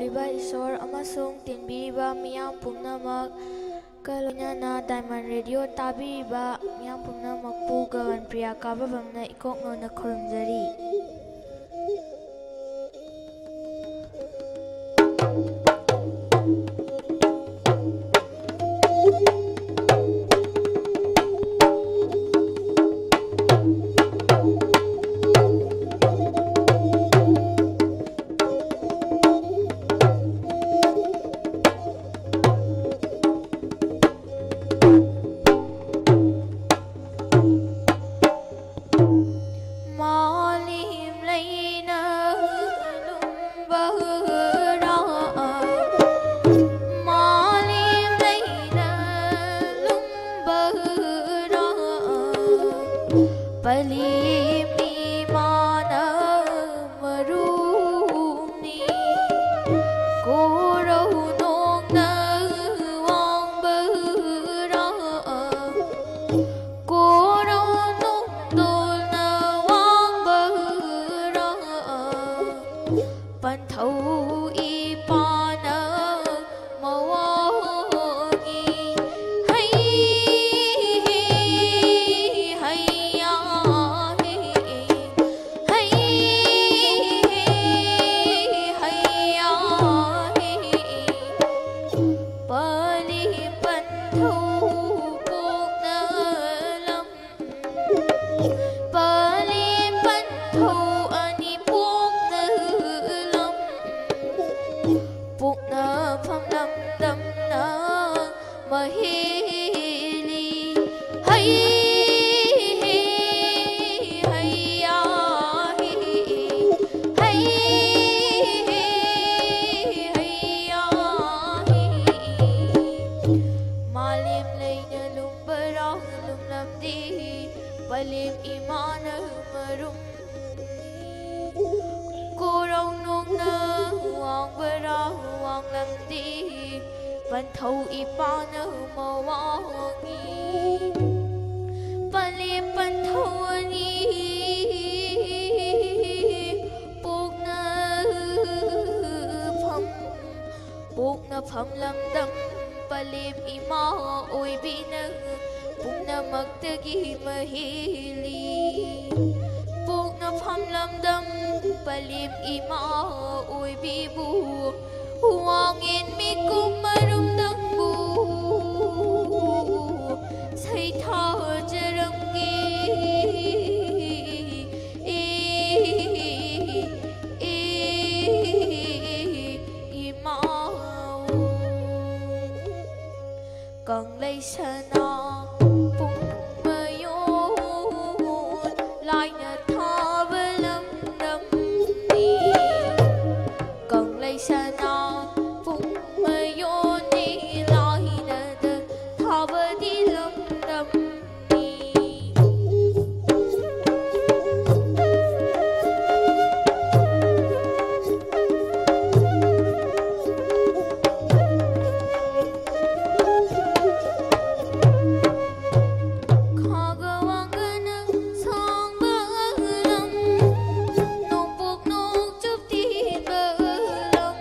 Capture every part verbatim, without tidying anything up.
ꯂꯤꯕ ꯏꯁꯣꯔ ꯑꯃꯁꯨꯡ ꯇꯤꯟꯕꯤꯔꯤꯕ ꯃꯤꯌꯥꯝ ꯄꯨꯝꯅꯃꯛꯀ ꯂꯣꯏꯅꯅ Diamond Radio ꯇꯥꯕꯤꯔꯤꯕ ꯃꯤꯌꯥꯝ ꯄꯨꯝꯅꯃꯛꯄꯨ ꯒꯒꯟꯄ꯭ꯔꯤꯌꯥ ꯀꯥꯕꯕꯝꯅ ꯏꯀꯣꯛ ꯅꯧꯅ ꯈꯨꯔꯨꯝꯖꯔꯤ꯫ मालिम लैना लुम्बहरा, मालिम लैना लुम्बहरा, पलिम इमाना मरुमनी, कोरहु नोंगना वांगबहरा, कोरहु नोंगना वांगबहरा, पन्थौ इपाना मवांगी। है, है, हैया, है, है, हैया, है, पलि पन्थौ पोक्ना लम, पलि पन्थौ अनि पोक्ना लम, पोक्ना फम लम दमना महेली। है, है, हैया, है, है, हैया, है। मालिम लैना लुम्बरा लुम्लमदी, पलिम इमाना मरुम, कोरहु नोंगना वांगबहरा वांगलमदी, पन्थौ इपाना मवांगी। पलि पन्थौ अनि पोक्ना फम ꯄꯣꯛꯅꯐꯝ ꯂꯝꯗꯝ ꯄꯂꯦꯝ ꯏꯃꯥ ꯑꯣꯏꯕꯤ ꯅꯪ ꯄꯨꯝꯅꯃꯛꯇꯒꯤ ꯃꯍꯦꯜꯂꯤ꯫ ꯄꯣꯛꯅꯐꯝ ꯂꯝꯗꯝ ꯄꯂꯦꯝ ꯏꯃꯥ ꯑꯣꯏꯕꯤꯕꯨ ꯋꯥꯡꯉꯦꯟ ꯃꯤꯀꯨꯝ ꯃꯔꯨꯝꯗꯪꯕꯨ ꯁꯩꯊꯥꯖꯔꯝꯒꯦ꯫ ꯏꯃꯥ ꯀꯪꯂꯩ ꯁꯅꯥ ꯄꯨꯡ ꯃꯌꯣꯟ ꯂꯥꯏꯅ ꯊꯥꯕ ꯂꯝꯗꯝꯅꯤ꯫ ꯀꯪꯂꯩ ꯁꯅꯥ ꯄꯨꯡ ꯃꯌꯣꯟꯅꯤ ꯂꯥꯏꯅꯗ ꯊꯥꯕꯗꯤ ꯂꯝꯗꯝꯅꯤ꯫ ꯈꯥꯒ ꯋꯥꯡꯒꯅ ꯁꯥꯡꯕ ꯂꯝ, ꯅꯣꯡꯄꯣꯛ ꯅꯣꯡꯆꯨꯞ ꯇꯦꯟꯕ ꯂꯝ,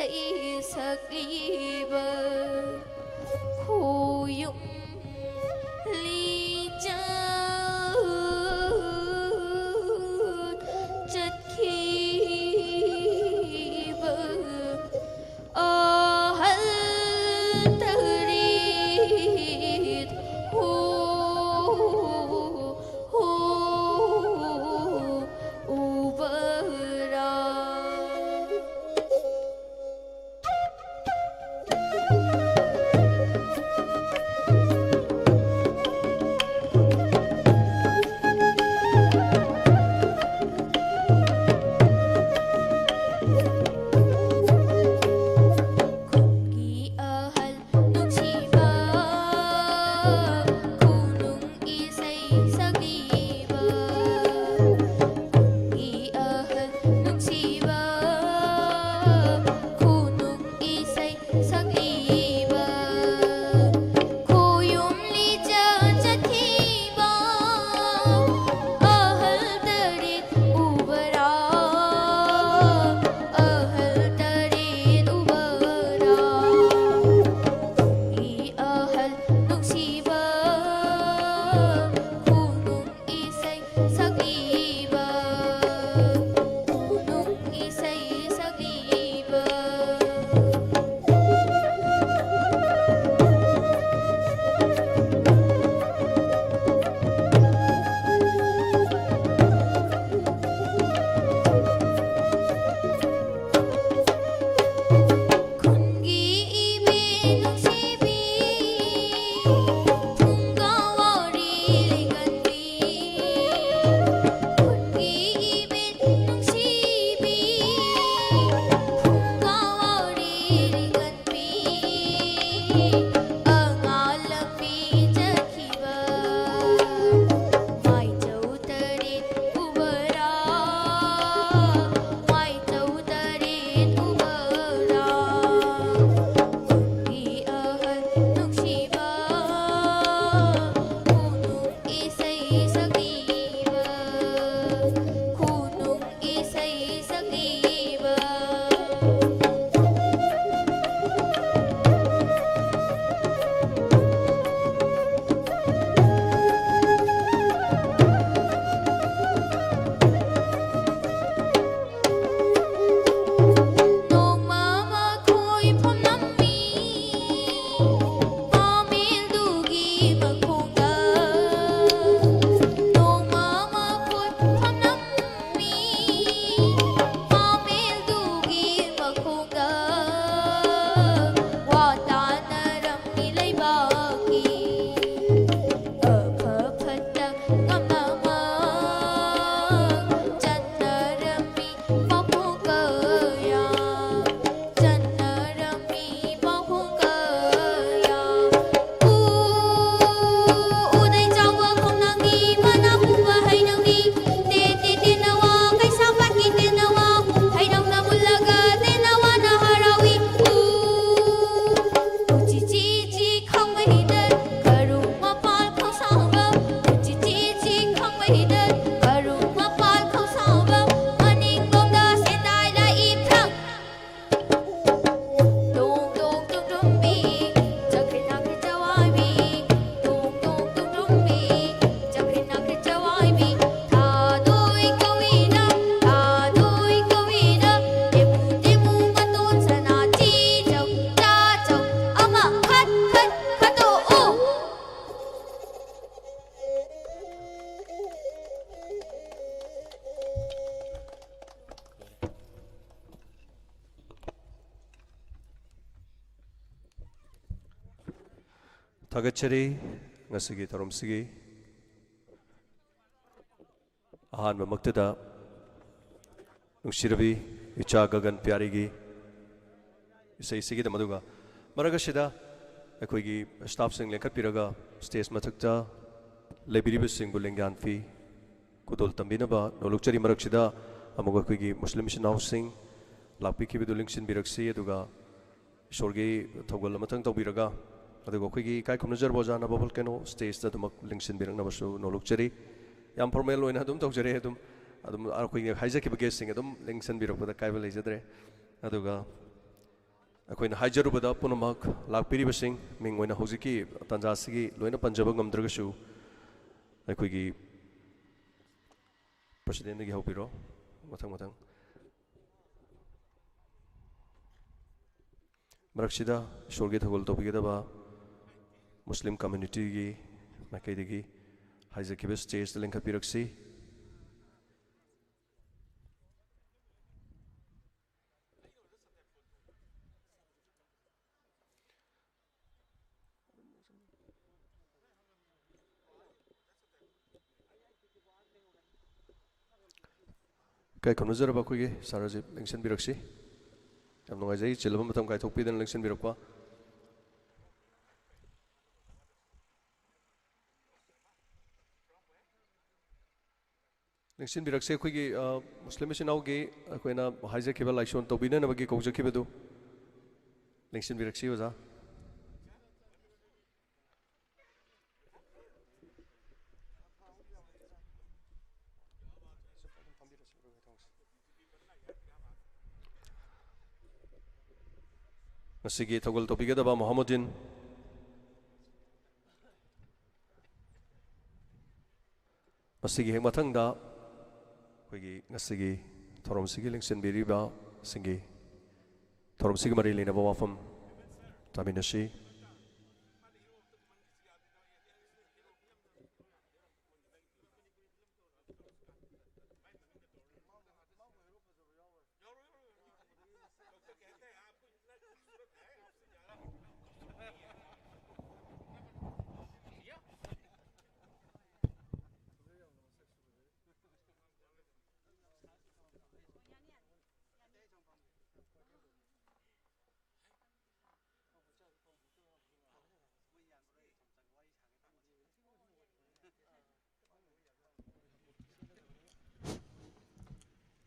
ꯏꯁꯛꯂꯤꯕ ꯈꯣꯌꯨꯝ ꯂꯤꯆꯠ ꯆꯠꯈꯤꯕ ꯑꯍꯜ ꯇꯔꯦꯠ ꯍꯣ ꯍꯣ ꯎꯕꯔꯥ꯫ ꯃꯈꯣꯡꯗ ꯅꯣꯡꯃ ꯃꯈꯣꯏ ꯐꯝꯂꯝꯃꯤ꯫ ꯄꯥꯃꯦꯜꯗꯨꯒꯤ ꯃꯈꯣꯡꯗ ꯋꯥ ꯇꯥꯅꯔꯝꯃꯤ ꯂꯩꯕꯥꯛꯀꯤ꯫ ꯑꯐ ꯐꯠꯇ ꯉꯝꯅꯃꯛ ꯆꯟꯅꯔꯝꯃꯤ ꯄꯥꯎꯈꯣꯡ ꯀꯌꯥ, ꯆꯟꯅꯔꯝꯃꯤ ꯄꯥꯎꯈꯣꯡ ꯀꯌꯥ꯫ ꯎ, ꯎꯗꯩ ꯆꯥꯎꯕ ꯈꯣꯡꯅꯥꯡꯒꯤ ꯃꯅꯥ ꯍꯨꯕ ꯍꯩꯅꯧꯅꯤ꯫ ꯇꯦ ꯇꯦ ꯇꯦꯅꯋꯥ, ꯀꯩꯁꯥꯝꯄꯥꯠꯀꯤ ꯇꯦꯅꯋꯥ, ꯍꯩꯅꯧꯅ ꯃꯨꯜꯂꯒ ꯇꯦꯅꯋꯥꯅ ꯍꯔꯥꯎꯏ꯫ ꯎ, ꯎꯆꯤ ꯆꯤ ꯆꯤ ꯈꯥꯡꯕ ꯍꯤꯗꯠ, ꯈꯔꯨ ꯃꯄꯥꯜ ꯈꯣꯡꯁꯥꯡꯕ꯫ ꯎꯆꯤ ꯆꯤ ꯆꯤ ꯈꯥꯡꯕ ꯍꯤꯗꯠ, ꯈꯔꯨ ꯃꯄꯥꯜ ꯈꯣꯡꯁꯥꯡꯕ꯫ ꯃꯅꯤꯡꯂꯣꯝꯗ ꯁꯦꯟꯗꯥꯏ ꯂꯥꯛꯏ ꯊ꯭ꯔꯪ꯫ ꯇꯣꯡ ꯇꯣꯡ ꯇꯨꯝ ꯇꯨꯝꯕꯤ, ꯆꯀ꯭ꯔꯤ ꯅꯥꯀ꯭ꯔꯤ ꯆꯋꯥꯏꯕꯤ꯫ ꯇꯣꯡ ꯇꯣꯡ ꯇꯨꯝ ꯇꯨꯝꯕꯤ, ꯆꯀ꯭ꯔꯤ ꯅꯥꯀ꯭ꯔꯤ ꯆꯋꯥꯏꯕꯤ꯫ ꯊꯥꯗꯣꯏ ꯀꯧꯏꯅ, ꯊꯥꯗꯣꯏ ꯀꯧꯏꯅ, ꯇꯦꯃꯨ ꯇꯦꯃꯨ ꯃꯇꯣꯟ ꯁꯅꯥ ꯆꯤꯖꯧ ꯆꯥꯖꯧ꯫ ꯑꯃ ꯈꯠ ꯈꯠ ꯈꯠꯇꯣꯛꯎ꯫ ꯊꯥꯒꯠꯆꯔꯤ ꯉꯁꯤꯒꯤ ꯊꯧꯔꯝꯁꯤꯒꯤ ꯑꯍꯥꯟꯕꯃꯛꯇꯗ ꯅꯨꯡꯁꯤꯔꯕꯤ ꯏꯆꯥ ꯒꯒꯟ ꯄꯤꯌꯥꯔꯤꯒꯤ ꯏꯁꯩꯁꯤꯒꯤꯗꯃꯛ, ꯑꯗꯨꯒ ꯃꯔꯛ ꯑꯁꯤꯗ ꯑꯩꯈꯣꯏꯒꯤ staffꯁꯤꯡ ꯂꯦꯡꯈꯠꯄꯤꯔꯒ stage ꯃꯊꯛꯇ ꯂꯩꯕꯤꯔꯤꯕꯁꯤꯡꯕꯨ ꯂꯦꯡꯌꯥꯟ ꯐꯤ ꯈꯨꯗꯣꯜ ꯇꯝꯕꯤꯅꯕ ꯅꯣꯂꯨꯛꯆꯔꯤ꯫ ꯃꯔꯛꯁꯤꯗ ꯑꯃꯨꯛ ꯑꯩꯈꯣꯏꯒꯤ ꯃꯨꯁꯂꯤꯝ ꯏꯆꯤꯟ ꯏꯅꯥꯎꯁꯤꯡ ꯂꯥꯛꯄꯤꯈꯤꯕꯗꯨ ꯂꯦꯡꯁꯤꯟꯕꯤꯔꯛꯁꯤ, ꯑꯗꯨꯒ ꯏꯁꯣꯔꯒꯤ ꯊꯧꯒꯜ ꯑꯃꯇꯪ ꯇꯧꯕꯤꯔꯒ, ꯑꯗꯨꯒ ꯑꯩꯈꯣꯏꯒꯤ ꯏꯀꯥꯏ ꯈꯨꯝꯅꯖꯔꯕ ꯑꯣꯖꯥ ꯅꯕ ꯚꯣꯜꯀꯦꯅꯣ stageꯇ ꯑꯗꯨꯃꯛ ꯂꯦꯡꯁꯤꯟꯕꯤꯔꯛꯅꯕꯁꯨ ꯅꯣꯂꯨꯛꯆꯔꯤ꯫ ꯌꯥꯝ formal ꯑꯣꯏꯅ ꯑꯗꯨꯝ ꯇꯧꯖꯔꯦ, ꯑꯗꯨꯝ, ꯑꯗꯨꯝ ꯑꯩꯈꯣꯏꯒꯤ ꯍꯥꯏꯖꯈꯤꯕ guestꯁꯤꯡ ꯑꯗꯨꯝ ꯂꯦꯡꯁꯤꯟꯕꯤꯔꯛꯄꯗ ꯀꯥꯏꯕ ꯂꯩꯖꯗ꯭ꯔꯦ꯫ ꯑꯗꯨꯒ ꯑꯩꯈꯣꯏꯅ ꯍꯥꯏꯖꯔꯨꯕꯗ ꯄꯨꯝꯅꯃꯛ ꯂꯥꯛꯄꯤꯔꯤꯕꯁꯤꯡ, ꯃꯤꯡ ꯑꯣꯏꯅ ꯍꯧꯖꯤꯛꯀꯤ ꯇꯥꯟꯖꯥꯁꯤꯒꯤ ꯂꯣꯏꯅ ꯄꯟꯖꯕ ꯉꯝꯗ꯭ꯔꯒꯁꯨ, ꯑꯩꯈꯣꯏꯒꯤ presidentꯗꯒꯤ ꯍꯧꯕꯤꯔꯣ, ꯃꯊꯪ ꯃꯊꯪ꯫ ꯃꯔꯛꯁꯤꯗ ꯏꯁꯣꯔꯒꯤ ꯊꯧꯒꯜ ꯇꯧꯕꯤꯒꯗꯕ ꯃꯨꯁꯂꯤꯝ ꯀꯝꯃ꯭ꯌꯨꯅꯤꯇꯤꯒꯤ ꯃꯥꯏꯀꯩꯗꯒꯤ ꯍꯥꯏꯖꯈꯤꯕ ꯁ꯭ꯇꯦꯖꯇ ꯂꯤꯡꯈꯠꯄꯤꯔꯛꯁꯤ꯫ ꯏꯀꯥꯏ ꯈꯨꯝꯅꯖꯔꯕ ꯑꯩꯈꯣꯏꯒꯤ ꯁꯥꯔ ꯔꯥꯖꯤꯕ ꯂꯦꯡꯁꯤꯟꯕꯤꯔꯛꯁꯤ꯫ ꯌꯥꯝ ꯅꯨꯡꯉꯥꯏꯖꯩ, ꯆꯤꯜꯂꯕ ꯃꯇꯝ ꯀꯥꯏꯊꯣꯛꯄꯤꯗꯅ ꯂꯦꯡꯁꯤꯟꯕꯤꯔꯛꯄ꯫ ꯂꯦꯡꯁꯤꯟꯕꯤꯔꯛꯁꯤ꯫ ꯑꯩꯈꯣꯏꯒꯤ, ꯑ, ꯃꯨꯁꯂꯤꯝ ꯏꯆꯤꯟ ꯏꯅꯥꯎꯒꯤ ꯑꯩꯈꯣꯏꯅ ꯍꯥꯏꯖꯈꯤꯕ ꯂꯥꯏꯁꯣꯟ ꯇꯧꯕꯤꯅꯅꯕꯒꯤ ꯀꯧꯖꯈꯤꯕꯗꯨ ꯂꯦꯡꯁꯤꯟꯕꯤꯔꯛꯁꯤ, ꯑꯣꯖꯥ꯫ ꯉꯁꯤꯒꯤ ꯊꯧꯒꯜ ꯇꯧꯕꯤꯒꯗꯕ ꯃꯣꯍꯝꯃꯗꯤꯟ꯫ ꯃꯁꯤꯒꯤ ꯍꯦꯛ ꯃꯊꯪꯗ ꯑꯩꯈꯣꯏꯒꯤ ꯉꯁꯤꯒꯤ ꯊꯧꯔꯝꯁꯤꯒꯤ ꯂꯦꯡꯁꯤꯟꯕꯤꯔꯤꯕꯁꯤꯡꯒꯤ ꯊꯧꯔꯝꯁꯤꯒ ꯃꯔꯤ ꯂꯩꯅꯕ ꯋꯥꯐꯝ ꯇꯥꯃꯤꯟꯅꯁꯤ꯫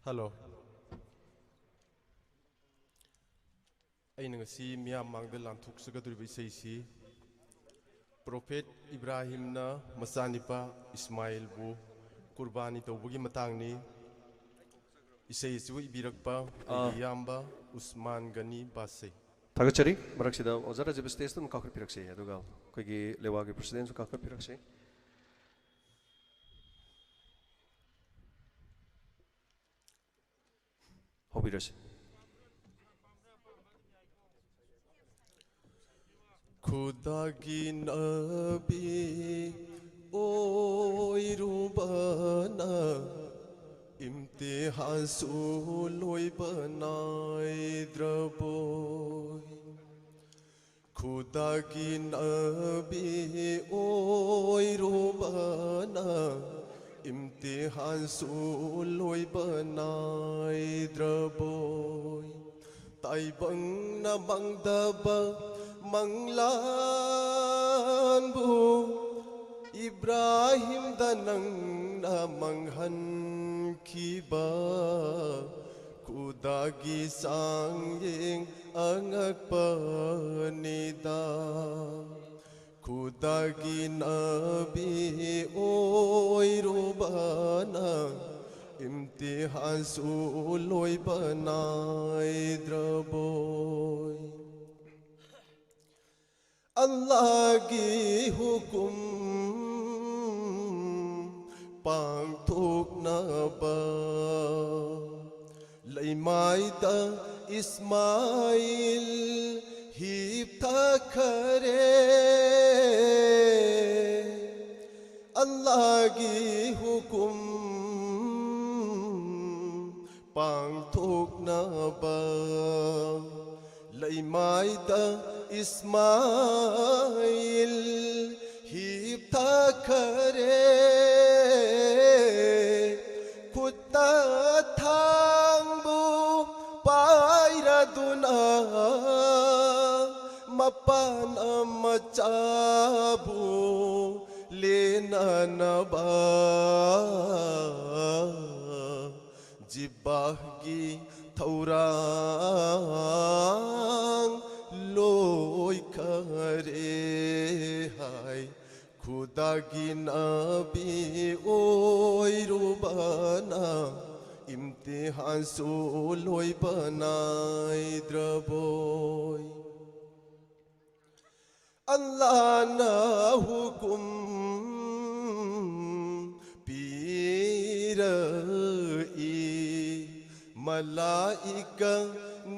ꯍꯜꯂꯣ꯫ ꯑꯩꯅ ꯉꯁꯤ ꯃꯤꯌꯥꯝ ꯃꯥꯡꯗ ꯂꯥꯟꯊꯣꯛꯆꯒꯗꯧꯔꯤꯕ ꯏꯁꯩꯁꯤ ꯄ꯭ꯔꯣꯐꯦꯠ ꯏꯕ꯭ꯔꯥꯍꯤꯝꯅ ꯃꯆꯥꯅꯤꯄꯥ ꯏꯁꯃꯥꯏꯜꯕꯨ ꯀꯨꯔꯕꯥꯅꯤ ꯇꯧꯕꯒꯤ ꯃꯇꯥꯡꯅꯤ꯫ ꯏꯁꯩ ꯑꯁꯤꯕꯨ ꯏꯕꯤꯔꯛꯄ ꯑꯩꯒꯤ ꯑꯥ꯫ ꯏꯌꯥꯝꯕ ꯎꯁꯃꯥꯟ ꯒꯅꯤ ꯕꯥꯁꯦ꯫ ꯊꯥꯒꯠꯆꯔꯤ꯫ ꯃꯔꯛꯁꯤꯗ ꯑꯣꯖꯥ ꯔꯥꯖꯤꯕ ꯁ꯭ꯇꯦꯖꯇ ꯑꯗꯨꯝ ꯀꯥꯈꯠꯄꯤꯔꯛꯁꯤ, ꯑꯗꯨꯒ ꯑꯩꯈꯣꯏꯒꯤ ꯂꯦꯋꯥꯒꯤ ꯄ꯭ꯔꯁꯤꯗꯦꯟꯁꯨ ꯀꯥꯈꯠꯄꯤꯔꯛꯁꯤ꯫ ꯍꯧꯕꯤꯔꯁꯤ꯫ ꯈꯨꯗꯥꯒꯤ ꯅꯕꯤ ꯑꯣꯏꯔꯨꯕꯅ ꯏꯝꯇꯤꯍꯥꯟꯁꯨ ꯂꯣꯏꯕ ꯅꯥꯏꯗ꯭ꯔꯕꯣꯏ? ꯈꯨꯗꯥꯒꯤ ꯅꯕꯤ ꯑꯣꯏꯔꯨꯕꯅ ꯏꯝꯇꯤꯍꯥꯟꯁꯨ ꯂꯣꯏꯕ ꯅꯥꯏꯗ꯭ꯔꯕꯣꯏ? ꯇꯥꯏꯕꯪꯅ ꯃꯥꯡꯗꯕ ꯃꯪꯂꯥꯟꯕꯨ ꯏꯕ꯭ꯔꯥꯍꯤꯝꯗ ꯅꯪꯅ ꯃꯪꯍꯟꯈꯤꯕ ꯈꯨꯗꯥꯒꯤ ꯆꯥꯡꯌꯦꯡ ꯑꯉꯛꯄꯅꯤꯗ꯫ ꯈꯨꯗꯥꯒꯤ ꯅꯕꯤ ꯑꯣꯏꯔꯨꯕꯅ ꯏꯝꯇꯤꯍꯥꯟꯁꯨ ꯂꯣꯏꯕ ꯅꯥꯏꯗ꯭ꯔꯕꯣꯏ? ꯑꯜꯂꯥꯒꯤ ꯍꯨꯀꯨꯝ ꯄꯥꯡꯊꯣꯛꯅꯕ ꯂꯩꯃꯥꯏꯗ ꯏꯁꯃꯥꯏꯜ ꯍꯤꯞꯊꯈꯔꯦ꯫ ꯑꯜꯂꯥꯒꯤ ꯍꯨꯀꯨꯝ ꯄꯥꯡꯊꯣꯛꯅꯕ ꯂꯩꯃꯥꯏꯗ ꯏꯁꯃꯥꯏꯜ ꯍꯤꯞꯊꯈꯔꯦ꯫ ꯈꯨꯠꯇ ꯊꯥꯡꯕꯨ ꯄꯥꯏꯔꯗꯨꯅ ꯃꯄꯥꯟ ꯃꯆꯥꯕꯨ ꯂꯦꯟꯅꯅꯕ ꯖꯤꯕꯥꯍꯒꯤ ꯊꯧꯔꯥꯡ ꯂꯣꯏꯈꯔꯦ ꯍꯥꯏ꯫ ꯈꯨꯗꯥꯒꯤ ꯅꯕꯤ ꯑꯣꯏꯔꯨꯕꯅ ꯏꯝꯇꯤꯍꯥꯟꯁꯨ ꯂꯣꯏꯕ ꯅꯥꯏꯗ꯭ꯔꯕꯣꯏ? ꯑꯜꯂꯥꯅ ꯍꯨꯀꯨꯝ ꯄꯤꯔꯛꯏ, ꯃꯂꯥꯏꯀ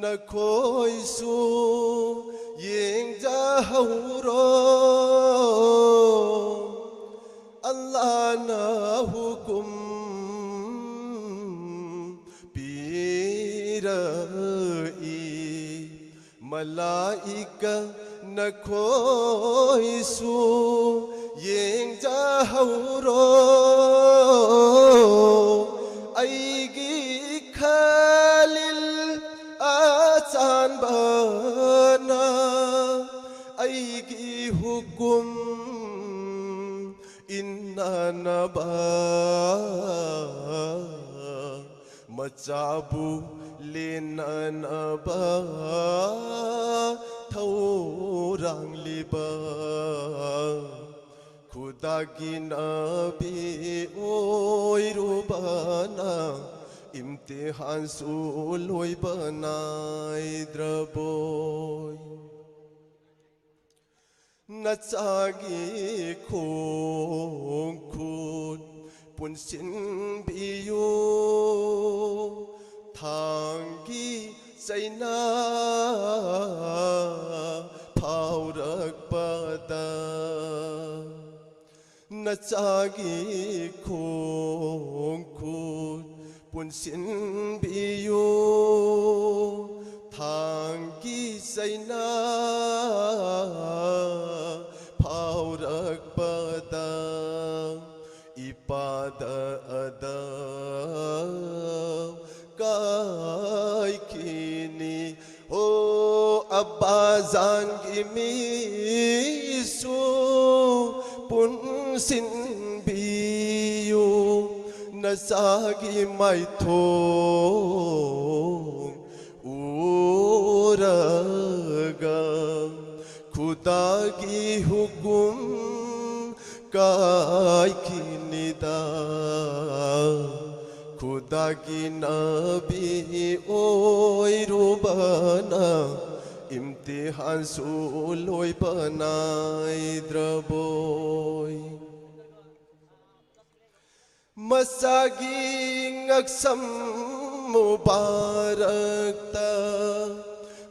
ꯅꯈꯣꯏꯁꯨ ꯌꯦꯡꯖꯍꯧꯔꯣ, ꯑꯜꯂꯥꯅ ꯍꯨꯀꯨꯝ ꯄꯤꯔꯛꯏ꯫ ꯃꯂꯥꯏꯀ ꯅꯈꯣꯏꯁꯨ ꯌꯦꯡꯖꯍꯧꯔꯣ, ꯑꯩꯒꯤ ꯈꯂꯤꯜ ꯑꯆꯥꯟꯕꯅ ꯑꯩꯒꯤ ꯍꯨꯀꯨꯝ ꯏꯟꯅꯅꯕ, ꯃꯆꯥꯕꯨ ꯂꯦꯟꯅꯅꯕ ꯊꯧꯔꯥꯡꯂꯤꯕ ꯈꯨꯗꯥꯒꯤ ꯅꯕꯤ ꯑꯣꯏꯔꯨꯕꯅ ꯏꯝꯇꯤꯍꯥꯟꯁꯨ ꯂꯣꯏꯕ ꯅꯥꯏꯗ꯭ꯔꯕꯣꯏ? ꯅꯆꯥꯒꯤ ꯈꯣꯡꯈꯨꯠ ꯄꯨꯟꯁꯤꯟꯕꯤꯌꯨ, ꯊꯥꯡꯒꯤ ꯆꯩꯅꯥ ꯐꯥꯎꯔꯛꯄꯗ꯫ ꯅꯆꯥꯒꯤ ꯈꯣꯡꯈꯨꯠ ꯄꯨꯟꯁꯤꯟꯕꯤꯌꯨ, ꯊꯥꯡꯒꯤ ꯆꯩꯅꯥ ꯐꯥꯎꯔꯛꯄꯗ ꯏꯄꯥꯗ ꯑꯗꯕ ꯀꯥꯏꯈꯤꯅꯤ꯫ ꯍꯣ ꯑꯕꯥꯖꯥꯟꯒꯤ ꯃꯤꯁꯨ ꯄꯨꯟꯁꯤꯟꯕꯤꯌꯨ, ꯅꯆꯥꯒꯤ ꯃꯥꯏꯊꯣꯡ ꯎꯔꯒ ꯈꯨꯗꯥꯒꯤ ꯍꯨꯀꯨꯝ ꯀꯥꯏꯈꯤꯅꯤꯗ꯫ ꯈꯨꯗꯥꯒꯤ ꯅꯕꯤ ꯑꯣꯏꯔꯨꯕꯅ ꯏꯝꯇꯤꯍꯥꯟꯁꯨ ꯂꯣꯏꯕ ꯅꯥꯏꯗ꯭ꯔꯕꯣꯏ? ꯃꯆꯥꯒꯤ ꯉꯛꯁꯝ ꯃꯨꯕꯥꯔꯛꯇ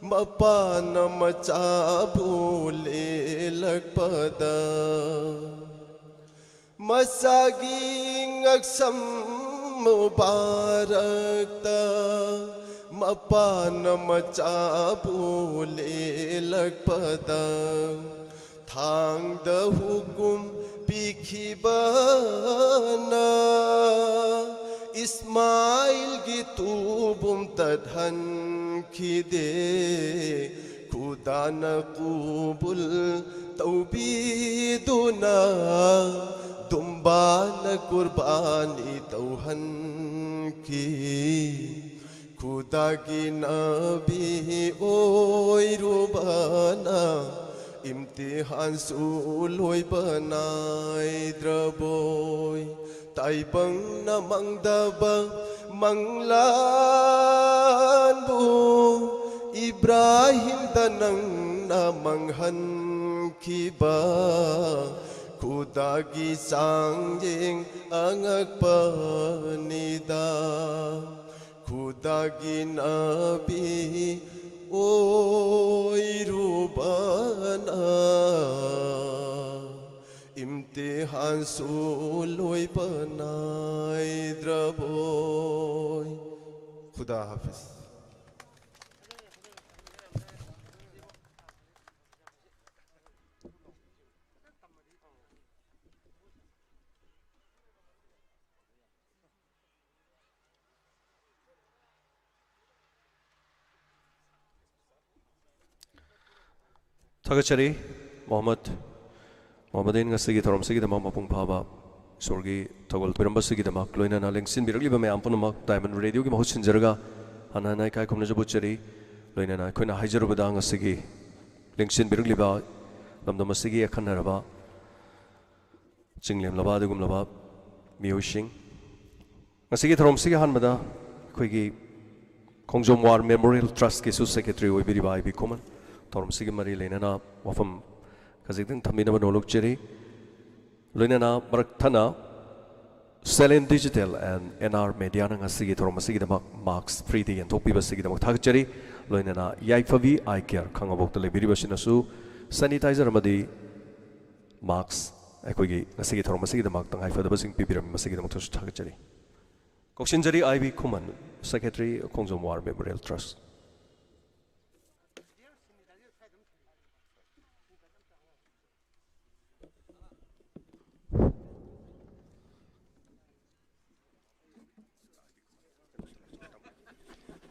ꯃꯄꯥꯅ ꯃꯆꯥꯕꯨ ꯂꯦꯜꯂꯛꯄꯗ, ꯃꯆꯥꯒꯤ ꯉꯛꯁꯝ ꯃꯨꯕꯥꯔꯛꯇ ꯃꯄꯥꯅ ꯃꯆꯥꯕꯨ ꯂꯦꯜꯂꯛꯄꯗ, ꯊꯥꯡꯗ ꯍꯨꯀꯨꯝ ꯄꯤꯈꯤꯕꯅ ꯏꯁꯃꯥꯏꯜꯒꯤ ꯇꯨꯕꯨꯝ ꯇꯠꯍꯟꯈꯤꯗꯦ꯫ ꯈꯨꯗꯥꯅ ꯀꯨꯕꯨꯜ ꯇꯧꯕꯤꯗꯨꯅ ꯗꯨꯝꯕꯥꯅ ꯀꯨꯔꯕꯥꯅꯤ ꯇꯧꯍꯟꯈꯤ꯫ ꯈꯨꯗꯥꯒꯤ ꯅꯕꯤ ꯑꯣꯏꯔꯨꯕꯅ ꯏꯝꯇꯤꯍꯥꯟꯁꯨ ꯂꯣꯏꯕ ꯅꯥꯏꯗ꯭ꯔꯕꯣꯏ꯫ ꯇꯥꯏꯕꯪꯅ ꯃꯪꯗꯕ ꯃꯪꯂꯥꯟꯕꯨ ꯏꯕ꯭ꯔꯥꯍꯤꯝꯗ ꯅꯪꯅ ꯃꯪꯍꯟꯈꯤꯕ꯫ ꯈꯨꯗꯥꯒꯤ ꯆꯥꯡꯌꯦꯡ ꯑꯉꯛꯄꯅꯤꯗ꯫ ꯈꯨꯗꯥꯒꯤ ꯅꯕꯤ ꯑꯣꯏꯔꯨꯕꯅ ꯏꯝꯇꯤꯍꯥꯟꯁꯨ ꯂꯣꯏꯕ ꯅꯥꯏꯗ꯭ꯔꯕꯣꯏ꯫ ꯈꯨꯗꯥ ꯍꯥꯐꯤꯖ꯫ ꯊꯥꯒꯠꯆꯔꯤ꯫ ꯃꯣꯍꯝꯃꯗ ꯃꯣꯍꯝꯃꯗꯤꯟ ꯉꯁꯤꯒꯤ ꯊꯧꯔꯝꯁꯤꯒꯤꯗꯃꯛ ꯃꯄꯨꯡ ꯐꯥꯕ ꯏꯁꯣꯔꯒꯤ ꯊꯧꯒꯜ ꯄꯤꯔꯝꯕꯁꯤꯒꯤꯗꯃꯛ, ꯂꯣꯏꯅꯅ ꯂꯦꯡꯁꯤꯟꯕꯤꯔꯛꯂꯤꯕ ꯃꯌꯥꯝ ꯄꯨꯝꯅꯃꯛ ꯗꯥꯏꯃꯟ ꯔꯦꯗꯤꯑꯣꯒꯤ ꯃꯍꯨꯠ ꯁꯤꯟꯖꯔꯒ ꯍꯟꯅ ꯍꯟꯅ ꯏꯀꯥꯏ ꯈꯨꯝꯅꯖꯕ ꯎꯠꯆꯔꯤ꯫ ꯂꯣꯏꯅꯅ ꯑꯩꯈꯣꯏꯅ ꯍꯥꯏꯖꯔꯨꯕꯗ ꯉꯁꯤꯒꯤ ꯂꯦꯡꯁꯤꯟꯕꯤꯔꯛꯂꯤꯕ ꯂꯝꯗꯝ ꯑꯁꯤꯒꯤ ꯑꯈꯟꯅꯔꯕ ꯆꯤꯡꯂꯦꯝꯂꯕ ꯑꯗꯨꯒꯨꯝꯂꯕ ꯃꯤꯑꯣꯏꯁꯤꯡ, ꯉꯁꯤꯒꯤ ꯊꯧꯔꯝꯁꯤꯒꯤ ꯑꯍꯥꯟꯕꯗ ꯑꯩꯈꯣꯏꯒꯤ ꯈꯣꯡꯖꯣꯝ ꯋꯥꯔ ꯃꯦꯃꯣꯔꯤꯌꯦꯜ ꯇ꯭ꯔꯁꯀꯤꯁꯨ ꯁꯦꯀ꯭ꯔꯦꯇꯔꯤ ꯑꯣꯏꯕꯤꯔꯤꯕ ꯑꯥꯏ ꯕꯤ ꯈꯨꯃꯟ ꯊꯧꯔꯝꯁꯤꯒꯤ ꯃꯔꯤ ꯂꯩꯅꯅ ꯋꯥꯐꯝ ꯈꯖꯤꯛꯇꯪ ꯊꯝꯕꯤꯅꯕ ꯅꯣꯜꯂꯨꯛꯆꯔꯤ꯫ ꯂꯣꯏꯅꯅ ꯃꯔꯛ ꯊꯠꯅ Salem Digital and N R Mediaꯅ ꯉꯁꯤꯒꯤ ꯊꯧꯔꯝ ꯑꯁꯤꯒꯤꯗꯃꯛ mask free ꯗ ꯌꯦꯟꯊꯣꯛꯄꯤꯕ ꯑꯁꯤꯒꯤꯗꯃꯛ ꯊꯥꯒꯠꯆꯔꯤ꯫ ꯂꯣꯏꯅꯅ ꯌꯥꯏꯐꯕꯤ Eye Care ꯈꯥꯉꯕꯣꯛꯇ ꯂꯩꯕꯤꯔꯤꯕꯁꯤꯅꯁꯨ sanitizer ꯑꯃꯗꯤ mask ꯑꯩꯈꯣꯏꯒꯤ ꯉꯁꯤꯒꯤ ꯊꯧꯔꯝ ꯑꯁꯤꯒꯤꯗꯃꯛ ꯇꯉꯥꯏ ꯐꯗꯕꯁꯤꯡ ꯄꯤꯕꯤꯔꯝꯃꯤ, ꯃꯁꯤꯒꯤꯗꯃꯛꯇꯁꯨ ꯊꯥꯒꯠꯆꯔꯤ꯫ ꯀꯧꯁꯤꯟꯖꯔꯤ ꯑꯥꯏ ꯕꯤ ꯈꯨꯃꯟ, Secretary, ꯈꯣꯡꯖꯣꯝ War Memorial Trust꯫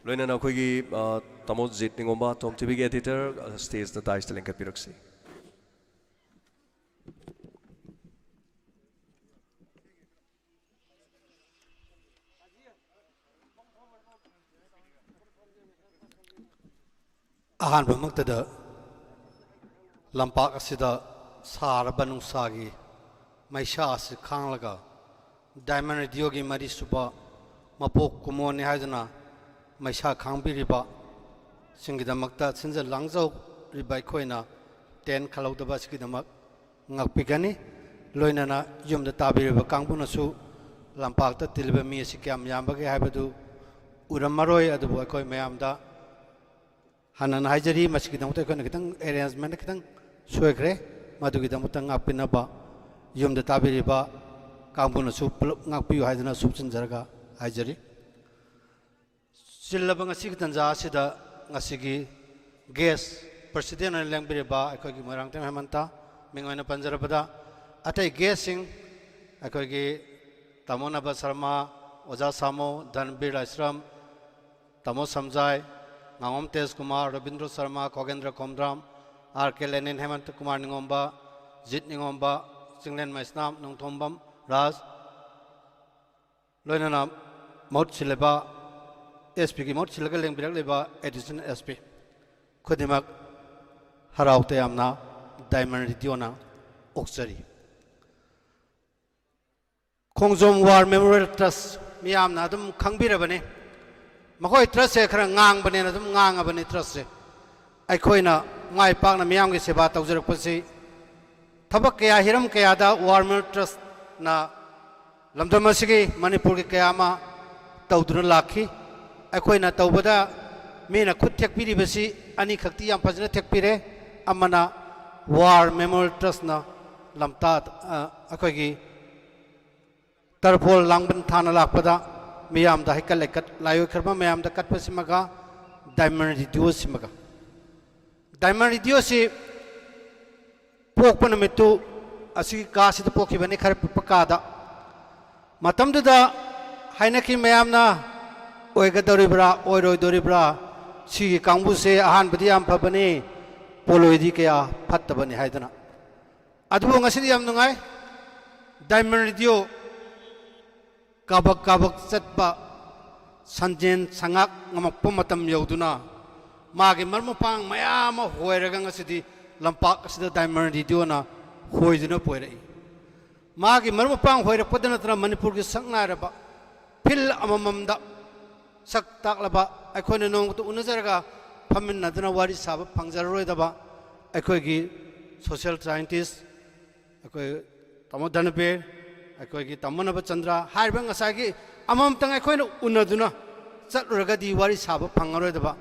ꯂꯣꯏꯅꯅ ꯑꯩꯈꯣꯏꯒꯤ, ꯑ, ꯇꯥꯃꯣ ꯖꯤꯠ ꯅꯤꯉꯣꯝꯕ, ꯇꯣꯝ ꯇꯤꯚꯤꯒꯤ editor, ꯑ, stage ꯇ, dais ꯇ ꯂꯦꯡꯈꯠꯄꯤꯔꯛꯁꯤ꯫ ꯑꯍꯥꯟꯕꯃꯛꯇꯗ ꯂꯝꯄꯥꯛ ꯑꯁꯤꯗ ꯁꯥꯔꯕ ꯅꯨꯡꯁꯥꯒꯤ ꯃꯩꯁꯥ ꯑꯁꯤ ꯈꯥꯡꯂꯒ Diamond Radio ꯒꯤ ꯃꯔꯤꯁꯨꯕ ꯃꯄꯣꯛ ꯀꯨꯝꯑꯣꯟꯅꯤ ꯍꯥꯏꯗꯨꯅ ꯃꯩꯁꯥ ꯈꯥꯡꯕꯤꯔꯤꯕ ꯁꯤꯡꯒꯤꯗꯃꯛꯇ ꯁꯤꯟꯖ ꯂꯥꯡꯖꯍꯧꯔꯤꯕ ꯑꯩꯈꯣꯏꯅ tent ꯈꯜꯍꯧꯗꯕ ꯑꯁꯤꯒꯤꯗꯃꯛ ꯉꯥꯛꯄꯤꯒꯅꯤ꯫ ꯂꯣꯏꯅꯅ ꯌꯨꯝꯗ ꯇꯥꯕꯤꯔꯤꯕ ꯀꯥꯡꯕꯨꯅꯁꯨ ꯂꯝꯄꯥꯛꯇ ꯇꯤꯜꯂꯤꯕ ꯃꯤ ꯑꯁꯤ ꯀꯌꯥꯝ ꯌꯥꯝꯕꯒꯦ ꯍꯥꯏꯕꯗꯨ ꯎꯔꯝꯃꯔꯣꯏ, ꯑꯗꯨꯕꯨ ꯑꯩꯈꯣꯏ ꯃꯌꯥꯝꯗ ꯍꯟꯅ ꯍꯟꯅ ꯍꯥꯏꯖꯔꯤ, ꯃꯁꯤꯒꯤꯗꯃꯛꯇ ꯑꯩꯈꯣꯏꯅ ꯈꯤꯇꯪ arrangement ꯈꯤꯇꯪ ꯁꯣꯏꯈ꯭ꯔꯦ꯫ ꯃꯗꯨꯒꯤꯗꯃꯛꯇ ꯉꯥꯛꯄꯤꯅꯕ ꯌꯨꯝꯗ ꯇꯥꯕꯤꯔꯤꯕ ꯀꯥꯡꯕꯨꯅꯁꯨ ꯄꯨꯂꯞ ꯉꯥꯛꯄꯤꯌꯨ ꯍꯥꯏꯗꯨꯅ ꯁꯨꯞꯆꯤꯟꯖꯔꯒ ꯍꯥꯏꯖꯔꯤ꯫ ꯆꯤꯜꯂꯕ ꯉꯁꯤꯒꯤ ꯇꯥꯟꯖꯥ ꯑꯁꯤꯗ ꯉꯁꯤꯒꯤ guest president ꯑꯣꯏꯅ ꯂꯦꯡꯕꯤꯔꯤꯕ ꯑꯩꯈꯣꯏꯒꯤ ꯃꯣꯏꯔꯥꯡꯊꯦꯝ ꯍꯦꯃꯟꯇ, ꯃꯤꯡ ꯑꯣꯏꯅ ꯄꯟꯖꯔꯕꯗ, ꯑꯇꯩ guest ꯁꯤꯡ ꯑꯩꯈꯣꯏꯒꯤ ꯇꯥꯃꯣ ꯅꯕ ꯁꯔꯃ, ꯑꯣꯖꯥ ꯁꯥꯃꯣ, ꯙꯟꯕꯤꯔ ꯂꯥꯏꯁ꯭ꯔꯝ, ꯇꯥꯃꯣ ꯁꯝꯖꯥꯏ, ꯉꯥꯉꯣꯝ ꯇꯦꯖꯀꯨꯃꯥꯔ, ꯔꯕꯤꯟꯗ꯭ꯔꯣ ꯁꯔꯃ, ꯈꯣꯒꯦꯟꯗ꯭ꯔ ꯈꯣꯝꯗ꯭ꯔꯥꯝ, ꯑꯥꯔ ꯀꯦ ꯂꯦꯅꯤꯟ, ꯍꯦꯃꯟꯇ ꯀꯨꯃꯥꯔ ꯅꯤꯉꯣꯝꯕ, ꯖꯤꯠ ꯅꯤꯉꯣꯝꯕ, ꯆꯤꯡꯂꯦꯟ ꯃꯩꯁꯅꯥꯝ, ꯅꯣꯡꯊꯣꯝꯕꯝ ꯔꯥꯖ, ꯂꯣꯏꯅꯅ ꯃꯍꯨꯠ ꯁꯤꯜꯂꯤꯕ, ꯑꯦꯁ ꯄꯤꯒꯤ ꯃꯍꯨꯠ ꯁꯤꯜꯂꯒ ꯂꯦꯡꯕꯤꯔꯛꯂꯤꯕ ꯑꯦꯗꯤꯁꯅꯦꯜ ꯑꯦꯁ ꯄꯤ ꯈꯨꯗꯤꯡꯃꯛ ꯍꯔꯥꯎ ꯇꯌꯥꯝꯅ ꯗꯥꯏꯃꯟ ꯔꯦꯗꯤꯑꯣꯅ ꯑꯣꯛꯆꯔꯤ꯫ ꯈꯣꯡꯖꯣꯝ ꯋꯥꯔ ꯃꯦꯃꯣꯔꯤꯌꯦꯜ ꯇ꯭ꯔꯁ ꯃꯤꯌꯥꯝꯅ ꯑꯗꯨꯝ ꯈꯪꯕꯤꯔꯕꯅꯤ꯫ ꯃꯈꯣꯏ ꯇ꯭ꯔꯁꯁꯦ ꯈꯔ ꯉꯥꯡꯕꯅꯦꯅ ꯑꯗꯨꯝ ꯉꯥꯡꯉꯕꯅꯤ꯫ ꯇ꯭ꯔꯁꯁꯦ ꯑꯩꯈꯣꯏꯅ ꯃꯥꯏ ꯄꯥꯛꯅ ꯃꯤꯌꯥꯝꯒꯤ ꯁꯦꯕꯥ ꯇꯧꯖꯔꯛꯄꯁꯤ ꯊꯕꯛ ꯀꯌꯥ, ꯍꯤꯔꯝ ꯀꯌꯥꯗ ꯋꯥꯔ ꯃꯦꯃꯣꯔꯤꯌꯦꯜ ꯇ꯭ꯔꯁꯅ ꯂꯝꯗꯝ ꯑꯁꯤꯒꯤ ꯃꯅꯤꯄꯨꯔꯒꯤ ꯀꯌꯥ ꯑꯃ ꯇꯧꯗꯨꯅ ꯂꯥꯛꯈꯤ꯫ ꯑꯩꯈꯣꯏꯅ ꯇꯧꯕꯗ ꯃꯤꯅ ꯈꯨꯠ ꯊꯦꯛꯄꯤꯔꯤꯕꯁꯤ ꯑꯅꯤꯈꯛꯇꯤ ꯌꯥꯝ ꯐꯖꯅ ꯊꯦꯛꯄꯤꯔꯦ꯫ ꯑꯃꯅ ꯋꯥꯔ ꯃꯦꯃꯣꯔꯤꯌꯦꯜ ꯇ꯭ꯔꯁꯅ ꯂꯝꯇꯥ, ꯑ, ꯑꯩꯈꯣꯏꯒꯤ ꯇꯔꯐꯣꯜ ꯂꯥꯡꯕꯟ ꯊꯥꯅ ꯂꯥꯛꯄꯗ ꯃꯤꯌꯥꯝꯗ ꯍꯩꯀꯠ ꯂꯩꯀꯠ ꯂꯥꯏꯑꯣꯏꯈ꯭ꯔꯕ ꯃꯌꯥꯝꯗ ꯀꯠꯄꯁꯤꯃꯒ ꯗꯥꯏꯃꯟ ꯔꯦꯗꯤꯑꯣꯁꯤꯃꯒ꯫ ꯗꯥꯏꯃꯟ ꯔꯦꯗꯤꯑꯣꯁꯤ ꯄꯣꯛꯄ ꯅꯨꯃꯤꯠꯇꯨ ꯑꯁꯤꯒꯤ ꯀꯥꯁꯤꯗ ꯄꯣꯛꯈꯤꯕꯅꯤ, ꯈꯔ ꯄꯤꯛꯄ ꯀꯥꯗ꯫ ꯃꯇꯝꯗꯨꯗ ꯍꯥꯏꯅꯈꯤ ꯃꯌꯥꯝꯅ, "ꯑꯣꯏꯒꯗꯧꯔꯤꯕ꯭ꯔꯥ, ꯑꯣꯏꯔꯣꯏꯗꯧꯔꯤꯕ꯭ꯔꯥ? ꯁꯤꯒꯤ ꯀꯥꯡꯕꯨꯁꯦ ꯑꯍꯥꯟꯕꯗꯤ ꯌꯥꯝ ꯐꯕꯅꯤ, ꯄꯣꯂꯣꯏꯗꯤ ꯀꯌꯥ ꯐꯠꯇꯕꯅꯤ" ꯍꯥꯏꯗꯅ꯫ ꯑꯗꯨꯕꯨ ꯉꯁꯤꯗꯤ ꯌꯥꯝ ꯅꯨꯡꯉꯥꯏ꯫ ꯗꯥꯏꯃꯟ ꯔꯦꯗꯤꯑꯣ ꯀꯥꯕꯛ ꯀꯥꯕꯛ ꯆꯠꯄ, ꯁꯟꯖꯦꯟ ꯁꯉꯥꯛ ꯉꯝꯃꯛꯄ ꯃꯇꯝ ꯌꯧꯗꯨꯅ, ꯃꯥꯒꯤ ꯃꯔꯨꯞ ꯃꯄꯥꯡ ꯃꯌꯥꯝ ꯑꯃ ꯍꯣꯏꯔꯒ ꯉꯁꯤꯗꯤ ꯂꯝꯄꯥꯛ ꯑꯁꯤꯗ ꯗꯥꯏꯃꯟ ꯔꯦꯗꯤꯑꯣꯅ ꯍꯣꯏꯗꯨꯅ ꯄꯣꯏꯔꯛꯏ꯫ ꯃꯥꯒꯤ ꯃꯔꯨꯞ ꯃꯄꯥꯡ ꯍꯣꯏꯔꯛꯄꯗ ꯅꯠꯇꯅ ꯃꯅꯤꯄꯨꯔꯒꯤ ꯁꯛ ꯅꯥꯏꯔꯕ ꯐꯤꯜ ꯑꯃꯃꯝꯗ ꯁꯛ ꯇꯥꯛꯂꯕ, ꯑꯩꯈꯣꯏꯅ ꯅꯣꯡꯃꯇ ꯎꯅꯖꯔꯒ ꯐꯝꯃꯤꯟꯅꯗꯨꯅ ꯋꯥꯔꯤ ꯁꯥꯕ ꯐꯪꯖꯔꯔꯣꯏꯗꯕ ꯑꯩꯈꯣꯏꯒꯤ ꯁꯣꯁꯤꯌꯦꯜ ꯁꯥꯏꯟꯇꯤꯁ, ꯑꯩꯈꯣꯏ ꯇꯥꯃꯣ ꯙꯅꯕꯤꯔ, ꯑꯩꯈꯣꯏꯒꯤ ꯇꯥꯃꯣ ꯅꯕꯆꯟꯗ꯭ꯔ ꯍꯥꯏꯔꯤꯕ ꯉꯁꯥꯏꯒꯤ ꯑꯃꯃꯝꯇꯪ ꯑꯩꯈꯣꯏꯅ ꯎꯅꯗꯨꯅ ꯆꯠꯂꯨꯔꯒꯗꯤ ꯋꯥꯔꯤ ꯁꯥꯕ ꯐꯪꯉꯔꯣꯏꯗꯕ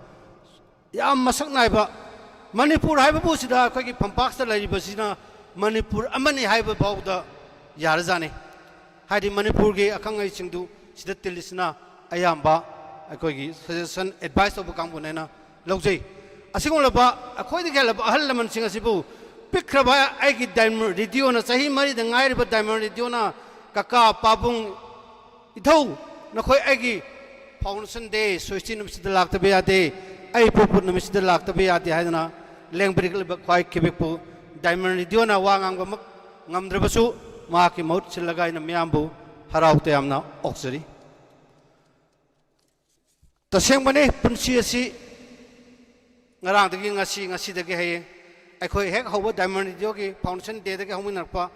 ꯌꯥꯝ ꯃꯁꯛ ꯅꯥꯏꯕ, ꯃꯅꯤꯄꯨꯔ ꯍꯥꯏꯕꯕꯨ ꯁꯤꯗ ꯑꯩꯈꯣꯏꯒꯤ ꯐꯝꯄꯥꯛꯁꯤꯗ ꯂꯩꯔꯤꯕꯁꯤꯅ ꯃꯅꯤꯄꯨꯔ ꯑꯃꯅꯤ ꯍꯥꯏꯕ ꯐꯥꯎꯕꯗ ꯌꯥꯔꯖꯥꯠꯅꯤ꯫ ꯍꯥꯏꯗꯤ ꯃꯅꯤꯄꯨꯔꯒꯤ ꯑꯈꯪ ꯑꯍꯩꯁꯤꯡꯗꯨ ꯁꯤꯗ ꯇꯤꯜꯂꯤꯁꯤꯅ ꯑꯌꯥꯝꯕ ꯑꯩꯈꯣꯏꯒꯤ ꯁꯖꯦꯁꯟ, ꯑꯦꯗꯚꯥꯏꯁ ꯇꯧꯕ ꯀꯥꯡꯕꯨꯅꯦꯅ ꯂꯧꯖꯩ꯫ ꯑꯁꯤꯒꯨꯝꯂꯕ ꯑꯩꯈꯣꯏꯗꯒꯤ ꯍꯦꯜꯂꯕ ꯑꯍꯜ ꯂꯃꯟꯁꯤꯡ ꯑꯁꯤꯕꯨ ꯄꯤꯛꯈ꯭ꯔꯕ ꯑꯩꯒꯤ ꯗꯥꯏꯃꯟ ꯔꯦꯗꯤꯑꯣꯅ, ꯆꯍꯤ ꯃꯔꯤꯗ ꯉꯥꯏꯔꯤꯕ ꯗꯥꯏꯃꯟ ꯔꯦꯗꯤꯑꯣꯅ, "ꯀꯀꯥ, ꯄꯥꯕꯨꯡ, ꯏꯙꯧ, ꯅꯈꯣꯏ ꯑꯩꯒꯤ ꯐꯥꯎꯟꯗꯦꯁꯟ ꯗꯦ ꯁ꯭ꯋꯦꯁꯇꯤ ꯅꯨꯃꯤꯠꯁꯤꯗ ꯂꯥꯛꯇꯕ ꯌꯥꯗꯦ, ꯑꯩ ꯄꯣꯛꯄ ꯅꯨꯃꯤꯠꯁꯤꯗ ꯂꯥꯛꯇꯕ ꯌꯥꯗꯦ" ꯍꯥꯏꯗꯅ ꯂꯦꯡꯕꯤꯔꯛꯂꯤꯕ ꯈ꯭ꯋꯥꯏ ꯈꯤꯕꯤꯛꯄꯨ ꯗꯥꯏꯃꯟ ꯔꯦꯗꯤꯑꯣꯅ ꯋꯥ ꯉꯥꯡꯕꯃꯛ ꯉꯝꯗ꯭ꯔꯕꯁꯨ, ꯃꯍꯥꯛꯀꯤ ꯃꯍꯨꯠ ꯁꯤꯜꯂꯒ ꯑꯩꯅ ꯃꯤꯌꯥꯝꯕꯨ ꯍꯔꯥꯎ ꯇꯌꯥꯝꯅ ꯑꯣꯛꯆꯔꯤ꯫ ꯇꯁꯦꯡꯕꯅꯤ, ꯄꯨꯟꯁꯤ ꯑꯁꯤ ꯉꯔꯥꯡꯗꯒꯤ ꯉꯁꯤ, ꯉꯁꯤꯗꯒꯤ ꯍꯌꯦꯡ꯫ ꯑꯩꯈꯣꯏ ꯍꯦꯛ ꯍꯧꯕ ꯗꯥꯏꯃꯟ ꯔꯦꯗꯤꯑꯣꯒꯤ ꯐꯥꯎꯟꯗꯦꯁꯟ ꯗꯦꯗꯒꯤ ꯍꯧꯃꯤꯟꯅꯔꯛꯄ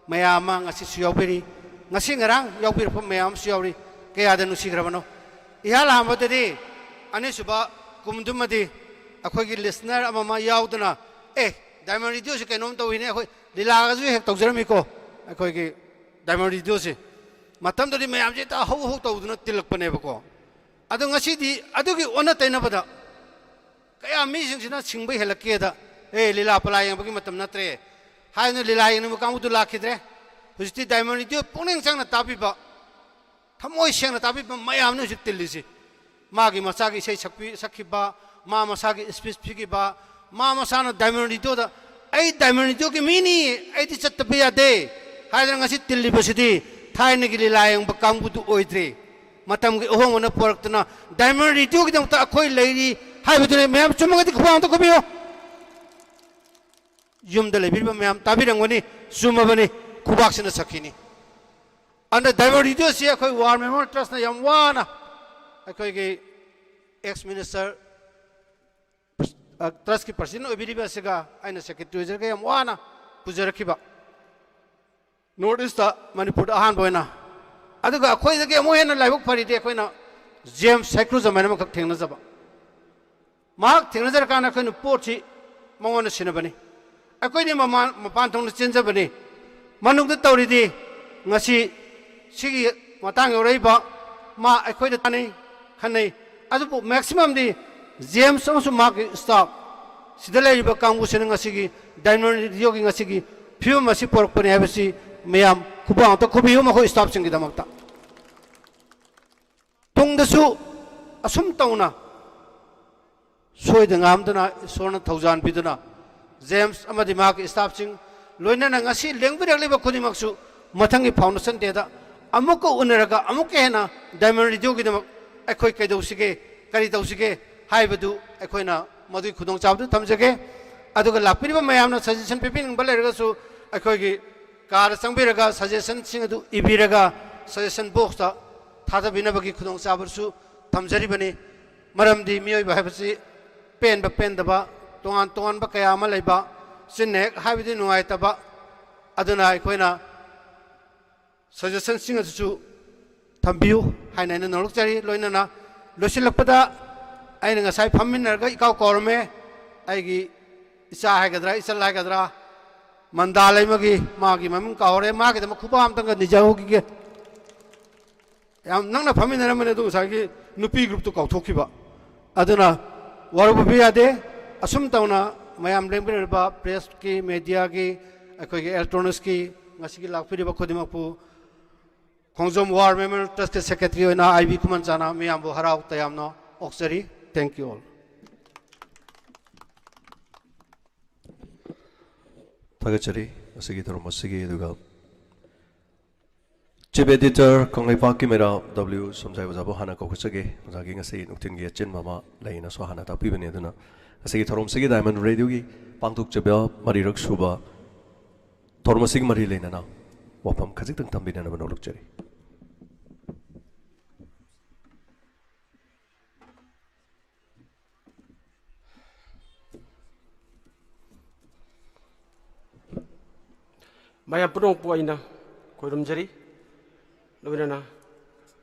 ꯃꯌꯥꯝ ꯑꯃ ꯉꯁꯤꯁꯨ ꯌꯥꯎꯕꯤꯔꯤ, ꯉꯁꯤ ꯉꯔꯥꯡ ꯌꯥꯎꯕꯤꯔꯛꯄ ꯃꯌꯥꯝ ꯑꯃꯁꯨ ꯌꯥꯎꯔꯤ꯫ ꯀꯌꯥꯗ ꯅꯨꯡꯁꯤꯈ꯭ꯔꯕꯅꯣ! ꯏꯍꯥꯟ ꯍꯥꯟꯕꯗꯗꯤ ꯑꯅꯤꯁꯨꯕ ꯀꯨꯝꯗꯨꯃꯗꯤ ꯑꯩꯈꯣꯏꯒꯤ ꯂꯤꯁꯅꯔ ꯑꯃ ꯑꯃ ꯌꯥꯎꯗꯅ, "ꯑꯦ, ꯗꯥꯏꯃꯟ ꯔꯦꯗꯤꯑꯣꯁꯤ ꯀꯩꯅꯣꯝ ꯇꯧꯏꯅꯦ", ꯑꯩꯈꯣꯏ ꯂꯤꯂꯥꯒꯁꯨ ꯍꯦꯛ ꯇꯧꯖꯔꯝꯃꯤꯀꯣ꯫ ꯑꯩꯈꯣꯏꯒꯤ ꯗꯥꯏꯃꯟ ꯔꯦꯗꯤꯑꯣꯁꯦ ꯃꯇꯝꯗꯨꯗꯤ ꯃꯌꯥꯝꯁꯦ ꯍꯦꯛꯇ ꯍꯧ ꯍꯧ ꯇꯧꯗꯨꯅ ꯇꯤꯜꯂꯛꯄꯅꯦꯕꯀꯣ꯫ ꯑꯗꯣ ꯉꯁꯤꯗꯤ ꯑꯗꯨꯒꯤ ꯑꯣꯟꯅ ꯇꯩꯅꯕꯗ ꯀꯌꯥ ꯃꯤꯁꯤꯡꯁꯤꯅ ꯁꯤꯡꯕ ꯍꯦꯜꯂꯛꯀꯦꯗ, "ꯑꯦ, ꯂꯤꯂꯥ ꯄꯂꯥ ꯌꯦꯡꯕꯒꯤ ꯃꯇꯝ ꯅꯠꯇ꯭ꯔꯦ" ꯍꯥꯏꯗꯅ ꯂꯤꯂꯥ ꯌꯦꯡꯅꯤꯡꯕ ꯀꯥꯡꯕꯨꯗꯨ ꯂꯥꯛꯈꯤꯗ꯭ꯔꯦ꯫ ꯍꯧꯖꯤꯛꯇꯤ ꯗꯥꯏꯃꯟ ꯔꯦꯗꯤꯑꯣ ꯄꯨꯛꯅꯤꯡ ꯆꯪꯅ ꯇꯥꯕꯤꯕ, ꯊꯃꯣꯏ ꯁꯦꯡꯅ ꯇꯥꯕꯤꯕ ꯃꯌꯥꯝꯅ ꯍꯧꯖꯤꯛ ꯇꯤꯜꯂꯤꯁꯤ꯫ ꯃꯥꯒꯤ ꯃꯆꯥꯒꯤ ꯏꯁꯩ ꯁꯛꯄꯤ-, ꯁꯛꯈꯤꯕ, ꯃꯥ ꯃꯁꯥꯒꯤ ꯏꯁꯄꯤꯆ ꯄꯤꯈꯤꯕ, ꯃꯥ ꯃꯁꯥꯅ ꯗꯥꯏꯃꯟ ꯔꯦꯗꯤꯑꯣꯗ "ꯑꯩ ꯗꯥꯏꯃꯟ ꯔꯦꯗꯤꯑꯣꯒꯤ ꯃꯤꯅꯤ, ꯑꯩꯗꯤ ꯆꯠꯇꯕ ꯌꯥꯗꯦ" ꯍꯥꯏꯗꯅ ꯉꯁꯤ ꯇꯤꯜꯂꯤꯕꯁꯤꯗꯤ ꯊꯥꯏꯅꯒꯤ ꯂꯤꯂꯥ ꯌꯦꯡꯕ ꯀꯥꯡꯕꯨꯗꯨ ꯑꯣꯏꯗ꯭ꯔꯦ꯫ ꯃꯇꯝꯒꯤ ꯑꯍꯣꯡꯕꯅ ꯄꯨꯔꯛꯇꯨꯅ ꯗꯥꯏꯃꯟ ꯔꯦꯗꯤꯑꯣꯒꯤꯗꯃꯛꯇ ꯑꯩꯈꯣꯏ ꯂꯩꯔꯤ ꯍꯥꯏꯕꯗꯨꯅꯤ꯫ ꯃꯌꯥꯝ ꯆꯨꯝꯃꯒꯗꯤ ꯈꯨꯕꯥꯛ ꯑꯝꯇ ꯈꯨꯕꯤꯌꯨ꯫ ꯌꯨꯝꯗ ꯂꯩꯕꯤꯔꯤꯕ ꯃꯌꯥꯝ ꯇꯥꯕꯤꯔꯝꯒꯅꯤ, ꯆꯨꯝꯃꯕꯅꯤ, ꯈꯨꯕꯥꯛꯁꯤꯅ ꯁꯛꯈꯤꯅꯤ꯫ ꯑꯗꯨꯅ ꯗꯥꯏꯃꯟ ꯔꯦꯗꯤꯑꯣꯁꯤ ꯑꯩꯈꯣꯏ ꯋꯥꯔ ꯃꯦꯃꯣꯔꯤꯌꯦꯜ ꯇ꯭ꯔꯁꯅ ꯌꯥꯝ ꯋꯥꯅ ꯑꯩꯈꯣꯏꯒꯤ ꯑꯦꯛꯁ ꯃꯤꯅꯤꯁꯇꯔ, ꯑ, ꯇ꯭ꯔꯁꯀꯤ ꯄ꯭ꯔꯁꯤꯗꯦꯟ ꯑꯣꯏꯕꯤꯔꯤꯕ ꯑꯁꯤꯒ ꯑꯩꯅ ꯁꯦꯀ꯭ꯔꯦꯇꯔꯤ ꯑꯣꯏꯖꯔꯒ ꯌꯥꯝ ꯋꯥꯅ ꯄꯨꯖꯔꯛꯈꯤꯕ꯫ ꯅꯣꯔꯠ ꯏꯁꯇ ꯃꯅꯤꯄꯨꯔꯗ ꯑꯍꯥꯟꯕ ꯑꯣꯏꯅ ꯑꯗꯨꯒ ꯑꯩꯈꯣꯏꯗꯒꯤ ꯑꯃꯨꯛ ꯍꯦꯟꯅ ꯂꯥꯏꯕꯛ ꯐꯔꯤꯗꯤ ꯑꯩꯈꯣꯏꯅ ꯖꯦꯝꯁ ꯁꯥꯏꯀ꯭ꯔꯨꯖꯝ ꯍꯥꯏꯅ ꯑꯃꯈꯛ ꯊꯦꯡꯅꯖꯕ꯫ ꯃꯍꯥꯛ ꯊꯦꯡꯅꯖꯔꯀꯥꯟꯗ ꯑꯩꯈꯣꯏꯅ ꯄꯣꯠꯁꯤ ꯃꯉꯣꯟꯗ ꯁꯤꯟꯅꯕꯅꯤ꯫ ꯑꯩꯈꯣꯏꯗꯤ ꯃꯃꯥꯟ-, ꯃꯄꯥꯟ ꯊꯣꯡꯗ ꯆꯦꯟꯖꯕꯅꯤ꯫ ꯃꯅꯨꯡꯗ ꯇꯧꯔꯤꯗꯤ ꯉꯁꯤ ꯁꯤꯒꯤ ꯃꯇꯥꯡ ꯌꯧꯔꯛꯏꯕ ꯃꯥ ꯑꯩꯈꯣꯏꯗ ꯇꯥꯟꯅꯩ, ꯈꯟꯅꯩ꯫ ꯑꯗꯨꯕꯨ ꯃꯦꯛꯁꯤꯃꯝꯗꯤ ꯖꯦꯝꯁ ꯑꯃꯁꯨꯡ ꯃꯍꯥꯛꯀꯤ ꯁ꯭ꯇꯥꯐ, ꯁꯤꯗ ꯂꯩꯔꯤꯕ ꯀꯥꯡꯕꯨꯁꯤꯅ ꯉꯁꯤꯒꯤ ꯗꯥꯏꯃꯟ ꯔꯦꯗꯤꯑꯣꯒꯤ ꯉꯁꯤꯒꯤ ꯐꯤꯕꯝ ꯑꯁꯤ ꯄꯨꯔꯛꯄꯅꯤ ꯍꯥꯏꯕꯁꯤ ꯃꯌꯥꯝ ꯈꯨꯕꯥꯛ ꯑꯝꯇ ꯈꯨꯕꯤꯌꯨ ꯃꯈꯣꯏ ꯁ꯭ꯇꯥꯐꯁꯤꯡꯒꯤꯗꯃꯛꯇ꯫ ꯇꯨꯡꯗꯁꯨ ꯑꯁꯨꯝ ꯇꯧꯅ ꯁꯣꯏꯗ ꯉꯥꯝꯗꯅ ꯏꯁꯣꯔꯅ ꯊꯧꯖꯥꯟ ꯄꯤꯗꯨꯅ ꯖꯦꯝꯁ ꯑꯃꯗꯤ ꯃꯍꯥꯛꯀꯤ ꯁ꯭ꯇꯥꯐꯁꯤꯡ, ꯂꯣꯏꯅꯅ ꯉꯁꯤ ꯂꯦꯡꯕꯤꯔꯛꯂꯤꯕ ꯈꯨꯗꯤꯡꯃꯛꯁꯨ ꯃꯊꯪꯒꯤ ꯐꯥꯎꯟꯗꯦꯁꯟ ꯗꯦꯗ ꯑꯃꯨꯛꯀ ꯎꯅꯔꯒ ꯑꯃꯨꯛꯀ ꯍꯦꯟꯅ ꯗꯥꯏꯃꯟ ꯔꯦꯗꯤꯑꯣꯒꯤꯗꯃꯛ ꯑꯩꯈꯣꯏ ꯀꯩꯗꯧꯁꯤꯒꯦ, ꯀꯔꯤ ꯇꯧꯁꯤꯒꯦ ꯍꯥꯏꯕꯗꯨ ꯑꯩꯈꯣꯏꯅ ꯃꯗꯨꯒꯤ ꯈꯨꯗꯣꯡꯆꯥꯕꯗꯨ ꯊꯝꯖꯒꯦ꯫ ꯑꯗꯨꯒ ꯂꯥꯛꯄꯤꯔꯤꯕ ꯃꯌꯥꯝꯅ ꯁꯖꯦꯁꯟ ꯄꯤꯕꯤꯅꯤꯡꯕ ꯂꯩꯔꯒꯁꯨ ꯑꯩꯈꯣꯏꯒꯤ ꯀꯥꯗ ꯆꯪꯕꯤꯔꯒ ꯁꯖꯦꯁꯟꯁꯤꯡ ꯑꯗꯨ ꯏꯕꯤꯔꯒ ꯁꯖꯦꯁꯟ ꯕꯣꯛꯁꯇ ꯊꯥꯗꯕꯤꯅꯕꯒꯤ ꯈꯨꯗꯣꯡꯆꯥꯕꯁꯨ ꯊꯝꯖꯔꯤꯕꯅꯤ꯫ ꯃꯔꯝꯗꯤ ꯃꯤꯑꯣꯏꯕ ꯍꯥꯏꯕꯁꯤ ꯄꯦꯟꯕ ꯄꯦꯟꯗꯕ, ꯇꯣꯉꯥꯟ ꯇꯣꯉꯥꯟꯕ ꯀꯌꯥ ꯑꯃ ꯂꯩꯕ, ꯆꯤꯟꯅ ꯍꯦꯛ ꯍꯥꯏꯕꯗꯤ ꯅꯨꯡꯉꯥꯏꯇꯕ꯫ ꯑꯗꯨꯅ ꯑꯩꯈꯣꯏꯅ ꯁꯖꯦꯁꯟꯁꯤꯡ ꯑꯗꯨꯁꯨ ꯊꯝꯕꯤꯌꯨ ꯍꯥꯏꯅ ꯑꯩꯅ ꯅꯣꯂꯛꯆꯔꯤ꯫ ꯂꯣꯏꯅꯅ ꯂꯣꯏꯁꯤꯜꯂꯛꯄꯗ ꯑꯩꯅ ꯉꯁꯥꯏ ꯐꯝꯃꯤꯟꯅꯔꯒ ꯏꯀꯥꯎ ꯀꯥꯎꯔꯝꯃꯦ, ꯑꯩꯒꯤ ꯏꯆꯥ ꯍꯥꯏꯒꯗ꯭ꯔꯥ, ꯏꯆꯜ ꯍꯥꯏꯒꯗ꯭ꯔꯥ, ꯃꯟꯗꯥ ꯂꯩꯃꯒꯤ, ꯃꯥꯒꯤ ꯃꯃꯤꯡ ꯀꯥꯎꯔꯦ, ꯃꯥꯒꯤꯗꯃꯛ ꯈꯨꯕꯥꯛ ꯑꯝꯇꯪꯒ ꯅꯤꯖꯍꯧꯈꯤꯒꯦ꯫ ꯌꯥꯝ ꯅꯛꯅ ꯐꯝꯃꯤꯟꯅꯔꯝꯕꯅꯦ, ꯑꯗꯨ ꯉꯁꯥꯏꯒꯤ ꯅꯨꯄꯤ ꯒ꯭ꯔꯨꯞꯇꯨ ꯀꯥꯎꯊꯣꯛꯈꯤꯕ꯫ ꯑꯗꯨꯅ ꯋꯥꯔꯧꯕꯤꯕ ꯌꯥꯗꯦ꯫ ꯑꯁꯨꯝ ꯇꯧꯅ ꯃꯌꯥꯝ ꯂꯦꯡꯕꯤꯔꯤꯕ ꯄ꯭ꯔꯦꯁꯀꯤ, ꯃꯦꯗꯤꯌꯥꯒꯤ, ꯑꯩꯈꯣꯏꯒꯤ ꯏꯂꯦꯛꯇ꯭ꯔꯣꯅꯤꯛꯁꯀꯤ ꯉꯁꯤꯒꯤ ꯂꯥꯛꯄꯤꯔꯤꯕ ꯈꯨꯗꯤꯡꯃꯛꯄꯨ ꯈꯣꯡꯖꯣꯝ ꯋꯥꯔ ꯃꯦꯃꯣꯔꯤꯌꯦꯜ ꯇ꯭ꯔꯁꯀꯤ ꯁꯦꯀ꯭ꯔꯦꯇꯔꯤ ꯑꯣꯏꯅ ꯑꯥꯏ ꯕꯤ ꯈꯨꯃꯟꯆꯥꯅ ꯃꯤꯌꯥꯝꯕꯨ ꯍꯔꯥꯎ ꯇꯌꯥꯝꯅ ꯑꯣꯛꯆꯔꯤ꯫ Thank you all꯫ ꯊꯥꯒꯠꯆꯔꯤ ꯉꯁꯤꯒꯤ ꯊꯧꯔꯝ ꯑꯁꯤꯒꯤ꯫ ꯑꯗꯨꯒ Chief Editor ꯀꯪꯂꯩꯄꯥꯛꯀꯤ ꯃꯩꯔꯥ ꯗꯕ꯭ꯂꯤꯎ ꯁꯣꯝꯁꯥꯏ ꯑꯣꯖꯥꯕꯨ ꯍꯥꯟꯅ ꯀꯧꯈꯠꯆꯒꯦ꯫ ꯑꯣꯖꯥꯒꯤ ꯉꯁꯤ ꯅꯨꯡꯊꯤꯜꯒꯤ ꯑꯆꯤꯟꯕ ꯑꯃ ꯂꯩꯅꯁꯨ ꯍꯥꯟꯅ ꯇꯥꯛꯄꯤꯕꯅꯤ꯫ ꯑꯗꯨꯅ ꯉꯁꯤꯒꯤ ꯊꯧꯔꯝꯁꯤꯒꯤ Diamond Radio ꯒꯤ ꯄꯥꯡꯊꯣꯛꯆꯕ ꯃꯔꯤꯔꯛ ꯁꯨꯕ ꯊꯧꯔꯝ ꯑꯁꯤꯒꯤ ꯃꯔꯤ ꯂꯩꯅꯅ ꯋꯥꯐꯝ ꯈꯖꯤꯛꯇꯪ ꯊꯝꯕꯤꯅꯅꯕ ꯅꯣꯂꯨꯛꯆꯔꯤ꯫ ꯃꯌꯥꯝ ꯄꯨꯝꯅꯃꯛꯄꯨ ꯑꯩꯅ ꯈꯣꯏꯔꯨꯝꯖꯔꯤ꯫ ꯂꯣꯏꯅꯅ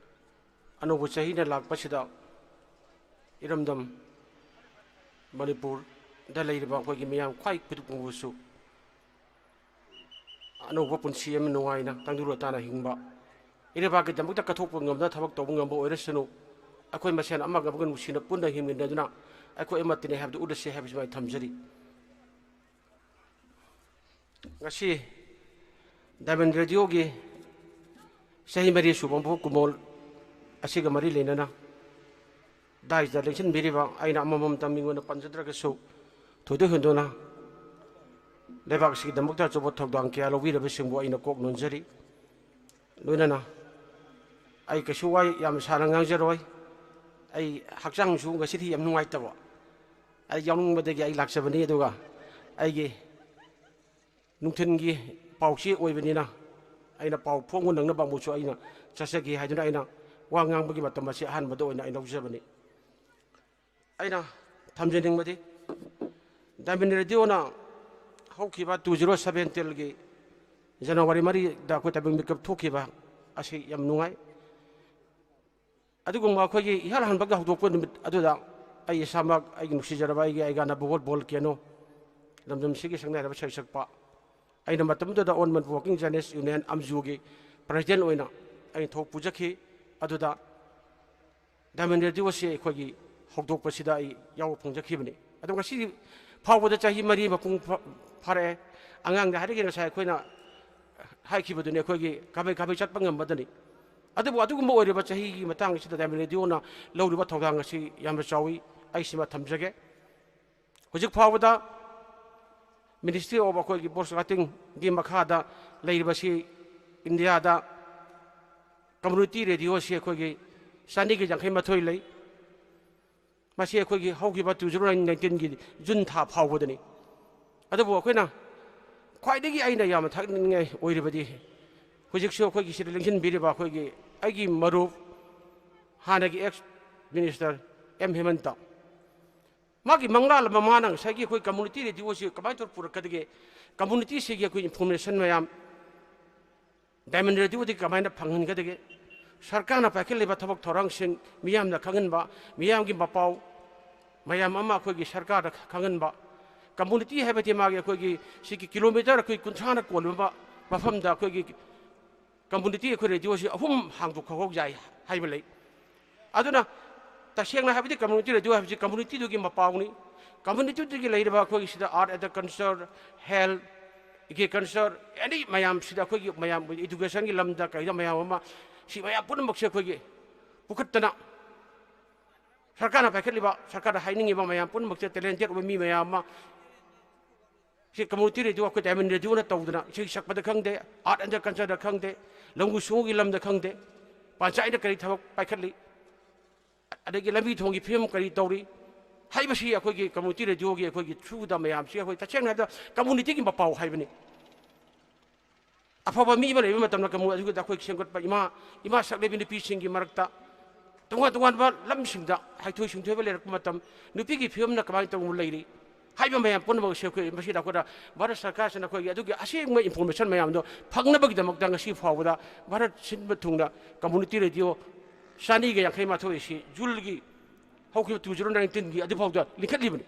ꯑꯅꯧꯕ ꯆꯍꯤꯅ ꯂꯥꯛꯄꯁꯤꯗ ꯏꯔꯝꯗꯝ ꯃꯅꯤꯄꯨꯔꯗ ꯂꯩꯔꯤꯕ ꯑꯩꯈꯣꯏꯒꯤ ꯃꯤꯌꯥꯝ ꯈ꯭ꯋꯥꯏ ꯈꯨꯗꯤꯡꯃꯛꯄꯨꯁꯨ ꯑꯅꯧꯕ ꯄꯨꯟꯁꯤ ꯑꯃ ꯅꯨꯡꯉꯥꯏꯅ ꯇꯪꯗꯨ ꯂꯩꯇꯥꯅ ꯍꯤꯡꯕ, ꯏꯔꯩꯕꯥꯛꯀꯤꯗꯃꯛꯇ ꯀꯠꯊꯣꯛꯄ ꯉꯝꯗꯅ ꯊꯕꯛ ꯇꯧꯕ ꯉꯝꯕ ꯑꯣꯏꯔꯁꯅꯨ, ꯑꯩꯈꯣꯏ ꯃꯁꯦꯟ ꯑꯃꯒ ꯑꯃꯒ ꯅꯨꯡꯁꯤꯅ ꯄꯨꯟꯅ ꯍꯤꯡꯃꯤꯟꯅꯗꯨꯅ ꯑꯩꯈꯣꯏ ꯑꯃꯠꯇꯅꯤ ꯍꯥꯏꯕꯗꯨ ꯎꯠꯂꯁꯤ ꯍꯥꯏꯕꯁꯤꯃ ꯑꯩ ꯊꯝꯖꯔꯤ꯫ ꯉꯁꯤ Diamond Radio ꯒꯤ ꯆꯍꯤ ꯃꯔꯤ ꯁꯨꯕ ꯃꯄꯣꯛ ꯀꯨꯝꯑꯣꯜ ꯑꯁꯤꯒ ꯃꯔꯤ ꯂꯩꯅꯅ dais ꯇ ꯂꯦꯡꯁꯤꯟꯕꯤꯔꯤꯕ, ꯑꯩꯅ ꯑꯃꯃꯝꯇ ꯃꯤꯡ ꯑꯣꯏꯅ ꯄꯟꯖꯗ꯭ꯔꯒꯁꯨ, ꯊꯣꯏꯗꯣꯛ ꯍꯦꯟꯗꯣꯛꯅ ꯂꯩꯕꯥꯛ ꯑꯁꯤꯒꯤꯗꯃꯛꯇ ꯑꯆꯧꯕ ꯊꯧꯗꯥꯡ ꯀꯌꯥ ꯂꯧꯕꯤꯔꯕꯁꯤꯡꯕꯨ ꯑꯩꯅ ꯀꯣꯛ ꯅꯣꯟꯖꯔꯤ꯫ ꯂꯣꯏꯅꯅ ꯑꯩ ꯀꯩꯁꯨ ꯋꯥ ꯌꯥꯝ ꯁꯥꯡꯅ ꯉꯥꯡꯖꯔꯣꯏ꯫ ꯑꯩ ꯍꯛꯆꯥꯡꯁꯨ ꯉꯁꯤꯗꯤ ꯌꯥꯝ ꯅꯨꯡꯉꯥꯏꯇꯕ, ꯑꯩ ꯌꯥꯎꯅꯤꯡꯕꯗꯒꯤ ꯑꯩ ꯂꯥꯛꯆꯕꯅꯤ꯫ ꯑꯗꯨꯒ ꯑꯩꯒꯤ ꯅꯨꯡꯊꯤꯜꯒꯤ ꯄꯥꯎꯆꯦ ꯑꯣꯏꯕꯅꯤꯅ ꯑꯩꯅ ꯄꯥꯎ ꯐꯣꯡꯕ ꯅꯪꯅꯕ ꯑꯃꯨꯛꯁꯨ ꯑꯩꯅ ꯆꯠꯆꯒꯦ ꯍꯥꯏꯗꯨꯅ ꯑꯩꯅ ꯋꯥ ꯉꯥꯡꯕꯒꯤ ꯃꯇꯝ ꯑꯁꯤ ꯑꯍꯥꯟꯕꯗ ꯑꯣꯏꯅ ꯑꯩ ꯂꯧꯖꯕꯅꯤ꯫ ꯑꯩꯅ ꯊꯝꯖꯅꯤꯡꯕꯗꯤ, Diamond Radio ꯅ ꯍꯧꯈꯤꯕ two zero seven ꯇꯦꯜꯒꯤ ꯖꯅꯋꯥꯔꯤ ꯃꯔꯤꯗ ꯑꯩꯈꯣꯏ ꯇꯥꯏꯕꯪ ꯃꯤꯀꯞ ꯊꯣꯛꯈꯤꯕ ꯑꯁꯤ ꯌꯥꯝ ꯅꯨꯡꯉꯥꯏ꯫ ꯑꯗꯨꯒꯨꯝꯕ ꯑꯩꯈꯣꯏꯒꯤ ꯏꯍꯥꯟ ꯍꯥꯟꯕꯒꯤ ꯍꯧꯗꯣꯛꯄ ꯅꯨꯃꯤꯠ ꯑꯗꯨꯗ ꯑꯩ ꯏꯁꯥꯃꯛ, ꯑꯩꯒꯤ ꯅꯨꯡꯁꯤꯖꯔꯕ ꯑꯩꯒꯤ ꯑꯩꯒꯥꯅ ꯕꯣꯒꯣꯜ ꯕꯣꯜ ꯀꯦꯅꯣ, ꯂꯝꯗꯝꯁꯤꯒꯤ ꯁꯛꯅꯥꯏꯔꯕ ꯁꯩꯁꯛꯄ, ꯑꯩꯅ ꯃꯇꯝꯗꯨꯗ All Manipur Working Journalist Union, ꯑꯝꯖꯨꯒꯤ president ꯑꯣꯏꯅ ꯑꯩꯅ ꯊꯧ ꯄꯨꯖꯈꯤ꯫ ꯑꯗꯨꯗ ꯗꯥꯏꯃꯟ ꯔꯦꯗꯤꯑꯣꯁꯤ ꯑꯩꯈꯣꯏꯒꯤ ꯍꯧꯗꯣꯛꯄꯁꯤꯗ ꯑꯩ ꯌꯥꯎꯕ ꯐꯪꯖꯈꯤꯕꯅꯤ꯫ ꯑꯗꯣ ꯉꯁꯤ ꯐꯥꯎꯕꯗ ꯆꯍꯤ ꯃꯔꯤ ꯃꯄꯨꯡ ꯐꯥ-, ꯐꯥꯔꯛꯑꯦ꯫ ꯑꯉꯥꯡꯗ ꯍꯥꯏꯔꯤꯉꯩ ꯉꯁꯥꯏ ꯑꯩꯈꯣꯏꯅ ꯍꯥꯏꯈꯤꯕꯗꯨꯅꯤ, ꯑꯩꯈꯣꯏꯒꯤ ꯀꯥꯕꯩ ꯀꯥꯕꯩ ꯆꯠꯄ ꯉꯝꯕꯗꯅꯤ꯫ ꯑꯗꯨꯕꯨ ꯑꯗꯨꯒꯨꯝꯕ ꯑꯣꯏꯔꯤꯕ ꯆꯍꯤꯒꯤ ꯃꯇꯥꯡ ꯑꯁꯤꯗ ꯗꯥꯏꯃꯟ ꯔꯦꯗꯤꯑꯣꯅ ꯂꯧꯔꯤꯕ ꯊꯧꯗꯥꯡ ꯑꯁꯤ ꯌꯥꯝꯅ ꯆꯥꯎꯏ꯫ ꯑꯩ ꯁꯤꯃ ꯊꯝꯖꯒꯦ꯫ ꯍꯧꯖꯤꯛ ꯐꯥꯎꯕꯗ Ministry of ꯑꯩꯈꯣꯏꯒꯤ Broadcastingꯒꯤ ꯃꯈꯥꯗ ꯂꯩꯔꯤꯕꯁꯤ ꯏꯟꯗꯤꯌꯥꯗ community radioꯁꯤ ꯑꯩꯈꯣꯏꯒꯤ ꯆꯅꯤꯒ ꯌꯥꯡꯈꯩ ꯃꯥꯊꯣꯏ ꯂꯩ꯫ ꯃꯁꯤ ꯑꯩꯈꯣꯏꯒꯤ ꯍꯧꯈꯤꯕ two thousand nineteenꯒꯤ June ꯊꯥ ꯐꯥꯎꯕꯗꯅꯤ꯫ ꯑꯗꯨꯕꯨ ꯑꯩꯈꯣꯏꯅ ꯈ꯭ꯋꯥꯏꯗꯒꯤ ꯑꯩꯅ ꯌꯥꯝꯅ ꯊꯥꯒꯠꯅꯤꯡꯉꯥꯏ ꯑꯣꯏꯔꯤꯕꯗꯤ ꯍꯧꯖꯤꯛꯁꯨ ꯑꯩꯈꯣꯏꯒꯤ ꯁꯤꯗ ꯂꯦꯡꯁꯤꯟꯕꯤꯔꯤꯕ ꯑꯩꯈꯣꯏꯒꯤ ꯑꯩꯒꯤ ꯃꯔꯨꯞ ꯍꯥꯟꯅꯒꯤ ex minister ꯑꯦꯝ ꯍꯦꯃꯟꯇ, ꯃꯥꯒꯤ ꯃꯪꯂꯥꯟ ꯑꯃ ꯃꯥꯅ ꯉꯁꯥꯏꯒꯤ ꯑꯩꯈꯣꯏ community radioꯁꯤ ꯀꯃꯥꯏꯅ ꯇꯧꯔ ꯄꯨꯔꯛꯀꯗꯒꯦ, communityꯁꯤꯒꯤ ꯑꯩꯈꯣꯏ information ꯃꯌꯥꯝ Diamond Radioꯗꯒꯤ ꯀꯃꯥꯏꯅ ꯐꯪꯍꯟꯒꯗꯒꯦ, ꯁꯔꯀꯥꯔꯅ ꯄꯥꯏꯈꯠꯂꯤꯕ ꯊꯕꯛ ꯊꯧꯔꯥꯡꯁꯤꯡ ꯃꯤꯌꯥꯝꯅ ꯈꯪꯍꯟꯕ, ꯃꯤꯌꯥꯝꯒꯤ ꯃꯄꯥꯎ ꯃꯌꯥꯝ ꯑꯃ ꯑꯩꯈꯣꯏꯒꯤ ꯁꯔꯀꯥꯔꯗ ꯈꯪꯍꯟꯕ, community ꯍꯥꯏꯕꯗꯤ ꯃꯥꯒꯤ ꯑꯩꯈꯣꯏꯒꯤ ꯁꯤꯒꯤ kilometre ꯑꯩꯈꯣꯏ ꯀꯨꯟꯊ꯭ꯔꯥꯅ ꯀꯣꯜꯂꯤꯕ ꯃꯐꯝꯗ ꯑꯩꯈꯣꯏꯒꯤ community ꯑꯩꯈꯣꯏ radioꯁꯤ ꯑꯍꯨꯝ ꯍꯥꯡꯗꯣꯛꯍꯧ ꯌꯥꯏ ꯍꯥꯏꯕ ꯂꯩ꯫ ꯑꯗꯨꯅ ꯇꯁꯦꯡꯅ ꯍꯥꯏꯕꯗꯤ community radio ꯍꯥꯏꯕꯁꯤ communityꯗꯨꯒꯤ ꯃꯄꯥꯎꯅꯤ꯫ Communityꯗꯨꯒꯤ ꯂꯩꯔꯤꯕ ꯑꯩꯈꯣꯏꯒꯤ ꯁꯤꯗ art and culture, health, agriculture, any ꯃꯌꯥꯝꯁꯤꯗ ꯑꯩꯈꯣꯏꯒꯤ ꯃꯌꯥꯝ educationꯒꯤ ꯂꯝꯗ ꯀꯩꯗ ꯃꯌꯥꯝ ꯑꯃ ꯁꯤ ꯃꯌꯥꯝ ꯄꯨꯝꯅꯃꯛꯁꯦ ꯑꯩꯈꯣꯏꯒꯤ ꯄꯨꯈꯠꯇꯅ ꯁꯔꯀꯥꯔꯅ ꯄꯥꯏꯈꯠꯂꯤꯕ, ꯁꯔꯀꯥꯔꯗ ꯍꯥꯏꯅꯤꯡꯉꯤꯕ ꯃꯌꯥꯝ ꯄꯨꯝꯅꯃꯛꯁꯦ talented ꯑꯣꯏꯕ ꯃꯤ ꯃꯌꯥꯝ ꯑꯃ ꯁꯤ community radio, ꯑꯩꯈꯣꯏ Diamond Radioꯅ ꯇꯧꯗꯅ ꯏꯁꯩ ꯁꯛꯄꯗ ꯈꯪꯗꯦ, art and cultureꯗ ꯈꯪꯗꯦ, ꯂꯧꯎ ꯁꯤꯡꯎꯒꯤ ꯂꯝꯗ ꯈꯪꯗꯦ, ꯄꯟꯆꯥꯌꯠꯅ ꯀꯔꯤ ꯊꯕꯛ ꯄꯥꯏꯈꯠꯂꯤ, ꯑꯗꯒꯤ ꯂꯝꯕꯤ ꯊꯣꯡꯒꯤ ꯐꯤꯕꯝ ꯀꯔꯤ ꯇꯧꯔꯤ ꯍꯥꯏꯕꯁꯤ ꯑꯩꯈꯣꯏꯒꯤ community radioꯒꯤ ꯑꯩꯈꯣꯏꯒꯤ throughꯗ ꯃꯌꯥꯝꯁꯤ ꯑꯩꯈꯣꯏ ꯇꯁꯦꯡꯅ ꯍꯥꯏꯕꯗ communityꯒꯤ ꯃꯄꯥꯎ ꯍꯥꯏꯕꯅꯤ꯫ ꯑꯐꯕ ꯃꯤ ꯑꯃ ꯂꯩꯕ ꯃꯇꯝꯗ ꯀꯃꯨ ꯑꯗꯨꯒꯤꯗ ꯑꯩꯈꯣꯏ ꯁꯦꯝꯒꯠꯄ ꯏꯃꯥ, ꯏꯃꯥ ꯁꯛꯂꯕꯤ ꯅꯨꯄꯤꯁꯤꯡꯒꯤ ꯃꯔꯛꯇ ꯇꯣꯉꯥꯟ ꯇꯣꯉꯥꯟꯕ ꯂꯝꯁꯤꯡꯗ ꯍꯩꯊꯣꯏ ꯁꯤꯡꯊꯣꯏꯕ ꯂꯩꯔꯛꯄ ꯃꯇꯝ, ꯅꯨꯄꯤꯒꯤ ꯐꯤꯕꯝꯅ ꯀꯃꯥꯏꯅ ꯇꯧꯅ ꯂꯩꯔꯤ ꯍꯥꯏꯕ ꯃꯌꯥꯝ ꯄꯨꯝꯅꯃꯛ ꯑꯁꯤ ꯑꯩꯈꯣꯏ ꯃꯁꯤꯗ ꯑꯩꯈꯣꯏꯅ ꯚꯥꯔꯠ ꯁꯔꯀꯥꯔꯁꯤꯅ ꯑꯩꯈꯣꯏꯒꯤ ꯑꯗꯨꯒꯤ ꯑꯁꯦꯡꯕ information ꯃꯌꯥꯝꯗꯣ ꯐꯪꯅꯕꯒꯤꯗꯃꯛꯇ ꯉꯁꯤ ꯐꯥꯎꯕꯗ ꯚꯥꯔꯠ ꯁꯤꯟꯕ ꯊꯨꯡꯅ community radio ꯆꯅꯤꯒ ꯌꯥꯡꯈꯩ ꯃꯥꯊꯣꯏ ꯑꯁꯤ Juneꯒꯤ ꯍꯧꯈꯤꯕ two thousand nineteenꯒꯤ ꯑꯗꯨꯐꯥꯎꯗ ꯂꯤꯡꯈꯠꯂꯤꯕꯅꯤ꯫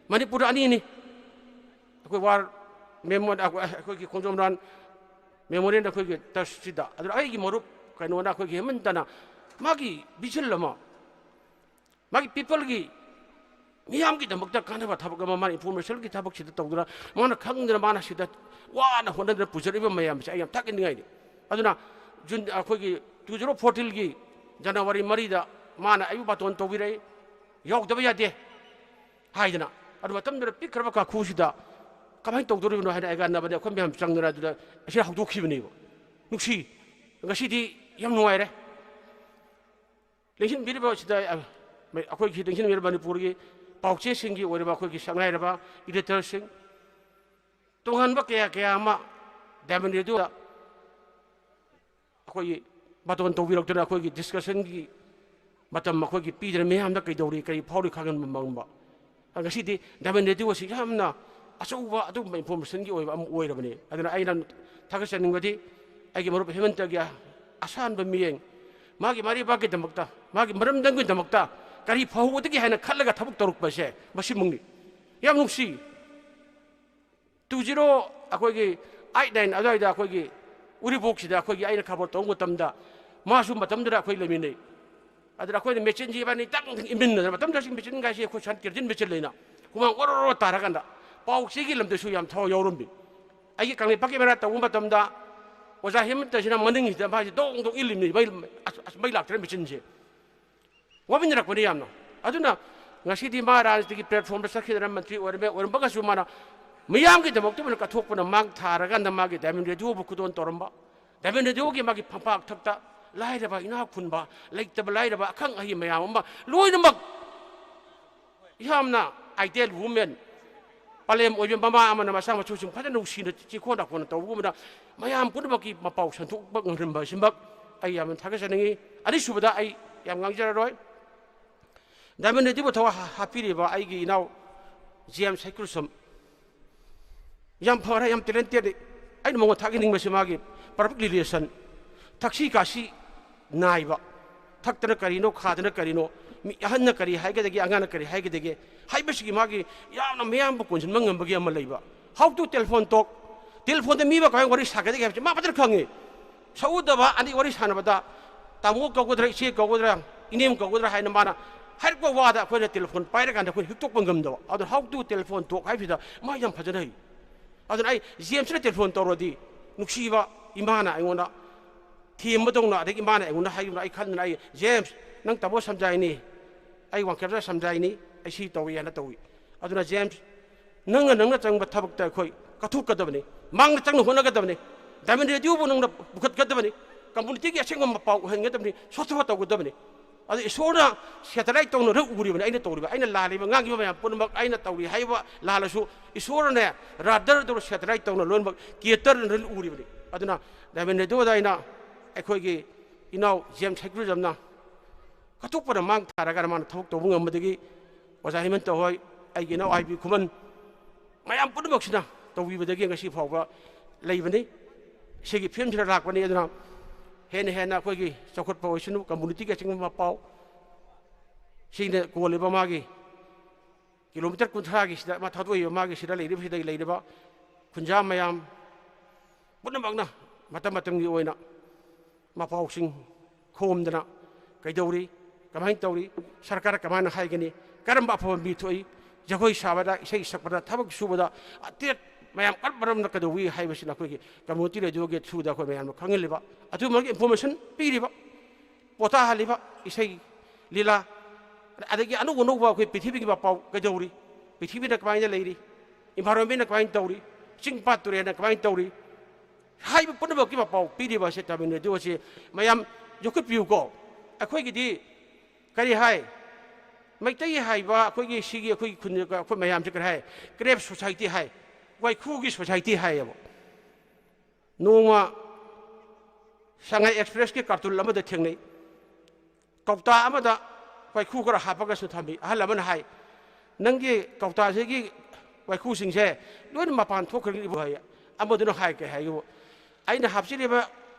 ꯃꯅꯤꯄꯨꯔꯗ ꯑꯅꯤꯅꯤ꯫ ꯑꯩꯈꯣꯏ war memo-, ꯑꯩꯈꯣꯏꯒꯤ ꯈꯣꯡꯖꯣꯝ ꯂꯥꯟ memorial ꯑꯩꯈꯣꯏꯒꯤ trustꯁꯤꯗ꯫ ꯑꯗꯨꯅ ꯑꯩꯒꯤ ꯃꯔꯨꯞ ꯀꯩꯅꯣꯅ ꯑꯩꯈꯣꯏꯒꯤ ꯍꯦꯃꯟꯇꯅ ꯃꯥꯒꯤ vision ꯑꯃ, ꯃꯥꯒꯤ peopleꯒꯤ, ꯃꯤꯌꯥꯝꯒꯤꯗꯃꯛꯇ ꯀꯥꯟꯅꯕ ꯊꯕꯛ ꯑꯃ ꯃꯥꯅ informationꯒꯤ ꯊꯕꯛꯁꯤꯗ ꯇꯧꯗꯅ, ꯃꯥꯅ ꯈꯪꯗꯅ, ꯃꯥꯅ ꯁꯤꯗ ꯋꯥꯅ ꯍꯣꯠꯅꯗꯅ ꯄꯨꯖꯔꯛꯏꯕ ꯃꯌꯥꯝꯁꯦ ꯑꯩ ꯌꯥꯝ ꯊꯥꯒꯠꯅꯤꯡꯉꯥꯏꯅꯤ꯫ ꯑꯗꯨꯅ ꯖꯨꯟ, ꯑꯩꯈꯣꯏꯒꯤ two zero fourteenꯒꯤ January ꯃꯔꯤꯗ ꯃꯥꯅ ꯑꯩꯕꯨ ꯕꯥꯇꯣꯟ ꯇꯧꯕꯤꯔꯛꯏ, ꯌꯥꯎꯗꯕ ꯌꯥꯗꯦ ꯍꯥꯏꯗꯅ꯫ ꯑꯗꯨ ꯃꯇꯝꯗꯨꯗ ꯄꯤꯛꯈ꯭ꯔꯕ ꯀꯥꯈꯨꯁꯤꯗ ꯀꯃꯥꯏꯅ ꯇꯧꯗꯣꯔꯤꯕꯅꯣ ꯍꯥꯏꯅ ꯑꯩꯒ ꯑꯟꯅꯕꯅꯦ, ꯑꯩꯈꯣꯏ ꯃꯌꯥꯝ ꯆꯪꯗꯅ ꯑꯗꯨꯗ ꯑꯁꯤꯗ ꯍꯧꯗꯣꯛꯈꯤꯕꯅꯦꯕ꯫ ꯅꯨꯡꯁꯤ, ꯉꯁꯤꯗꯤ ꯌꯥꯝ ꯅꯨꯡꯉꯥꯏꯔꯦ꯫ ꯂꯦꯡꯁꯤꯟꯕꯤꯔꯤꯕ ꯁꯤꯗ, ꯑ, ꯑꯩꯈꯣꯏꯒꯤ ꯂꯦꯡꯁꯤꯟꯕꯤꯔꯤꯕ ꯃꯅꯤꯄꯨꯔꯒꯤ ꯄꯥꯎꯆꯦꯁꯤꯡꯒꯤ ꯑꯣꯏꯔꯤꯕ ꯑꯩꯈꯣꯏꯒꯤ ꯁꯛꯅꯥꯏꯔꯕ editorꯁꯤꯡ, ꯇꯣꯉꯥꯟꯕ ꯀꯌꯥ ꯀꯌꯥ ꯑꯃ Diamond Radioꯗ ꯑꯩꯈꯣꯏꯒꯤ ꯕꯥꯇꯣꯟ ꯇꯧꯕꯤꯔꯛꯇꯨꯅ ꯑꯩꯈꯣꯏꯒꯤ discussionꯒꯤ ꯃꯇꯝ ꯑꯩꯈꯣꯏꯒꯤ ꯄꯤꯗꯅ ꯃꯤꯌꯥꯝꯗ ꯀꯩꯗꯧꯔꯤ, ꯀꯔꯤ ꯐꯥꯎꯔꯤ ꯈꯪꯍꯟꯕ ꯉꯝꯕ꯫ ꯉꯁꯤꯗꯤ Diamond Radio ꯑꯁꯤ ꯌꯥꯝꯅ ꯑꯆꯧꯕ ꯑꯗꯨꯒꯨꯝꯕ informationꯒꯤ ꯑꯣꯏꯕ ꯑꯃ ꯑꯣꯏꯔꯕꯅꯤ꯫ ꯑꯗꯨꯅ ꯑꯩꯅ ꯊꯥꯒꯠꯆꯅꯤꯡꯕꯗꯤ ꯑꯩꯒꯤ ꯃꯔꯨꯞ ꯍꯦꯃꯟꯇꯒꯤ ꯑꯁꯥꯟꯕ ꯃꯤꯠꯌꯦꯡ, ꯃꯥꯒꯤ ꯃꯔꯩꯕꯥꯛꯀꯤꯗꯃꯛꯇ, ꯃꯥꯒꯤ ꯃꯔꯝꯗꯝꯒꯤꯗꯃꯛꯇ ꯀꯔꯤ ꯐꯧꯒꯗꯒꯦ ꯍꯥꯏꯅ ꯈꯜꯂꯒ ꯊꯕꯛ ꯇꯧꯔꯛꯄꯁꯦ ꯃꯁꯤꯃꯛꯅꯤ꯫ ꯌꯥꯝ ꯅꯨꯡꯁꯤ꯫ Two zero, ꯑꯩꯈꯣꯏꯒꯤ eight nine ꯑꯗꯨꯋꯥꯏꯗ ꯑꯩꯈꯣꯏꯒꯤ ꯎꯔꯤꯄꯣꯛꯁꯤꯗ ꯑꯩꯈꯣꯏꯒꯤ ꯑꯩꯅ ꯈꯕꯔ ꯇꯧꯕ ꯃꯇꯝꯗ ꯃꯥꯁꯨ ꯃꯇꯝꯗꯨꯗ ꯑꯩꯈꯣꯏ ꯂꯩꯃꯤꯟꯅꯩ꯫ ꯑꯗꯨꯗ ꯑꯩꯈꯣꯏꯅ ꯃꯦꯆꯤꯟꯁꯤ ꯏꯕꯥꯅꯤ ꯇꯪ ꯇꯪ ꯏꯟꯃꯤꯟꯅꯗꯅ, ꯃꯇꯝꯗꯨꯗ ꯃꯦꯆꯤꯟꯒꯥꯏꯁꯤ ꯑꯩꯈꯣꯏ ꯁꯟ ꯀꯦꯔꯣꯁꯤꯟ ꯃꯦꯆꯤꯟ ꯂꯩꯅ ꯍꯨꯃꯥꯡ ꯑꯣꯔꯣ ꯑꯣꯔꯣ ꯇꯥꯔꯀꯥꯟꯗ ꯄꯥꯎ ꯆꯦꯒꯤ ꯂꯝꯗꯁꯨ ꯌꯥꯝ ꯊꯋꯥꯏ ꯌꯥꯎꯔꯝꯃꯤ꯫ ꯑꯩꯒꯤ ꯀꯪꯂꯩꯄꯥꯛꯀꯤ ꯃꯦꯔꯥ ꯇꯧꯕ ꯃꯇꯝꯗ ꯑꯣꯖꯥ ꯍꯦꯃꯟꯇꯁꯤꯅ ꯃꯅꯤꯡꯁꯤꯗ ꯃꯥꯁꯤ ꯗꯣꯡ ꯗꯣꯡ ꯏꯜꯂꯤꯕꯅꯤ, ꯃꯩ, ꯑꯁ, ꯑꯁ, ꯃꯩ ꯂꯥꯛꯇ꯭ꯔꯦ ꯃꯦꯆꯤꯟꯁꯦ꯫ ꯋꯥꯃꯤꯟꯅꯔꯛꯄꯅꯤ ꯌꯥꯝꯅ꯫ ꯑꯗꯨꯅ ꯉꯁꯤꯗꯤ ꯃꯥ ꯔꯥꯖꯅꯤꯇꯤꯒꯤ platformꯗ ꯆꯠꯈꯤꯗꯅ ꯃꯟꯇ꯭ꯔꯤ ꯑꯣꯏꯔꯝꯃꯦ, ꯑꯣꯏꯔꯝꯕꯒꯁꯨ ꯃꯥꯅ ꯃꯤꯌꯥꯝꯒꯤꯗꯃꯛꯇ ꯑꯣꯏꯅ ꯀꯠꯊꯣꯛꯄꯅ ꯃꯥꯡ ꯊꯥꯔꯀꯥꯟꯗ ꯃꯥꯒꯤ Diamond Radioꯕꯨ ꯈꯨꯗꯣꯜ ꯇꯧꯔꯝꯕ, Diamond Radioꯒꯤ ꯃꯥꯒꯤ ꯐꯝꯄꯥꯛ ꯊꯛꯇ ꯂꯥꯏꯔꯕ, ꯏꯅꯥꯛ ꯈꯨꯟꯕ, ꯂꯩꯇꯕ ꯂꯥꯏꯔꯕ, ꯑꯈꯪ ꯑꯍꯩ ꯃꯌꯥꯝ ꯑꯃ ꯂꯣꯏꯅꯃꯛ ꯌꯥꯝꯅ ideal woman, ꯄꯂꯦꯝ ꯑꯣꯏꯕ ꯃꯃꯥ ꯑꯃꯅ ꯃꯆꯥ ꯃꯁꯨꯁꯤꯡ ꯐꯖꯅ ꯅꯨꯡꯁꯤꯅ ꯆꯦꯛꯈꯣꯟ ꯅꯥꯈꯣꯟꯅ ꯇꯧꯕꯒꯨꯝꯕꯅ ꯃꯌꯥꯝ ꯄꯨꯝꯅꯃꯛꯀꯤ ꯃꯄꯥꯎ ꯁꯟꯗꯣꯛꯄ ꯉꯝꯍꯟꯕ ꯑꯁꯤꯃꯛ ꯑꯩ ꯌꯥꯝꯅ ꯊꯥꯒꯠꯆꯅꯤꯡꯏ꯫ ꯑꯅꯤꯁꯨꯕꯗ ꯑꯩ ꯌꯥꯝ ꯉꯥꯡꯖꯔꯔꯣꯏ꯫ Diamond Radioꯕꯨ ꯊꯋꯥꯏ ꯍꯥ-, ꯍꯥꯞꯄꯤꯔꯤꯕ ꯑꯩꯒꯤ ꯏꯅꯥꯎ James ꯁꯩꯀ꯭ꯔꯨꯁꯝ, ꯌꯥꯝ ꯐꯔꯦ, ꯌꯥꯝ talentedꯅꯤ꯫ ꯑꯩꯅ ꯃꯉꯣꯟꯗ ꯊꯥꯒꯠꯅꯤꯡꯕꯁꯤ ꯃꯥꯒꯤ perfect relation, ꯊꯛꯁꯤ ꯈꯥꯁꯤ ꯅꯥꯏꯕ, ꯊꯛꯇꯅ ꯀꯔꯤꯅꯣ, ꯈꯥꯗꯅ ꯀꯔꯤꯅꯣ, ꯃꯤ ꯑꯍꯟꯅ ꯀꯔꯤ ꯍꯥꯏꯒꯗꯒꯦ, ꯑꯉꯥꯡꯅ ꯀꯔꯤ ꯍꯥꯏꯒꯗꯒꯦ ꯍꯥꯏꯕꯁꯤꯒꯤ ꯃꯥꯒꯤ ꯌꯥꯝꯅ ꯃꯤꯌꯥꯝꯕꯨ ꯀꯣꯟꯁꯤꯟꯕ ꯉꯝꯕꯒꯤ ꯑꯃ ꯂꯩꯕ꯫ How to telephone talk, telephone ꯗ ꯃꯤꯒ ꯀꯃꯥꯏꯅ ꯋꯥꯔꯤ ꯁꯥꯒꯗꯒꯦ ꯍꯥꯏꯕꯁꯤ ꯃꯥ ꯐꯖꯅ ꯈꯪꯉꯤ꯫ ꯁꯛꯎꯗꯕ ꯑꯅꯤ ꯋꯥꯔꯤ ꯁꯥꯟꯅꯕꯗ ꯇꯥꯃꯣ ꯀꯧꯒꯗ꯭ꯔꯥ, ꯏꯆꯦ ꯀꯧꯒꯗ꯭ꯔꯥ, ꯏꯅꯦꯝ ꯀꯧꯒꯗ꯭ꯔꯥ ꯍꯥꯏꯅ ꯃꯥꯅ ꯍꯥꯏꯔꯛꯄ ꯋꯥꯗ ꯑꯩꯈꯣꯏꯅ ꯇꯦꯂꯤꯐꯣꯟ ꯄꯥꯏꯔꯀꯥꯟꯗ ꯑꯩꯈꯣꯏꯅ ꯍꯤꯛꯇꯣꯛꯄ ꯉꯝꯗꯕ꯫ ꯑꯗꯨꯅ "How to telephone talk" ꯍꯥꯏꯕꯁꯤꯗ ꯃꯥ ꯌꯥꯝ ꯐꯖꯅ ꯍꯩ꯫ ꯑꯗꯨꯅ ꯑꯩ ꯖꯦꯝꯁꯅ ꯇꯦꯂꯤꯐꯣꯟ ꯇꯧꯔꯗꯤ ꯅꯨꯡꯁꯤꯕ ꯏꯃꯥꯅ ꯑꯩꯉꯣꯟꯗ ꯊꯦꯝꯕꯗꯧꯅ, ꯑꯗꯒꯤ ꯏꯃꯥꯅ ꯑꯩꯉꯣꯟꯗ ꯍꯥꯏꯈꯤꯕꯅ ꯑꯩ ꯈꯟꯗꯅ ꯑꯩ, "ꯖꯦꯝꯁ, ꯅꯪ ꯇꯥꯃꯣ ꯁꯝꯖꯥꯏꯅꯤ, ꯑꯩ ꯋꯥꯡꯈꯩꯗ ꯁꯝꯖꯥꯏꯅꯤ, ꯑꯩ ꯁꯤ ꯇꯧꯏ" ꯍꯥꯏꯅ ꯇꯧꯏ꯫ ꯑꯗꯨꯅ ꯖꯦꯝꯁ, ꯅꯪꯅ ꯅꯪꯅ ꯆꯪꯕ ꯊꯕꯛꯇ ꯑꯩꯈꯣꯏ ꯀꯠꯊꯣꯛꯀꯗꯕꯅꯤ, ꯃꯥꯡꯗ ꯆꯪꯅ ꯍꯣꯠꯅꯒꯗꯕꯅꯤ, ꯗꯥꯏꯃꯟ ꯔꯦꯗꯤꯑꯣꯕꯨ ꯅꯪꯅ ꯄꯨꯈꯠꯀꯗꯕꯅꯤ, ꯀꯝꯃꯨꯅꯤꯇꯤꯒꯤ ꯑꯁꯦꯡꯕ ꯃꯄꯥꯎ ꯑꯣꯏꯍꯟꯒꯗꯕꯅꯤ, ꯁꯣꯊꯕ ꯇꯧꯒꯗꯕꯅꯤ꯫ ꯑꯗꯨ ꯏꯁꯣꯔꯅ ꯁꯦꯇꯦꯂꯥꯏꯠ ꯇꯧꯅ ꯂꯣꯏ ꯎꯔꯤꯕꯅꯤ꯫ ꯑꯩꯅ ꯇꯧꯔꯤꯕ, ꯑꯩꯅ ꯂꯥꯜꯂꯤꯕ, ꯉꯥꯡꯉꯤꯕ ꯃꯌꯥꯝ ꯄꯨꯝꯅꯃꯛ, ꯑꯩꯅ ꯇꯧꯔꯤ ꯍꯥꯏꯕ ꯂꯥꯜꯂꯁꯨ ꯏꯁꯣꯔꯅꯅꯦ, ꯔꯥꯗꯔꯗꯧꯅ ꯁꯦꯇꯦꯂꯥꯏꯠ ꯇꯧꯅ ꯂꯣꯏꯅꯃꯛ ꯀꯦꯇꯔꯅ ꯂꯣꯏ ꯎꯔꯤꯕꯅꯤ꯫ ꯑꯗꯨꯅ ꯗꯥꯏꯃꯟ ꯔꯦꯗꯤꯑꯣꯗ ꯑꯩꯅ ꯑꯩꯈꯣꯏꯒꯤ ꯏꯅꯥꯎ ꯖꯦꯝꯁ ꯁꯦꯀ꯭ꯌꯨꯔꯤꯖꯝꯅ ꯀꯠꯊꯣꯛꯄꯅ ꯃꯥꯡ ꯊꯥꯔꯒ ꯃꯥꯅ ꯊꯕꯛ ꯇꯧꯕ ꯉꯝꯕꯗꯒꯤ ꯑꯣꯖꯥ ꯍꯦꯃꯟꯇ ꯍꯣꯏ, ꯑꯩꯒꯤ ꯏꯅꯥꯎ ꯑꯥꯏ ꯕꯤ ꯈꯨꯃꯟ, ꯃꯌꯥꯝ ꯄꯨꯝꯅꯃꯛꯁꯤꯅ ꯇꯧꯕꯤꯕꯗꯒꯤ ꯉꯁꯤ ꯐꯥꯎꯕ ꯂꯩꯕꯅꯤ꯫ ꯁꯤꯒꯤ ꯐꯤꯂꯝꯁꯤꯗ ꯂꯥꯛꯄꯅꯤ꯫ ꯑꯗꯨꯅ ꯍꯦꯟꯅ ꯍꯦꯟꯅ ꯑꯩꯈꯣꯏꯒꯤ ꯆꯥꯎꯈꯠꯄ ꯑꯣꯏꯁꯅꯨ, ꯀꯝꯃꯨꯅꯤꯇꯤꯒꯤ ꯑꯆꯤꯡꯕ ꯃꯄꯥꯎ, ꯁꯤꯅ ꯀꯣꯜꯂꯤꯕ ꯃꯥꯒꯤ ꯀꯤꯂꯣꯃꯤꯇꯔ ꯀꯨꯟꯊ꯭ꯔꯥꯒꯤ ꯁꯤꯗ ꯃꯥ ꯊꯥꯗꯣꯛꯏꯕ, ꯃꯥꯒꯤ ꯁꯤꯗ ꯂꯩꯔꯤꯕ, ꯁꯤꯗ ꯂꯩꯔꯤꯕ ꯈꯨꯟꯖꯥ ꯃꯌꯥꯝ ꯄꯨꯝꯅꯃꯛꯅ ꯃꯇꯝ ꯃꯇꯝꯒꯤ ꯑꯣꯏꯅ ꯃꯄꯥꯎꯁꯤꯡ ꯈꯣꯝꯗꯅ ꯀꯩꯗꯧꯔꯤ, ꯀꯃꯥꯏꯅ ꯇꯧꯔꯤ, ꯁꯔꯀꯥꯔ ꯀꯃꯥꯏꯅ ꯍꯥꯏꯒꯅꯤ, ꯀꯔꯝꯕ ꯑꯐꯕ ꯃꯤ ꯊꯣꯛꯏ, ꯖꯒꯣꯏ ꯁꯥꯕꯗ, ꯏꯁꯩ ꯁꯛꯄꯗ, ꯊꯕꯛ ꯁꯨꯕꯗ, ꯑꯇꯦꯠ ꯃꯌꯥꯝ ꯀꯔꯝ ꯀꯔꯝꯅ ꯀꯩꯗꯧꯏ ꯍꯥꯏꯕꯁꯤꯅ ꯑꯩꯈꯣꯏꯒꯤ ꯀꯝꯃ꯭ꯌꯨꯅꯤꯇꯤ ꯔꯦꯗꯤꯑꯣꯒꯤ ꯊ꯭ꯔꯨꯗ ꯑꯩꯈꯣꯏ ꯃꯌꯥꯝꯅ ꯈꯪꯍꯜꯂꯤꯕ, ꯑꯗꯨꯃꯛꯀꯤ ꯏꯟꯐꯣꯔꯃꯦꯁꯟ ꯄꯤꯔꯤꯕ, ꯄꯣꯊꯥꯍꯜꯂꯤꯕ ꯏꯁꯩ, ꯂꯤꯂꯥ, ꯑꯗꯒꯤ ꯑꯅꯧ ꯑꯅꯧꯕ ꯑꯩꯈꯣꯏ ꯄ꯭ꯔꯤꯊꯤꯕꯤꯒꯤ ꯄꯥꯎ ꯀꯩꯗꯧꯔꯤ, ꯄ꯭ꯔꯤꯊꯤꯕꯤꯅ ꯀꯃꯥꯏꯅ ꯂꯩꯔꯤ, ꯏꯟꯚꯥꯏꯔꯣꯟꯃꯦꯟꯅ ꯀꯃꯥꯏꯅ ꯇꯧꯔꯤ, ꯆꯤꯡ ꯄꯥꯠ ꯇꯨꯔꯦꯟꯅ ꯀꯃꯥꯏꯅ ꯇꯧꯔꯤ, ꯍꯥꯏꯕ ꯄꯨꯝꯅꯃꯛꯀꯤ ꯄꯥꯎ ꯄꯤꯔꯤꯕ ꯑꯁꯤ ꯗꯥꯏꯃꯟ ꯔꯦꯗꯤꯑꯣ ꯑꯁꯤ ꯃꯌꯥꯝ ꯌꯣꯛꯈꯠꯄꯤꯌꯨꯀꯣ꯫ ꯑꯩꯈꯣꯏꯒꯤꯗꯤ ꯀꯔꯤ ꯍꯥꯏ, ꯃꯩꯇꯩ ꯍꯥꯏꯕ ꯑꯩꯈꯣꯏꯒꯤ ꯁꯤꯒꯤ ꯑꯩꯈꯣꯏꯒꯤ ꯈꯨꯟ, ꯑꯩꯈꯣꯏ ꯃꯌꯥꯝꯁꯦ ꯀꯔꯤ ꯍꯥꯏ, ꯀ꯭ꯔꯦꯞ ꯁꯣꯁꯥꯏꯇꯤ ꯍꯥꯏ, ꯋꯥꯏꯈꯨꯒꯤ ꯁꯣꯁꯥꯏꯇꯤ ꯍꯥꯏꯌꯦꯕ꯫ ꯅꯣꯡꯃ ꯁꯉꯥꯏ ꯑꯦꯛꯁꯄ꯭ꯔꯦꯁꯀꯤ ꯀꯥꯔꯇꯨꯟ ꯑꯃꯗ ꯊꯦꯡꯅꯩ꯫ ꯀꯧꯇꯥ ꯑꯃꯗ ꯋꯥꯏꯈꯨ ꯈꯔ ꯍꯥꯞꯄꯒꯁꯨ ꯊꯝꯃꯤ꯫ ꯑꯍꯜ ꯑꯃꯅ ꯍꯥꯏ, "ꯅꯪꯒꯤ ꯀꯧꯇꯥꯁꯤꯒꯤ ꯋꯥꯏꯈꯨꯁꯤꯡꯁꯦ ꯂꯣꯏꯅ ꯃꯄꯥꯟ ꯊꯣꯛꯈ꯭ꯔꯒꯅꯤ ꯏꯕꯨꯡ" ꯍꯥꯏ꯫ ꯑꯃꯗꯨꯅ ꯍꯥꯏ, ꯀꯩ ꯍꯥꯏꯒꯦꯕꯨ, "ꯑꯩꯅ ꯍꯥꯞꯆꯔꯤꯕ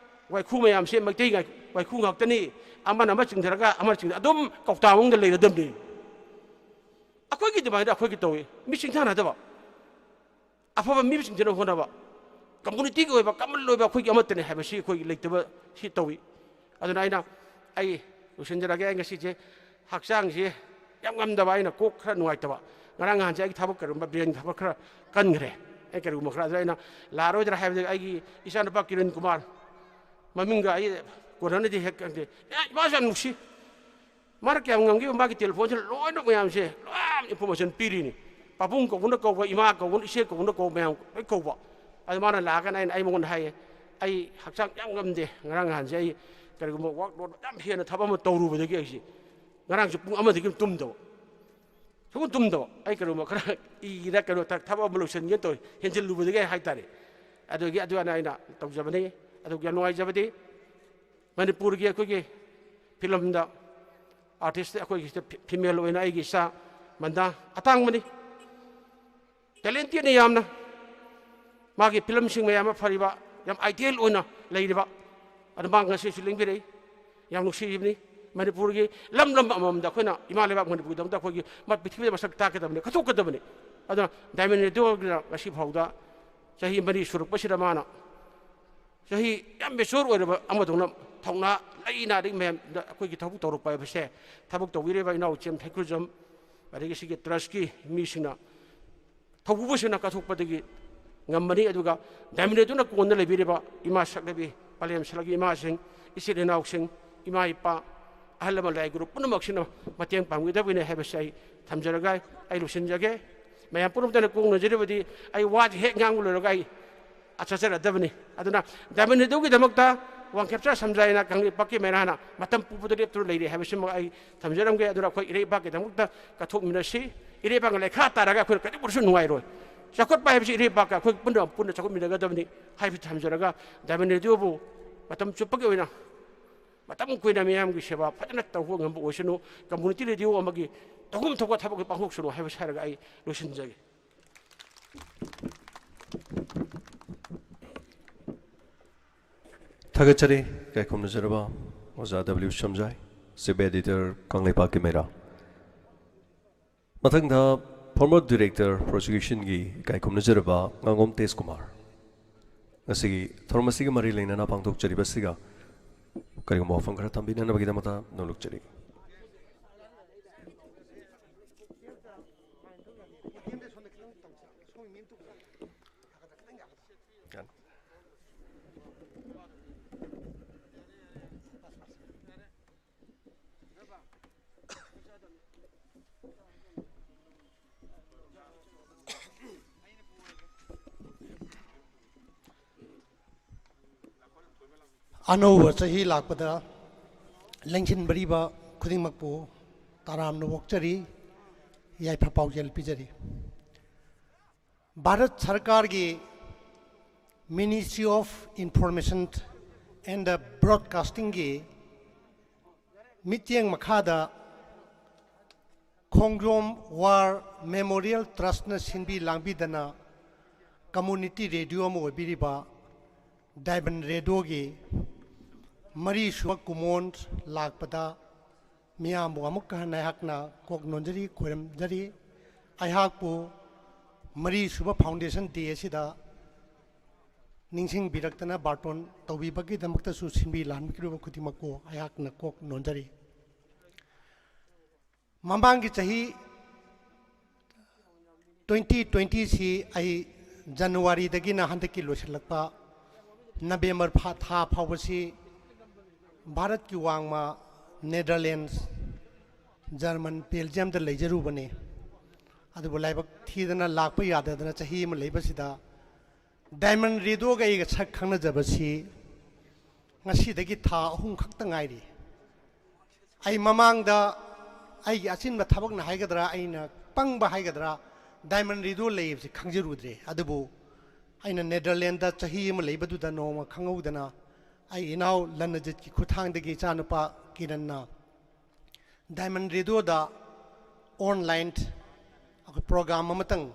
ꯋꯥꯏꯈꯨ ꯃꯌꯥꯝꯁꯦ ꯃꯩꯇꯩ ꯉꯥꯏ-, ꯋꯥꯏꯈꯨ ꯉꯥꯛꯇꯅꯤ, ꯑꯃꯅ ꯑꯃ ꯆꯤꯡꯊꯔꯒ ꯑꯃ ꯆꯤꯡꯊ-, ꯑꯗꯨꯝ ꯀꯧꯇꯥ ꯃꯑꯣꯡꯗ ꯂꯩꯔꯗꯕꯅꯤ"꯫ ꯑꯩꯈꯣꯏꯒꯤ ꯑꯗꯨꯃꯥꯏꯅ ꯑꯩꯈꯣꯏꯒꯤ ꯇꯧꯏ, ꯃꯤ ꯆꯤꯡꯊꯅꯗꯕ꯫ ꯑꯐꯕ ꯃꯤꯁꯤꯡꯁꯤꯅ ꯍꯣꯠꯅꯕ, ꯀꯝꯃꯨꯅꯤꯇꯤꯒꯤ ꯑꯣꯏꯕ, ꯀꯃꯟ ꯑꯣꯏꯕ ꯑꯩꯈꯣꯏꯒꯤ ꯑꯃꯠꯇꯅꯤ ꯍꯥꯏꯕꯁꯤ ꯑꯩꯈꯣꯏꯒꯤ ꯂꯩꯇꯕ ꯁꯤ ꯇꯧꯏ꯫ ꯑꯗꯨꯅ ꯑꯩꯅ, ꯑꯩ ꯂꯣꯏꯁꯤꯟꯖꯔꯒꯦ꯫ ꯑꯩ ꯉꯁꯤꯁꯦ ꯍꯛꯆꯥꯡꯁꯤ ꯌꯥꯝ ꯉꯝꯗꯕ, ꯑꯩꯅ ꯀꯣꯛ ꯈꯔ ꯅꯨꯡꯉꯥꯏꯇꯕ, ꯉꯔꯥꯡ ꯅꯍꯥꯟꯁꯦ ꯑꯩꯒꯤ ꯊꯕꯛ ꯀꯔꯤꯒꯨꯝꯕ ꯕ꯭ꯔꯦꯟ ꯊꯕꯛ ꯈꯔ ꯀꯟꯈ꯭ꯔꯦ꯫ ꯑꯩ ꯀꯔꯤꯒꯨꯝꯕ ꯈꯔ ꯑꯗꯨꯅ ꯑꯩꯅ ꯂꯥꯛꯑꯔꯣꯏꯗ꯭ꯔꯥ ꯍꯥꯏꯕꯗ, ꯑꯩꯒꯤ ꯏꯆꯥꯅꯨꯄꯥ ꯀꯤꯔꯟ ꯀꯨꯃꯥꯔ, ꯃꯃꯤꯡꯒ ꯑꯩ ꯀꯣꯟꯅꯅꯗꯤ ꯍꯦꯛ ꯈꯪꯗꯦ, ꯑꯦ, ꯏꯃꯥꯁꯨ ꯌꯥꯝ ꯅꯨꯡꯁꯤ꯫ ꯃꯥꯅ ꯀꯌꯥꯝ ꯉꯝꯈꯤꯕ, ꯃꯥꯒꯤ ꯇꯦꯂꯤꯐꯣꯟꯁꯤꯗ ꯂꯣꯏꯅ ꯃꯌꯥꯝꯁꯦ ꯂꯣꯏ ꯏꯟꯐꯣꯔꯃꯦꯁꯟ ꯄꯤꯔꯤꯅꯤ꯫ ꯄꯥꯕꯨꯡ ꯀꯧꯕꯅ ꯀꯧꯕ, ꯏꯃꯥ ꯀꯧꯕꯅ, ꯏꯆꯦ ꯀꯧꯕꯅ ꯀꯧꯕ, ꯃꯌꯥꯝ ꯂꯣꯏ ꯀꯧꯕ꯫ ꯑꯗꯨ ꯃꯥꯅ ꯂꯥꯛꯑꯒꯅ ꯑꯩꯅ, ꯑꯩ ꯃꯉꯣꯟꯗ ꯍꯥꯏꯌꯦ, "ꯑꯩ ꯍꯛꯆꯥꯡ ꯌꯥꯝ ꯉꯝꯗꯦ, ꯉꯔꯥꯡ ꯅꯍꯥꯟꯁꯦ ꯑꯩ ꯀꯔꯤꯒꯨꯝꯕ ꯋꯥꯔꯛ ꯂꯣꯗ ꯌꯥꯝ ꯍꯦꯟꯅ ꯊꯕꯛ ꯑꯃ ꯇꯧꯔꯨꯕꯗꯒꯤ ꯑꯩꯁꯦ ꯉꯔꯥꯡꯁꯦ ꯄꯨꯡ ꯑꯃꯗꯒꯤ ꯇꯨꯝꯗꯕ, ꯁꯨꯡꯇꯨꯝ ꯇꯨꯝꯗꯕ꯫ ꯑꯩ ꯀꯩꯅꯣꯝꯃ ꯈꯔ ꯏꯗ ꯀꯩꯅꯣ ꯊ-, ꯊꯕꯛ ꯑꯃ ꯂꯣꯏꯁꯤꯟꯒꯦ ꯇꯧꯔꯤ, ꯍꯦꯟꯖꯤꯜꯂꯨꯕꯗꯒꯤ ꯍꯥꯏꯇꯥꯔꯦ꯫ ꯑꯗꯨꯒꯤ ꯑꯗꯨ ꯑꯩꯅ ꯇꯧꯖꯕꯅꯤ꯫ ꯑꯗꯨꯒꯤ ꯌꯥꯝ ꯅꯨꯡꯉꯥꯏꯖꯕꯗꯤ ꯃꯅꯤꯄꯨꯔꯒꯤ ꯑꯩꯈꯣꯏꯒꯤ ꯐꯤꯂꯝꯗ ꯑꯥꯔꯇꯤꯁ ꯑꯩꯈꯣꯏꯒꯤ ꯁꯤꯗ ꯐꯤ-, ꯐꯤꯃꯦꯜ ꯑꯣꯏꯅ ꯑꯩꯒꯤ ꯏꯆꯥ ꯃꯟꯗꯥ ꯑꯇꯥꯡꯕꯅꯤ꯫ ꯇꯦꯂꯦꯟꯇꯦꯠꯅꯤ ꯌꯥꯝꯅ꯫ ꯃꯥꯒꯤ ꯐꯤꯂꯝꯁꯤꯡ ꯃꯌꯥꯝ ꯑꯃ ꯐꯔꯤꯕ, ꯌꯥꯝ ꯑꯥꯏꯗꯤꯌꯦꯜ ꯑꯣꯏꯅ ꯂꯩꯔꯤꯕ꯫ ꯑꯗꯨ ꯃꯥ ꯉꯁꯤꯁꯨ ꯂꯦꯡꯕꯤꯔꯛꯏ꯫ ꯌꯥꯝ ꯅꯨꯡꯁꯤꯔꯤꯕꯅꯤ꯫ ꯃꯅꯤꯄꯨꯔꯒꯤ ꯂꯝ ꯂꯝ ꯑꯃꯃꯝꯗ ꯑꯩꯈꯣꯏꯅ ꯏꯃꯥ ꯂꯩꯕꯥꯛ ꯃꯅꯤꯄꯨꯔꯒꯤꯗꯃꯛꯇ ꯑꯩꯈꯣꯏꯒꯤ ꯃ-, ꯄ꯭ꯔꯤꯊꯤꯕꯤꯗ ꯃꯁꯛ ꯇꯥꯛꯀꯗꯕꯅꯤ, ꯀꯠꯊꯣꯛꯀꯗꯕꯅꯤ꯫ ꯑꯗꯨꯅ ꯗꯥꯏꯃꯟ ꯔꯦꯗꯤꯑꯣꯒꯤꯅ ꯉꯁꯤ ꯐꯥꯎꯗ ꯆꯍꯤ ꯃꯔꯤ ꯁꯨꯔꯛꯄꯁꯤꯗ ꯃꯥꯅ ꯆꯍꯤ ꯌꯥꯝ ꯃꯦꯆꯣꯔ ꯑꯣꯏꯔꯕ ꯑꯃꯗꯧꯅ ꯊꯧꯅꯥ ꯂꯩꯅ ꯑꯗꯒꯤ ꯃꯌꯥꯝꯗ ꯑꯩꯈꯣꯏꯒꯤ ꯊꯕꯛ ꯇꯧꯔꯛꯄ ꯍꯥꯏꯕꯁꯦ, ꯊꯕꯛ ꯇꯧꯕꯤꯔꯤꯕ ꯏꯅꯥꯎ ꯏꯆꯦꯝ ꯊꯩꯀ꯭ꯔꯨꯖꯝ, ꯑꯗꯒꯤ ꯁꯤꯒꯤ ꯇ꯭ꯔꯁꯀꯤ ꯃꯤꯁꯤꯡꯅ ꯊꯧꯕꯨꯕꯁꯤꯡꯅ ꯀꯠꯊꯣꯛꯄꯗꯒꯤ ꯉꯝꯕꯅꯤ꯫ ꯑꯗꯨꯒ ꯗꯥꯏꯃꯟ ꯔꯦꯗꯤꯑꯣꯅ ꯀꯣꯟꯅ ꯂꯩꯕꯤꯔꯤꯕ ꯏꯃꯥ ꯁꯛꯅꯕꯤ, ꯄꯂꯦꯝ ꯁꯛꯅꯕꯤ ꯏꯃꯥꯁꯤꯡ, ꯏꯆꯤꯜ ꯏꯅꯥꯎꯁꯤꯡ, ꯏꯃꯥ ꯏꯄꯥ, ꯑꯍꯜ ꯂꯃꯟ ꯂꯥꯏ ꯒꯨꯔꯨ ꯄꯨꯝꯅꯃꯛꯁꯤꯅ ꯃꯇꯦꯡ ꯄꯥꯡꯕꯤꯒꯗꯕꯅꯤ ꯍꯥꯏꯕꯁꯤ ꯑꯩ ꯊꯝꯖꯔꯒ ꯑꯩ ꯂꯣꯏꯁꯤꯟꯖꯒꯦ꯫ ꯃꯌꯥꯝ ꯄꯨꯝꯅꯃꯛꯇ ꯑꯩꯅ ꯀꯣꯛꯅꯖꯔꯤꯕꯗꯤ, ꯑꯩ ꯋꯥꯁꯤ ꯍꯦꯛ ꯉꯥꯡꯕ ꯂꯣꯏꯔꯒ ꯑꯩ ꯆꯠꯆꯔꯗꯕꯅꯤ꯫ ꯑꯗꯨꯅ ꯗꯥꯏꯃꯟ ꯔꯦꯗꯤꯑꯣꯒꯤꯗꯃꯛꯇ ꯋꯥꯡꯈꯦꯝꯆꯥ ꯁꯝꯖꯥꯏꯅ ꯀꯪꯂꯩꯄꯥꯛꯀꯤ ꯃꯩꯔꯥꯅ ꯃꯇꯝ ꯄꯨꯝꯕꯗ ꯂꯦꯞꯇꯨꯅ ꯂꯩꯔꯤ ꯍꯥꯏꯕꯁꯤꯃ ꯑꯩ ꯊꯝꯖꯔꯝꯒꯦ꯫ ꯑꯗꯨꯅ ꯑꯩꯈꯣꯏ ꯏꯔꯩꯄꯥꯛꯀꯤꯗꯃꯛꯇ ꯀꯠꯊꯣꯛꯃꯤꯟꯅꯁꯤ꯫ ꯏꯔꯩꯄꯥꯛꯅ ꯂꯩꯈꯥ ꯇꯥꯔꯒ ꯑꯩꯈꯣꯏꯅ ꯀꯔꯤꯒꯨꯝꯕꯁꯨ ꯅꯨꯡꯉꯥꯏꯔꯣꯏ꯫ ꯆꯥꯎꯈꯠꯄ ꯍꯥꯏꯕꯁꯤ ꯏꯔꯩꯄꯥꯛꯀ ꯑꯩꯈꯣꯏ ꯄꯨꯟꯅ, ꯄꯨꯟꯅ ꯆꯥꯎꯈꯠꯃꯤꯟꯅꯒꯗꯕꯅꯤ ꯍꯥꯏꯕꯁꯤ ꯊꯝꯖꯔꯒ, ꯗꯥꯏꯃꯟ ꯔꯦꯗꯤꯑꯣꯕꯨ ꯃꯇꯝ ꯆꯨꯞꯄꯒꯤ ꯑꯣꯏꯅ ꯃꯇꯝ ꯀꯨꯏꯅ ꯃꯤꯌꯥꯝꯒꯤ ꯁꯦꯕꯥ ꯐꯖꯅ ꯇꯧꯕ ꯉꯝꯕ ꯑꯣꯏꯁꯅꯨ, ꯀꯝꯃꯨꯅꯤꯇꯤ ꯔꯦꯗꯤꯑꯣ ꯑꯃꯒꯤ ꯇꯧꯐꯝ ꯊꯣꯛꯄ ꯊꯕꯛ ꯄꯥꯡꯊꯣꯛꯁꯅꯨ ꯍꯥꯏꯕꯁꯤ ꯍꯥꯏꯔꯒ ꯑꯩ ꯂꯣꯏꯁꯤꯟꯖꯒꯦ꯫ ꯊꯥꯒꯠꯆꯔꯤ ꯏꯀꯥꯏ ꯈꯨꯝꯅꯖꯔꯕ ꯑꯣꯖꯥ ꯗꯕ꯭ꯂꯤꯎ ꯁꯝꯖꯥꯏ, ꯆꯤꯐ ꯑꯦꯗꯤꯇꯔ ꯀꯪꯂꯩꯄꯥꯛꯀꯤ ꯃꯩꯔꯥ꯫ ꯃꯊꯪꯗ former director prosecutionꯒꯤ ꯏꯀꯥꯏ ꯈꯨꯝꯅꯖꯔꯕ ꯉꯥꯉꯣꯝ ꯇꯦꯖꯀꯨꯃꯥꯔ꯫ ꯉꯁꯤꯒꯤ ꯊꯧꯔꯝ ꯑꯁꯤꯒ ꯃꯔꯤ ꯂꯩꯅꯅ ꯄꯥꯡꯊꯣꯛꯆꯔꯤꯕ ꯑꯁꯤꯒ ꯀꯔꯤꯒꯨꯝꯕ ꯋꯥꯐꯝ ꯈꯔ ꯊꯝꯕꯤꯅꯅꯕꯒꯤꯗꯃꯛꯇ ꯅꯣꯂꯨꯛꯆꯔꯤ꯫ ꯑꯅꯧꯕ ꯆꯍꯤ ꯂꯥꯛꯄꯗ ꯂꯦꯡꯁꯤꯟꯕꯤꯔꯤꯕ ꯈꯨꯗꯤꯡꯃꯛꯄꯨ ꯇꯔꯥꯝꯅ ꯑꯣꯛꯆꯔꯤ, ꯌꯥꯏꯐ ꯄꯥꯎꯖꯦꯜ ꯄꯤꯖꯔꯤ꯫ ꯚꯥꯔꯠ ꯁꯔꯀꯥꯔꯒꯤ Ministry of Information and Broadcastingꯒꯤ ꯃꯤꯠꯌꯦꯡ ꯃꯈꯥꯗ ꯈꯣꯡꯖꯣꯝ ꯋꯥꯔ ꯃꯦꯃꯣꯔꯤꯌꯦꯜ ꯇ꯭ꯔꯁꯅ ꯁꯤꯟꯕꯤ ꯂꯥꯡꯕꯤꯗꯅ ꯀꯝꯃ꯭ꯌꯨꯅꯤꯇꯤ ꯔꯦꯗꯤꯑꯣ ꯑꯃ ꯑꯣꯏꯕꯤꯔꯤꯕ ꯗꯥꯏꯃꯟ ꯔꯦꯗꯤꯑꯣꯒꯤ ꯃꯔꯤꯁꯨꯕ ꯀꯨꯃꯣꯟ ꯂꯥꯛꯄꯗ ꯃꯤꯌꯥꯝꯕꯨ ꯑꯃꯨꯛꯀ ꯍꯟꯅ ꯑꯩꯍꯥꯛꯅ ꯀꯣꯛ ꯅꯣꯟꯖꯔꯤ, ꯈꯣꯏꯔꯝꯖꯔꯤ꯫ ꯑꯩꯍꯥꯛꯄꯨ ꯃꯔꯤꯁꯨꯕ foundation day ꯑꯁꯤꯗ ꯅꯤꯡꯁꯤꯡꯕꯤꯔꯛꯇꯅ ꯕꯥꯔꯇꯣꯟ ꯇꯧꯕꯤꯕꯒꯤꯗꯃꯛꯇꯁꯨ ꯁꯤꯟꯕꯤ ꯂꯥꯡꯕꯤꯔꯤꯕ ꯈꯨꯗꯤꯡꯃꯛꯄꯨ ꯑꯩꯍꯥꯛꯅ ꯀꯣꯛ ꯅꯣꯟꯖꯔꯤ꯫ ꯃꯃꯥꯡꯒꯤ ꯆꯍꯤ twenty twentyꯁꯤ ꯑꯩ ꯖꯅꯋꯥꯔꯤꯗꯒꯤꯅ ꯍꯟꯗꯛꯀꯤ ꯂꯣꯏꯁꯤꯜꯂꯛꯄ ꯅꯕꯦꯝꯕꯔ ꯐꯥ-, ꯊꯥ ꯐꯥꯎꯕꯁꯤ ꯚꯥꯔꯠꯀꯤ ꯋꯥꯡꯃ ꯅꯦꯗꯔꯂꯦꯟꯁ, ꯖꯔꯃꯟ, ꯕꯦꯜꯖꯤꯌꯝꯗ ꯂꯩꯖꯔꯨꯕꯅꯤ꯫ ꯑꯗꯨꯕꯨ ꯂꯥꯏꯕꯛ ꯊꯤꯗꯅ ꯂꯥꯛꯄ ꯌꯥꯗꯗꯅ ꯆꯍꯤ ꯑꯃ ꯂꯩꯕꯁꯤꯗ ꯗꯥꯏꯃꯟ ꯔꯦꯗꯤꯑꯣꯒ ꯑꯩꯒ ꯁꯛ ꯈꯪꯅꯖꯕꯁꯤ ꯉꯁꯤꯗꯒꯤ ꯊꯥ ꯑꯍꯨꯝ ꯈꯛꯇ ꯉꯥꯏꯔꯤ꯫ ꯑꯩ ꯃꯃꯥꯡꯗ ꯑꯩꯒꯤ ꯑꯆꯤꯟꯕ ꯊꯕꯛꯅ ꯍꯥꯏꯒꯗ꯭ꯔꯥ, ꯑꯩꯅ ꯄꯪꯕ ꯍꯥꯏꯒꯗ꯭ꯔꯥ, ꯗꯥꯏꯃꯟ ꯔꯦꯗꯤꯑꯣ ꯂꯩꯕꯁꯤ ꯈꯪꯖꯔꯨꯗ꯭ꯔꯦ꯫ ꯑꯗꯨꯕꯨ ꯑꯩꯅ ꯅꯦꯗꯔꯂꯦꯟꯗ ꯆꯍꯤ ꯑꯃ ꯂꯩꯕꯗꯨꯗ ꯅꯣꯡꯃ ꯈꯪꯍꯧꯗꯅ ꯑꯩ ꯏꯅꯥꯎ ꯂꯟꯅꯖꯤꯠꯀꯤ ꯈꯨꯠꯊꯥꯡꯗꯒꯤ ꯏꯆꯥꯅꯨꯄꯥ ꯀꯤꯔꯟꯅ ꯗꯥꯏꯃꯟ ꯔꯦꯗꯤꯑꯣꯗ online ꯑꯩꯈꯣꯏ program ꯑꯃꯇꯪ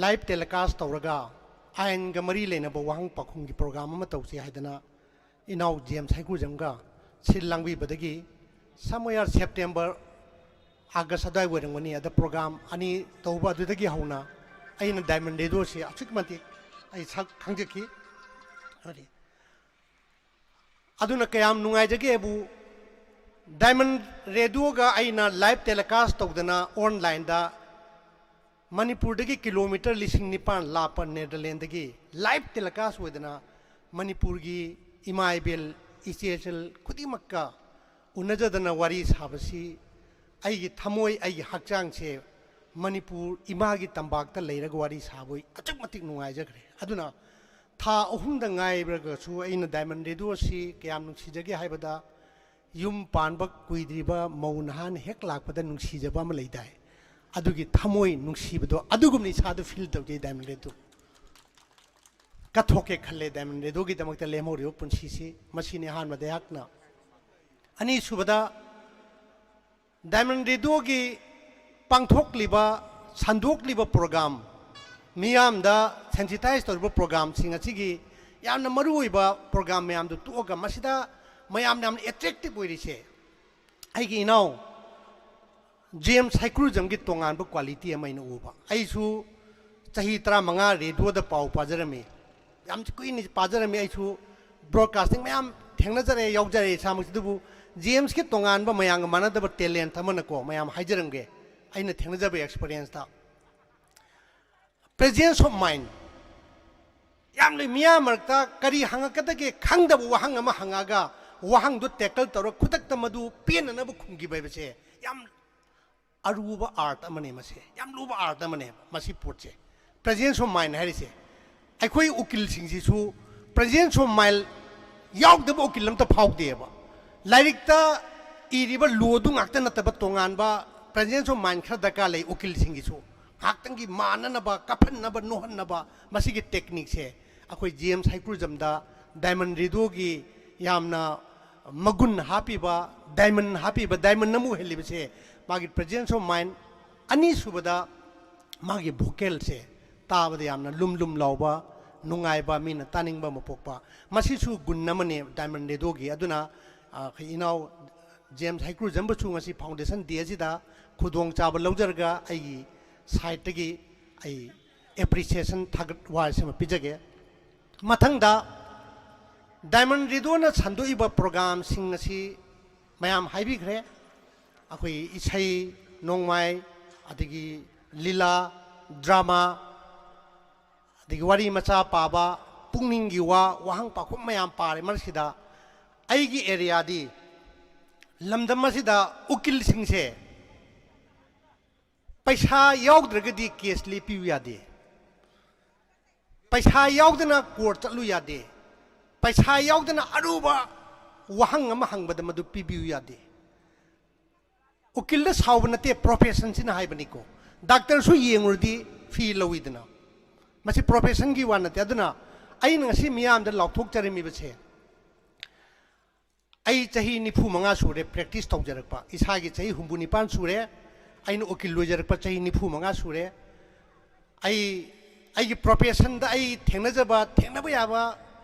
live telecast ꯇꯧꯔꯒ ꯑꯥꯏꯟꯒ ꯃꯔꯤ ꯂꯩꯅꯕ ꯋꯥꯍꯪ ꯄꯥꯎꯈꯨꯝꯒꯤ program ꯑꯃ ꯇꯧꯁꯤ ꯍꯥꯏꯗꯅ ꯏꯅꯥꯎ ꯖꯦꯝꯁ ꯍꯩꯀꯨꯖꯝꯒ ꯁꯤꯜ ꯂꯥꯡꯕꯤꯕꯗꯒꯤ somewhere September, August ꯑꯗꯨꯋꯥꯏ ꯑꯣꯏꯔꯝꯒꯅꯤ, ꯑꯗ program ꯑꯅꯤ ꯇꯧꯕ ꯑꯗꯨꯗꯒꯤ ꯍꯧꯅ ꯑꯩꯅ ꯗꯥꯏꯃꯟ ꯔꯦꯗꯤꯑꯣꯁꯤ ꯑꯁꯨꯛꯀꯤ ꯃꯇꯤꯛ ꯑꯩ ꯁꯛ ꯈꯪꯖꯈꯤ꯫ ꯍꯥꯏꯗꯤ ꯑꯗꯨꯅ ꯀꯌꯥꯝ ꯅꯨꯡꯉꯥꯏꯖꯒꯦꯕꯨ, ꯗꯥꯏꯃꯟ ꯔꯦꯗꯤꯑꯣꯒ ꯑꯩꯅ ꯂꯥꯏꯚ ꯇꯦꯂꯤꯀꯥꯁ ꯇꯧꯗꯅ ꯑꯣꯟꯂꯥꯏꯟꯗ ꯃꯅꯤꯄꯨꯔꯗꯒꯤ ꯀꯤꯂꯣꯃꯤꯇꯔ ꯂꯤꯁꯤꯡ ꯅꯤꯄꯥꯟ ꯂꯥꯞꯄ ꯅꯦꯗꯔꯂꯦꯟꯗꯒꯤ ꯂꯥꯏꯚ ꯇꯦꯂꯤꯀꯥꯁ ꯑꯣꯏꯗꯅ ꯃꯅꯤꯄꯨꯔꯒꯤ ꯏꯃꯥ ꯏꯕꯦꯜ, ꯏꯆꯦ ꯏꯆꯜ ꯈꯨꯗꯤꯡꯃꯛꯀ ꯎꯅꯖꯗꯅ ꯋꯥꯔꯤ ꯁꯥꯕꯁꯤ ꯑꯩꯒꯤ ꯊꯃꯣꯏ, ꯑꯩꯒꯤ ꯍꯛꯆꯥꯡꯁꯦ ꯃꯅꯤꯄꯨꯔ ꯏꯃꯥꯒꯤ ꯇꯝꯄꯥꯛꯇ ꯂꯩꯔꯒ ꯋꯥꯔꯤ ꯁꯥꯕ ꯑꯁꯨꯛ ꯃꯇꯤꯛ ꯅꯨꯡꯉꯥꯏꯖꯈ꯭ꯔꯦ꯫ ꯑꯗꯨꯅ ꯊꯥ ꯑꯍꯨꯝꯗ ꯉꯥꯏꯔꯒꯁꯨ ꯑꯩꯅ ꯗꯥꯏꯃꯟ ꯔꯦꯗꯤꯑꯣ ꯑꯁꯤ ꯀꯌꯥꯝ ꯅꯨꯡꯁꯤꯖꯒꯦ ꯍꯥꯏꯕꯗ, ꯌꯨꯝ ꯄꯥꯟꯕ ꯀꯨꯏꯗ꯭ꯔꯤꯕ ꯃꯧ ꯅꯍꯥꯅ ꯍꯦꯛ ꯂꯥꯛꯄꯗ ꯅꯨꯡꯁꯤꯖꯕ ꯑꯃ ꯂꯩꯗꯥꯏ, ꯑꯗꯨꯒꯤ ꯊꯃꯣꯏ ꯅꯨꯡꯁꯤꯕꯗꯣ ꯑꯗꯨꯒꯨꯝꯅ ꯏꯁꯥꯗ ꯐꯤꯜ ꯇꯧꯖꯩ ꯗꯥꯏꯃꯟ ꯔꯦꯗꯤꯑꯣ꯫ ꯀꯠꯊꯣꯛꯀꯦ ꯈꯜꯂꯦ ꯗꯥꯏꯃꯟ ꯔꯦꯗꯤꯑꯣꯒꯤꯗꯃꯛꯇ ꯂꯦꯝꯍꯧꯔꯤꯕ ꯄꯨꯟꯁꯤꯁꯤ꯫ ꯃꯁꯤꯅꯤ ꯑꯍꯥꯟꯕꯗ ꯑꯩꯍꯥꯛꯅ꯫ ꯑꯅꯤꯁꯨꯕꯗ, ꯗꯥꯏꯃꯟ ꯔꯦꯗꯤꯑꯣꯒꯤ ꯄꯥꯡꯊꯣꯛꯂꯤꯕ, ꯁꯟꯗꯣꯛꯂꯤꯕ ꯄ꯭ꯔꯣꯒ꯭ꯔꯥꯝ, ꯃꯤꯌꯥꯝꯗ ꯁꯦꯟꯁꯤꯇꯥꯏꯁ ꯇꯧꯔꯤꯕ ꯄ꯭ꯔꯣꯒ꯭ꯔꯥꯝꯁꯤꯡ ꯑꯁꯤꯒꯤ ꯌꯥꯝꯅ ꯃꯔꯨꯑꯣꯏꯕ ꯄ꯭ꯔꯣꯒ꯭ꯔꯥꯝ ꯃꯌꯥꯝꯗꯨ ꯇꯣꯛꯑꯒ ꯃꯁꯤꯗ ꯃꯌꯥꯝꯅ ꯌꯥꯝꯅ ꯑꯦꯇ꯭ꯔꯦꯛꯇꯤꯞ ꯑꯣꯏꯔꯤꯁꯦ, ꯑꯩꯒꯤ ꯏꯅꯥꯎ ꯖꯦꯝꯁ ꯍꯩꯀ꯭ꯔꯨꯖꯝꯒꯤ ꯇꯣꯉꯥꯟꯕ ꯀ꯭ꯋꯥꯂꯤꯇꯤ ꯑꯃ ꯑꯩꯅ ꯎꯕ꯫ ꯑꯩꯁꯨ ꯆꯍꯤ ꯇꯔꯥꯃꯉꯥ ꯔꯦꯗꯤꯑꯣꯗ ꯄꯥꯎ ꯄꯥꯖꯔꯝꯃꯤ, ꯌꯥꯝ ꯀꯨꯏꯅ ꯄꯥꯖꯔꯝꯃꯤ꯫ ꯑꯩꯁꯨ ꯕ꯭ꯔꯣꯗꯀꯥꯁꯇꯤꯡ ꯃꯌꯥꯝ ꯊꯦꯡꯅꯖꯔꯦ, ꯌꯥꯎꯖꯔꯦ ꯏꯁꯥꯃꯛꯁꯤ꯫ ꯑꯗꯨꯕꯨ ꯖꯦꯝꯁꯀꯤ ꯇꯣꯉꯥꯟꯕ, ꯃꯌꯥꯝꯒ ꯃꯥꯟꯅꯗꯕ ꯇꯦꯂꯦꯟꯠ ꯑꯃꯅꯀꯣ, ꯃꯌꯥꯝ ꯍꯥꯏꯖꯔꯝꯒꯦ, ꯑꯩꯅ ꯊꯦꯡꯅꯖꯕ ꯑꯦꯛꯁꯄꯤꯔꯤꯌꯦꯟꯁꯇ꯫ Presence of mind. ꯌꯥꯝ ꯂꯨꯏ꯫ ꯃꯤꯌꯥꯝ ꯃꯔꯛꯇ ꯀꯔꯤ ꯍꯪꯉꯛꯀꯗꯒꯦ ꯈꯪꯗꯕ ꯋꯥꯍꯪ ꯑꯃ ꯍꯪꯉꯛꯑꯒ, ꯋꯥꯍꯪꯗꯨ ꯇꯦꯀꯜ ꯇꯧꯔꯒ ꯈꯨꯗꯛꯇ ꯃꯗꯨ ꯄꯦꯟꯅꯅꯕ ꯈꯨꯝꯈꯤꯕ ꯍꯥꯏꯕꯁꯦ ꯌꯥꯝ ꯑꯔꯨꯕ ꯑꯥꯔꯠ ꯑꯃꯅꯦ꯫ ꯃꯁꯦ ꯌꯥꯝ ꯂꯨꯕ ꯑꯥꯔꯠ ꯑꯃꯅꯦ, ꯃꯁꯤ ꯄꯣꯠꯁꯦ꯫ ꯄ꯭ꯔꯦꯖꯦꯟꯁ ꯑꯣꯐ ꯃꯥꯏꯟ ꯍꯥꯏꯔꯤꯁꯦ, ꯑꯩꯈꯣꯏ ꯎꯀꯤꯜꯁꯤꯡꯁꯤꯁꯨ ꯄ꯭ꯔꯦꯖꯦꯟꯁ ꯑꯣꯐ ꯃꯥꯏꯟ ꯌꯥꯎꯗꯕ ꯎꯀꯤꯜ ꯑꯝꯇ ꯐꯥꯎꯗꯦꯕ꯫ ꯂꯥꯏꯔꯤꯛꯇ ꯏꯔꯤꯕ ꯂꯣꯗꯨ ꯉꯥꯛꯇ ꯅꯠꯇꯕ, ꯇꯣꯉꯥꯟꯕ ꯄ꯭ꯔꯦꯖꯦꯟꯁ ꯑꯣꯐ ꯃꯥꯏꯟ ꯈꯔ ꯗꯔꯀꯥꯔ ꯂꯩ ꯎꯀꯤꯜꯁꯤꯡꯒꯤꯁꯨ꯫ ꯉꯥꯏꯍꯥꯛꯇꯪꯒꯤ ꯃꯥꯟꯅꯅꯕ, ꯀꯥꯞꯍꯟꯅꯕ, ꯅꯣꯛꯍꯟꯅꯕ, ꯃꯁꯤꯒꯤ ꯇꯦꯛꯅꯤꯛꯁꯦ ꯑꯩꯈꯣꯏ ꯖꯦꯝꯁ ꯍꯩꯀ꯭ꯔꯨꯖꯝꯗ ꯗꯥꯏꯃꯟ ꯔꯦꯗꯤꯑꯣꯒꯤ ꯌꯥꯝꯅ ꯃꯒꯨꯟ ꯍꯥꯞꯄꯤꯕ, ꯗꯥꯏꯃꯟ ꯍꯥꯞꯄꯤꯕ, ꯗꯥꯏꯃꯟ ꯑꯃ ꯑꯣꯏꯍꯜꯂꯤꯕꯁꯦ ꯃꯥꯒꯤ ꯄ꯭ꯔꯦꯖꯦꯟꯁ ꯑꯣꯐ ꯃꯥꯏꯟ꯫ ꯑꯅꯤꯁꯨꯕꯗ, ꯃꯥꯒꯤ ꯚꯣꯀꯦꯜꯁꯦ ꯇꯥꯕꯗ ꯌꯥꯝꯅ ꯂꯨꯝ ꯂꯨꯝ ꯂꯥꯎꯕ, ꯅꯨꯡꯉꯥꯏꯕ, ꯃꯤꯅ ꯇꯥꯅꯤꯡꯕ ꯑꯃ ꯄꯣꯛꯄ, ꯃꯁꯤꯁꯨ ꯒꯨꯟ ꯑꯃꯅꯦ ꯗꯥꯏꯃꯟ ꯔꯦꯗꯤꯑꯣꯒꯤ꯫ ꯑꯗꯨꯅ, ꯑ, ꯑꯩꯈꯣꯏ ꯏꯅꯥꯎ ꯖꯦꯝꯁ ꯍꯩꯀ꯭ꯔꯨꯖꯝꯕꯨꯁꯨ ꯉꯁꯤ ꯐꯥꯎꯟꯗꯦꯁꯟ ꯗꯦ ꯑꯁꯤꯗ ꯈꯨꯗꯣꯡꯆꯥꯕ ꯂꯧꯖꯔꯒ ꯑꯩꯒꯤ ꯁꯥꯏꯠꯇꯒꯤ ꯑꯩ ꯑꯦꯄ꯭ꯔꯤꯁꯤꯌꯦꯁꯟ, ꯊꯥꯒꯠ ꯋꯥꯍꯩꯁꯤꯃ ꯄꯤꯖꯒꯦ꯫ ꯃꯊꯪꯗ, ꯗꯥꯏꯃꯟ ꯔꯦꯗꯤꯑꯣꯅ ꯁꯟꯗꯣꯛꯏꯕ ꯄ꯭ꯔꯣꯒ꯭ꯔꯥꯝꯁꯤꯡ ꯑꯁꯤ ꯃꯌꯥꯝ ꯍꯥꯏꯕꯤꯈ꯭ꯔꯦ꯫ ꯑꯩꯈꯣꯏ ꯏꯁꯩ ꯅꯣꯡꯃꯥꯏ, ꯑꯗꯒꯤ ꯂꯤꯂꯥ, ꯗ꯭ꯔꯃꯥ, ꯑꯗꯒꯤ ꯋꯥꯔꯤ ꯃꯆꯥ ꯄꯥꯕ, ꯄꯨꯛꯅꯤꯡꯒꯤ ꯋꯥ, ꯋꯥꯍꯪ ꯄꯥꯎꯈꯨꯝ ꯃꯌꯥꯝ ꯄꯥꯔꯦ꯫ ꯃꯔꯛꯁꯤꯗ ꯑꯩꯒꯤ ꯑꯦꯔꯤꯌꯥꯗꯤ, ꯂꯝꯗꯝ ꯑꯁꯤꯗ ꯎꯀꯤꯜꯁꯤꯡꯁꯦ ꯄꯩꯁꯥ ꯌꯥꯎꯗ꯭ꯔꯒꯗꯤ ꯀꯦꯁ ꯂꯦꯞꯄꯤꯌꯨ ꯌꯥꯗꯦ, ꯄꯩꯁꯥ ꯌꯥꯎꯗꯅ ꯀꯣꯔꯠ ꯆꯠꯂꯨ ꯌꯥꯗꯦ, ꯄꯩꯁꯥ ꯌꯥꯎꯗꯅ ꯑꯔꯨꯕ ꯋꯥꯍꯪ ꯑꯃ ꯍꯪꯕꯗ ꯃꯗꯨ ꯄꯤꯕꯤꯌꯨ ꯌꯥꯗꯦ꯫ ꯎꯀꯤꯜꯗ ꯁꯥꯎꯕ ꯅꯠꯇꯦ, ꯄ꯭ꯔꯣꯐꯦꯁꯟꯁꯤꯅ ꯍꯥꯏꯕꯅꯤꯀꯣ꯫ ꯗꯥꯛꯇꯔꯁꯨ ꯌꯦꯡꯉꯨꯔꯗꯤ ꯐꯤ ꯂꯧꯏꯗꯅ꯫ ꯃꯁꯤ ꯄ꯭ꯔꯣꯐꯦꯁꯟꯒꯤ ꯋꯥ ꯅꯠꯇꯦ꯫ ꯑꯗꯨꯅ ꯑꯩꯅ ꯉꯁꯤ ꯃꯤꯌꯥꯝꯗ ꯂꯥꯎꯊꯣꯛꯆꯔꯝꯃꯤꯕꯁꯦ, ꯑꯩ ꯆꯍꯤ ꯅꯤꯐꯨ ꯃꯉꯥ ꯁꯨꯔꯦ ꯄ꯭ꯔꯦꯛꯇꯤꯁ ꯇꯧꯖꯔꯛꯄ, ꯏꯁꯥꯒꯤ ꯆꯍꯤ ꯍꯨꯝꯐꯨ ꯅꯤꯄꯥꯟ ꯁꯨꯔꯦ꯫ ꯑꯩꯅ ꯎꯀꯤꯜ ꯑꯣꯏꯖꯔꯛꯄ ꯆꯍꯤ ꯅꯤꯐꯨ ꯃꯉꯥ ꯁꯨꯔꯦ꯫ ꯑꯩ, ꯑꯩꯒꯤ ꯄ꯭ꯔꯣꯐꯦꯁꯟꯗ ꯑꯩ ꯊꯦꯡꯅꯖꯕ, ꯊꯦꯡꯅꯕ ꯌꯥꯕ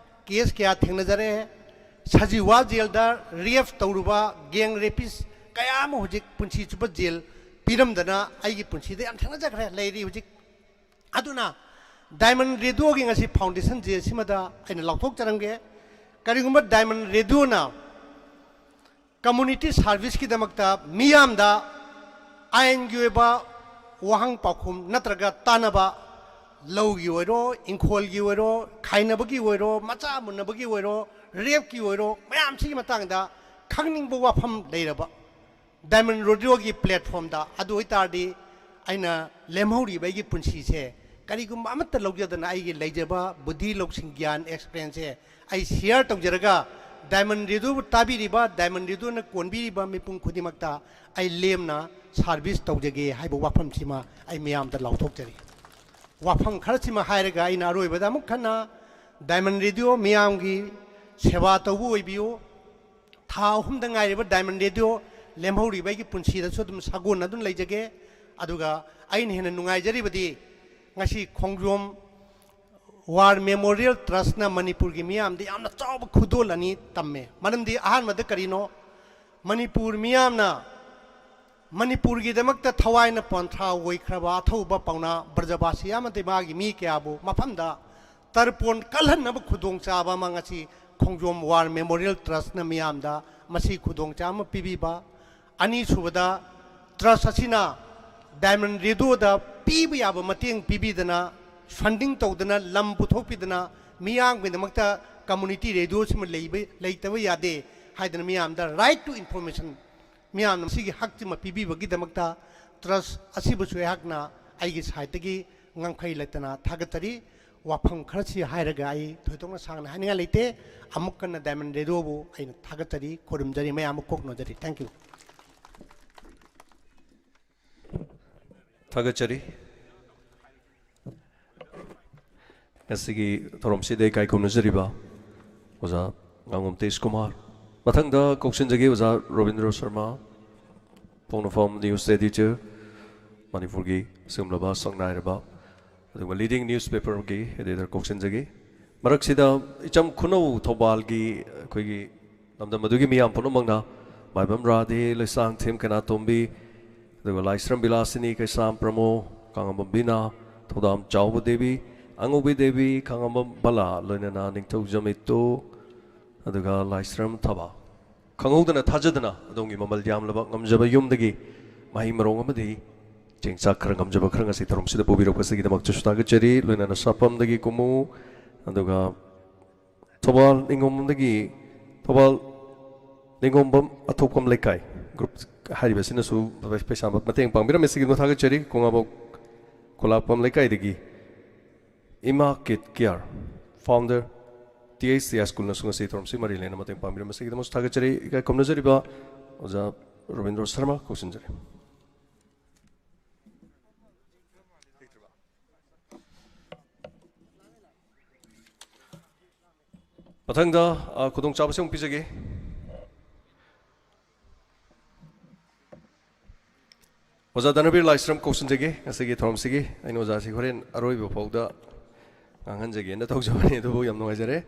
ꯀꯦꯁ ꯀꯌꯥ ꯊꯦꯡꯅꯖꯔꯦ꯫ ꯁꯖꯤꯋꯥ ꯖꯦꯜꯗ ꯔꯦꯞ ꯇꯧꯔꯨꯕ ꯒꯦꯡ ꯔꯦꯄꯤꯁ ꯀꯌꯥ ꯑꯃ ꯍꯧꯖꯤꯛ ꯄꯨꯟꯁꯤ ꯆꯨꯞꯄ ꯖꯦꯜ ꯄꯤꯔꯝꯗꯅ ꯑꯩꯒꯤ ꯄꯨꯟꯁꯤꯗ ꯌꯥꯝ ꯊꯦꯡꯅꯖꯈ꯭ꯔꯦ, ꯂꯩꯔꯤ ꯍꯧꯖꯤꯛ꯫ ꯑꯗꯨꯅ ꯗꯥꯏꯃꯟ ꯔꯦꯗꯤꯑꯣꯒꯤ ꯉꯁꯤ ꯐꯥꯎꯟꯗꯦꯁꯟ ꯗꯦ ꯑꯁꯤꯃꯗ ꯑꯩꯅ ꯂꯥꯎꯊꯣꯛꯆꯔꯝꯒꯦ꯫ ꯀꯔꯤꯒꯨꯝꯕ ꯗꯥꯏꯃꯟ ꯔꯦꯗꯤꯑꯣꯅ ꯀꯝꯃꯨꯅꯤꯇꯤ ꯁꯥꯔꯚꯤꯁꯀꯤꯗꯃꯛꯇ ꯃꯤꯌꯥꯝꯗ ꯑꯥꯏꯟꯒꯤ ꯑꯣꯏꯕ ꯋꯥꯍꯪ ꯄꯥꯎꯈꯨꯝ ꯅꯠꯇ꯭ꯔꯒ ꯇꯥꯟꯅꯕ, ꯂꯧꯒꯤ ꯑꯣꯏꯔꯣ, ꯏꯪꯈꯣꯜꯒꯤ ꯑꯣꯏꯔꯣ, ꯈꯥꯏꯅꯕꯒꯤ ꯑꯣꯏꯔꯣ, ꯃꯆꯥ ꯃꯨꯟꯅꯕꯒꯤ ꯑꯣꯏꯔꯣ, ꯔꯦꯞꯀꯤ ꯑꯣꯏꯔꯣ, ꯃꯌꯥꯝꯁꯤꯒꯤ ꯃꯇꯥꯡꯗ ꯈꯪꯅꯤꯡꯕ ꯋꯥꯐꯝ ꯂꯩꯔꯕ, ꯗꯥꯏꯃꯟ ꯔꯦꯗꯤꯑꯣꯒꯤ ꯄ꯭ꯂꯦꯠꯐꯣꯝꯗ꯫ ꯑꯗꯨ ꯑꯣꯏꯇꯥꯔꯗꯤ ꯑꯩꯅ ꯂꯦꯝꯍꯧꯔꯤꯕ ꯑꯩꯒꯤ ꯄꯨꯟꯁꯤꯁꯦ ꯀꯔꯤꯒꯨꯝꯕ ꯑꯃꯠꯇ ꯂꯧꯖꯗꯅ ꯑꯩꯒꯤ ꯂꯩꯖꯕ ꯕꯨꯙꯤ ꯂꯧꯁꯤꯡ ꯒ꯭ꯌꯥꯟ ꯑꯦꯛꯁꯄꯤꯔꯤꯌꯦꯟꯁꯁꯦ ꯑꯩ ꯁꯤꯌꯔ ꯇꯧꯖꯔꯒ ꯗꯥꯏꯃꯟ ꯔꯦꯗꯤꯑꯣꯕꯨ ꯇꯥꯕꯤꯔꯤꯕ, ꯗꯥꯏꯃꯟ ꯔꯦꯗꯤꯑꯣꯅ ꯀꯣꯟꯕꯤꯔꯤꯕ ꯃꯤꯄꯨꯝ ꯈꯨꯗꯤꯡꯃꯛꯇ ꯑꯩ ꯂꯦꯝꯅ ꯁꯥꯔꯚꯤꯁ ꯇꯧꯖꯒꯦ ꯍꯥꯏꯕ ꯋꯥꯐꯝꯁꯤꯃ ꯑꯩ ꯃꯤꯌꯥꯝꯗ ꯂꯥꯎꯊꯣꯛꯆꯔꯤ꯫ ꯋꯥꯐꯝ ꯈꯔꯁꯤꯃ ꯍꯥꯏꯔꯒ ꯑꯩꯅ ꯑꯔꯣꯏꯕꯗ ꯑꯃꯨꯛ ꯍꯟꯅ ꯗꯥꯏꯃꯟ ꯔꯦꯗꯤꯑꯣ ꯃꯤꯌꯥꯝꯒꯤ ꯁꯦꯕꯥ ꯇꯧꯕ ꯑꯣꯏꯕꯤꯌꯨ꯫ ꯊꯥ ꯑꯍꯨꯝꯗ ꯉꯥꯏꯔꯤꯕ ꯗꯥꯏꯃꯟ ꯔꯦꯗꯤꯑꯣ ꯂꯦꯝꯍꯧꯔꯤꯕ ꯑꯩꯒꯤ ꯄꯨꯟꯁꯤꯗꯁꯨ ꯑꯗꯨꯝ ꯁꯥꯒꯣꯟꯅꯗꯨꯅ ꯂꯩꯖꯒꯦ꯫ ꯑꯗꯨꯒ ꯑꯩꯅ ꯍꯦꯟꯅ ꯅꯨꯡꯉꯥꯏꯖꯔꯤꯕꯗꯤ ꯉꯁꯤ ꯈꯣꯡꯖꯣꯝ ꯋꯥꯔ ꯃꯦꯃꯣꯔꯤꯌꯦꯜ ꯇ꯭ꯔꯁꯅ ꯃꯅꯤꯄꯨꯔꯒꯤ ꯃꯤꯌꯥꯝꯗ ꯌꯥꯝꯅ ꯆꯥꯎꯕ ꯈꯨꯗꯣꯜ ꯑꯅꯤ ꯇꯝꯃꯦ꯫ ꯃꯔꯝꯗꯤ ꯑꯍꯥꯟꯕꯗ ꯀꯔꯤꯅꯣ? ꯃꯅꯤꯄꯨꯔ ꯃꯤꯌꯥꯝꯅ ꯃꯅꯤꯄꯨꯔꯒꯤꯗꯃꯛꯇ ꯊꯋꯥꯏꯅ ꯄꯣꯟꯊꯥ ꯑꯣꯏꯈ꯭ꯔꯕ ꯑꯊꯧꯕ ꯄꯥꯎꯅꯥ ꯕ꯭ꯔꯖꯕꯥꯁꯤ ꯑꯃꯗꯤ ꯃꯥꯒꯤ ꯃꯤ ꯀꯌꯥꯕꯨ ꯃꯐꯝꯗ ꯇꯔꯄꯣꯟ ꯀꯜꯍꯟꯅꯕ ꯈꯨꯗꯣꯡꯆꯥꯕ ꯑꯃ ꯉꯁꯤ ꯈꯣꯡꯖꯣꯝ ꯋꯥꯔ ꯃꯦꯃꯣꯔꯤꯌꯦꯜ ꯇ꯭ꯔꯁꯅ ꯃꯤꯌꯥꯝꯗ ꯃꯁꯤ ꯈꯨꯗꯣꯡꯆꯥꯕ ꯑꯃ ꯄꯤꯕꯤꯕ, ꯑꯅꯤꯁꯨꯕꯗ ꯇ꯭ꯔꯁ ꯑꯁꯤꯅ ꯗꯥꯏꯃꯟ ꯔꯦꯗꯤꯑꯣꯗ ꯄꯤꯕ ꯌꯥꯕ ꯃꯇꯦꯡ ꯄꯤꯕꯤꯗꯅ, ꯐꯟꯗꯤꯡ ꯇꯧꯗꯅ, ꯂꯝ ꯄꯨꯊꯣꯛꯄꯤꯗꯅ, ꯃꯤꯌꯥꯝꯒꯤꯗꯃꯛꯇ ꯀꯝꯃꯨꯅꯤꯇꯤ ꯔꯦꯗꯤꯑꯣꯁꯤꯃ ꯂꯩꯕ, ꯂꯩꯇꯕ ꯌꯥꯗꯦ ꯍꯥꯏꯗꯅ ꯃꯤꯌꯥꯝꯗ ꯔꯥꯏꯠ ꯇꯨ ꯏꯟꯐꯣꯔꯃꯦꯁꯟ, ꯃꯤꯌꯥꯝꯅ ꯃꯁꯤꯒꯤ ꯍꯛꯁꯤꯃ ꯄꯤꯕꯤꯕꯒꯤꯗꯃꯛꯇ ꯇ꯭ꯔꯁ ꯑꯁꯤꯕꯨꯁꯨ ꯑꯩꯍꯥꯛꯅ ꯑꯩꯒꯤ ꯁꯥꯏꯠꯇꯒꯤ ꯉꯝꯈꯩ ꯂꯩꯇꯅ ꯊꯥꯒꯠꯆꯔꯤ꯫ ꯋꯥꯐꯝ ꯈꯔꯁꯤ ꯍꯥꯏꯔꯒ ꯑꯩ ꯊꯣꯏꯗꯣꯛꯅ ꯁꯥꯡꯅ ꯍꯥꯏꯅꯤꯡꯉꯥꯏ ꯂꯩꯇꯦ꯫ ꯑꯃꯨꯛ ꯍꯟꯅ ꯗꯥꯏꯃꯟ ꯔꯦꯗꯤꯑꯣꯕꯨ ꯑꯩꯅ ꯊꯥꯒꯠꯆꯔꯤ, ꯈꯨꯔꯨꯝꯖꯔꯤ, ꯃꯌꯥꯝ ꯑꯃ ꯀꯣꯛꯅꯖꯔꯤ꯫ Thank you꯫ ꯊꯥꯒꯠꯆꯔꯤ꯫ ꯉꯁꯤꯒꯤ ꯊꯧꯔꯝꯁꯤꯗ ꯏꯀꯥꯏ ꯈꯨꯝꯅꯖꯔꯤꯕ ꯑꯣꯖꯥ ꯉꯥꯉꯣꯝ ꯇꯦꯖ ꯀꯨꯃꯥꯔ꯫ ꯃꯊꯪꯗ ꯀꯧꯁꯤꯟꯖꯒꯦ ꯑꯣꯖꯥ ꯔꯣꯕꯤꯟꯗ꯭ꯔꯣ ꯁꯔꯃ, ꯄꯣꯛꯅꯐꯝ ꯅ꯭ꯌꯨꯁ ꯑꯦꯗꯤꯇꯔ, ꯃꯅꯤꯄꯨꯔꯒꯤ ꯑꯁꯤꯒꯨꯝꯂꯕ ꯁꯛꯅꯥꯏꯔꯕ ꯑꯗꯨꯒ ꯂꯤꯗꯤꯡ ꯅ꯭ꯌꯨꯁ ꯄꯦꯄꯔꯒꯤ ꯑꯦꯗꯤꯇꯔ ꯀꯧꯁꯤꯟꯖꯒꯦ꯫ ꯃꯔꯛꯁꯤꯗ ꯏꯆꯝ ꯈꯨꯅꯧ ꯊꯧꯕꯥꯜꯒꯤ ꯑꯩꯈꯣꯏꯒꯤ ꯂꯝꯗꯝ ꯑꯗꯨꯒꯤ ꯃꯤꯌꯥꯝ ꯄꯨꯝꯅꯃꯛꯅ ꯃꯥꯏꯕꯝ ꯔꯥꯙꯦ, ꯂꯩꯁꯥꯡꯊꯦꯝ ꯀꯩꯅꯥꯇꯣꯝꯕꯤ, ꯑꯗꯨꯒ ꯂꯥꯏꯁ꯭ꯔꯝ ꯕꯤꯂꯥꯁꯤꯅꯤ, ꯀꯩꯁꯥꯝ ꯄ꯭ꯔꯃꯣ, ꯈꯥꯉꯝꯕꯝ ꯕꯤꯅꯥ, ꯊꯧꯗꯥꯝ ꯆꯥꯎꯕ ꯗꯦꯕꯤ, ꯑꯉꯧꯕꯤ ꯗꯦꯕꯤ, ꯈꯥꯉꯝꯕꯝ ꯕꯂꯥ, ꯂꯣꯏꯅꯅ ꯅꯤꯡꯊꯧꯖꯝ ꯏꯠꯇꯨ, ꯑꯗꯨꯒ ꯂꯥꯏꯁ꯭ꯔꯝ ꯊꯕꯥ꯫ ꯈꯪꯍꯧꯗꯅ ꯊꯥꯖꯗꯅ ꯑꯗꯣꯝꯒꯤ ꯃꯃꯜ ꯌꯥꯝꯂꯕ ꯉꯝꯖꯕ ꯌꯨꯝꯗꯒꯤ ꯃꯍꯩ ꯃꯔꯣꯡ ꯑꯃꯗꯤ ꯆꯦꯡ ꯆꯥꯛ ꯈꯔ ꯉꯝꯖꯕ ꯈꯔ ꯉꯁꯤ ꯊꯧꯔꯝꯁꯤꯗ ꯄꯨꯕꯤꯔꯛꯄꯁꯤꯒꯤꯗꯃꯛꯇꯁꯨ ꯊꯥꯒꯠꯆꯔꯤ꯫ ꯂꯣꯏꯅꯅ ꯁꯥꯄꯝꯗꯒꯤ ꯀꯨꯝꯃꯨ, ꯑꯗꯨꯒ ꯊꯧꯕꯥꯜ ꯅꯤꯉꯣꯝꯕꯝꯗꯒꯤ, ꯊꯧꯕꯥꯜ ꯅꯤꯉꯣꯝꯕꯝ ꯑꯊꯣꯛꯄꯝ ꯂꯩꯀꯥꯏ ꯒ꯭ꯔꯨꯞ ꯍꯥꯏꯔꯤꯕꯁꯤꯅꯁꯨ ꯄꯩꯁꯥ ꯃꯇꯦꯡ ꯄꯥꯡꯕꯤꯔꯝꯃꯤ꯫ ꯁꯤꯒꯤꯗꯃꯛ ꯊꯥꯒꯠꯆꯔꯤ꯫ ꯈꯣꯡꯉꯥꯝꯕꯣꯛ ꯈꯨꯂꯥꯛꯄꯝ ꯂꯩꯀꯥꯏꯗꯒꯤ ꯏꯃꯥ ꯀꯤꯠ ꯀꯤꯌꯔ, ꯐꯥꯎꯟꯗꯔ, ꯇꯤ ꯑꯩꯆ ꯁꯤ ꯍꯥꯏ ꯁ꯭ꯀꯨꯜꯅꯁꯨ ꯉꯁꯤ ꯊꯧꯔꯝꯁꯤ ꯃꯔꯤ ꯂꯩꯅ ꯃꯇꯦꯡ ꯄꯥꯡꯕꯤꯔꯝꯕꯁꯤꯒꯤꯗꯃꯛꯁꯨ ꯊꯥꯒꯠꯆꯔꯤ꯫ ꯏꯀꯥꯏ ꯈꯨꯝꯅꯖꯔꯤꯕ ꯑꯣꯖꯥ ꯔꯣꯕꯤꯟꯗ꯭ꯔꯣ ꯁꯔꯃ ꯀꯧꯁꯤꯟꯖꯔꯤ꯫ ꯃꯊꯪꯗ, ꯑ, ꯈꯨꯗꯣꯡꯆꯥꯕꯁꯤ ꯑꯃꯨꯛ ꯄꯤꯖꯒꯦ꯫ ꯑꯣꯖꯥ ꯙꯅꯕꯤꯔ ꯂꯥꯏꯁ꯭ꯔꯝ ꯀꯧꯁꯤꯟꯖꯒꯦ ꯉꯁꯤꯒꯤ ꯊꯧꯔꯝꯁꯤꯒꯤ꯫ ꯑꯩꯅ ꯑꯣꯖꯥꯁꯤ ꯍꯣꯔꯦꯟ ꯑꯔꯣꯏꯕ ꯐꯥꯎꯗ ꯉꯥꯡꯍꯟꯖꯒꯦꯅ ꯇꯧꯖꯕꯅꯤ, ꯑꯗꯨꯕꯨ ꯌꯥꯝ ꯅꯨꯡꯉꯥꯏꯖꯔꯦ꯫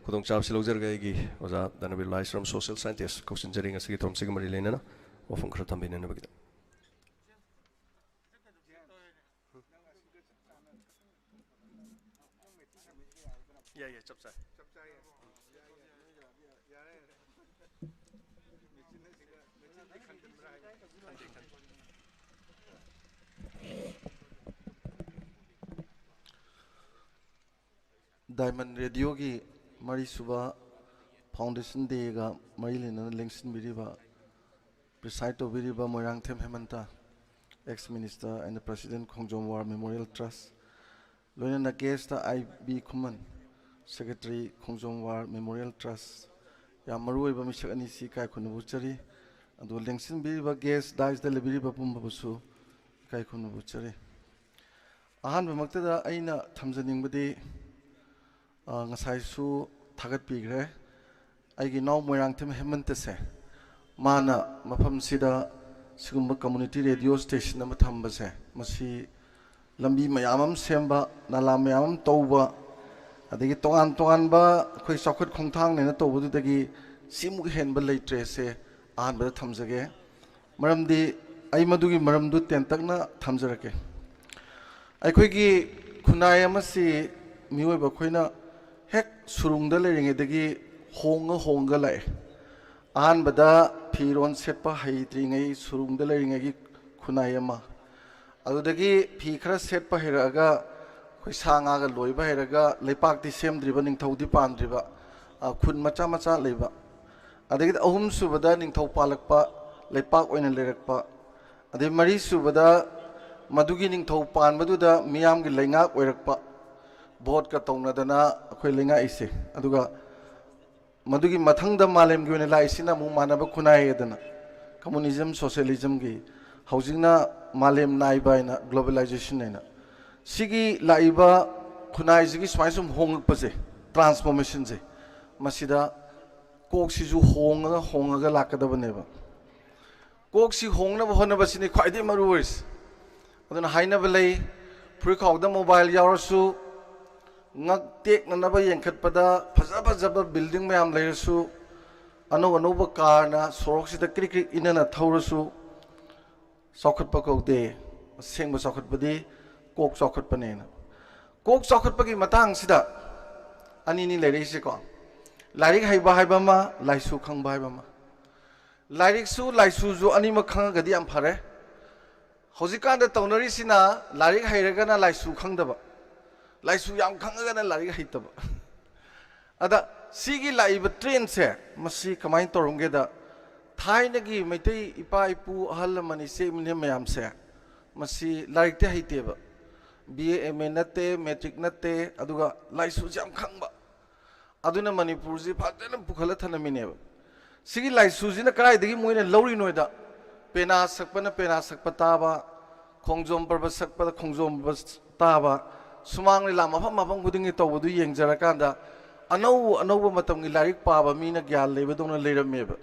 ꯈꯨꯗꯣꯡꯆꯥꯕꯁꯤ ꯂꯧꯖꯔꯒ ꯑꯩꯒꯤ ꯑꯣꯖꯥ ꯙꯅꯕꯤꯔ ꯂꯥꯏꯁ꯭ꯔꯝ, ꯁꯣꯁꯤꯌꯦꯜ ꯁꯥꯏꯟꯇꯤꯁ, ꯀꯧꯁꯤꯟꯖꯔꯤ ꯉꯁꯤꯒꯤ ꯊꯧꯔꯝꯁꯤꯒ ꯃꯔꯤ ꯂꯩꯅꯅ꯫ ꯋꯥꯐꯝ ꯈꯔ ꯊꯝꯕꯤꯅꯅꯕꯒꯤꯗꯃꯛ꯫ ꯌꯥꯏ, ꯌꯥꯏ, ꯆꯞ ꯆꯥꯏ꯫ ꯗꯥꯏꯃꯟ ꯔꯦꯗꯤꯑꯣꯒꯤ ꯃꯔꯤꯁꯨꯕ ꯐꯥꯎꯟꯗꯦꯁꯟ ꯗꯦꯒ ꯃꯔꯤ ꯂꯩꯅꯅ ꯂꯦꯡꯁꯤꯟꯕꯤꯔꯤꯕ, ꯄ꯭ꯔꯤꯁꯥꯏꯗ ꯇꯧꯕꯤꯔꯤꯕ Moirangthem ꯍꯦꯃꯟꯇ, ex minister and president Khongjom War Memorial Trust, ꯂꯣꯏꯅꯅ ꯒꯦꯁꯇ ꯑꯥꯏ ꯕꯤ ꯈꯨꯃꯟ, ꯁꯦꯀ꯭ꯔꯦꯇꯔꯤ ꯈꯣꯡꯖꯣꯝ ꯋꯥꯔ ꯃꯦꯃꯣꯔꯤꯌꯦꯜ ꯇ꯭ꯔꯁ, ꯌꯥꯝ ꯃꯔꯨꯑꯣꯏꯕ ꯃꯤꯁꯛ ꯑꯅꯤꯁꯤ ꯏꯀꯥꯏ ꯈꯨꯝꯅꯕ ꯎꯠꯆꯔꯤ꯫ ꯑꯗꯨꯒ ꯂꯦꯡꯁꯤꯟꯕꯤꯔꯤꯕ ꯒꯦꯁ ꯗꯥꯏꯁꯇ ꯂꯩꯕꯤꯔꯤꯕ ꯄꯨꯝꯕꯕꯨꯁꯨ ꯏꯀꯥꯏ ꯈꯨꯝꯅꯕ ꯎꯠꯆꯔꯤ꯫ ꯑꯍꯥꯟꯕꯃꯛꯇꯗ ꯑꯩꯅ ꯊꯝꯖꯅꯤꯡꯕꯗꯤ, ꯑ, ꯉꯁꯥꯏꯁꯨ ꯊꯥꯒꯠꯄꯤꯈ꯭ꯔꯦ, ꯑꯩꯒꯤ ꯏꯅꯥꯎ ꯃꯣꯏꯔꯥꯡꯊꯦꯝ ꯍꯦꯃꯟꯇꯁꯦ, ꯃꯥꯅ ꯃꯐꯝꯁꯤꯗ ꯁꯤꯒꯨꯝꯕ community radio station ꯑꯃ ꯊꯝꯕꯁꯦ, ꯃꯁꯤ ꯂꯝꯕꯤ ꯃꯌꯥꯝ ꯑꯃ ꯁꯦꯝꯕ, ꯅꯂꯥ ꯃꯌꯥꯝ ꯑꯃ ꯇꯧꯕ, ꯑꯗꯒꯤ ꯇꯣꯉꯥꯟ ꯇꯣꯉꯥꯟꯕ ꯑꯩꯈꯣꯏ ꯆꯥꯎꯈꯠ ꯈꯣꯡꯊꯥꯡꯅꯦꯅ ꯇꯧꯕꯗꯨꯗꯒꯤ ꯁꯤꯃꯨꯛ ꯍꯦꯟꯕ ꯂꯩꯇ꯭ꯔꯦꯁꯦ ꯑꯍꯥꯟꯕꯗ ꯊꯝꯖꯒꯦ꯫ ꯃꯔꯝꯗꯤ ꯑꯩ ꯃꯗꯨꯒꯤ ꯃꯔꯝꯗꯨ ꯇꯦꯟꯇꯛꯅ ꯊꯝꯖꯔꯛꯀꯦ꯫ ꯑꯩꯈꯣꯏꯒꯤ ꯈꯨꯟꯅꯥꯏ ꯑꯃꯁꯤ ꯃꯤꯑꯣꯏꯕ ꯑꯩꯈꯣꯏꯅ ꯍꯦꯛ ꯁꯨꯔꯨꯡꯗ ꯂꯩꯔꯤꯉꯩꯗꯒꯤ ꯍꯣꯡꯉ ꯍꯣꯡꯉ ꯂꯥꯛꯑꯦ꯫ ꯑꯍꯥꯟꯕꯗ ꯐꯤꯔꯣꯟ ꯁꯦꯠꯄ ꯍꯩꯇ꯭ꯔꯤꯉꯩ ꯁꯨꯔꯨꯡꯗ ꯂꯩꯔꯤꯉꯩꯒꯤ ꯈꯨꯟꯅꯥꯏ ꯑꯃ, ꯑꯗꯨꯗꯒꯤ ꯐꯤ ꯈꯔ ꯁꯦꯠꯄ ꯍꯩꯔꯛꯑꯒ ꯑꯩꯈꯣꯏ ꯁꯥ ꯉꯥꯒ ꯂꯣꯏꯕ ꯍꯩꯔꯒ ꯂꯩꯄꯥꯛꯇꯤ ꯁꯦꯝꯗ꯭ꯔꯤꯕ, ꯅꯤꯡꯊꯧꯗꯤ ꯄꯥꯟꯗ꯭ꯔꯤꯕ, ꯑ, ꯈꯨꯟ ꯃꯆꯥ ꯃꯆꯥ ꯂꯩꯕ꯫ ꯑꯗꯒꯤꯗꯤ ꯑꯍꯨꯝꯁꯨꯕꯗ ꯅꯤꯡꯊꯧ ꯄꯥꯜꯂꯛꯄ, ꯂꯩꯄꯥꯛ ꯑꯣꯏꯅ ꯂꯩꯔꯛꯄ꯫ ꯑꯗꯩ ꯃꯔꯤꯁꯨꯕꯗ ꯃꯗꯨꯒꯤ ꯅꯤꯡꯊꯧ ꯄꯥꯟꯕꯗꯨꯗ ꯃꯤꯌꯥꯝꯒꯤ ꯂꯩꯉꯥꯛ ꯑꯣꯏꯔꯛꯄ, ꯚꯣꯠꯀ ꯇꯧꯅꯗꯅ ꯑꯩꯈꯣꯏ ꯂꯩꯉꯥꯛꯏꯁꯦ꯫ ꯑꯗꯨꯒ ꯃꯗꯨꯒꯤ ꯃꯊꯪꯗ ꯃꯥꯂꯦꯝꯒꯤ ꯑꯣꯏꯅ ꯂꯥꯛꯏꯁꯤꯅ ꯑꯃꯨꯛ ꯃꯥꯟꯅꯕ ꯈꯨꯟꯅꯥꯏ ꯍꯥꯏꯗꯅ, communism, socialismꯒꯤ, ꯍꯧꯖꯤꯛꯅ ꯃꯥꯂꯦꯝ ꯅꯥꯏꯕ ꯍꯥꯏꯅ, globalization ꯍꯥꯏꯅ꯫ ꯁꯤꯒꯤ ꯂꯥꯛꯏꯕ ꯈꯨꯟꯅꯥꯏꯁꯤꯒꯤ ꯁꯨꯃꯥꯏꯅ ꯁꯨꯝ ꯍꯣꯡꯂꯛꯄꯁꯦ, transformationꯁꯦ, ꯃꯁꯤꯗ ꯀꯣꯛꯁꯤꯁꯨ ꯍꯣꯡꯉꯒ ꯍꯣꯡꯉꯒ ꯂꯥꯛꯀꯗꯕꯅꯦꯕ꯫ ꯀꯣꯛꯁꯤ ꯍꯣꯡꯅꯕ ꯍꯣꯠꯅꯕꯁꯤꯅꯤ ꯈ꯭ꯋꯥꯏꯗꯒꯤ ꯃꯔꯨ ꯑꯣꯏꯔꯤꯁꯤ꯫ ꯑꯗꯨꯅ ꯍꯥꯏꯅꯕ ꯂꯩ, ꯐꯨꯔꯤꯠꯈꯥꯎꯗ mobile ꯌꯥꯎꯔꯁꯨ, ꯉꯛ ꯇꯦꯛꯅꯅꯕ ꯌꯦꯡꯈꯠꯄꯗ ꯐꯖ ꯐꯖꯕ building ꯃꯌꯥꯝ ꯂꯩꯔꯁꯨ, ꯑꯅꯧ ꯑꯅꯧꯕ car ꯅ ꯁꯣꯔꯣꯛꯁꯤꯗ ꯀ꯭ꯔꯤꯛ ꯀ꯭ꯔꯤꯛ ꯏꯟꯅꯅ ꯊꯧꯔꯁꯨ, ꯆꯥꯎꯈꯠꯄ ꯀꯧꯗꯦ꯫ ꯑꯁꯦꯡꯕ ꯆꯥꯎꯈꯠꯄꯗꯤ ꯀꯣꯛ ꯆꯥꯎꯈꯠꯄꯅꯦꯅ꯫ ꯀꯣꯛ ꯆꯥꯎꯈꯠꯄꯒꯤ ꯃꯇꯥꯡꯁꯤꯗ ꯑꯅꯤꯅꯤ ꯂꯩꯔꯛꯏꯁꯦꯀꯣ꯫ ꯂꯥꯏꯔꯤꯛ ꯍꯩꯕ ꯍꯥꯏꯕ ꯑꯃ, ꯂꯥꯏꯁꯨ ꯈꯪꯕ ꯍꯥꯏꯕ ꯑꯃ꯫ ꯂꯥꯏꯔꯤꯛꯁꯨ ꯂꯥꯏꯁꯨꯁꯨ ꯑꯅꯤꯃꯛ ꯈꯪꯉꯒꯗꯤ ꯌꯥꯝ ꯐꯔꯦ꯫ ꯍꯧꯖꯤꯛꯀꯥꯟꯗ ꯇꯧꯅꯔꯤꯁꯤꯅ ꯂꯥꯏꯔꯤꯛ ꯍꯩꯔꯒꯅ ꯂꯥꯏꯁꯨ ꯈꯪꯗꯕ, ꯂꯥꯏꯁꯨ ꯌꯥꯝ ꯈꯪꯉꯒꯅ ꯂꯥꯏꯔꯤꯛ ꯍꯩꯇꯕ꯫ ꯑꯗ ꯁꯤꯒꯤ ꯂꯥꯛꯏꯕ ꯇ꯭ꯔꯦꯟꯁꯦ, ꯃꯁꯤ ꯀꯃꯥꯏꯅ ꯇꯧꯔꯝꯒꯦꯗ, ꯊꯥꯏꯅꯒꯤ ꯃꯩꯇꯩ ꯏꯄꯥ ꯏꯄꯨ, ꯑꯍꯜ ꯂꯃꯟ, ꯏꯆꯦ ꯏꯃꯤꯅꯦ ꯃꯌꯥꯝꯁꯦ, ꯃꯁꯤ ꯂꯥꯏꯔꯤꯛꯇꯤ ꯍꯩꯇꯦꯕ, ꯕꯤ ꯑꯦ ꯑꯦꯝ ꯑꯦ ꯅꯠꯇꯦ, ꯃꯦꯇ꯭ꯔꯤꯛ ꯅꯠꯇꯦ, ꯑꯗꯨꯒ ꯂꯥꯏꯁꯨꯁꯦ ꯌꯥꯝ ꯈꯪꯕ꯫ ꯑꯗꯨꯅ ꯃꯅꯤꯄꯨꯔꯁꯤ ꯐꯖꯅ ꯄꯨꯈꯠꯂ ꯊꯅꯝꯃꯤꯅꯦꯕ꯫ ꯁꯤꯒꯤ ꯂꯥꯏꯁꯨꯁꯤꯅ ꯀꯗꯥꯏꯗꯒꯤ ꯃꯣꯏꯅ ꯂꯧꯔꯤꯅꯣꯗ, ꯄꯦꯅꯥ ꯁꯛꯄꯅ ꯄꯦꯅꯥ ꯁꯛꯄ ꯇꯥꯕ, ꯈꯣꯡꯖꯣꯝ ꯄꯔꯕ ꯁꯛꯄꯗ ꯈꯣꯡꯖꯣꯝ ꯄꯔꯕ ꯇꯥꯕ, ꯁꯨꯃꯥꯡ ꯂꯤꯂꯥ ꯃꯐꯝ ꯃꯐꯝ ꯈꯨꯗꯤꯡꯒꯤ ꯇꯧꯕꯗꯨ ꯌꯦꯡꯖꯔꯀꯥꯟꯗ, ꯑꯅꯧ ꯑꯅꯧꯕ ꯃꯇꯝꯒꯤ ꯂꯥꯏꯔꯤꯛ ꯄꯥꯕ ꯃꯤꯅ ꯒ꯭ꯌꯥꯟ ꯂꯩꯕꯗꯧꯅ ꯂꯩꯔꯝꯃꯦꯕ꯫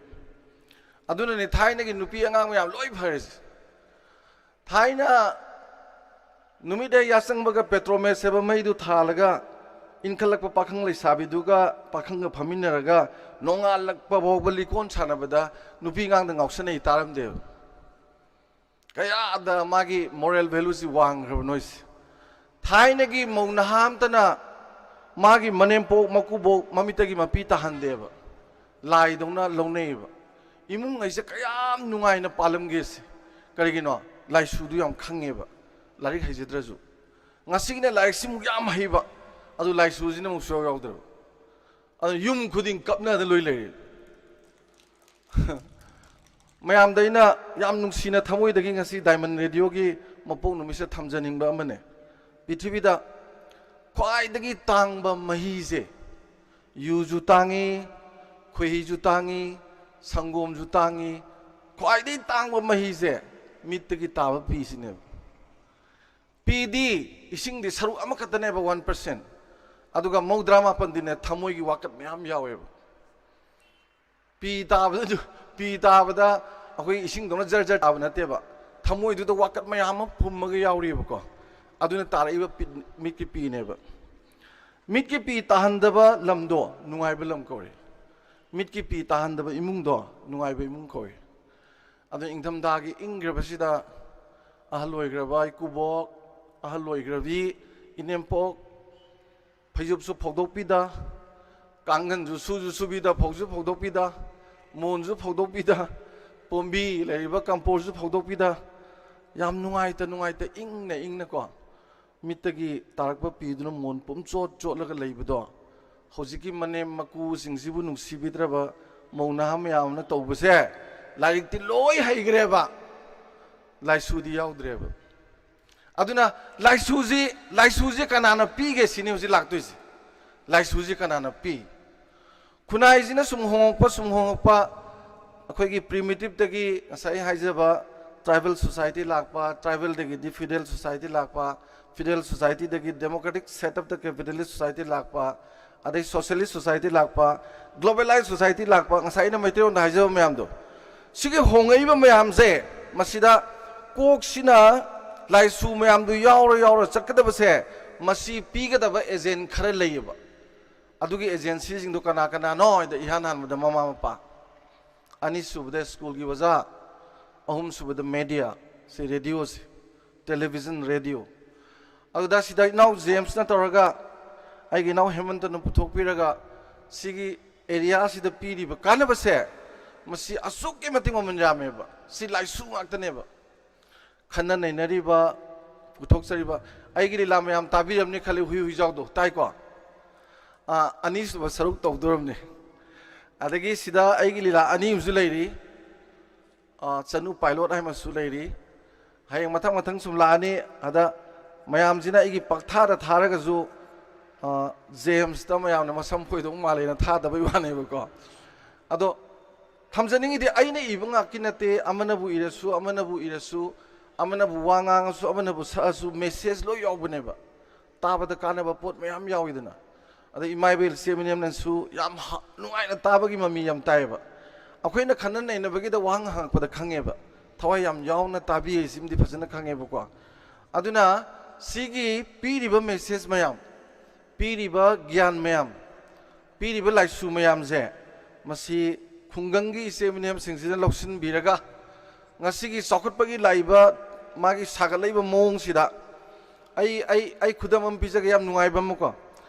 ꯑꯗꯨꯅꯅꯦ ꯊꯥꯏꯅꯒꯤ ꯅꯨꯄꯤ ꯑꯉꯥꯡ ꯃꯌꯥꯝ ꯂꯣꯏ ꯐꯔꯤꯁꯦ꯫ ꯊꯥꯏꯅ ꯅꯨꯃꯤꯠ ꯍꯦꯛ ꯌꯥꯆꯪꯕꯒ ꯄꯦꯇ꯭ꯔꯣꯃꯦꯁ ꯍꯥꯏꯕ ꯃꯩꯗꯨ ꯊꯥꯜꯂꯒ, ꯏꯟꯈꯠꯂꯛꯄ ꯄꯥꯈꯪ ꯂꯩꯁꯥꯕꯤꯗꯨꯒ ꯄꯥꯈꯪꯒ ꯐꯝꯃꯤꯟꯅꯔꯒ, ꯅꯣꯡꯉꯥꯜꯂꯛꯄ ꯐꯥꯎꯕ ꯂꯤꯀꯣꯟ ꯁꯥꯟꯅꯕꯗ ꯅꯨꯄꯤ ꯑꯉꯥꯡꯗ ꯉꯥꯎꯁꯟꯅꯩ ꯇꯥꯔꯝꯗꯦꯕ꯫ ꯀꯌꯥꯗ ꯃꯥꯒꯤ ꯃꯣꯔꯦꯜ ꯚꯦꯂꯨꯁꯤ ꯋꯥꯡꯈ꯭ꯔꯕꯅꯣ ꯁꯤ꯫ ꯊꯥꯏꯅꯒꯤ ꯃꯧ ꯅꯍꯥ ꯑꯝꯇꯅ ꯃꯥꯒꯤ ꯃꯅꯦꯝꯄꯣꯛ ꯃꯀꯨꯕꯣꯛ ꯃꯃꯤꯠꯇꯒꯤ ꯃꯄꯤ ꯇꯥꯍꯟꯗꯦꯕ, ꯂꯥꯏꯗꯧꯅ ꯂꯧꯅꯩꯌꯦꯕ꯫ ꯏꯃꯨꯡ ꯍꯥꯏꯁꯦ ꯀꯌꯥꯝ ꯅꯨꯡꯉꯥꯏꯅ ꯄꯥꯜꯂꯝꯒꯦ ꯁꯤ꯫ ꯀꯔꯤꯒꯤꯅꯣ? ꯂꯥꯏꯁꯨꯗꯨ ꯌꯥꯝ ꯈꯪꯉꯦꯕ, ꯂꯥꯏꯔꯤꯛ ꯍꯩꯖꯗ꯭ꯔꯁꯨ꯫ ꯉꯁꯤꯒꯤꯅ ꯂꯥꯏꯔꯤꯛꯁꯤꯃꯨꯛ ꯌꯥꯝ ꯍꯩꯕ, ꯑꯗꯨ ꯂꯥꯏꯁꯨꯁꯤꯅ ꯑꯃꯨꯛ ꯁꯨꯌꯥꯎ ꯌꯥꯎꯗ꯭ꯔꯕ꯫ ꯑꯗꯨ ꯌꯨꯝ ꯈꯨꯗꯤꯡ ꯀꯞꯅꯗ ꯂꯣꯏ ꯂꯩꯔꯦ꯫ ꯃꯌꯥꯝꯗ ꯑꯩꯅ ꯌꯥꯝ ꯅꯨꯡꯁꯤꯅ ꯊꯃꯣꯏꯗꯒꯤ ꯉꯁꯤ ꯗꯥꯏꯃꯟ ꯔꯦꯗꯤꯑꯣꯒꯤ ꯃꯄꯣꯛ ꯅꯨꯃꯤꯠꯁꯤꯗ ꯊꯝꯖꯅꯤꯡꯕ ꯑꯃꯅꯦ꯫ ꯄ꯭ꯔꯤꯊꯤꯕꯤꯗ ꯈ꯭ꯋꯥꯏꯗꯒꯤ ꯇꯥꯡꯕ ꯃꯍꯤꯁꯦ, ꯌꯨꯁꯨ ꯇꯥꯡꯉꯤ, ꯈꯣꯏꯍꯤꯁꯨ ꯇꯥꯡꯉꯤ, ꯁꯪꯒꯣꯝꯁꯨ ꯇꯥꯡꯉꯤ, ꯈ꯭ꯋꯥꯏꯗꯒꯤ ꯇꯥꯡꯕ ꯃꯍꯤꯁꯦ ꯃꯤꯠꯇꯒꯤ ꯇꯥꯕ ꯄꯤꯁꯤꯅꯦꯕ꯫ ꯄꯤꯗꯤ, ꯏꯁꯤꯡꯗꯤ ꯁꯔꯨꯛ ꯑꯃꯈꯛꯇꯅꯦꯕ, ꯋꯥꯟ ꯄꯥꯔꯁꯦꯟ꯫ ꯑꯗꯨꯒ ꯃꯧꯗ꯭ꯔꯥ ꯃꯥꯄꯟꯗꯤꯅꯦ ꯊꯃꯣꯏꯒꯤ ꯋꯥꯀꯠ ꯃꯌꯥꯝ ꯌꯥꯎꯋꯦꯕ꯫ ꯄꯤ ꯇꯥꯕꯗ, ꯄꯤ ꯇꯥꯕꯗ ꯑꯩꯈꯣꯏ ꯏꯁꯤꯡꯗꯧꯅ ꯖꯔ ꯖꯔ ꯇꯥꯕ ꯅꯠꯇꯦꯕ, ꯊꯃꯣꯏꯗꯨꯗ ꯋꯥꯀꯠ ꯃꯌꯥꯝ ꯑꯃ ꯐꯨꯝꯃꯒ ꯌꯥꯎꯔꯤꯕꯀꯣ꯫ ꯑꯗꯨꯅ ꯇꯥꯔꯛꯏꯕ ꯄꯤ-, ꯃꯤꯠꯀꯤ ꯄꯤꯅꯦꯕ꯫ ꯃꯤꯠꯀꯤ ꯄꯤ ꯇꯥꯍꯟꯗꯕ ꯂꯝꯗꯣ ꯅꯨꯡꯉꯥꯏꯕ ꯂꯝ ꯀꯧꯔꯦ꯫ ꯃꯤꯠꯀꯤ ꯄꯤ ꯇꯥꯍꯟꯗꯕ ꯏꯃꯨꯡꯗꯣ ꯅꯨꯡꯉꯥꯏꯕ ꯏꯃꯨꯡ ꯀꯧꯔꯦ꯫ ꯑꯗꯨ ꯏꯪꯊꯝꯊꯥꯒꯤ ꯏꯪꯈ꯭ꯔꯕꯁꯤꯗ ꯑꯍꯜ ꯑꯣꯏꯈ꯭ꯔꯕ ꯏꯀꯨꯕꯣꯛ, ꯑꯍꯜ ꯑꯣꯏꯈ꯭ꯔꯕꯤ ꯏꯅꯦꯝꯄꯣꯛ, ꯐꯩꯖꯨꯞꯁꯨ ꯐꯧꯗꯣꯛꯄꯤꯗ, ꯀꯥꯡꯒꯟꯁꯨ ꯁꯨꯁꯨ ꯁꯨꯕꯤꯗ, ꯐꯧꯁꯨ ꯐꯧꯗꯣꯛꯄꯤꯗ, ꯃꯣꯟꯁꯨ ꯐꯧꯗꯣꯛꯄꯤꯗ, ꯄꯣꯝꯕꯤ ꯂꯩꯔꯤꯕ ꯀꯝꯄꯣꯔꯁꯨ ꯐꯧꯗꯣꯛꯄꯤꯗ, ꯌꯥꯝ ꯅꯨꯡꯉꯥꯏꯇ ꯅꯨꯡꯉꯥꯏꯇ, ꯏꯪꯅ ꯏꯪꯅꯀꯣ, ꯃꯤꯠꯇꯒꯤ ꯇꯥꯔꯛꯄ ꯄꯤꯗꯨꯅ ꯃꯣꯟ ꯄꯨꯝꯆꯣꯠ ꯆꯣꯠꯂꯒ ꯂꯩꯕꯗꯣ, ꯍꯧꯖꯤꯛꯀꯤ ꯃꯅꯦꯝ ꯃꯀꯨꯁꯤꯡꯁꯤꯕꯨ ꯅꯨꯡꯁꯤꯕꯤꯗ꯭ꯔꯕ ꯃꯧ ꯅꯍꯥ ꯃꯌꯥꯝꯅ ꯇꯧꯕꯁꯦ, ꯂꯥꯏꯔꯤꯛꯇꯤ ꯂꯣꯏ ꯍꯩꯈ꯭ꯔꯦꯕ, ꯂꯥꯏꯁꯨꯗꯤ ꯌꯥꯎꯗ꯭ꯔꯦꯕ꯫ ꯑꯗꯨꯅ ꯂꯥꯏꯁꯨꯁꯤ, ꯂꯥꯏꯁꯨꯁꯤ ꯀꯅꯥꯅ ꯄꯤꯒꯦ ꯁꯤꯅꯤ ꯍꯧꯖꯤꯛ ꯂꯥꯛꯇꯣꯏꯁꯦ꯫ ꯂꯥꯏꯁꯨꯁꯤ ꯀꯅꯥꯅ ꯄꯤ? ꯈꯨꯟꯅꯥꯏꯁꯤꯅ ꯁꯨꯝ ꯍꯣꯡꯉꯛꯄ, ꯁꯨꯝ ꯍꯣꯡꯉꯛꯄ, ꯑꯩꯈꯣꯏꯒꯤ ꯄ꯭ꯔꯤꯃꯤꯇꯤꯞꯇꯒꯤ ꯉꯁꯥꯏ ꯑꯩ ꯍꯥꯏꯖꯕ ꯇ꯭ꯔꯥꯏꯕꯦꯜ ꯁꯣꯁꯥꯏꯇꯤ ꯂꯥꯛꯄ, ꯇ꯭ꯔꯥꯏꯕꯦꯜꯗꯒꯤꯗꯤ ꯐꯤꯗꯦꯜ ꯁꯣꯁꯥꯏꯇꯤ ꯂꯥꯛꯄ, ꯐꯤꯗꯦꯜ ꯁꯣꯁꯥꯏꯇꯤꯗꯒꯤ ꯗꯦꯃꯣꯀ꯭ꯔꯦꯇꯤꯛ ꯁꯦꯠꯑꯞꯇ ꯀꯦꯄꯤꯇꯦꯂꯤꯁ ꯁꯣꯁꯥꯏꯇꯤ ꯂꯥꯛꯄ, ꯑꯗꯩ ꯁꯣꯁꯤꯌꯦꯂꯤꯁ ꯁꯣꯁꯥꯏꯇꯤ ꯂꯥꯛꯄ, ꯒ꯭ꯂꯣꯕꯦꯂꯥꯏꯁ ꯁꯣꯁꯥꯏꯇꯤ ꯂꯥꯛꯄ, ꯉꯁꯥꯏ ꯑꯩꯅ ꯃꯩꯇꯩꯂꯣꯟꯗ ꯍꯥꯏꯖꯕ ꯃꯌꯥꯝꯗꯣ, ꯁꯤꯒꯤ ꯍꯣꯡꯉꯛꯏꯕ ꯃꯌꯥꯝꯁꯦ, ꯃꯁꯤꯗ ꯀꯣꯛꯁꯤꯅ ꯂꯥꯏꯁꯨ ꯃꯌꯥꯝꯗꯨ ꯌꯥꯎꯔ ꯌꯥꯎꯔ ꯆꯠꯀꯗꯕꯁꯦ, ꯃꯁꯤ ꯄꯤꯒꯗꯕ ꯑꯦꯖꯦꯟ ꯈꯔ ꯂꯩꯌꯦꯕ꯫ ꯑꯗꯨꯒꯤ ꯑꯦꯖꯦꯟꯁꯤꯁꯤꯡꯗꯣ ꯀꯅꯥ ꯀꯅꯥꯅꯣ ꯍꯥꯏꯗ, ꯏꯍꯥꯟ ꯍꯥꯟꯕꯗ ꯃꯃꯥ ꯃꯄꯥ, ꯑꯅꯤꯁꯨꯕꯗ ꯁ꯭ꯀꯨꯜꯒꯤ ꯑꯣꯖꯥ, ꯑꯍꯨꯝꯁꯨꯕꯗ ꯃꯦꯗꯤꯌꯥ, ꯁꯤ ꯔꯦꯗꯤꯑꯣꯁꯤ, ꯇꯦꯂꯤꯚꯤꯖꯟ, ꯔꯦꯗꯤꯑꯣ꯫ ꯑꯗꯨꯗ ꯁꯤꯗ ꯏꯅꯥꯎ ꯖꯦꯝꯁꯅ ꯇꯧꯔꯒ ꯑꯩꯒꯤ ꯏꯅꯥꯎ ꯍꯦꯃꯟꯇꯅ ꯄꯨꯊꯣꯛꯄꯤꯔꯒ ꯁꯤꯒꯤ ꯑꯦꯔꯤꯌꯥꯁꯤꯗ ꯄꯤꯔꯤꯕ ꯀꯥꯟꯅꯕꯁꯦ, ꯃꯁꯤ ꯑꯁꯨꯛꯀꯤ ꯃꯇꯤꯛ ꯃꯃꯜ ꯌꯥꯝꯃꯦꯕ꯫ ꯁꯤ ꯂꯥꯏꯁꯨ ꯉꯥꯛꯇꯅꯦꯕ꯫ ꯈꯟꯅ ꯅꯩꯅꯔꯤꯕ, ꯄꯨꯊꯣꯛꯆꯔꯤꯕ, ꯑꯩꯒꯤ ꯂꯤꯂꯥ ꯃꯌꯥꯝ ꯇꯥꯕꯤꯔꯝꯅꯤ ꯈꯜꯂꯤ, ꯍꯨꯏ ꯍꯨꯏꯖꯥꯎꯗꯣ ꯇꯥꯏꯀꯣ? ꯑꯥ, ꯑꯅꯤꯁꯨꯕ ꯁꯔꯨꯛ ꯇꯧꯗꯣꯔꯝꯅꯤ꯫ ꯑꯗꯒꯤ ꯁꯤꯗ ꯑꯩꯒꯤ ꯂꯤꯂꯥ ꯑꯅꯤ ꯑꯃꯁꯨ ꯂꯩꯔꯤ, ꯑꯥ, ꯆꯅꯨ ꯄꯥꯏꯂꯣꯠ ꯍꯥꯏꯅ ꯑꯃꯁꯨ ꯂꯩꯔꯤ꯫ ꯍꯌꯦꯡ ꯃꯊꯪ ꯃꯊꯪ ꯁꯨꯝ ꯂꯥꯛꯑꯅꯤ꯫ ꯑꯗ ꯃꯌꯥꯝꯁꯤꯅ ꯑꯩꯒꯤ ꯄꯪꯊꯥꯗ ꯊꯥꯔꯒꯁꯨ, ꯑꯥ, ꯖꯦꯝꯁꯇ ꯃꯌꯥꯝꯅ ꯃꯁꯝ ꯐꯣꯏꯗꯧ ꯃꯥꯜꯂꯦꯅ ꯊꯥꯗꯕꯩ ꯋꯥꯅꯦꯕꯀꯣ꯫ ꯑꯗꯣ ꯊꯝꯖꯅꯤꯡꯉꯤꯗꯤ, ꯑꯩꯅ ꯏꯕ ꯉꯥꯛꯀꯤ ꯅꯠꯇꯦ, ꯑꯃꯅꯕꯨ ꯏꯔꯁꯨ, ꯑꯃꯅꯕꯨ ꯏꯔꯁꯨ, ꯑꯃꯅꯕꯨ ꯋꯥ ꯉꯥꯡꯉꯁꯨ, ꯑꯃꯅꯕꯨ ꯁꯛꯑꯁꯨ, ꯃꯦꯁꯦꯖ ꯂꯣꯏ ꯌꯥꯎꯕꯅꯦꯕ꯫ ꯇꯥꯕꯗ ꯀꯥꯟꯅꯕ ꯄꯣꯠ ꯃꯌꯥꯝ ꯌꯥꯎꯏꯗꯅ꯫ ꯑꯗ ꯏꯃꯥ ꯏꯕꯦꯜ ꯏꯆꯦ ꯃꯤꯅꯦꯝꯅꯁꯨ ꯌꯥꯝ ꯍ-, ꯅꯨꯡꯉꯥꯏꯅ ꯇꯥꯕꯒꯤ ꯃꯃꯤ ꯌꯥꯝ ꯇꯥꯏꯌꯦꯕ꯫ ꯑꯩꯈꯣꯏꯅ ꯈꯟꯅ ꯅꯩꯅꯕꯒꯤꯗ ꯋꯥꯍꯪ ꯍꯪꯉꯛꯄꯗ ꯈꯪꯉꯦꯕ, ꯊꯋꯥꯏ ꯌꯥꯝ ꯌꯥꯎꯅ ꯇꯥꯕꯤ ꯍꯥꯏꯁꯤꯃꯗꯤ ꯐꯖꯅ ꯈꯪꯉꯦꯕꯀꯣ꯫ ꯑꯗꯨꯅ ꯁꯤꯒꯤ ꯄꯤꯔꯤꯕ ꯃꯦꯁꯦꯖ ꯃꯌꯥꯝ, ꯄꯤꯔꯤꯕ ꯒ꯭ꯌꯥꯟ ꯃꯌꯥꯝ, ꯄꯤꯔꯤꯕ ꯂꯥꯏꯁꯨ ꯃꯌꯥꯝꯁꯦ, ꯃꯁꯤ ꯈꯨꯡꯒꯪꯒꯤ ꯏꯆꯦ ꯃꯤꯅꯦꯝꯁꯤꯡꯁꯤꯅ ꯂꯧꯁꯤꯟꯕꯤꯔꯒ, ꯉꯁꯤꯒꯤ ꯆꯥꯎꯈꯠꯄꯒꯤ ꯂꯥꯛꯏꯕ ꯃꯥꯒꯤ ꯁꯥꯒꯠꯂꯛꯏꯕ ꯃꯑꯣꯡꯁꯤꯗ, ꯑꯩ, ꯑꯩ, ꯑꯩ ꯈꯨꯗꯝ ꯑꯃ ꯄꯤꯖꯒꯦ, ꯌꯥꯝ ꯅꯨꯡꯉꯥꯏꯕ ꯑꯃꯀꯣ꯫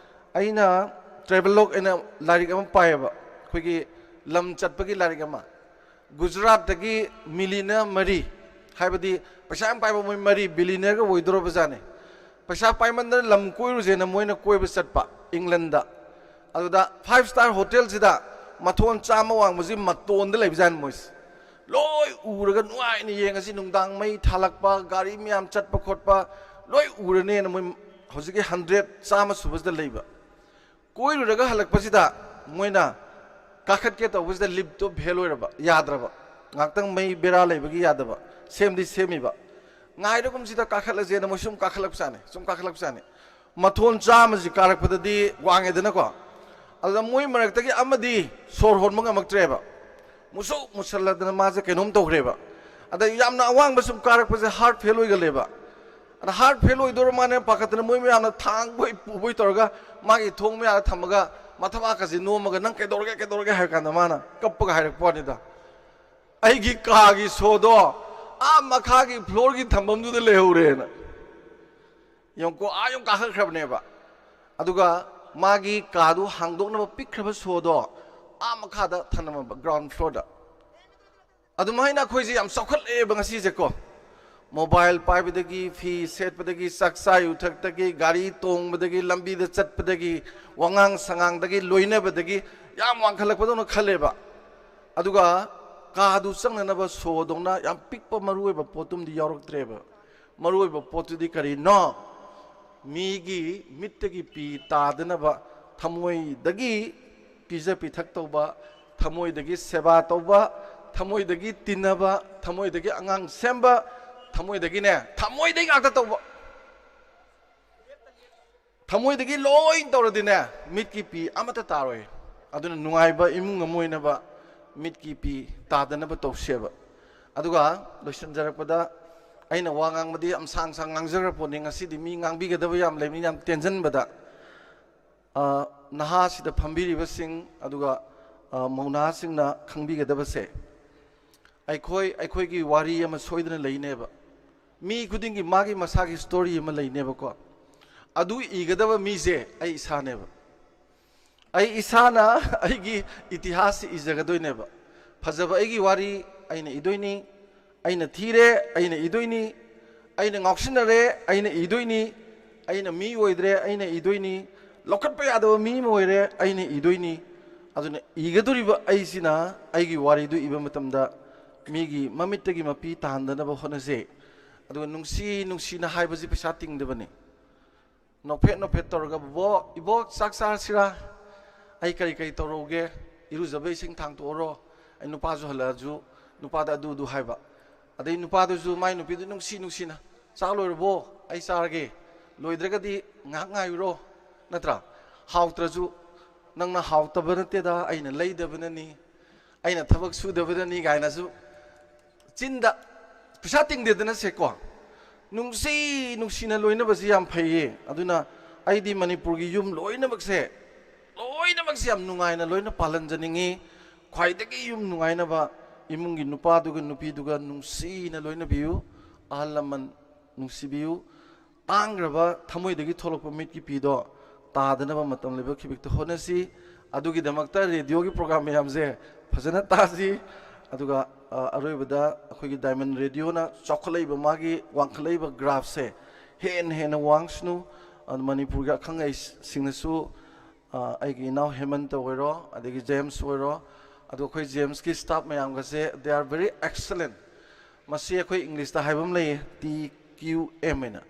ꯑꯩꯅ ꯇ꯭ꯔꯦꯚꯦꯂꯣꯛ ꯑꯅ ꯂꯥꯏꯔꯤꯛ ꯑꯃ ꯄꯥꯏꯌꯦꯕ, ꯑꯩꯈꯣꯏꯒꯤ ꯂꯝ ꯆꯠꯄꯒꯤ ꯂꯥꯏꯔꯤꯛ ꯑꯃ꯫ ꯒꯨꯖꯔꯥꯠꯇꯒꯤ ꯃꯤꯂꯤꯅ ꯃꯔꯤ, ꯍꯥꯏꯕꯗꯤ ꯄꯩꯁꯥ ꯌꯥꯝ ꯄꯥꯏꯕ ꯃꯣꯏ ꯃꯔꯤ ꯕꯤꯂꯤꯅꯔꯒ ꯑꯣꯏꯗꯣꯔꯕꯖꯥꯠꯅꯤ꯫ ꯄꯩꯁꯥ ꯄꯥꯏꯃꯟꯗꯅ ꯂꯝ ꯀꯣꯏꯔꯨꯁꯦꯅ ꯃꯣꯏꯅ ꯀꯣꯏꯕ ꯆꯠꯄ ꯏꯪꯂꯟꯗ꯫ ꯑꯗꯨꯗ ꯐꯥꯏꯚ ꯁ꯭ꯇꯥꯔ ꯍꯣꯇꯦꯜꯁꯤꯗ ꯃꯊꯣꯟ ꯆꯥꯝꯃ ꯋꯥꯡꯕꯁꯤ ꯃꯇꯣꯟꯗ ꯂꯩꯕꯖꯥꯠꯅꯤ ꯃꯣꯏꯁꯦ꯫ ꯂꯣꯏ ꯎꯔꯒ ꯅꯨꯡꯉꯥꯏꯅ ꯌꯦꯡꯉꯁꯤ, ꯅꯨꯡꯗꯥꯡ ꯃꯩ ꯊꯥꯜꯂꯛꯄ, ꯒꯥꯔꯤ ꯃꯌꯥꯝ ꯆꯠꯄ ꯈꯣꯠꯄ ꯂꯣꯏ ꯎꯔꯅꯦꯅ ꯃꯣꯏ ꯍꯧꯖꯤꯛꯀꯤ ꯍꯟꯗ꯭ꯔꯦꯠ, ꯆꯥꯝꯃ ꯁꯨꯕꯁꯤꯗ ꯂꯩꯕ꯫ ꯀꯣꯏꯔꯨꯔꯒ ꯍꯜꯂꯛꯄꯁꯤꯗ ꯃꯣꯏꯅ ꯀꯥꯈꯠꯀꯦ ꯇꯧꯕꯁꯤꯗ ꯂꯤꯞꯇꯣ ꯐꯦꯜ ꯑꯣꯏꯔꯕ, ꯌꯥꯗ꯭ꯔꯕ꯫ ꯉꯥꯏꯍꯥꯛꯇꯪ ꯃꯩ ꯕꯦꯔꯥ ꯂꯩꯕꯒꯤ ꯌꯥꯗꯕ, ꯁꯦꯝꯗꯤ ꯁꯦꯝꯃꯤꯕ꯫ ꯉꯥꯏꯔꯒꯨꯝꯁꯤꯗ ꯀꯥꯈꯠꯂꯁꯦꯅ ꯃꯣꯏ ꯁꯨꯝ ꯀꯥꯈꯠꯂꯛꯄꯖꯥꯠꯅꯤ, ꯁꯨꯝ ꯀꯥꯈꯠꯂꯛꯄꯖꯥꯠꯅꯤ꯫ ꯃꯊꯣꯟ ꯆꯥꯝꯃꯁꯤ ꯀꯥꯔꯛꯄꯗꯗꯤ ꯋꯥꯡꯉꯦꯗꯅꯀꯣ꯫ ꯑꯗꯨꯗ ꯃꯣꯏ ꯃꯔꯛꯇꯒꯤ ꯑꯃꯗꯤ ꯁꯣꯔ ꯍꯣꯟꯕ ꯉꯝꯃꯛꯇ꯭ꯔꯦꯕ, ꯃꯨꯁꯨꯛ ꯃꯨꯁꯜꯂꯗꯅ ꯃꯥꯁꯦ ꯀꯩꯅꯣꯝ ꯇꯧꯈ꯭ꯔꯦꯕ꯫ ꯑꯗ ꯌꯥꯝꯅ ꯑꯋꯥꯡꯕ ꯁꯨꯝ ꯀꯥꯔꯛꯄꯁꯦ ꯍꯥꯔꯠ ꯐꯦꯜ ꯑꯣꯏꯒꯜꯂꯦꯕ꯫ ꯑꯗ ꯍꯥꯔꯠ ꯐꯦꯜ ꯑꯣꯏꯗꯣꯔ ꯃꯥꯅꯦ ꯄꯥꯈꯠꯇꯅ ꯃꯣꯏ ꯃꯌꯥꯝꯅ ꯊꯥꯡꯕꯣꯏ ꯄꯨꯕꯣꯏ ꯇꯧꯔꯒ ꯃꯥꯒꯤ ꯊꯣꯡ ꯃꯌꯥꯗ ꯊꯝꯃꯒ ꯃꯊꯕꯥꯛꯀꯁꯦ ꯅꯣꯝꯃꯒ, "ꯅꯪ ꯀꯩꯗꯧꯔꯒꯦ, ꯀꯩꯗꯧꯔꯒꯦ?" ꯍꯥꯏꯔ ꯀꯥꯟꯗ ꯃꯥꯅ ꯀꯞꯄꯒ ꯍꯥꯏꯔꯛꯄ ꯋꯥꯅꯤꯗ, "ꯑꯩꯒꯤ ꯀꯥꯒꯤ ꯁꯣꯗꯣ ꯑꯥ ꯃꯈꯥꯒꯤ ꯐ꯭ꯂꯣꯔꯒꯤ ꯊꯝꯐꯝꯗꯨꯗ ꯂꯩꯍꯧꯔꯦꯅ"꯫ ꯌꯦꯡꯉꯨꯀꯣ, ꯑꯥ ꯌꯧ ꯀꯥꯈꯠꯈ꯭ꯔꯕꯅꯦꯕ꯫ ꯑꯗꯨꯒ ꯃꯥꯒꯤ ꯀꯥꯗꯨ ꯍꯥꯡꯗꯣꯛꯅꯕ ꯄꯤꯛꯈ꯭ꯔꯕ ꯁꯣꯗꯣ ꯑꯥ ꯃꯈꯥꯗ ꯊꯝꯂꯝꯃꯕ, ꯒ꯭ꯔꯥꯎꯟ ꯐ꯭ꯂꯣꯔꯗ꯫ ꯑꯗꯨꯃꯥꯏꯅ ꯑꯩꯈꯣꯏꯁꯦ ꯌꯥꯝ ꯆꯥꯎꯈꯠꯂꯛꯑꯦꯕ ꯉꯁꯤꯁꯦꯀꯣ꯫ ꯃꯣꯕꯥꯏꯜ ꯄꯥꯏꯕꯗꯒꯤ, ꯐꯤ ꯁꯦꯠꯄꯗꯒꯤ, ꯆꯥꯛꯆꯥ ꯌꯨꯊꯛꯇꯒꯤ, ꯒꯥꯔꯤ ꯇꯣꯡꯕꯗꯒꯤ, ꯂꯝꯕꯤꯗ ꯆꯠꯄꯗꯒꯤ, ꯋꯥꯉꯥꯡ ꯁꯉꯥꯡꯗꯒꯤ, ꯂꯣꯏꯅꯕꯗꯒꯤ ꯌꯥꯝ ꯋꯥꯡꯈꯠꯂꯛꯄꯗꯧꯅ ꯈꯜꯂꯦꯕ꯫ ꯑꯗꯨꯒ ꯀꯥꯗꯨ ꯆꯪꯅꯅꯕ ꯁꯣꯗꯧꯅ ꯌꯥꯝ ꯄꯤꯛꯄ ꯃꯔꯨꯑꯣꯏꯕ ꯄꯣꯠꯇꯨꯝꯗꯤ ꯌꯥꯎꯔꯛꯇ꯭ꯔꯦꯕ꯫ ꯃꯔꯨꯑꯣꯏꯕ ꯄꯣꯠꯇꯨꯗꯤ ꯀꯔꯤꯅꯣ? ꯃꯤꯒꯤ ꯃꯤꯠꯇꯒꯤ ꯄꯤ ꯇꯥꯗꯅꯕ ꯊꯃꯣꯏꯗꯒꯤ ꯄꯤꯖ ꯄꯤꯊꯛ ꯇꯧꯕ, ꯊꯃꯣꯏꯗꯒꯤ ꯁꯦꯕꯥ ꯇꯧꯕ, ꯊꯃꯣꯏꯗꯒꯤ ꯇꯤꯟꯅꯕ, ꯊꯃꯣꯏꯗꯒꯤ ꯑꯉꯥꯡ ꯁꯦꯝꯕ, ꯊꯃꯣꯏꯗꯒꯤꯅꯦ, ꯊꯃꯣꯏꯗꯒꯤ ꯉꯥꯛꯇ ꯇꯧꯕ꯫ ꯊꯃꯣꯏꯗꯒꯤ ꯂꯣꯏ ꯇꯧꯔꯗꯤꯅꯦ, ꯃꯤꯠꯀꯤ ꯄꯤ ꯑꯃꯠꯇ ꯇꯥꯔꯣꯏ꯫ ꯑꯗꯨꯅ ꯅꯨꯡꯉꯥꯏꯕ ꯏꯃꯨꯡ ꯑꯃ ꯑꯣꯏꯅꯕ ꯃꯤꯠꯀꯤ ꯄꯤ ꯇꯥꯗꯅꯕ ꯇꯧꯁꯦꯕ꯫ ꯑꯗꯨꯒ ꯂꯣꯏꯁꯤꯟꯖꯔꯛꯄꯗ ꯑꯩꯅ ꯋꯥ ꯉꯥꯡꯕꯗꯤ ꯌꯥꯝ ꯁꯥꯡ ꯁꯥꯡ ꯉꯥꯡꯖꯈ꯭ꯔ ꯄꯣꯠꯅꯤ꯫ ꯉꯁꯤꯗꯤ ꯃꯤ ꯉꯥꯡꯕꯤꯒꯗꯕ ꯌꯥꯝ ꯂꯩꯕꯅꯤ, ꯌꯥꯝ ꯇꯦꯟꯖꯟꯕꯗ꯫ ꯑ, ꯅꯍꯥꯁꯤꯗ ꯐꯝꯕꯤꯔꯤꯕꯁꯤꯡ, ꯑꯗꯨꯒ, ꯑ, ꯃꯧ ꯅꯍꯥꯁꯤꯡꯅ ꯈꯪꯕꯤꯒꯗꯕꯁꯦ, ꯑꯩꯈꯣꯏ, ꯑꯩꯈꯣꯏꯒꯤ ꯋꯥꯔꯤ ꯑꯃ ꯁꯣꯏꯗꯅ ꯂꯩꯅꯦꯕ꯫ ꯃꯤ ꯈꯨꯗꯤꯡꯒꯤ ꯃꯥꯒꯤ ꯃꯁꯥꯒꯤ ꯁ꯭ꯇꯣꯔꯤ ꯑꯃ ꯂꯩꯅꯦꯕꯀꯣ꯫ ꯑꯗꯨ ꯏꯒꯗꯕ ꯃꯤꯁꯦ ꯑꯩ ꯏꯁꯥꯅꯦꯕ꯫ ꯑꯩ ꯏꯁꯥꯅ ꯑꯩꯒꯤ ꯏꯇꯤꯍꯥꯁꯁꯤ ꯏꯖꯒꯗꯣꯏꯅꯦꯕ꯫ ꯐꯖꯕ ꯑꯩꯒꯤ ꯋꯥꯔꯤ ꯑꯩꯅ ꯏꯗꯣꯏꯅꯤ꯫ ꯑꯩꯅ ꯊꯤꯔꯦ, ꯑꯩꯅ ꯏꯗꯣꯏꯅꯤ꯫ ꯑꯩꯅ ꯉꯥꯎꯁꯤꯟꯅꯔꯦ, ꯑꯩꯅ ꯏꯗꯣꯏꯅꯤ꯫ ꯑꯩꯅ ꯃꯤ ꯑꯣꯏꯗ꯭ꯔꯦ, ꯑꯩꯅ ꯏꯗꯣꯏꯅꯤ꯫ ꯂꯧꯈꯠꯄ ꯌꯥꯗꯕ ꯃꯤ ꯑꯃ ꯑꯣꯏꯔꯦ, ꯑꯩꯅ ꯏꯗꯣꯏꯅꯤ꯫ ꯑꯗꯨꯅ ꯏꯒꯗꯧꯔꯤꯕ ꯑꯩꯁꯤꯅ ꯑꯩꯒꯤ ꯋꯥꯔꯤꯗꯨ ꯏꯕ ꯃꯇꯝꯗ ꯃꯤꯒꯤ ꯃꯃꯤꯠꯇꯒꯤ ꯃꯄꯤ ꯇꯥꯍꯟꯗꯅꯕ ꯍꯣꯠꯅꯖꯩ꯫ ꯑꯗꯨꯒ ꯅꯨꯡꯁꯤ ꯅꯨꯡꯁꯤꯅ ꯍꯥꯏꯕꯁꯤ ꯄꯩꯁꯥ ꯇꯤꯡꯗꯕꯅꯤ꯫ ꯅꯣꯛꯐꯦꯠ ꯅꯣꯛꯐꯦꯠ ꯇꯧꯔꯒ, "ꯕꯣꯕꯣ, ꯏꯕꯣꯛ, ꯆꯥꯛ ꯆꯥꯔꯁꯤꯔꯥ? ꯑꯩ ꯀꯔꯤ ꯀꯔꯤ ꯇꯧꯔꯛꯎꯒꯦ? ꯏꯔꯨꯖꯕ ꯏꯁꯤꯡ ꯊꯥꯡꯇꯣꯛꯑꯣꯔꯣ?" ꯑꯩ ꯅꯨꯄꯥꯁꯨ ꯍꯜꯂꯛꯑꯁꯨ ꯅꯨꯄꯥꯗ ꯑꯗꯨ ꯑꯗꯨ ꯍꯥꯏꯕ꯫ ꯑꯗꯩ ꯅꯨꯄꯥꯗꯨꯁꯨ ꯃꯥꯏ ꯅꯨꯄꯤꯗꯨ ꯅꯨꯡꯁꯤ ꯅꯨꯡꯁꯤꯅ, "ꯆꯥꯛ ꯂꯣꯏꯔꯕꯣ? ꯑꯩ ꯆꯥꯔꯒꯦ꯫ ꯂꯣꯏꯗ꯭ꯔꯒꯗꯤ ꯉꯥꯏꯍꯥꯛ ꯉꯥꯏꯔꯨꯔꯣ"꯫ ꯅꯠꯇ꯭ꯔꯥ? ꯍꯥꯎꯇ꯭ꯔꯁꯨ, "ꯅꯪꯅ ꯍꯥꯎꯇꯕ ꯅꯠꯇꯦꯗ, ꯑꯩꯅ ꯂꯩꯗꯕꯅꯅꯤ, ꯑꯩꯅ ꯊꯕꯛ ꯁꯨꯗꯕꯅꯅꯤ" ꯀꯥꯏꯅꯁꯨ ꯆꯤꯟꯗ, ꯄꯩꯁꯥ ꯇꯤꯡꯗꯦꯗꯅ ꯁꯦꯀꯣ꯫ ꯅꯨꯡꯁꯤ ꯅꯨꯡꯁꯤꯅ ꯂꯣꯏꯅꯕꯁꯤ ꯌꯥꯝ ꯐꯩꯌꯦ꯫ ꯑꯗꯨꯅ ꯑꯩꯗꯤ ꯃꯅꯤꯄꯨꯔꯒꯤ ꯌꯨꯝ ꯂꯣꯏꯅꯃꯛꯁꯦ, ꯂꯣꯏꯅꯃꯛꯁꯦ ꯌꯥꯝ ꯅꯨꯡꯉꯥꯏꯅ ꯂꯣꯏꯅ ꯄꯥꯜꯍꯟꯖꯅꯤꯡꯉꯤ꯫ ꯈ꯭ꯋꯥꯏꯗꯒꯤ ꯌꯨꯝ ꯅꯨꯡꯉꯥꯏꯅꯕ ꯏꯃꯨꯡꯒꯤ ꯅꯨꯄꯥꯗꯨꯒ ꯅꯨꯄꯤꯗꯨꯒ ꯅꯨꯡꯁꯤꯅ ꯂꯣꯏꯅꯕꯤꯌꯨ꯫ ꯑꯍꯜ ꯂꯃꯟ ꯅꯨꯡꯁꯤꯕꯤꯌꯨ꯫ ꯇꯥꯡꯈ꯭ꯔꯕ ꯊꯃꯣꯏꯗꯒꯤ ꯊꯣꯛꯂꯛꯄ ꯃꯤꯠꯀꯤ ꯄꯤꯗꯣ ꯇꯥꯗꯅꯕ ꯃꯇꯝ ꯂꯩꯕ ꯈꯤꯕꯤꯛꯇ ꯍꯣꯠꯅꯁꯤ꯫ ꯑꯗꯨꯒꯤꯗꯃꯛꯇ ꯔꯦꯗꯤꯑꯣꯒꯤ ꯄ꯭ꯔꯣꯒ꯭ꯔꯥꯝ ꯃꯌꯥꯝꯁꯦ ꯐꯖꯅ ꯇꯥꯁꯤ꯫ ꯑꯗꯨꯒ, ꯑ, ꯑꯔꯣꯏꯕꯗ ꯑꯩꯈꯣꯏꯒꯤ ꯗꯥꯏꯃꯟ ꯔꯦꯗꯤꯑꯣꯅ ꯆꯥꯎꯈꯠꯂꯛꯏꯕ, ꯃꯥꯒꯤ ꯋꯥꯡꯈꯠꯂꯛꯏꯕ ꯒ꯭ꯔꯥꯐꯁꯦ ꯍꯦꯟꯅ ꯍꯦꯟꯅ ꯋꯥꯡꯁꯅꯨ꯫ ꯑꯗꯨ ꯃꯅꯤꯄꯨꯔꯒꯤ ꯑꯈꯪ ꯑꯍꯩꯁꯤꯡꯅꯁꯨ, ꯑ, ꯑꯩꯒꯤ ꯏꯅꯥꯎ ꯍꯦꯃꯟꯇ ꯑꯣꯏꯔꯣ, ꯑꯗꯒꯤ ꯖꯦꯝꯁ ꯑꯣꯏꯔꯣ, ꯑꯗꯣ ꯑꯩꯈꯣꯏ ꯖꯦꯝꯁꯀꯤ staff ꯃꯌꯥꯝꯒꯁꯦ, they are very excellent꯫ ꯃꯁꯤ ꯑꯩꯈꯣꯏ ꯏꯪꯂꯤꯁꯇ ꯍꯥꯏꯕ ꯑꯃ ꯂꯩꯌꯦ, ꯇꯤ ꯀ꯭ꯌꯨ ꯑꯦꯝ ꯍꯥꯏꯅ,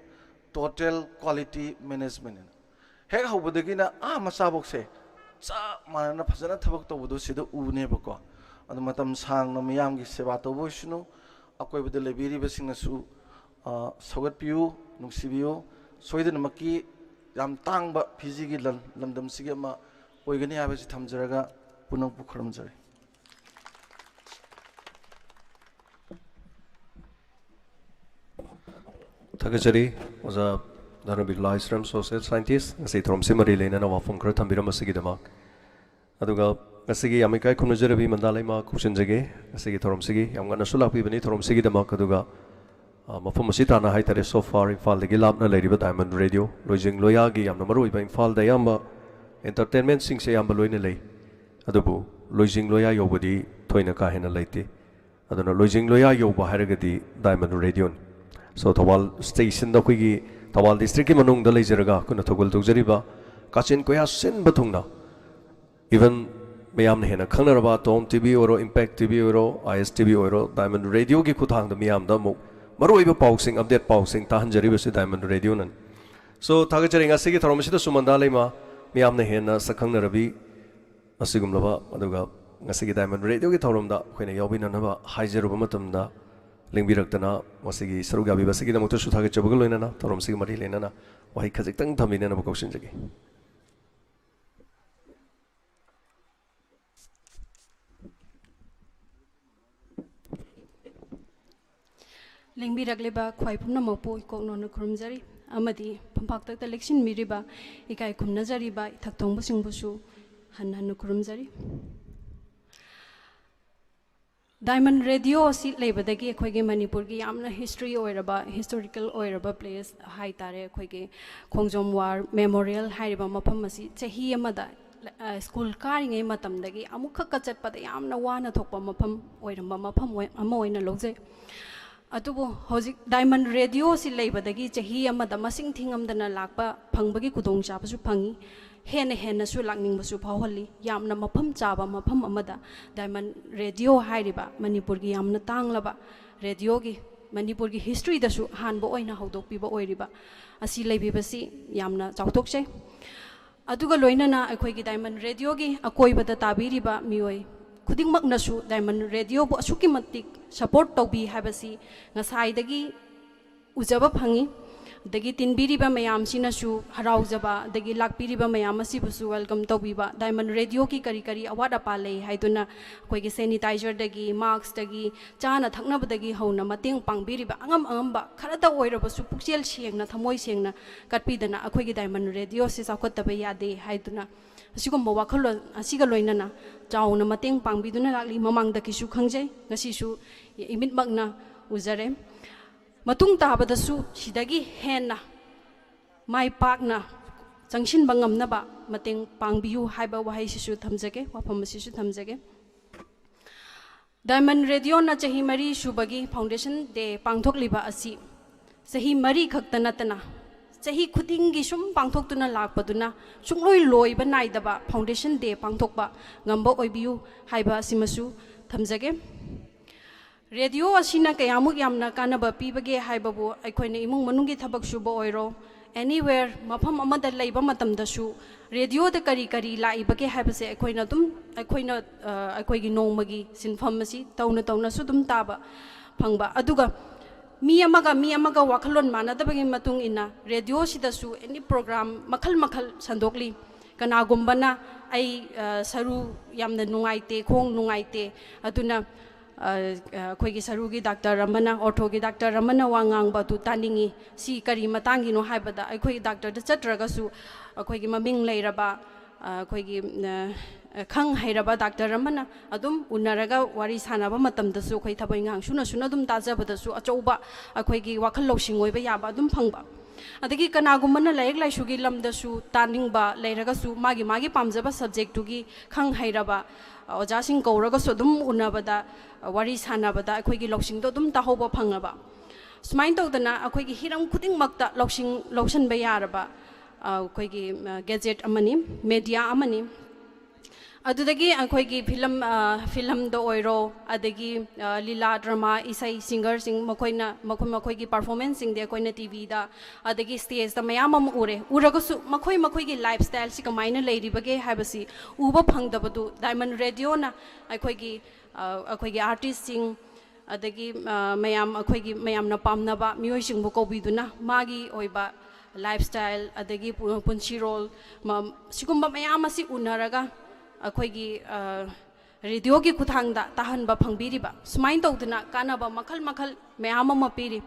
Total Quality Management ꯍꯥꯏꯅ꯫ ꯍꯦꯛ ꯍꯧꯕꯗꯒꯤꯅ ꯑꯥ ꯃꯆꯥꯐꯧꯁꯦ ꯆꯞ ꯃꯥꯟꯅꯅ ꯐꯖꯅ ꯊꯕꯛ ꯇꯧꯕꯗꯣ ꯁꯤꯗ ꯎꯅꯦꯕꯀꯣ꯫ ꯑꯗꯣ ꯃꯇꯝ ꯁꯥꯡꯅ ꯃꯤꯌꯥꯝꯒꯤ ꯁꯦꯕꯥ ꯇꯧꯕ ꯑꯣꯏꯁꯅꯨ, ꯑꯀꯣꯏꯕꯗ ꯂꯩꯕꯤꯔꯤꯕꯁꯤꯡꯅꯁꯨ, ꯑ, ꯁꯧꯒꯠꯄꯤꯌꯨ, ꯅꯨꯡꯁꯤꯕꯤꯌꯨ꯫ ꯁꯣꯏꯗꯅꯃꯛꯀꯤ ꯌꯥꯝ ꯇꯥꯡꯕ ꯐꯤꯖꯤꯒꯤ ꯂꯝ-, ꯂꯝꯗꯝꯁꯤꯒꯤ ꯑꯃ ꯑꯣꯏꯒꯅꯤ ꯍꯥꯏꯕꯁꯤ ꯊꯝꯖꯔꯒ ꯄꯨꯝꯅꯃꯛꯄꯨ ꯈꯨꯔꯨꯝꯖꯔꯤ꯫ ꯊꯥꯒꯠꯆꯔꯤ ꯑꯣꯖꯥ ꯙꯔꯃꯕꯤꯔꯂꯥ ꯏꯁ꯭ꯔꯝ, social scientist, ꯉꯁꯤ ꯊꯧꯔꯝꯁꯤ ꯃꯔꯤ ꯂꯩꯅꯅ ꯋꯥꯐꯝ ꯈꯔ ꯊꯝꯕꯤꯔꯝꯕꯁꯤꯒꯤꯗꯃꯛ꯫ ꯑꯗꯨꯒ ꯉꯁꯤꯒꯤ ꯌꯥꯝ ꯏꯀꯥꯏ ꯈꯨꯝꯅꯖꯔꯕꯤ ꯃꯟꯗꯥ ꯂꯩꯃ ꯀꯧꯁꯤꯟꯖꯒꯦ꯫ ꯉꯁꯤꯒꯤ ꯊꯧꯔꯝꯁꯤꯒꯤ ꯌꯥꯝ ꯉꯟꯅꯁꯨ ꯂꯥꯛꯄꯤꯕꯅꯤ ꯊꯧꯔꯝꯁꯤꯒꯤꯗꯃꯛ꯫ ꯑꯗꯨꯒ, ꯑ, ꯃꯐꯝ ꯑꯁꯤ ꯇꯥꯟꯅ ꯍꯥꯏꯇꯥꯔꯦ, so far ꯏꯝꯐꯥꯜꯗꯒꯤ ꯂꯥꯞꯅ ꯂꯩꯔꯤꯕ ꯗꯥꯏꯃꯟ ꯔꯦꯗꯤꯑꯣ, ꯂꯣꯏꯖꯤꯡ ꯂꯣꯌꯥꯒꯤ ꯌꯥꯝꯅ ꯃꯔꯨ ꯑꯣꯏꯕ ꯏꯝꯐꯥꯜꯗ ꯑꯌꯥꯝꯕ ꯑꯦꯟꯇꯔꯇꯦꯟꯃꯦꯟꯁꯤꯡꯁꯦ ꯑꯌꯥꯝꯕ ꯂꯣꯏꯅ ꯂꯩ, ꯑꯗꯨꯕꯨ ꯂꯣꯏꯖꯤꯡ ꯂꯣꯌꯥ ꯌꯧꯕꯗꯤ ꯊꯣꯏꯅ ꯀꯥ ꯍꯦꯟꯅ ꯂꯩꯇꯦ꯫ ꯑꯗꯨꯅ ꯂꯣꯏꯖꯤꯡ ꯂꯣꯌꯥ ꯌꯧꯕ ꯍꯥꯏꯔꯒꯗꯤ ꯗꯥꯏꯃꯟ ꯔꯦꯗꯤꯑꯣꯅꯤ꯫ ꯁꯣ ꯊꯧꯕꯥꯜ ꯁ꯭ꯇꯦꯁꯟꯗ ꯑꯩꯈꯣꯏꯒꯤ ꯊꯧꯕꯥꯜ ꯗꯤꯁꯇ꯭ꯔꯤꯛꯀꯤ ꯃꯅꯨꯡꯗ ꯂꯩꯖꯔꯒ ꯑꯩꯈꯣꯏꯅ ꯊꯧꯒꯜ ꯇꯧꯖꯔꯤꯕ ꯀꯥꯆꯤꯟ ꯀꯣꯌꯥ ꯁꯤꯟꯕ ꯊꯨꯡꯅ, ꯏꯚꯟ ꯃꯌꯥꯝꯅ ꯍꯦꯟꯅ ꯈꯪꯅꯔꯕ ꯇꯣꯝ ꯇꯤ ꯚꯤ ꯑꯣꯏꯔꯣ, ꯏꯝꯄꯦꯛ ꯇꯤ ꯚꯤ ꯑꯣꯏꯔꯣ, ꯑꯥꯏ ꯑꯦꯁ ꯇꯤ ꯚꯤ ꯑꯣꯏꯔꯣ, ꯗꯥꯏꯃꯟ ꯔꯦꯗꯤꯑꯣꯒꯤ ꯈꯨꯠꯊꯥꯡꯗ ꯃꯤꯌꯥꯝꯗ ꯑꯃꯨꯛ ꯃꯔꯨꯑꯣꯏꯕ ꯄꯥꯎꯁꯤꯡ, ꯑꯞꯗꯦꯠ ꯄꯥꯎꯁꯤꯡ ꯇꯥꯍꯟꯖꯔꯤꯕꯁꯤ ꯗꯥꯏꯃꯟ ꯔꯦꯗꯤꯑꯣꯅꯅꯤ꯫ ꯁꯣ ꯊꯥꯒꯠꯆꯔꯤ꯫ ꯉꯁꯤꯒꯤ ꯊꯧꯔꯝ ꯑꯁꯤꯗ ꯁꯨꯃꯟꯗꯥ ꯂꯩꯃ ꯃꯤꯌꯥꯝꯅ ꯍꯦꯟꯅ ꯁꯛꯈꯪꯅꯔꯕꯤ ꯑꯁꯤꯒꯨꯝꯂꯕ, ꯑꯗꯨꯒ ꯉꯁꯤꯒꯤ ꯗꯥꯏꯃꯟ ꯔꯦꯗꯤꯑꯣꯒꯤ ꯊꯧꯔꯝꯗ ꯑꯩꯈꯣꯏꯅ ꯌꯥꯎꯕꯤꯅꯅꯕ ꯍꯥꯏꯖꯔꯨꯕ ꯃꯇꯝꯗ, ꯂꯦꯡꯕꯤꯔꯛꯇꯅ ꯃꯁꯤꯒꯤ ꯁꯔꯨꯛ ꯌꯥꯕꯤꯕ ꯑꯁꯤꯒꯤꯗꯃꯛꯇꯁꯨ ꯊꯥꯒꯠꯆꯕꯒ ꯂꯣꯏꯅꯅ ꯊꯧꯔꯝꯁꯤꯒꯤ ꯃꯔꯤ ꯂꯩꯅꯅ ꯋꯥꯍꯩ ꯈꯖꯤꯛꯇꯪ ꯊꯝꯕꯤꯅꯅꯕ ꯀꯧꯁꯤꯟꯖꯒꯦ꯫ ꯂꯦꯡꯕꯤꯔꯛꯂꯤꯕ ꯈ꯭ꯋꯥꯏ ꯄꯨꯝꯅꯃꯛꯄꯨ ꯏꯀꯣꯛꯅꯣꯅ ꯈꯨꯔꯨꯝꯖꯔꯤ ꯑꯃꯗꯤ ꯐꯝꯄꯥꯛꯇꯛꯇ ꯂꯦꯛꯁꯤꯟꯕꯤꯔꯤꯕ, ꯏꯀꯥꯏ ꯈꯨꯝꯅꯖꯔꯤꯕ ꯏꯊꯛ ꯊꯣꯡꯕꯁꯤꯡꯕꯨꯁꯨ ꯍꯟꯅ ꯍꯟꯅ ꯈꯨꯔꯨꯝꯖꯔꯤ꯫ ꯗꯥꯏꯃꯟ ꯔꯦꯗꯤꯑꯣ ꯑꯁꯤ ꯂꯩꯕꯗꯒꯤ ꯑꯩꯈꯣꯏꯒꯤ ꯃꯅꯤꯄꯨꯔꯒꯤ ꯌꯥꯝꯅ ꯍꯤꯁꯇ꯭ꯔꯤ ꯑꯣꯏꯔꯕ, ꯍꯤꯁꯇꯣꯔꯤꯀꯦꯜ ꯑꯣꯏꯔꯕ ꯄ꯭ꯂꯦꯁ ꯍꯥꯏ ꯇꯥꯔꯦ, ꯑꯩꯈꯣꯏꯒꯤ ꯈꯣꯡꯖꯣꯝ ꯋꯥꯔ ꯃꯦꯃꯣꯔꯤꯌꯦꯜ ꯍꯥꯏꯔꯤꯕ ꯃꯐꯝ ꯑꯁꯤ ꯆꯍꯤ ꯑꯃꯗ, ꯑ, ꯁ꯭ꯀꯨꯜ ꯀꯥꯔꯤꯉꯩ ꯃꯇꯝꯗꯒꯤ ꯑꯃꯨꯛꯈꯛꯀ ꯆꯠꯄꯗ ꯌꯥꯝꯅ ꯋꯥꯅ ꯊꯣꯛꯄ ꯃꯐꯝ ꯑꯣꯏꯔꯝꯕ ꯃꯐꯝ ꯑꯣꯏ-, ꯑꯃ ꯑꯣꯏꯅ ꯂꯧꯖꯩ꯫ ꯑꯗꯨꯕꯨ ꯍꯧꯖꯤꯛ ꯗꯥꯏꯃꯟ ꯔꯦꯗꯤꯑꯣꯁꯤ ꯂꯩꯕꯗꯒꯤ ꯆꯍꯤ ꯑꯃꯗ ꯃꯁꯤꯡ ꯊꯤꯉꯝꯗꯅ ꯂꯥꯛꯄ ꯐꯪꯕꯒꯤ ꯈꯨꯗꯣꯡꯆꯥꯕꯁꯨ ꯐꯪꯉꯤ꯫ ꯍꯦꯟꯅ ꯍꯦꯟꯅꯁꯨ ꯂꯥꯛꯅꯤꯡꯕꯁꯨ ꯐꯥꯎꯍꯜꯂꯤ꯫ ꯌꯥꯝꯅ ꯃꯐꯝ ꯆꯥꯕ ꯃꯐꯝ ꯑꯃꯗ ꯗꯥꯏꯃꯟ ꯔꯦꯗꯤꯑꯣ ꯍꯥꯏꯔꯤꯕ ꯃꯅꯤꯄꯨꯔꯒꯤ ꯌꯥꯝꯅ ꯇꯥꯡꯂꯕ ꯔꯦꯗꯤꯑꯣꯒꯤ, ꯃꯅꯤꯄꯨꯔꯒꯤ ꯍꯤꯁꯇ꯭ꯔꯤꯗꯁꯨ ꯑꯍꯥꯟꯕ ꯑꯣꯏꯅ ꯍꯧꯗꯣꯛꯄꯤꯕ ꯑꯣꯏꯔꯤꯕ ꯑꯁꯤ ꯂꯩꯕꯤꯕꯁꯤ ꯌꯥꯝꯅ ꯆꯥꯎꯊꯣꯛꯆꯩ꯫ ꯑꯗꯨꯒ ꯂꯣꯏꯅꯅ ꯑꯩꯈꯣꯏꯒꯤ ꯗꯥꯏꯃꯟ ꯔꯦꯗꯤꯑꯣꯒꯤ ꯑꯀꯣꯏꯕꯗ ꯇꯥꯕꯤꯔꯤꯕ ꯃꯤꯑꯣꯏ ꯈꯨꯗꯤꯡꯃꯛꯅꯁꯨ ꯗꯥꯏꯃꯟ ꯔꯦꯗꯤꯑꯣꯕꯨ ꯑꯁꯨꯛꯀꯤ ꯃꯇꯤꯛ ꯁꯄꯣꯔꯠ ꯇꯧꯕꯤ ꯍꯥꯏꯕꯁꯤ ꯉꯁꯥꯏꯗꯒꯤ ꯎꯖꯕ ꯐꯪꯉꯤ꯫ ꯑꯗꯒꯤ ꯇꯤꯟꯕꯤꯔꯤꯕ ꯃꯌꯥꯝꯁꯤꯅꯁꯨ ꯍꯔꯥꯎꯖꯕ, ꯑꯗꯒꯤ ꯂꯥꯛꯄꯤꯔꯤꯕ ꯃꯌꯥꯝ ꯑꯁꯤꯕꯨꯁꯨ ꯋꯦꯜꯀꯝ ꯇꯧꯕꯤꯕ, ꯗꯥꯏꯃꯟ ꯔꯦꯗꯤꯑꯣꯒꯤ ꯀꯔꯤ ꯀꯔꯤ ꯑꯋꯥꯠ ꯑꯄꯥ ꯂꯩ ꯍꯥꯏꯗꯨꯅ ꯑꯩꯈꯣꯏꯒꯤ ꯁꯦꯅꯤꯇꯥꯏꯖꯔꯗꯒꯤ, ꯃꯥꯛꯁꯇꯒꯤ, ꯆꯥꯅ ꯊꯛꯅꯕꯗꯒꯤ ꯍꯧꯅ ꯃꯇꯦꯡ ꯄꯥꯡꯕꯤꯔꯤꯕ ꯑꯉꯝ ꯑꯉꯝꯕ ꯈꯔꯇ ꯑꯣꯏꯔꯕꯁꯨ ꯄꯨꯛꯆꯦꯜ ꯁꯦꯡꯅ, ꯊꯃꯣꯏ ꯁꯦꯡꯅ ꯀꯠꯄꯤꯗꯅ ꯑꯩꯈꯣꯏꯒꯤ ꯗꯥꯏꯃꯟ ꯔꯦꯗꯤꯑꯣꯁꯤ ꯆꯥꯎꯈꯠꯇꯕ ꯌꯥꯗꯦ ꯍꯥꯏꯗꯨꯅ ꯑꯁꯤꯒꯨꯝꯕ ꯋꯥꯈꯜꯂꯣꯟ ꯑꯁꯤꯒ ꯂꯣꯏꯅꯅ ꯆꯥꯎꯅ ꯃꯇꯦꯡ ꯄꯥꯡꯕꯤꯗꯨꯅ ꯂꯥꯛꯂꯤ꯫ ꯃꯃꯥꯡꯗꯒꯤꯁꯨ ꯈꯪꯖꯩ, ꯉꯁꯤꯁꯨ ꯏꯃꯤꯠꯃꯛꯅ ꯎꯖꯔꯦ꯫ ꯃꯇꯨꯡ ꯇꯥꯕꯗꯁꯨ ꯁꯤꯗꯒꯤ ꯍꯦꯟꯅ ꯃꯥꯏ ꯄꯥꯛꯅ ꯆꯪꯁꯤꯟꯕ ꯉꯝꯅꯕ ꯃꯇꯦꯡ ꯄꯥꯡꯕꯤꯌꯨ ꯍꯥꯏꯕ ꯋꯥꯍꯩꯁꯤꯁꯨ ꯊꯝꯖꯒꯦ, ꯋꯥꯐꯝ ꯑꯁꯤꯁꯨ ꯊꯝꯖꯒꯦ꯫ ꯗꯥꯏꯃꯟ ꯔꯦꯗꯤꯑꯣꯅ ꯆꯍꯤ ꯃꯔꯤ ꯁꯨꯕꯒꯤ Foundation Day ꯄꯥꯡꯊꯣꯛꯂꯤꯕ ꯑꯁꯤ ꯆꯍꯤ ꯃꯔꯤ ꯈꯛꯇ ꯅꯠꯇꯅ ꯆꯍꯤ ꯈꯨꯗꯤꯡꯒꯤ ꯁꯨꯝ ꯄꯥꯡꯊꯣꯛꯇꯨꯅ ꯂꯥꯛꯄꯗꯨꯅ ꯁꯨꯡꯂꯣꯏ ꯂꯣꯏꯕ ꯅꯥꯏꯗꯕ Foundation Day ꯄꯥꯡꯊꯣꯛꯄ ꯉꯝꯕ ꯑꯣꯏꯕꯤꯌꯨ ꯍꯥꯏꯕ ꯑꯁꯤꯃꯁꯨ ꯊꯝꯖꯒꯦ꯫ ꯔꯦꯗꯤꯑꯣ ꯑꯁꯤꯅ ꯀꯌꯥꯃꯨꯛ ꯌꯥꯝꯅ ꯀꯥꯟꯅꯕ ꯄꯤꯕꯒꯦ ꯍꯥꯏꯕꯕꯨ ꯑꯩꯈꯣꯏꯅ ꯏꯃꯨꯡ ꯃꯅꯨꯡꯒꯤ ꯊꯕꯛ ꯁꯨꯕ ꯑꯣꯏꯔꯣ, anywhere, ꯃꯐꯝ ꯑꯃꯗ ꯂꯩꯕ ꯃꯇꯝꯗꯁꯨ ꯔꯦꯗꯤꯑꯣꯗ ꯀꯔꯤ ꯀꯔꯤ ꯂꯥꯛꯏꯕꯒꯦ ꯍꯥꯏꯕꯁꯦ ꯑꯩꯈꯣꯏꯅ ꯑꯗꯨꯝ, ꯑꯩꯈꯣꯏꯅ, ꯑ, ꯑꯩꯈꯣꯏꯒꯤ ꯅꯣꯡꯃꯒꯤ ꯁꯤꯟꯐꯝ ꯑꯁꯤ ꯇꯧꯅ ꯇꯧꯅꯁꯨ ꯑꯗꯨꯝ ꯇꯥꯕ ꯐꯪꯕ꯫ ꯑꯗꯨꯒ ꯃꯤ ꯑꯃꯒ ꯃꯤ ꯑꯃꯒ ꯋꯥꯈꯜꯂꯣꯟ ꯃꯥꯟꯅꯗꯕꯒꯤ ꯃꯇꯨꯡ ꯏꯟꯅ ꯔꯦꯗꯤꯑꯣꯁꯤꯗꯁꯨ any program ꯃꯈꯜ ꯃꯈꯜ ꯁꯟꯗꯣꯛꯂꯤ꯫ ꯀꯅꯥꯒꯨꯝꯕꯅ ꯑꯩ, ꯑ, ꯁꯔꯨ ꯌꯥꯝꯅ ꯅꯨꯡꯉꯥꯏꯇꯦ, ꯈꯣꯡ ꯅꯨꯡꯉꯥꯏꯇꯦ, ꯑꯗꯨꯅ, ꯑ, ꯑ, ꯑꯩꯈꯣꯏꯒꯤ ꯁꯔꯨꯒꯤ ꯗꯥꯛꯇꯔ ꯑꯃꯅ, orthoꯒꯤ ꯗꯥꯛꯇꯔ ꯑꯃꯅ ꯋꯥ ꯉꯥꯡꯕ ꯑꯗꯨ ꯇꯥꯅꯤꯡꯉꯤ꯫ ꯁꯤ ꯀꯔꯤ ꯃꯇꯥꯡꯒꯤꯅꯣ ꯍꯥꯏꯕꯗ ꯑꯩꯈꯣꯏ ꯗꯥꯛꯇꯔꯗ ꯆꯠꯇ꯭ꯔꯒꯁꯨ ꯑꯩꯈꯣꯏꯒꯤ ꯃꯃꯤꯡ ꯂꯩꯔꯕ, ꯑ, ꯑꯩꯈꯣꯏꯒꯤ, ꯑ, ꯈꯪ ꯍꯩꯔꯕ ꯗꯥꯛꯇꯔ ꯑꯃꯅ ꯑꯗꯨꯝ ꯎꯅꯔꯒ ꯋꯥꯔꯤ ꯁꯥꯟꯅꯕ ꯃꯇꯝꯗꯁꯨ ꯑꯩꯈꯣꯏ ꯊꯕꯛ ꯏꯪꯈꯥꯡ ꯁꯨꯅ ꯁꯨꯅ ꯑꯗꯨꯝ ꯇꯥꯖꯕꯗꯁꯨ ꯑꯆꯧꯕ ꯑꯩꯈꯣꯏꯒꯤ ꯋꯥꯈꯜ ꯂꯧꯁꯤꯡ ꯑꯣꯏꯕ ꯌꯥꯕ ꯑꯗꯨꯝ ꯐꯪꯕ꯫ ꯑꯗꯒꯤ ꯀꯅꯥꯒꯨꯝꯕꯅ ꯂꯥꯏꯔꯤꯛ ꯂꯥꯏꯁꯨꯒꯤ ꯂꯝꯗꯁꯨ ꯇꯥꯅꯤꯡꯕ ꯂꯩꯔꯒꯁꯨ ꯃꯥꯒꯤ ꯃꯥꯒꯤ ꯄꯥꯝꯖꯕ subjectꯇꯨꯒꯤ ꯈꯪ ꯍꯩꯔꯕ, ꯑ, ꯑꯣꯖꯥꯁꯤꯡ ꯀꯧꯔꯒꯁꯨ ꯑꯗꯨꯝ ꯎꯅꯕꯗ, ꯑ, ꯋꯥꯔꯤ ꯁꯥꯟꯅꯕꯗ ꯑꯩꯈꯣꯏꯒꯤ ꯂꯧꯁꯤꯡꯗꯣ ꯑꯗꯨꯝ ꯇꯥꯍꯧꯕ ꯐꯪꯉꯕ꯫ ꯁꯨꯃꯥꯏꯅ ꯇꯧꯗꯅ ꯑꯩꯈꯣꯏꯒꯤ ꯍꯤꯔꯝ ꯈꯨꯗꯤꯡꯃꯛꯇ ꯂꯧꯁꯤꯡ ꯂꯧꯁꯤꯟꯕ ꯌꯥꯔꯕ, ꯑ, ꯑꯩꯈꯣꯏꯒꯤ, ꯑ, gadget ꯑꯃꯅꯤ, media ꯑꯃꯅꯤ꯫ ꯑꯗꯨꯗꯒꯤ ꯑꯩꯈꯣꯏꯒꯤ ꯐꯤꯂꯝ, ꯑ, ꯐꯤꯂꯝꯗ ꯑꯣꯏꯔꯣ, ꯑꯗꯒꯤ, ꯑ, ꯂꯤꯂꯥ, drama, ꯏꯁꯩ, singerꯁꯤꯡ ꯃꯈꯣꯏꯅ, ꯃꯈꯣꯏ ꯃꯈꯣꯏꯒꯤ performanceꯁꯤꯡꯗꯤ ꯑꯩꯈꯣꯏꯅ TVꯗ, ꯑꯗꯒꯤ stageꯇ ꯃꯌꯥꯝ ꯑꯃ ꯎꯔꯦ꯫ ꯎꯔꯒꯁꯨ ꯃꯈꯣꯏ ꯃꯈꯣꯏꯒꯤ lifestyleꯁꯤ ꯀꯃꯥꯏꯅ ꯂꯩꯔꯤꯕꯒꯦ ꯍꯥꯏꯕꯁꯤ ꯎꯕ ꯐꯪꯗꯕꯗꯨ Diamond Radioꯅ ꯑꯩꯈꯣꯏꯒꯤ, ꯑ, ꯑꯩꯈꯣꯏꯒꯤ artistꯁꯤꯡ, ꯑꯗꯒꯤ, ꯑ, ꯃꯌꯥꯝ, ꯑꯩꯈꯣꯏꯒꯤ ꯃꯌꯥꯝꯅ ꯄꯥꯝꯅꯕ ꯃꯤꯑꯣꯏꯁꯤꯡꯕꯨ ꯀꯧꯕꯤꯗꯨꯅ ꯃꯥꯒꯤ ꯑꯣꯏꯕ lifestyle, ꯑꯗꯒꯤ ꯄꯨ-, ꯄꯨꯟꯁꯤꯔꯣꯜ, ꯃ-, ꯁꯤꯒꯨꯝꯕ ꯃꯌꯥꯝ ꯑꯁꯤ ꯎꯅꯔꯒ ꯑꯩꯈꯣꯏꯒꯤ, ꯑ, radioꯒꯤ ꯈꯨꯠꯊꯥꯡꯗ ꯇꯥꯍꯟꯕ ꯐꯪꯕꯤꯔꯤꯕ, ꯁꯨꯃꯥꯏꯅ ꯇꯧꯗꯅ ꯀꯥꯟꯅꯕ ꯃꯈꯜ ꯃꯈꯜ ꯃꯌꯥꯝ ꯑꯃ ꯄꯤꯔꯤ꯫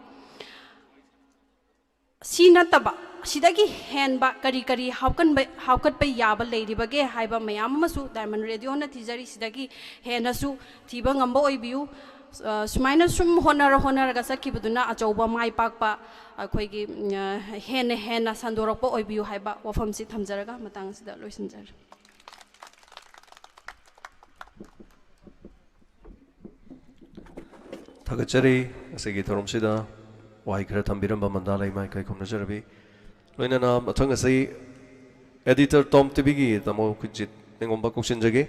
ꯁꯤ ꯅꯠꯇꯕ, ꯁꯤꯗꯒꯤ ꯍꯦꯟꯕ ꯀꯔꯤ ꯀꯔꯤ ꯍꯥꯞꯀꯟꯕ, ꯍꯥꯞꯀꯠꯄ ꯌꯥꯕ ꯂꯩꯔꯤꯕꯒꯦ ꯍꯥꯏꯕ ꯃꯌꯥꯝ ꯑꯃꯁꯨ Diamond Radioꯅ ꯊꯤꯖꯔꯤ꯫ ꯁꯤꯗꯒꯤ ꯍꯦꯟꯅꯁꯨ ꯊꯤꯕ ꯉꯝꯕ ꯑꯣꯏꯕꯤꯌꯨ꯫ ꯑ, ꯁꯨꯃꯥꯏꯅ ꯁꯨꯝ ꯍꯣꯠꯅꯔ ꯍꯣꯠꯅꯔꯒ ꯆꯠꯈꯤꯕꯗꯨꯅ ꯑꯆꯧꯕ ꯃꯥꯏ ꯄꯥꯛꯄ, ꯑꯩꯈꯣꯏꯒꯤ, ꯑ, ꯍꯦꯟꯅ ꯍꯦꯟꯅ ꯁꯟꯗꯣꯔꯛꯄ ꯑꯣꯏꯕꯤꯌꯨ ꯍꯥꯏꯕ ꯋꯥꯐꯝꯁꯤ ꯊꯝꯖꯔꯒ ꯃꯇꯥꯡ ꯑꯁꯤꯗ ꯂꯣꯏꯁꯤꯟꯖꯔꯦ꯫ ꯊꯥꯒꯠꯆꯔꯤ꯫ ꯉꯁꯤꯒꯤ ꯊꯧꯔꯝꯁꯤꯗ ꯋꯥꯍꯩ ꯈꯔ ꯊꯝꯕꯤꯔꯝꯕ ꯃꯟꯗꯥ ꯂꯩꯃꯥꯏ ꯏꯀꯥꯏ ꯈꯨꯝꯅꯖꯔꯕꯤ꯫ ꯂꯣꯏꯅꯅ ꯃꯊꯪ ꯑꯁꯤ editor Tom TVꯒꯤ ꯇꯥꯃꯣ ꯀꯨꯟꯖꯤꯠ ꯅꯤꯉꯣꯝꯕ ꯀꯧꯁꯤꯟꯖꯒꯦ꯫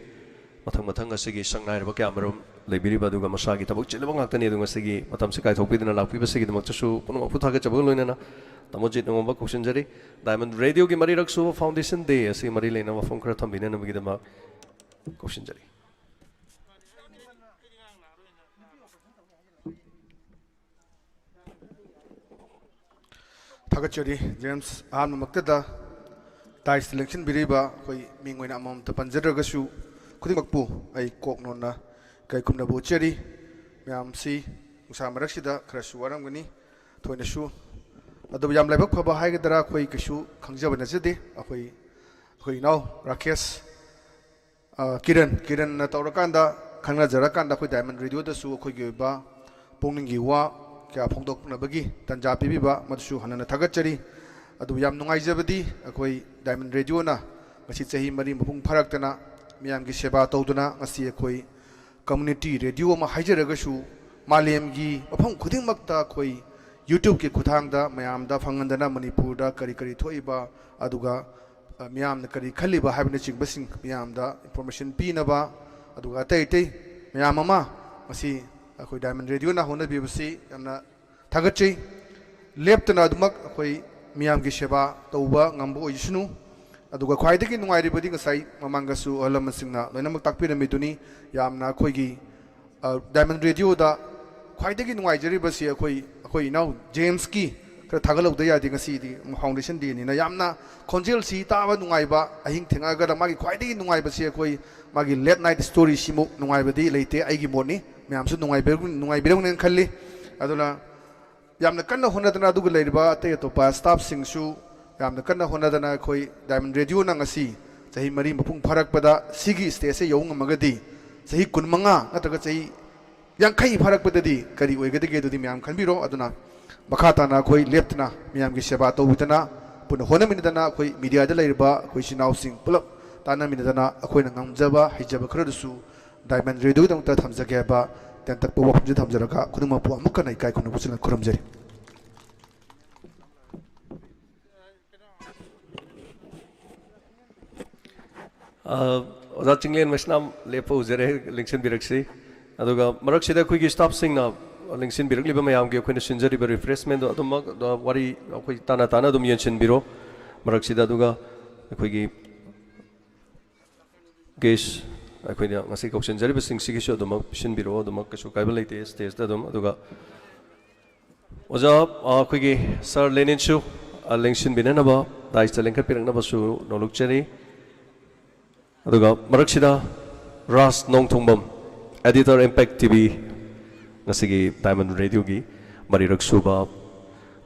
ꯃꯊꯪ ꯃꯊꯪ ꯑꯁꯤꯒꯤ ꯁꯛꯅꯥꯏꯔꯕ ꯀꯌꯥ ꯃꯔꯨꯝ ꯂꯩꯕꯤꯔꯤꯕ ꯑꯗꯨꯒ ꯃꯁꯥꯒꯤ ꯊꯕꯛ ꯆꯤꯜꯂꯕ ꯉꯥꯛꯇꯅꯤ, ꯑꯗꯨ ꯉꯁꯤꯒꯤ ꯃꯇꯝꯁꯤ ꯀꯥꯏꯊꯣꯛꯄꯤꯗꯨꯅ ꯂꯥꯛꯄꯤꯕꯁꯤꯒꯤꯗꯃꯛꯇꯁꯨ ꯄꯨꯝꯅꯃꯛꯄꯨ ꯊꯥꯒꯠꯆꯕꯒ ꯂꯣꯏꯅꯅ ꯇꯥꯃꯣ ꯖꯤꯠ ꯅꯤꯉꯣꯝꯕ ꯀꯧꯁꯤꯟꯖꯔꯤ꯫ Diamond Radioꯒꯤ ꯃꯔꯤꯔꯛ ꯁꯨꯕ Foundation Day ꯑꯁꯤ ꯃꯔꯤ ꯂꯩꯅꯕ ꯋꯥꯐꯝ ꯈꯔ ꯊꯝꯕꯤꯅꯅꯕꯒꯤꯗꯃꯛ ꯀꯧꯁꯤꯟꯖꯔꯤ꯫ ꯊꯥꯒꯠꯆꯔꯤ꯫ ꯖꯦꯝꯁ, ꯑꯍꯥꯟꯕꯃꯛꯇꯗ ꯗꯥꯏꯁꯇ ꯂꯦꯡꯁꯤꯟꯕꯤꯔꯤꯕ ꯑꯩꯈꯣꯏ ꯃꯤꯡ ꯑꯣꯏꯅ ꯑꯃꯃꯝꯇ ꯄꯟꯖꯗ꯭ꯔꯒꯁꯨ ꯈꯨꯗꯤꯡꯃꯛꯄꯨ ꯑꯩ ꯀꯣꯛ ꯅꯣꯟꯅ ꯏꯀꯥꯏ ꯈꯨꯝꯅꯕ ꯎꯠꯆꯔꯤ꯫ ꯃꯌꯥꯝꯁꯤ ꯅꯨꯡꯁꯥ ꯃꯔꯛꯁꯤꯗ ꯈꯔꯁꯨ ꯋꯥꯔꯝꯒꯅꯤ ꯊꯣꯏꯅꯁꯨ, ꯑꯗꯨꯕꯨ ꯌꯥꯝ ꯂꯥꯏꯕꯛ ꯐꯕ ꯍꯥꯏꯒꯗ꯭ꯔꯥ, ꯑꯩꯈꯣꯏ ꯀꯩꯁꯨ ꯈꯪꯖꯕ ꯅꯠꯆꯗꯦ꯫ ꯑꯩꯈꯣꯏ ꯑꯩꯈꯣꯏ ꯏꯅꯥꯎ ꯔꯥꯀꯦꯁ ꯑ, ꯀꯤꯔꯟ, ꯀꯤꯔꯟꯅ ꯇꯧꯔꯀꯥꯟꯗ, ꯈꯪꯅꯖꯔꯀꯥꯟꯗ ꯑꯩꯈꯣꯏ Diamond Radioꯗꯁꯨ ꯑꯩꯈꯣꯏꯒꯤ ꯑꯣꯏꯕ ꯄꯨꯛꯅꯤꯡꯒꯤ ꯋꯥ ꯀꯌꯥ ꯐꯣꯡꯗꯣꯛꯅꯕꯒꯤ ꯇꯥꯟꯖꯥ ꯄꯤꯕꯤꯕ, ꯃꯗꯨꯁꯨ ꯍꯟꯅ ꯊꯥꯒꯠꯆꯔꯤ꯫ ꯑꯗꯨꯕꯨ ꯌꯥꯝ ꯅꯨꯡꯉꯥꯏꯖꯕꯗꯤ, ꯑꯩꯈꯣꯏ Diamond Radioꯅ ꯉꯁꯤ ꯆꯍꯤ ꯃꯔꯤ ꯃꯄꯨꯡ ꯐꯥꯔꯛꯇꯅ ꯃꯤꯌꯥꯝꯒꯤ ꯁꯦꯕꯥ ꯇꯧꯗꯨꯅ ꯉꯁꯤ ꯑꯩꯈꯣꯏ community radio ꯑꯃ ꯍꯥꯏꯖꯔꯒꯁꯨ, ꯃꯥꯂꯦꯝꯒꯤ ꯃꯐꯝ ꯈꯨꯗꯤꯡꯃꯛꯇ ꯑꯩꯈꯣꯏ YouTubeꯀꯤ ꯈꯨꯠꯊꯥꯡꯗ ꯃꯌꯥꯝꯗ ꯐꯪꯍꯟꯗꯅ ꯃꯅꯤꯄꯨꯔꯗ ꯀꯔꯤ ꯀꯔꯤ ꯊꯣꯛꯏꯕ, ꯑꯗꯨꯒ ꯑ, ꯃꯤꯌꯥꯝꯅ ꯀꯔꯤ ꯈꯜꯂꯤꯕ ꯍꯥꯏꯕꯅꯆꯤꯡꯕꯁꯤꯡ ꯃꯤꯌꯥꯝꯗ information ꯄꯤꯅꯕ, ꯑꯗꯨꯒ ꯑꯇꯩ ꯑꯇꯩ ꯃꯌꯥꯝ ꯑꯃ ꯉꯁꯤ ꯑꯩꯈꯣꯏ Diamond Radioꯅ ꯍꯣꯠꯅꯕꯤꯕꯁꯤ ꯌꯥꯝꯅ ꯊꯥꯒꯠꯆꯩ꯫ ꯂꯦꯞꯇꯅ ꯑꯗꯨꯃꯛ ꯑꯩꯈꯣꯏ ꯃꯤꯌꯥꯝꯒꯤ ꯁꯦꯕꯥ ꯇꯧꯕ ꯉꯝꯕ ꯑꯣꯏꯁꯅꯨ꯫ ꯑꯗꯨꯒ ꯈ꯭ꯋꯥꯏꯗꯒꯤ ꯅꯨꯡꯉꯥꯏꯔꯤꯕꯗꯤ ꯉꯁꯥꯏ ꯃꯃꯥꯡꯗꯁꯨ ꯑꯍꯜ ꯂꯃꯟꯁꯤꯡꯅ ꯂꯣꯏꯅꯃꯛ ꯇꯥꯛꯄꯤꯔꯝꯃꯤꯗꯨꯅꯤ, ꯌꯥꯝꯅ ꯑꯩꯈꯣꯏꯒꯤ ꯑ, Diamond Radioꯗ ꯈ꯭ꯋꯥꯏꯗꯒꯤ ꯅꯨꯡꯉꯥꯏꯖꯔꯤꯕꯁꯤ ꯑꯩꯈꯣꯏ, ꯑꯩꯈꯣꯏ ꯏꯅꯥꯎ ꯖꯦꯝꯁꯀꯤ ꯈꯔ ꯊꯥꯒꯠꯍꯧꯗ ꯌꯥꯗꯦ꯫ ꯉꯁꯤꯗꯤ Foundation Dayꯅꯤꯅ ꯌꯥꯝꯅ ꯈꯣꯟꯖꯦꯜꯁꯤ ꯇꯥꯕ ꯅꯨꯡꯉꯥꯏꯕ, ꯑꯍꯤꯡ ꯊꯦꯡꯉꯛꯑꯒꯗ ꯃꯥꯒꯤ ꯈ꯭ꯋꯥꯏꯗꯒꯤ ꯅꯨꯡꯉꯥꯏꯕꯁꯤ ꯑꯩꯈꯣꯏ ꯃꯥꯒꯤ Late Night Storyꯁꯤꯃꯨꯛ ꯅꯨꯡꯉꯥꯏꯕꯗꯤ ꯂꯩꯇꯦ ꯑꯩꯒꯤ ꯃꯣꯠꯅꯤ꯫ ꯃꯌꯥꯝꯁꯨ ꯅꯨꯡꯉꯥꯏꯕꯤꯔꯝ-, ꯅꯨꯡꯉꯥꯏꯕꯤꯔꯝꯒꯅꯤꯅ ꯈꯜꯂꯤ꯫ ꯑꯗꯨꯅ ꯌꯥꯝꯅ ꯀꯟꯅ ꯍꯣꯠꯅꯗꯅ ꯑꯗꯨꯒ ꯂꯩꯔꯤꯕ ꯑꯇꯩ ꯑꯇꯣꯞꯄ staffꯁꯤꯡꯁꯨ ꯌꯥꯝꯅ ꯀꯟꯅ ꯍꯣꯠꯅꯗꯅ ꯑꯩꯈꯣꯏ Diamond Radioꯅ ꯉꯁꯤ ꯆꯍꯤ ꯃꯔꯤ ꯃꯄꯨꯡ ꯐꯥꯔꯛꯄꯗ ꯁꯤꯒꯤ stageꯁꯦ ꯌꯧꯕ ꯉꯝꯃꯒꯗꯤ ꯆꯍꯤ ꯀꯨꯟꯃꯉꯥ ꯅꯠꯇ꯭ꯔꯒ ꯆꯍꯤ ꯌꯥꯡꯈꯩ ꯐꯥꯔꯛꯄꯗꯗꯤ ꯀꯔꯤ ꯑꯣꯏꯒꯗꯒꯦ ꯑꯗꯨꯗꯤ ꯃꯌꯥꯝ ꯈꯟꯕꯤꯔꯣ꯫ ꯑꯗꯨꯅ ꯃꯈꯥ ꯇꯥꯅ ꯑꯩꯈꯣꯏ ꯂꯦꯞꯇꯅ ꯃꯌꯥꯝꯒꯤ ꯁꯦꯕꯥ ꯇꯧꯕꯤꯗꯅ, ꯄꯨꯟꯅ ꯍꯣꯠꯅꯃꯤꯟꯅꯗꯅ, ꯑꯩꯈꯣꯏ ꯃꯤꯗꯤꯌꯥꯗ ꯂꯩꯔꯤꯕ ꯑꯩꯈꯣꯏ ꯏꯆꯤꯟ ꯏꯅꯥꯎꯁꯤꯡ ꯄꯨꯂꯞ ꯇꯥꯟꯅꯃꯤꯟꯅꯗꯅ ꯑꯩꯈꯣꯏꯅ ꯉꯝꯖꯕ ꯍꯩꯖꯕ ꯈꯔꯗꯨꯁꯨ ꯗꯥꯏꯃꯟ ꯔꯦꯗꯤꯑꯣꯒꯤꯗꯃꯛꯇ ꯊꯝꯖꯒꯦ ꯍꯥꯏꯕ ꯇꯦꯟꯇꯛꯄ ꯋꯥꯐꯝꯁꯤ ꯊꯝꯖꯔꯒ ꯈꯨꯗꯤꯡꯃꯛꯄꯨ ꯑꯃꯨꯛꯀ ꯍꯟꯅ ꯏꯀꯥꯏ ꯈꯨꯝꯅꯕ ꯎꯠꯆꯅ ꯈꯨꯔꯨꯝꯖꯔꯤ꯫ ꯑ, ꯑꯣꯖꯥ ꯆꯤꯡꯂꯦꯟ ꯃꯩꯁꯅꯥꯝ ꯂꯦꯞꯄ ꯎꯖꯔꯦ, ꯂꯦꯡꯁꯤꯟꯕꯤꯔꯛꯁꯤ꯫ ꯑꯗꯨꯒ ꯃꯔꯛꯁꯤꯗ ꯑꯩꯈꯣꯏꯒꯤ ꯁ꯭ꯇꯥꯐꯁꯤꯡꯅ ꯂꯦꯡꯁꯤꯟꯕꯤꯔꯛꯂꯤꯕ ꯃꯌꯥꯝꯒꯤ ꯑꯩꯈꯣꯏꯅ ꯁꯤꯟꯖꯔꯤꯕ ꯔꯤꯐ꯭ꯔꯦꯁꯃꯦꯟꯗꯣ ꯑꯗꯨꯃꯛ, ꯑ, ꯋꯥꯔꯤ ꯑꯩꯈꯣꯏ ꯇꯥꯅ ꯇꯥꯅ ꯑꯗꯨꯝ ꯌꯦꯡꯁꯤꯟꯕꯤꯔꯣ꯫ ꯃꯔꯛꯁꯤꯗ ꯑꯗꯨꯒ ꯑꯩꯈꯣꯏꯒꯤ ꯒꯦꯁ ꯑꯩꯈꯣꯏꯅ ꯉꯁꯤ ꯀꯧꯁꯤꯟꯖꯔꯤꯕꯁꯤꯡꯁꯤꯒꯤꯁꯨ ꯑꯗꯨꯃꯛ ꯄꯤꯁꯤꯟꯕꯤꯔꯛꯑꯣ, ꯑꯗꯨꯃꯛ ꯀꯩꯁꯨ ꯀꯥꯏꯕ ꯂꯩꯇꯦ ꯁ꯭ꯇꯦꯖꯇ ꯑꯗꯨꯝ꯫ ꯑꯗꯨꯒ ꯑꯣꯖꯥ, ꯑ, ꯑꯩꯈꯣꯏꯒꯤ ꯁꯥꯔ ꯂꯦꯅꯤꯟꯁꯨ, ꯑ, ꯂꯦꯡꯁꯤꯟꯕꯤꯅꯅꯕ ꯗꯥꯏꯁꯇ ꯂꯦꯡꯈꯠꯄꯤꯔꯛꯅꯕꯁꯨ ꯅꯣꯂꯨꯛꯆꯔꯤ꯫ ꯑꯗꯨꯒ ꯃꯔꯛꯁꯤꯗ ꯔꯥꯖ ꯅꯣꯡꯊꯣꯡꯕꯝ, ꯑꯦꯗꯤꯇꯔ, ꯏꯝꯄꯦꯛ ꯇꯤ ꯚꯤ, ꯉꯁꯤꯒꯤ ꯗꯥꯏꯃꯟ ꯔꯦꯗꯤꯑꯣꯒꯤ ꯃꯔꯤꯔꯛ ꯁꯨꯕ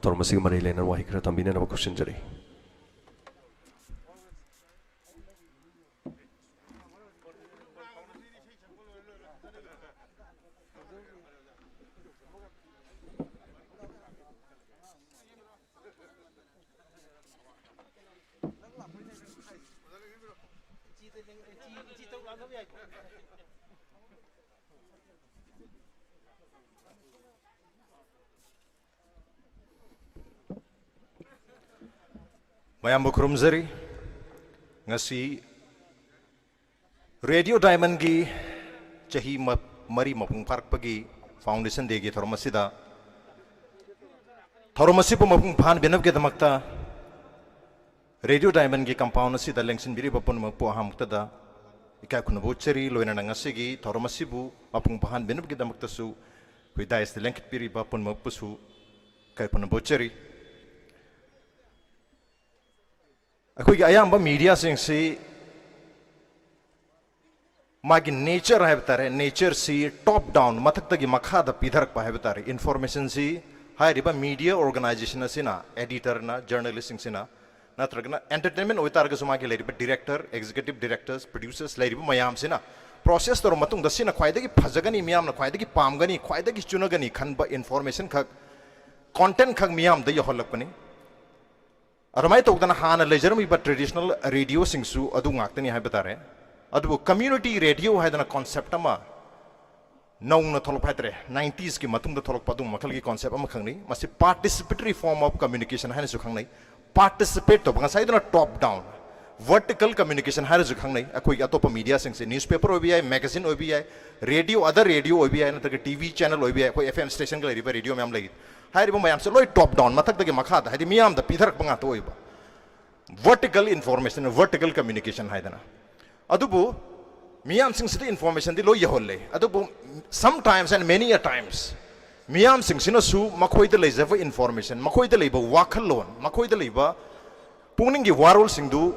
ꯊꯧꯔꯝ ꯑꯁꯤꯒ ꯃꯔꯤ ꯂꯩꯅꯅ ꯋꯥꯍꯩ ꯈꯔ ꯊꯝꯕꯤꯅꯅꯕ ꯈꯨꯔꯨꯝꯖꯔꯤ꯫ ꯃꯌꯥꯝꯕꯨ ꯈꯨꯔꯨꯝꯖꯔꯤ꯫ ꯉꯁꯤ ꯔꯦꯗꯤꯑꯣ ꯗꯥꯏꯃꯟꯒꯤ ꯆꯍꯤ ꯃ-, ꯃꯔꯤ ꯃꯄꯨꯡ ꯐꯥꯔꯛꯄꯒꯤ ꯐꯥꯎꯟꯗꯦꯁꯟ ꯗꯦꯒꯤ ꯊꯧꯔꯝ ꯑꯁꯤꯗ, ꯊꯧꯔꯝ ꯑꯁꯤꯕꯨ ꯃꯄꯨꯡ ꯐꯥꯍꯟꯕꯤꯅꯕꯒꯤꯗꯃꯛꯇ ꯔꯦꯗꯤꯑꯣ ꯗꯥꯏꯃꯟꯒꯤ ꯀꯝꯄꯥꯎꯟ ꯑꯁꯤꯗ ꯂꯦꯡꯁꯤꯟꯕꯤꯔꯤꯕ ꯄꯨꯝꯅꯃꯛꯄꯨ ꯑꯍꯥꯟꯕꯗ ꯏꯀꯥꯏ ꯈꯨꯝꯅꯕ ꯎꯠꯆꯔꯤ꯫ ꯂꯣꯏꯅꯅ ꯉꯁꯤꯒꯤ ꯊꯧꯔꯝ ꯑꯁꯤꯕꯨ ꯃꯄꯨꯡ ꯐꯥꯍꯟꯕꯤꯅꯕꯒꯤꯗꯃꯛꯇꯁꯨ ꯑꯩꯈꯣꯏ ꯗꯥꯏꯁꯇ ꯂꯦꯡꯈꯠꯄꯤꯔꯤꯕ ꯄꯨꯝꯅꯃꯛꯄꯨꯁꯨ ꯏꯀꯥꯏ ꯈꯨꯝꯅꯕ ꯎꯠꯆꯔꯤ꯫ ꯑꯩꯈꯣꯏꯒꯤ ꯑꯌꯥꯝꯕ ꯃꯤꯗꯤꯌꯥꯁꯤꯡꯁꯤ ꯃꯥꯒꯤ ꯅꯦꯆꯔ ꯍꯥꯏꯕ ꯇꯥꯔꯦ, ꯅꯦꯆꯔꯁꯤ ꯇꯣꯞ ꯗꯥꯎꯟ, ꯃꯊꯛꯇꯒꯤ ꯃꯈꯥꯗ ꯄꯤꯊꯔꯛꯄ ꯍꯥꯏꯕ ꯇꯥꯔꯦ꯫ ꯏꯟꯐꯣꯔꯃꯦꯁꯟꯁꯤ ꯍꯥꯏꯔꯤꯕ ꯃꯤꯗꯤꯌꯥ ꯑꯣꯔꯒꯅꯥꯏꯖꯦꯁꯟ ꯑꯁꯤꯅ, ꯑꯦꯗꯤꯇꯔꯅ, ꯖꯔꯅꯦꯂꯤꯁꯁꯤꯡꯁꯤꯅ, ꯅꯠꯇ꯭ꯔꯒꯅ ꯑꯦꯟꯇꯔꯇꯦꯟꯃꯦꯟ ꯑꯣꯏꯇꯥꯔꯒꯁꯨ ꯃꯥꯒꯤ ꯂꯩꯔꯤꯕ ꯗꯤꯔꯦꯛꯇꯔ, ꯑꯦꯛꯖꯤꯀ꯭ꯌꯨꯇꯤꯚ ꯗꯤꯔꯦꯛꯇꯔꯁ, ꯄ꯭ꯔꯗ꯭ꯌꯨꯁꯔꯁ ꯂꯩꯔꯤꯕ ꯃꯌꯥꯝꯁꯤꯅ ꯄ꯭ꯔꯣꯁꯦꯁ ꯇꯧꯔꯕ ꯃꯇꯨꯡꯗ ꯁꯤꯅ ꯈ꯭ꯋꯥꯏꯗꯒꯤ ꯐꯖꯒꯅꯤ, ꯃꯤꯌꯥꯝꯅ ꯈ꯭ꯋꯥꯏꯗꯒꯤ ꯄꯥꯝꯒꯅꯤ, ꯈ꯭ꯋꯥꯏꯗꯒꯤ ꯆꯨꯅꯒꯅꯤ ꯈꯟꯕ ꯏꯟꯐꯣꯔꯃꯦꯁꯟ ꯈꯛ, ꯀꯣꯟꯇꯦꯟ ꯈꯛ ꯃꯤꯌꯥꯝꯗ ꯌꯧꯍꯜꯂꯛꯄꯅꯤ꯫ ꯑꯗꯨꯃꯥꯏꯅ ꯇꯧꯗꯅ ꯍꯥꯟꯅ ꯂꯩꯖꯔꯝꯃꯤꯕ ꯇ꯭ꯔꯦꯗꯤꯁꯅꯦꯜ ꯔꯦꯗꯤꯑꯣꯁꯤꯡꯁꯨ ꯑꯗꯨ ꯉꯥꯛꯇꯅꯤ ꯍꯥꯏꯕ ꯇꯥꯔꯦ꯫ ꯑꯗꯨꯕꯨ ꯀꯝꯃ꯭ꯌꯨꯅꯤꯇꯤ ꯔꯦꯗꯤꯑꯣ ꯍꯥꯏꯗꯅ ꯀꯣꯟꯁꯦꯞ ꯑꯃ ꯅꯧꯅ ꯊꯣꯛꯂꯛꯄ ꯍꯥꯏꯇꯥꯔꯦ, ꯅꯥꯏꯟꯇꯤꯁꯀꯤ ꯃꯇꯨꯡꯗ ꯊꯣꯛꯂꯛꯄ ꯑꯗꯨꯒꯨꯝꯕ ꯃꯈꯜꯒꯤ ꯀꯣꯟꯁꯦꯞ ꯑꯃꯈꯛꯅꯤ꯫ ꯃꯁꯤ participatory form of communication ꯍꯥꯏꯅꯁꯨ ꯈꯪꯅꯩ꯫ ꯄꯥꯔꯇꯤꯁꯤꯄꯦꯠ ꯇꯧꯕ, ꯉꯁꯥꯏꯗꯨꯅ ꯇꯣꯞ ꯗꯥꯎꯟ, ꯚꯔꯇꯤꯀꯦꯜ ꯀꯝꯃ꯭ꯌꯨꯅꯤꯀꯦꯁꯟ ꯍꯥꯏꯔꯁꯨ ꯈꯪꯅꯩ꯫ ꯑꯩꯈꯣꯏꯒꯤ ꯑꯇꯣꯞꯄ ꯃꯤꯗꯤꯌꯥꯁꯤꯡꯁꯦ, ꯅ꯭ꯌꯨꯁꯄꯦꯄꯔ ꯑꯣꯏꯕ ꯌꯥꯏ, ꯃꯦꯒꯥꯖꯤꯟ ꯑꯣꯏꯕ ꯌꯥꯏ, ꯔꯦꯗꯤꯑꯣ, ꯑꯗꯔ ꯔꯦꯗꯤꯑꯣ ꯑꯣꯏꯕ ꯌꯥꯏ, ꯅꯠꯇ꯭ꯔꯒ ꯇꯤ ꯚꯤ ꯆꯦꯅꯦꯜ ꯑꯣꯏꯕ ꯌꯥꯏ, ꯑꯩꯈꯣꯏ ꯑꯦꯐ ꯑꯦꯝ ꯁ꯭ꯇꯦꯁꯟꯒ ꯂꯩꯔꯤꯕ ꯔꯦꯗꯤꯑꯣ ꯃꯌꯥꯝ ꯂꯩꯔꯤ꯫ ꯍꯥꯏꯔꯤꯕ ꯃꯌꯥꯝꯁꯦ ꯂꯣꯏ ꯇꯣꯞ ꯗꯥꯎꯟ, ꯃꯊꯛꯇꯒꯤ ꯃꯈꯥꯗ, ꯍꯥꯏꯗꯤ ꯃꯤꯌꯥꯝꯗ ꯄꯤꯊꯔꯛꯄ ꯉꯥꯛꯇ ꯑꯣꯏꯕ꯫ ꯚꯔꯇꯤꯀꯦꯜ ꯏꯟꯐꯣꯔꯃꯦꯁꯟ, ꯚꯔꯇꯤꯀꯦꯜ ꯀꯝꯃ꯭ꯌꯨꯅꯤꯀꯦꯁꯟ ꯍꯥꯏꯗꯅ꯫ ꯑꯗꯨꯕꯨ ꯃꯤꯌꯥꯝꯁꯤꯡꯁꯤꯗ ꯏꯟꯐꯣꯔꯃꯦꯁꯟꯗꯤ ꯂꯣꯏ ꯌꯧꯍꯜꯂꯦ꯫ ꯑꯗꯨꯕꯨ sometimes and many a times ꯃꯤꯌꯥꯝꯁꯤꯡꯁꯤꯅꯁꯨ ꯃꯈꯣꯏꯗ ꯂꯩꯖꯕ ꯏꯟꯐꯣꯔꯃꯦꯁꯟ, ꯃꯈꯣꯏꯗ ꯂꯩꯕ ꯋꯥꯈꯜꯂꯣꯟ, ꯃꯈꯣꯏꯗ ꯂꯩꯕ ꯄꯨꯛꯅꯤꯡꯒꯤ ꯋꯥꯔꯣꯜꯁꯤꯡꯗꯨ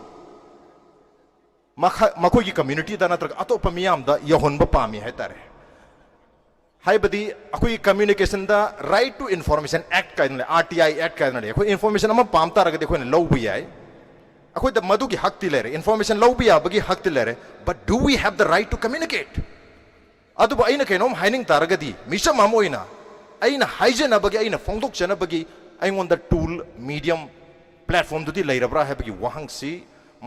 ꯃꯈ-, ꯃꯈꯣꯏꯒꯤ ꯀꯝꯃ꯭ꯌꯨꯅꯤꯇꯤꯗ ꯅꯠꯇ꯭ꯔꯒ ꯑꯇꯣꯞꯄ ꯃꯤꯌꯥꯝꯗ ꯌꯧꯍꯟꯕ ꯄꯥꯝꯃꯤ ꯍꯥꯏꯇꯥꯔꯦ꯫ ꯍꯥꯏꯕꯗꯤ ꯑꯩꯈꯣꯏꯒꯤ ꯀꯝꯃ꯭ꯌꯨꯅꯤꯀꯦꯁꯟꯗ Right to Information Act ꯀꯥꯏꯗꯅ ꯂꯩ, ꯑꯥꯔ ꯇꯤ ꯑꯥꯏ ꯑꯦꯛ ꯀꯥꯏꯗꯅ ꯂꯩ꯫ ꯑꯩꯈꯣꯏ ꯏꯟꯐꯣꯔꯃꯦꯁꯟ ꯑꯃ ꯄꯥꯝ ꯇꯥꯔꯒꯗꯤ ꯑꯩꯈꯣꯏꯅ ꯂꯧꯕ ꯌꯥꯏ, ꯑꯩꯈꯣꯏꯗ ꯃꯗꯨꯒꯤ ꯍꯛꯇꯤ ꯂꯩꯔꯦ, ꯏꯟꯐꯣꯔꯃꯦꯁꯟ ꯂꯧꯕ ꯌꯥꯕꯒꯤ ꯍꯛꯇꯤ ꯂꯩꯔꯦ꯫ But do we have the right to communicate? ꯑꯗꯨꯕꯨ ꯑꯩꯅ ꯀꯩꯅꯣꯝ ꯍꯥꯏꯅꯤꯡ ꯇꯥꯔꯒꯗꯤ, ꯃꯤꯆꯝ ꯑꯃ ꯑꯣꯏꯅ ꯑꯩꯅ ꯍꯥꯏꯖꯅꯕꯒꯤ, ꯑꯩꯅ ꯐꯣꯡꯗꯣꯛꯆꯅꯕꯒꯤ ꯑꯩꯉꯣꯟꯗ ꯇꯨꯜ, ꯃꯤꯗꯤꯌꯝ, ꯄ꯭ꯂꯦꯠꯐꯣꯝꯗꯨꯗꯤ ꯂꯩꯔꯕ꯭ꯔꯥ ꯍꯥꯏꯕꯒꯤ ꯋꯥꯍꯪꯁꯤ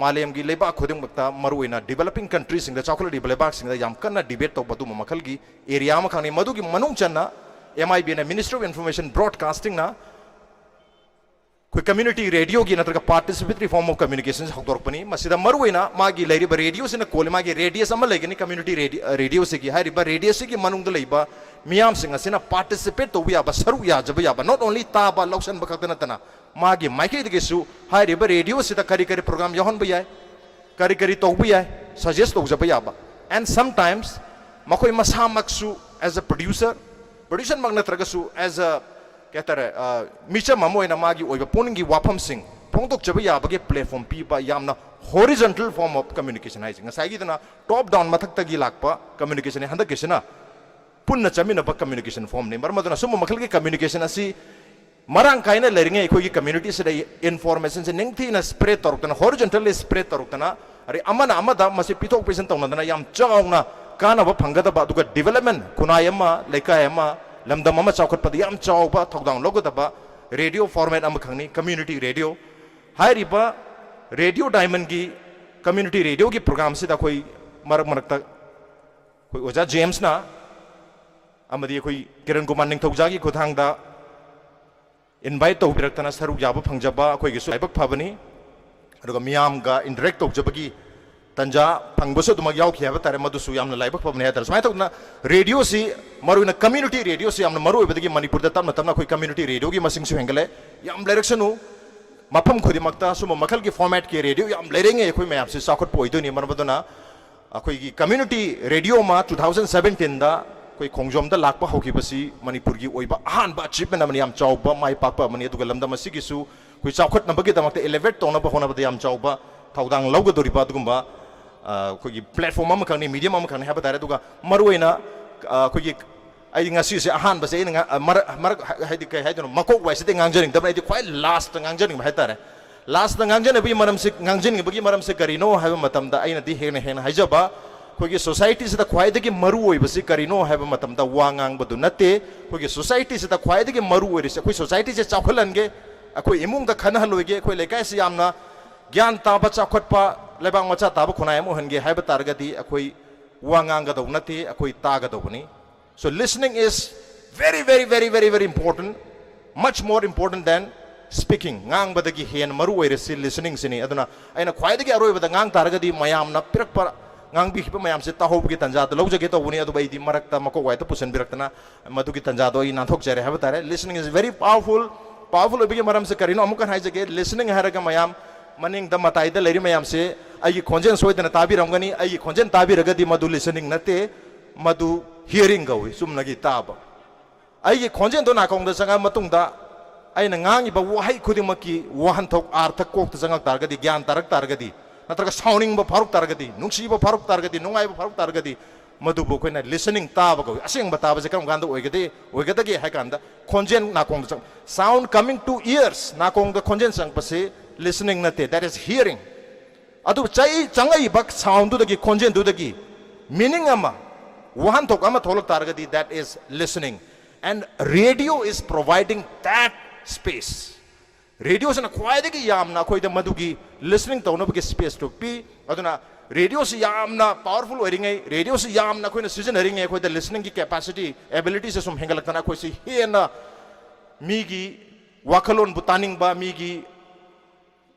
ꯃꯥꯂꯦꯝꯒꯤ ꯂꯩꯕꯥꯛ ꯈꯨꯗꯤꯡꯃꯛꯇ, ꯃꯔꯨꯑꯣꯏꯅ ꯗꯤꯕꯦꯂꯞꯄꯤꯡ ꯀꯟꯇ꯭ꯔꯤꯁꯤꯡꯗ, ꯆꯥꯎꯈꯠꯂꯛꯂꯤꯕ ꯂꯩꯕꯥꯛꯁꯤꯡꯗ ꯌꯥꯝ ꯀꯟꯅ ꯗꯤꯕꯦꯠ ꯇꯧꯕ ꯑꯗꯨꯒꯨꯝꯕ ꯃꯈꯜꯒꯤ ꯑꯦꯔꯤꯌꯥ ꯑꯃꯈꯛꯅꯤ꯫ ꯃꯗꯨꯒꯤ ꯃꯅꯨꯡ ꯆꯟꯅ M I B N, Ministry of Information Broadcasting ꯅ ꯑꯩꯈꯣꯏ ꯀꯝꯃ꯭ꯌꯨꯅꯤꯇꯤ ꯔꯦꯗꯤꯑꯣꯒꯤ ꯅꯠꯇ꯭ꯔꯒ participatory form of communication ꯍꯧꯗꯣꯔꯛꯄꯅꯤ꯫ ꯃꯁꯤꯗ ꯃꯔꯨꯑꯣꯏꯅ ꯃꯥꯒꯤ ꯂꯩꯔꯤꯕ ꯔꯦꯗꯤꯑꯣꯁꯤꯅ ꯀꯣꯜꯂꯤ, ꯃꯥꯒꯤ ꯔꯦꯗꯤꯌꯁ ꯑꯃ ꯂꯩꯒꯅꯤ, ꯀꯝꯃ꯭ꯌꯨꯅꯤꯇꯤ ꯔꯦꯗꯤ-, ꯑ, ꯔꯦꯗꯤꯑꯣꯁꯤꯒꯤ꯫ ꯍꯥꯏꯔꯤꯕ ꯔꯦꯗꯤꯑꯣꯁꯤꯒꯤ ꯃꯅꯨꯡꯗ ꯂꯩꯕ ꯃꯤꯌꯥꯝꯁꯤꯡ ꯑꯁꯤꯅ ꯄꯥꯔꯇꯤꯁꯤꯄꯦꯠ ꯇꯧꯕ ꯌꯥꯕ, ꯁꯔꯨꯛ ꯌꯥꯖꯕ ꯌꯥꯕ, not only ꯇꯥꯕ, ꯂꯧꯁꯟꯕ ꯈꯛꯇ ꯅꯠꯇꯅ ꯃꯥꯒꯤ ꯃꯥꯏꯀꯩꯗꯒꯤꯁꯨ ꯍꯥꯏꯔꯤꯕ ꯔꯦꯗꯤꯑꯣꯁꯤꯗ ꯀꯔꯤ ꯀꯔꯤ ꯄ꯭ꯔꯣꯒ꯭ꯔꯥꯝ ꯌꯥꯎꯍꯟꯕ ꯌꯥꯏ, ꯀꯔꯤ ꯀꯔꯤ ꯇꯧꯕ ꯌꯥꯏ, ꯁꯖꯦꯁ ꯇꯧꯖꯕ ꯌꯥꯕ꯫ And sometimes ꯃꯈꯣꯏ ꯃꯁꯥꯃꯛꯁꯨ as a producer, producer ꯃꯛ ꯅꯠꯇ꯭ꯔꯒꯁꯨ as a, ꯀꯩ ꯍꯥꯏꯇꯥꯔꯦ, ꯑ, ꯃꯤꯆꯝ ꯑꯃ ꯑꯣꯏꯅ ꯃꯥꯒꯤ ꯑꯣꯏꯕ ꯄꯨꯛꯅꯤꯡꯒꯤ ꯋꯥꯐꯝꯁꯤꯡ ꯐꯣꯡꯗꯣꯛꯆꯕ ꯌꯥꯕꯒꯤ ꯄ꯭ꯂꯦꯠꯐꯣꯝ ꯄꯤꯕ ꯌꯥꯝꯅ horizontal form of communication ꯍꯥꯏꯁꯦ꯫ ꯉꯁꯥꯏꯒꯤꯗꯨꯅ ꯇꯣꯞ ꯗꯥꯎꯟ, ꯃꯊꯛꯇꯒꯤ ꯂꯥꯛꯄ ꯀꯝꯃ꯭ꯌꯨꯅꯤꯀꯦꯁꯟꯅꯤ, ꯍꯟꯗꯛꯀꯤꯁꯤꯅ ꯄꯨꯟꯅ ꯆꯠꯃꯤꯟꯅꯕ ꯀꯝꯃ꯭ꯌꯨꯅꯤꯀꯦꯁꯟ ꯐꯣꯔꯝꯅꯤ꯫ ꯃꯔꯝ ꯑꯗꯨꯅ ꯁꯨꯝꯕ ꯃꯈꯜꯒꯤ ꯀꯝꯃ꯭ꯌꯨꯅꯤꯀꯦꯁꯟ ꯑꯁꯤ ꯃꯔꯥꯡ ꯀꯥꯏꯅ ꯂꯩꯔꯤꯉꯩ ꯑꯩꯈꯣꯏꯒꯤ ꯀꯝꯃ꯭ꯌꯨꯅꯤꯇꯤꯁꯤꯗ ꯏꯟꯐꯣꯔꯃꯦꯁꯟꯁꯦ ꯅꯤꯡꯊꯤꯅ ꯁ꯭ꯄ꯭ꯔꯦꯗ ꯇꯧꯔꯛꯇꯅ, ꯍꯣꯔꯤꯖꯣꯟꯇꯦꯜꯂꯤ ꯁ꯭ꯄ꯭ꯔꯦꯗ ꯇꯧꯔꯛꯇꯅ, ꯑꯗꯩ ꯑꯃꯅ ꯑꯃꯗ ꯃꯁꯤ ꯄꯤꯊꯣꯛ ꯄꯤꯁꯤꯟ ꯇꯧꯅꯗꯅ ꯌꯥꯝ ꯆꯥꯎꯅ ꯀꯥꯟꯅꯕ ꯐꯪꯒꯗꯕ, ꯑꯗꯨꯒ development, ꯈꯨꯟꯅꯥꯏ ꯑꯃ, ꯂꯩꯀꯥꯏ ꯑꯃ, ꯂꯝꯗꯝ ꯑꯃ ꯆꯥꯎꯈꯠꯄꯗ ꯌꯥꯝ ꯆꯥꯎꯕ ꯊꯧꯗꯥꯡ ꯂꯧꯒꯗꯕ radio format ꯑꯃꯈꯛꯅꯤ community radio꯫ ꯍꯥꯏꯔꯤꯕ Radio Diamondꯒꯤ community radioꯒꯤ programꯁꯤꯗ ꯑꯩꯈꯣꯏ ꯃꯔꯛ ꯃꯔꯛꯇ ꯑꯩꯈꯣꯏ ꯑꯣꯖꯥ ꯖꯦꯝꯁꯅ ꯑꯃꯗꯤ ꯑꯩꯈꯣꯏ ꯀꯤꯔꯟ ꯀꯨꯃꯥꯔ ꯅꯤꯡꯊꯧꯖꯥꯒꯤ ꯈꯨꯠꯊꯥꯡꯗ invite ꯇꯧꯕꯤꯔꯛꯇꯅ ꯁꯔꯨꯛ ꯌꯥꯕ ꯐꯪꯖꯕ ꯑꯩꯈꯣꯏꯒꯤꯁꯨ ꯂꯥꯏꯕꯛ ꯐꯕꯅꯤ꯫ ꯑꯗꯨꯒ ꯃꯤꯌꯥꯝꯒ interact ꯇꯧꯖꯕꯒꯤ ꯇꯟꯖꯥ ꯐꯪꯕꯁꯨ ꯑꯗꯨꯃꯛ ꯌꯥꯎꯈꯤ ꯍꯥꯏꯕ ꯇꯥꯔꯦ, ꯃꯗꯨꯁꯨ ꯌꯥꯝꯅ ꯂꯥꯏꯕꯛ ꯐꯕꯅꯤ ꯍꯥꯏ ꯇꯥꯔꯦ꯫ ꯁꯨꯃꯥꯏꯅ ꯇꯧꯗꯅ radioꯁꯤ, ꯃꯔꯨꯑꯣꯏꯅ community radioꯁꯤ ꯌꯥꯝꯅ ꯃꯔꯨ ꯑꯣꯏꯕꯗꯒꯤ ꯃꯅꯤꯄꯨꯔꯗ ꯇꯞꯅ ꯇꯞꯅ ꯑꯩꯈꯣꯏ community radioꯒꯤ ꯃꯁꯤꯡꯁꯨ ꯍꯦꯟꯒꯠꯂꯦ꯫ ꯌꯥꯝ ꯂꯩꯔꯛꯁꯅꯨ, ꯃꯐꯝ ꯈꯨꯗꯤꯡꯃꯛꯇ ꯁꯨꯝꯕ ꯃꯈꯜꯒꯤ formatꯀꯤ radio ꯌꯥꯝ ꯂꯩꯔꯤꯉꯩ ꯑꯩꯈꯣꯏ ꯃꯌꯥꯝꯁꯤ ꯆꯥꯎꯈꯠꯄ ꯑꯣꯏꯗꯣꯏꯅꯤ꯫ ꯃꯔꯝ ꯑꯗꯨꯅ ꯑꯩꯈꯣꯏꯒꯤ community radio ꯑꯃ two thousand seventeenꯗ ꯑꯩꯈꯣꯏ ꯈꯣꯡꯖꯣꯝꯗ ꯂꯥꯛꯄ ꯍꯧꯈꯤꯕꯁꯤ ꯃꯅꯤꯄꯨꯔꯒꯤ ꯑꯣꯏꯕ ꯑꯍꯥꯟꯕ achievement ꯑꯃꯅꯤ, ꯌꯥꯝ ꯆꯥꯎꯕ ꯃꯥꯏ ꯄꯥꯛꯄ ꯑꯃꯅꯤ꯫ ꯑꯗꯨꯒ ꯂꯝꯗꯝ ꯑꯁꯤꯒꯤꯁꯨ ꯑꯩꯈꯣꯏ ꯆꯥꯎꯈꯠꯅꯕꯒꯤꯗꯃꯛꯇ elevate ꯇꯧꯅꯕ ꯍꯣꯠꯅꯕꯗ ꯌꯥꯝ ꯆꯥꯎꯕ ꯊꯧꯗꯥꯡ ꯂꯧꯒꯗꯧꯔꯤꯕ ꯑꯗꯨꯒꯨꯝꯕ, ꯑ, ꯑꯩꯈꯣꯏꯒꯤ platform ꯑꯃꯈꯛꯅꯤ, medium ꯑꯃꯈꯛꯅꯤ ꯍꯥꯏꯕ ꯇꯥꯔꯦ꯫ ꯑꯗꯨꯒ ꯃꯔꯨꯑꯣꯏꯅ, ꯑ, ꯑꯩꯈꯣꯏꯒꯤ, ꯑꯩ ꯉꯁꯤꯁꯦ ꯑꯍꯥꯟꯕꯁꯦ ꯑꯩꯅ ꯉ-, ꯑ, ꯃꯔꯛ, ꯃꯔꯛ ꯍꯥꯏꯗꯤ ꯀꯩ ꯍꯥꯏꯗꯣꯏꯅꯣ, ꯃꯀꯣꯛ ꯋꯥꯏꯁꯤꯗꯤ ꯉꯥꯡꯖꯅꯤꯡꯗꯕꯅ, ꯑꯩꯗꯤ ꯈ꯭ꯋꯥꯏ lastꯇ ꯉꯥꯡꯖꯅꯤꯡꯕ ꯍꯥꯏ ꯇꯥꯔꯦ꯫ Lastꯇ ꯉꯥꯡꯖꯅꯕꯒꯤ ꯃꯔꯝꯁꯤ, ꯉꯥꯡꯖꯅꯤꯡꯕꯒꯤ ꯃꯔꯝꯁꯤ ꯀꯔꯤꯅꯣ ꯍꯥꯏꯕ ꯃꯇꯝꯗ, ꯑꯩꯅꯗꯤ ꯍꯦꯟꯅ ꯍꯦꯟꯅ ꯍꯥꯏꯖꯕ, ꯑꯩꯈꯣꯏꯒꯤ societyꯁꯤꯗ ꯈ꯭ꯋꯥꯏꯗꯒꯤ ꯃꯔꯨ ꯑꯣꯏꯕꯁꯤ ꯀꯔꯤꯅꯣ ꯍꯥꯏꯕ ꯃꯇꯝꯗ, ꯋꯥ ꯉꯥꯡꯕꯗꯨ ꯅꯠꯇꯦ꯫ ꯑꯩꯈꯣꯏꯒꯤ societyꯁꯤꯗ ꯈ꯭ꯋꯥꯏꯗꯒꯤ ꯃꯔꯨ ꯑꯣꯏꯔꯤꯁꯤ, ꯑꯩꯈꯣꯏ societyꯁꯦ ꯆꯥꯎꯈꯠꯍꯟꯒꯦ, ꯑꯩꯈꯣꯏ ꯏꯃꯨꯡꯗ ꯈꯟꯅꯍꯜꯂꯣꯏꯒꯦ, ꯑꯩꯈꯣꯏ ꯂꯩꯀꯥꯏꯁꯤ ꯌꯥꯝꯅ ꯒ꯭ꯌꯥꯟ ꯇꯥꯕ, ꯆꯥꯎꯈꯠꯄ ꯂꯩꯕꯥꯛ ꯃꯆꯥ ꯇꯥꯕ ꯈꯨꯟꯅꯥꯏ ꯑꯃ ꯑꯣꯏꯍꯟꯒꯦ ꯍꯥꯏꯕ ꯇꯥꯔꯒꯗꯤ, ꯑꯩꯈꯣꯏ ꯋꯥ ꯉꯥꯡꯒꯗꯧꯕ ꯅꯠꯇꯦ, ꯑꯩꯈꯣꯏ ꯇꯥꯒꯗꯧꯕꯅꯤ꯫ So listening is very, very, very, very, very important, much more important than speaking. ꯉꯥꯡꯕꯗꯒꯤ ꯍꯦꯟꯅ ꯃꯔꯨ ꯑꯣꯏꯔꯤꯁꯤ listeningꯁꯤꯅꯤ꯫ ꯑꯗꯨꯅ ꯑꯩꯅ ꯈ꯭ꯋꯥꯏꯗꯒꯤ ꯑꯔꯣꯏꯕꯗ ꯉꯥꯡ ꯇꯥꯔꯒꯗꯤ, ꯃꯌꯥꯝꯅ ꯄꯤꯔꯛꯄ, ꯉꯥꯡꯕꯤꯈꯤꯕ ꯃꯌꯥꯝꯁꯦ ꯇꯥꯍꯧꯕꯒꯤ ꯇꯥꯟꯖꯥꯗ ꯂꯧꯖꯒꯦ ꯇꯧꯕꯅꯤ꯫ ꯑꯗꯨꯕꯨ ꯑꯩꯗꯤ ꯃꯔꯛꯇ ꯃꯀꯣꯛ ꯋꯥꯏꯗ ꯄꯨꯁꯤꯟꯕꯤꯔꯛꯇꯅ ꯃꯗꯨꯒꯤ ꯇꯥꯟꯖꯥꯗꯣ ꯑꯩ ꯅꯥꯟꯊꯣꯛꯆꯔꯦ ꯍꯥꯏꯕ ꯇꯥꯔꯦ꯫ Listening is very powerful. Powerful ꯑꯣꯏꯕꯒꯤ ꯃꯔꯝꯁꯦ ꯀꯔꯤꯅꯣ ꯑꯃꯨꯛꯀ ꯍꯥꯏꯖꯒꯦ꯫ Listening ꯍꯥꯏꯔꯒ ꯃꯌꯥꯝ ꯃꯅꯤꯡꯗ ꯃꯇꯥꯏꯗ ꯂꯩꯔꯤ ꯃꯌꯥꯝꯁꯦ, ꯑꯩꯒꯤ ꯈꯣꯟꯖꯦꯜ ꯁꯣꯏꯗꯅ ꯇꯥꯕꯤꯔꯝꯒꯅꯤ꯫ ꯑꯩꯒꯤ ꯈꯣꯟꯖꯦꯜ ꯇꯥꯕꯤꯔꯒꯗꯤ ꯃꯗꯨ listening ꯅꯠꯇꯦ, ꯃꯗꯨ hearing ꯀꯧꯏ, ꯆꯨꯝꯅꯒꯤ ꯇꯥꯕ꯫ ꯑꯩꯒꯤ ꯈꯣꯟꯖꯦꯜꯗꯣ ꯅꯥꯀꯣꯡꯗ ꯆꯪꯉꯛꯑ ꯃꯇꯨꯡꯗ ꯑꯩꯅ ꯉꯥꯡꯉꯤꯕ ꯋꯥꯍꯩ ꯈꯨꯗꯤꯡꯃꯛꯀꯤ ꯋꯥꯍꯟꯊꯣꯛ, ꯑꯥꯔꯊ ꯀꯣꯛꯇ ꯆꯪꯉꯛ ꯇꯥꯔꯒꯗꯤ, ꯒ꯭ꯌꯥꯟ ꯇꯥꯔꯛ ꯇꯥꯔꯒꯗꯤ, ꯅꯠꯇ꯭ꯔꯒ ꯁꯥꯎꯅꯤꯡꯕ ꯐꯥꯎꯔꯛ ꯇꯥꯔꯒꯗꯤ, ꯅꯨꯡꯁꯤꯕ ꯐꯥꯎꯔꯛ ꯇꯥꯔꯒꯗꯤ, ꯅꯨꯡꯉꯥꯏꯕ ꯐꯥꯎꯔꯛ ꯇꯥꯔꯒꯗꯤ, ꯃꯗꯨꯕꯨ ꯑꯩꯈꯣꯏꯅ listening, ꯇꯥꯕ ꯀꯧꯏ꯫ ꯑꯁꯦꯡꯕ ꯇꯥꯕꯁꯦ ꯀꯔꯝ ꯀꯥꯟꯗ ꯑꯣꯏꯒꯗꯦ, ꯑꯣꯏꯒꯗꯒꯦ ꯍꯥꯏ ꯀꯥꯟꯗ, ꯈꯣꯟꯖꯦꯜ ꯅꯥꯀꯣꯡꯗ ꯆꯪ-, sound coming to ears, ꯅꯥꯀꯣꯡꯗ ꯈꯣꯟꯖꯦꯜ ꯆꯪꯉꯛꯄꯁꯤ listening ꯅꯠꯇꯦ, that is hearing꯫ ꯑꯗꯨ ꯆꯩ ꯆꯪꯉꯛꯏꯕ soundꯗꯨꯗꯒꯤ, ꯈꯣꯟꯖꯦꯜꯗꯨꯗꯒꯤ meaning ꯑꯃ, ꯋꯥꯍꯟꯊꯣꯛ ꯑꯃ ꯊꯣꯛꯂꯛ ꯇꯥꯔꯒꯗꯤ, that is listening. And radio is providing that space. Radioꯁꯤꯅ ꯈ꯭ꯋꯥꯏꯗꯒꯤ ꯌꯥꯝꯅ ꯑꯩꯈꯣꯏꯗ ꯃꯗꯨꯒꯤ listening ꯇꯧꯅꯕꯒꯤ spaceꯇꯨ ꯄꯤ. ꯑꯗꯨꯅ radioꯁꯤ ꯌꯥꯝꯅ powerful ꯑꯣꯏꯔꯤꯉꯩ, radioꯁꯤ ꯌꯥꯝꯅ ꯑꯩꯈꯣꯏꯅ ꯁꯤꯖꯤꯟꯅꯔꯤꯉꯩ, ꯑꯩꯈꯣꯏꯗ listeningꯒꯤ capacity, abilityꯁꯦ ꯁꯨꯝ ꯍꯦꯟꯒꯠꯂꯛꯇꯅ, ꯑꯩꯈꯣꯏꯁꯤ ꯍꯦꯟꯅ ꯃꯤꯒꯤ ꯋꯥꯈꯜꯂꯣꯟꯕꯨ ꯇꯥꯅꯤꯡꯕ, ꯃꯤꯒꯤ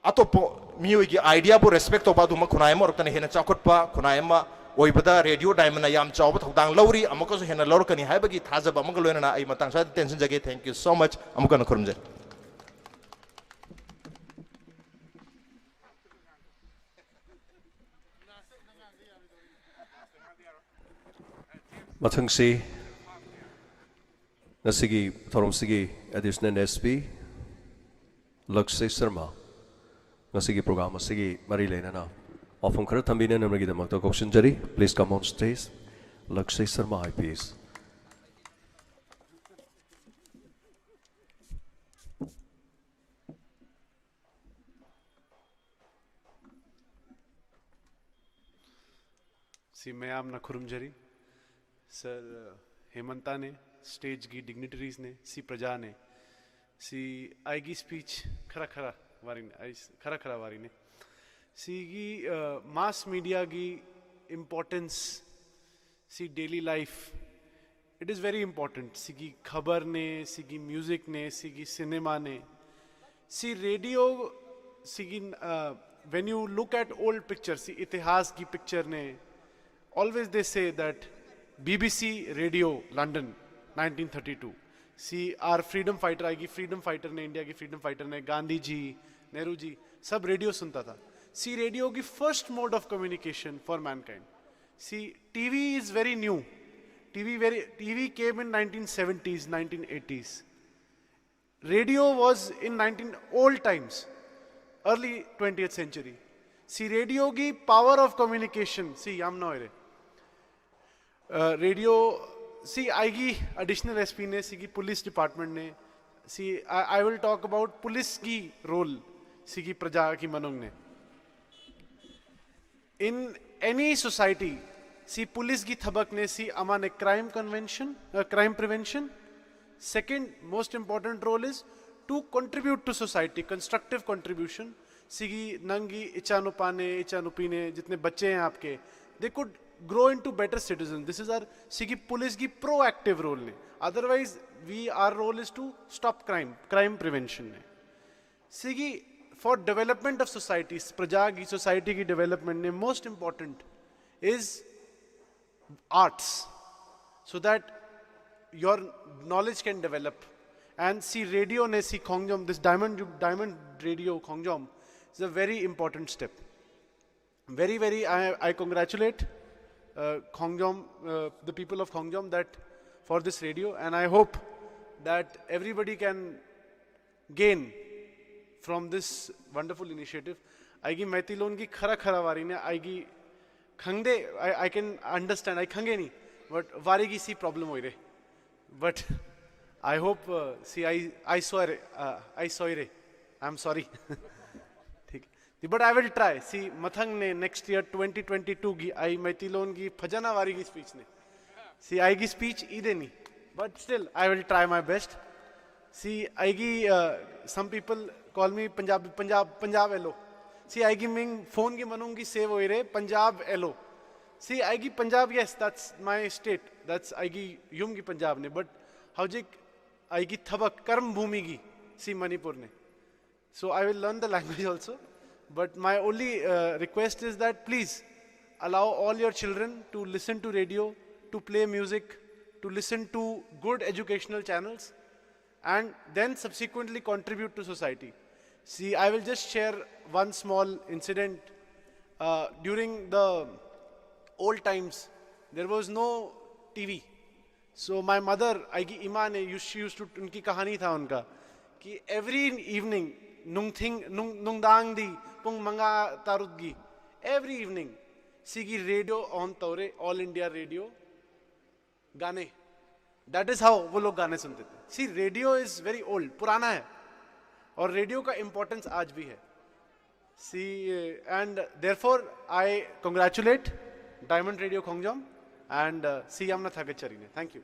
ꯑꯇꯣꯞꯄ ꯃꯤꯑꯣꯏꯒꯤ ideaꯕꯨ respect ꯇꯧꯕ, ꯑꯗꯨꯒꯨꯝꯕ ꯈꯨꯟꯅꯥꯏ ꯑꯃ ꯑꯣꯏꯔꯛꯇꯅ ꯍꯦꯟꯅ ꯆꯥꯎꯈꯠꯄ ꯈꯨꯟꯅꯥꯏ ꯑꯃ ꯑꯣꯏꯕꯗ Radio Diamondꯅ ꯌꯥꯝ ꯆꯥꯎꯕ ꯊꯧꯗꯥꯡ ꯂꯧꯔꯤ, ꯑꯃꯨꯛꯀꯁꯨ ꯍꯦꯟꯅ ꯂꯧꯔꯛꯀꯅꯤ ꯍꯥꯏꯕꯒꯤ ꯊꯥꯖꯕ ꯑꯃꯒ ꯂꯣꯏꯅꯅ ꯑꯩ ꯃꯇꯥꯡ ꯁ꯭ꯋꯥꯏꯗ ꯇꯦꯟꯁꯤꯟꯖꯒꯦ꯫ Thank you so much. ꯑꯃꯨꯛꯀ ꯍꯟꯅ ꯈꯨꯔꯨꯝꯖꯔꯤ꯫ ꯃꯊꯪꯁꯤ ꯉꯁꯤꯒꯤ ꯊꯧꯔꯝꯁꯤꯒꯤ Additional SP ꯂꯛꯁꯦ ꯁꯔꯃ, ꯉꯁꯤꯒꯤ program ꯑꯁꯤꯒꯤ ꯃꯔꯤ ꯂꯩꯅꯅ ꯋꯥꯐꯝ ꯈꯔ ꯊꯝꯕꯤꯅꯅꯕꯒꯤꯗꯃꯛꯇ ꯀꯧꯁꯤꯟꯖꯔꯤ꯫ Please come on stage, ꯂꯛꯁꯦ Sharma IPS꯫ ꯁꯤ ꯃꯌꯥꯝꯅ ꯈꯨꯔꯨꯝꯖꯔꯤ꯫ Sir ꯍꯦꯃꯟꯇꯥꯅꯦ, stageꯀꯤ dignitariesꯅꯦ, ꯁꯤ ꯄ꯭ꯔꯖꯥꯅꯦ꯫ ꯁꯤ ꯑꯩꯒꯤ speech ꯈꯔ ꯈꯔ ꯋꯥꯔꯤꯅꯦ, ꯑꯩ ꯈꯔ ꯈꯔ ꯋꯥꯔꯤꯅꯦ꯫ ꯁꯤꯒꯤ mass mediaꯒꯤ importance, ꯁꯤ daily life, it is very important. ꯁꯤꯒꯤ ꯈꯕꯔꯅꯦ, ꯁꯤꯒꯤ musicꯅꯦ, ꯁꯤꯒꯤ cinemaꯅꯦ, ꯁꯤ radio, ꯁꯤꯒꯤ, when you look at old pictures, ꯁꯤ ꯏꯇꯤꯍꯥꯁꯀꯤ pictureꯅꯦ, always they say that BBC Radio London, nineteen thirty two, ꯁꯤ our freedom fighter, ꯑꯩꯒꯤ freedom fighterꯅꯦ, Indiaꯒꯤ freedom fighterꯅꯦ, गांधी जी, नेहरू जी, सब radio सुनता था। सी रेडियो की first mode of communication for mankind। सी TV is very new। TV very, TV came in nineteen seventies, nineteen eighties। Radio was in nineteen old times, early twentieth century। सी radio की power of communication, सी ꯌꯥꯝ ꯅꯨꯡꯉꯥꯏꯔꯦ꯫ Radio, सी ꯑꯩꯒꯤ Additional SPꯅꯦ, ꯁꯤꯒꯤ police departmentꯅꯦ, C I will talk about policeꯀꯤ role ꯁꯤꯒꯤ ꯄ꯭ꯔꯖꯥꯒꯤ ꯃꯅꯨꯡꯅꯦ꯫ In any society, ꯁꯤ ꯄꯨꯂꯤꯁꯀꯤ ꯊꯕꯛꯅꯦ, ꯁꯤ ꯑꯃꯅ crime convention, uh, crime prevention. Second most important role is to contribute to society, constructive contribution. ꯁꯤꯒꯤ ꯅꯪꯒꯤ ꯏꯆꯥꯅꯨꯄꯥꯅꯦ, ꯏꯆꯥꯅꯨꯄꯤꯅꯦ, जितने बच्चे हैं आपके, they could grow into better citizen. This is our, ꯁꯤꯒꯤ ꯄꯨꯂꯤꯁꯀꯤ proactive role ꯅꯦ. Otherwise, we, our role is to stop crime, crime prevention ꯅꯦ. ꯁꯤꯒꯤ for development of society, ꯄ꯭ꯔꯖꯥꯒꯤ, society ꯒꯤ development ꯅꯦ most important is arts, so that your knowledge can develop. And ꯁꯤ ꯔꯦꯗꯤꯑꯣꯅꯦ, ꯁꯤ ꯈꯣꯡꯖꯣꯝ, this diamond, diamond radio Khongjom is a very important step. Very, very, I, I congratulate uh, Khongjom, uh, the people of Khongjom, that for this radio, and I hope that everybody can gain from this wonderful initiative. ꯑꯩꯒꯤ ꯃꯩꯇꯩꯂꯣꯟꯒꯤ ꯈꯔ ꯈꯔ ꯋꯥꯔꯤꯅꯦ, ꯑꯩꯒꯤ ꯈꯪꯗꯦ, I, I can understand, ꯑꯩ ꯈꯪꯒꯦꯅꯤ, but ꯋꯥꯔꯤꯒꯤ ꯁꯤ problem ꯑꯣꯏꯔꯦ. But I hope, uh, see, I, I swear, uh, I swear, I'm sorry. ठीक. But I will try. See, ꯃꯊꯪꯅꯦ, next year twenty twenty-two ꯒꯤ ꯑꯩ ꯃꯩꯇꯩꯂꯣꯟꯒꯤ ꯐꯖꯅ ꯋꯥꯔꯤꯒꯤ speech ꯅꯦ. See, ꯑꯩꯒꯤ speech ꯏꯗꯦꯅꯤ. But still, I will try my best. See, ꯑꯩꯒꯤ, uh, some people call me Punjab, Punjab, Punjab Elo. See, ꯑꯩꯒꯤ ꯃꯤꯡ phone ꯒꯤ ꯃꯅꯨꯡꯒꯤ save ꯑꯣꯏꯔꯦ, Punjab Elo. See, ꯑꯩꯒꯤ Punjab, yes, that's my state. That's ꯑꯩꯒꯤ ꯌꯨꯝꯒꯤ ꯄꯟꯖꯥꯕꯅꯦ. But ꯍꯧꯖꯤꯛ ꯑꯩꯒꯤ ꯊꯕꯛ, ꯀꯔꯝ ꯚꯨꯃꯤꯒꯤ, ꯁꯤ ꯃꯅꯤꯄꯨꯔꯅꯦ. So I will learn the language also. But my only uh, request is that please allow all your children to listen to radio, to play music, to listen to good educational channels, and then subsequently contribute to society. See, I will just share one small incident. Uh, during the old times, there was no T V. So my mother, ꯑꯩꯒꯤ ꯏꯃꯥꯅꯦ, used, she used to, उनकी कहानी था उनका, कि every evening, ꯅꯨꯡꯊꯤꯡ, ꯅꯨꯡ, ꯅꯨꯡꯗꯥꯡꯗꯤ ꯄꯨꯡ ꯃꯉꯥ ꯇꯔꯨꯛꯀꯤ, every evening, ꯁꯤꯒꯤ radio on ꯇꯧꯔꯦ, All India Radio, गाने. That is how वो लोग गाने सुनते थे. See, radio is very old, पुराना है, और रेडियो का इंपॉर्टेंस आज भी है. See, uh, and therefore I congratulate Diamond Radio Khongjom and, uh, ꯁꯤ ꯌꯥꯝꯅ ꯊꯥꯒꯠꯆꯔꯤꯅꯦ꯫ Thank you.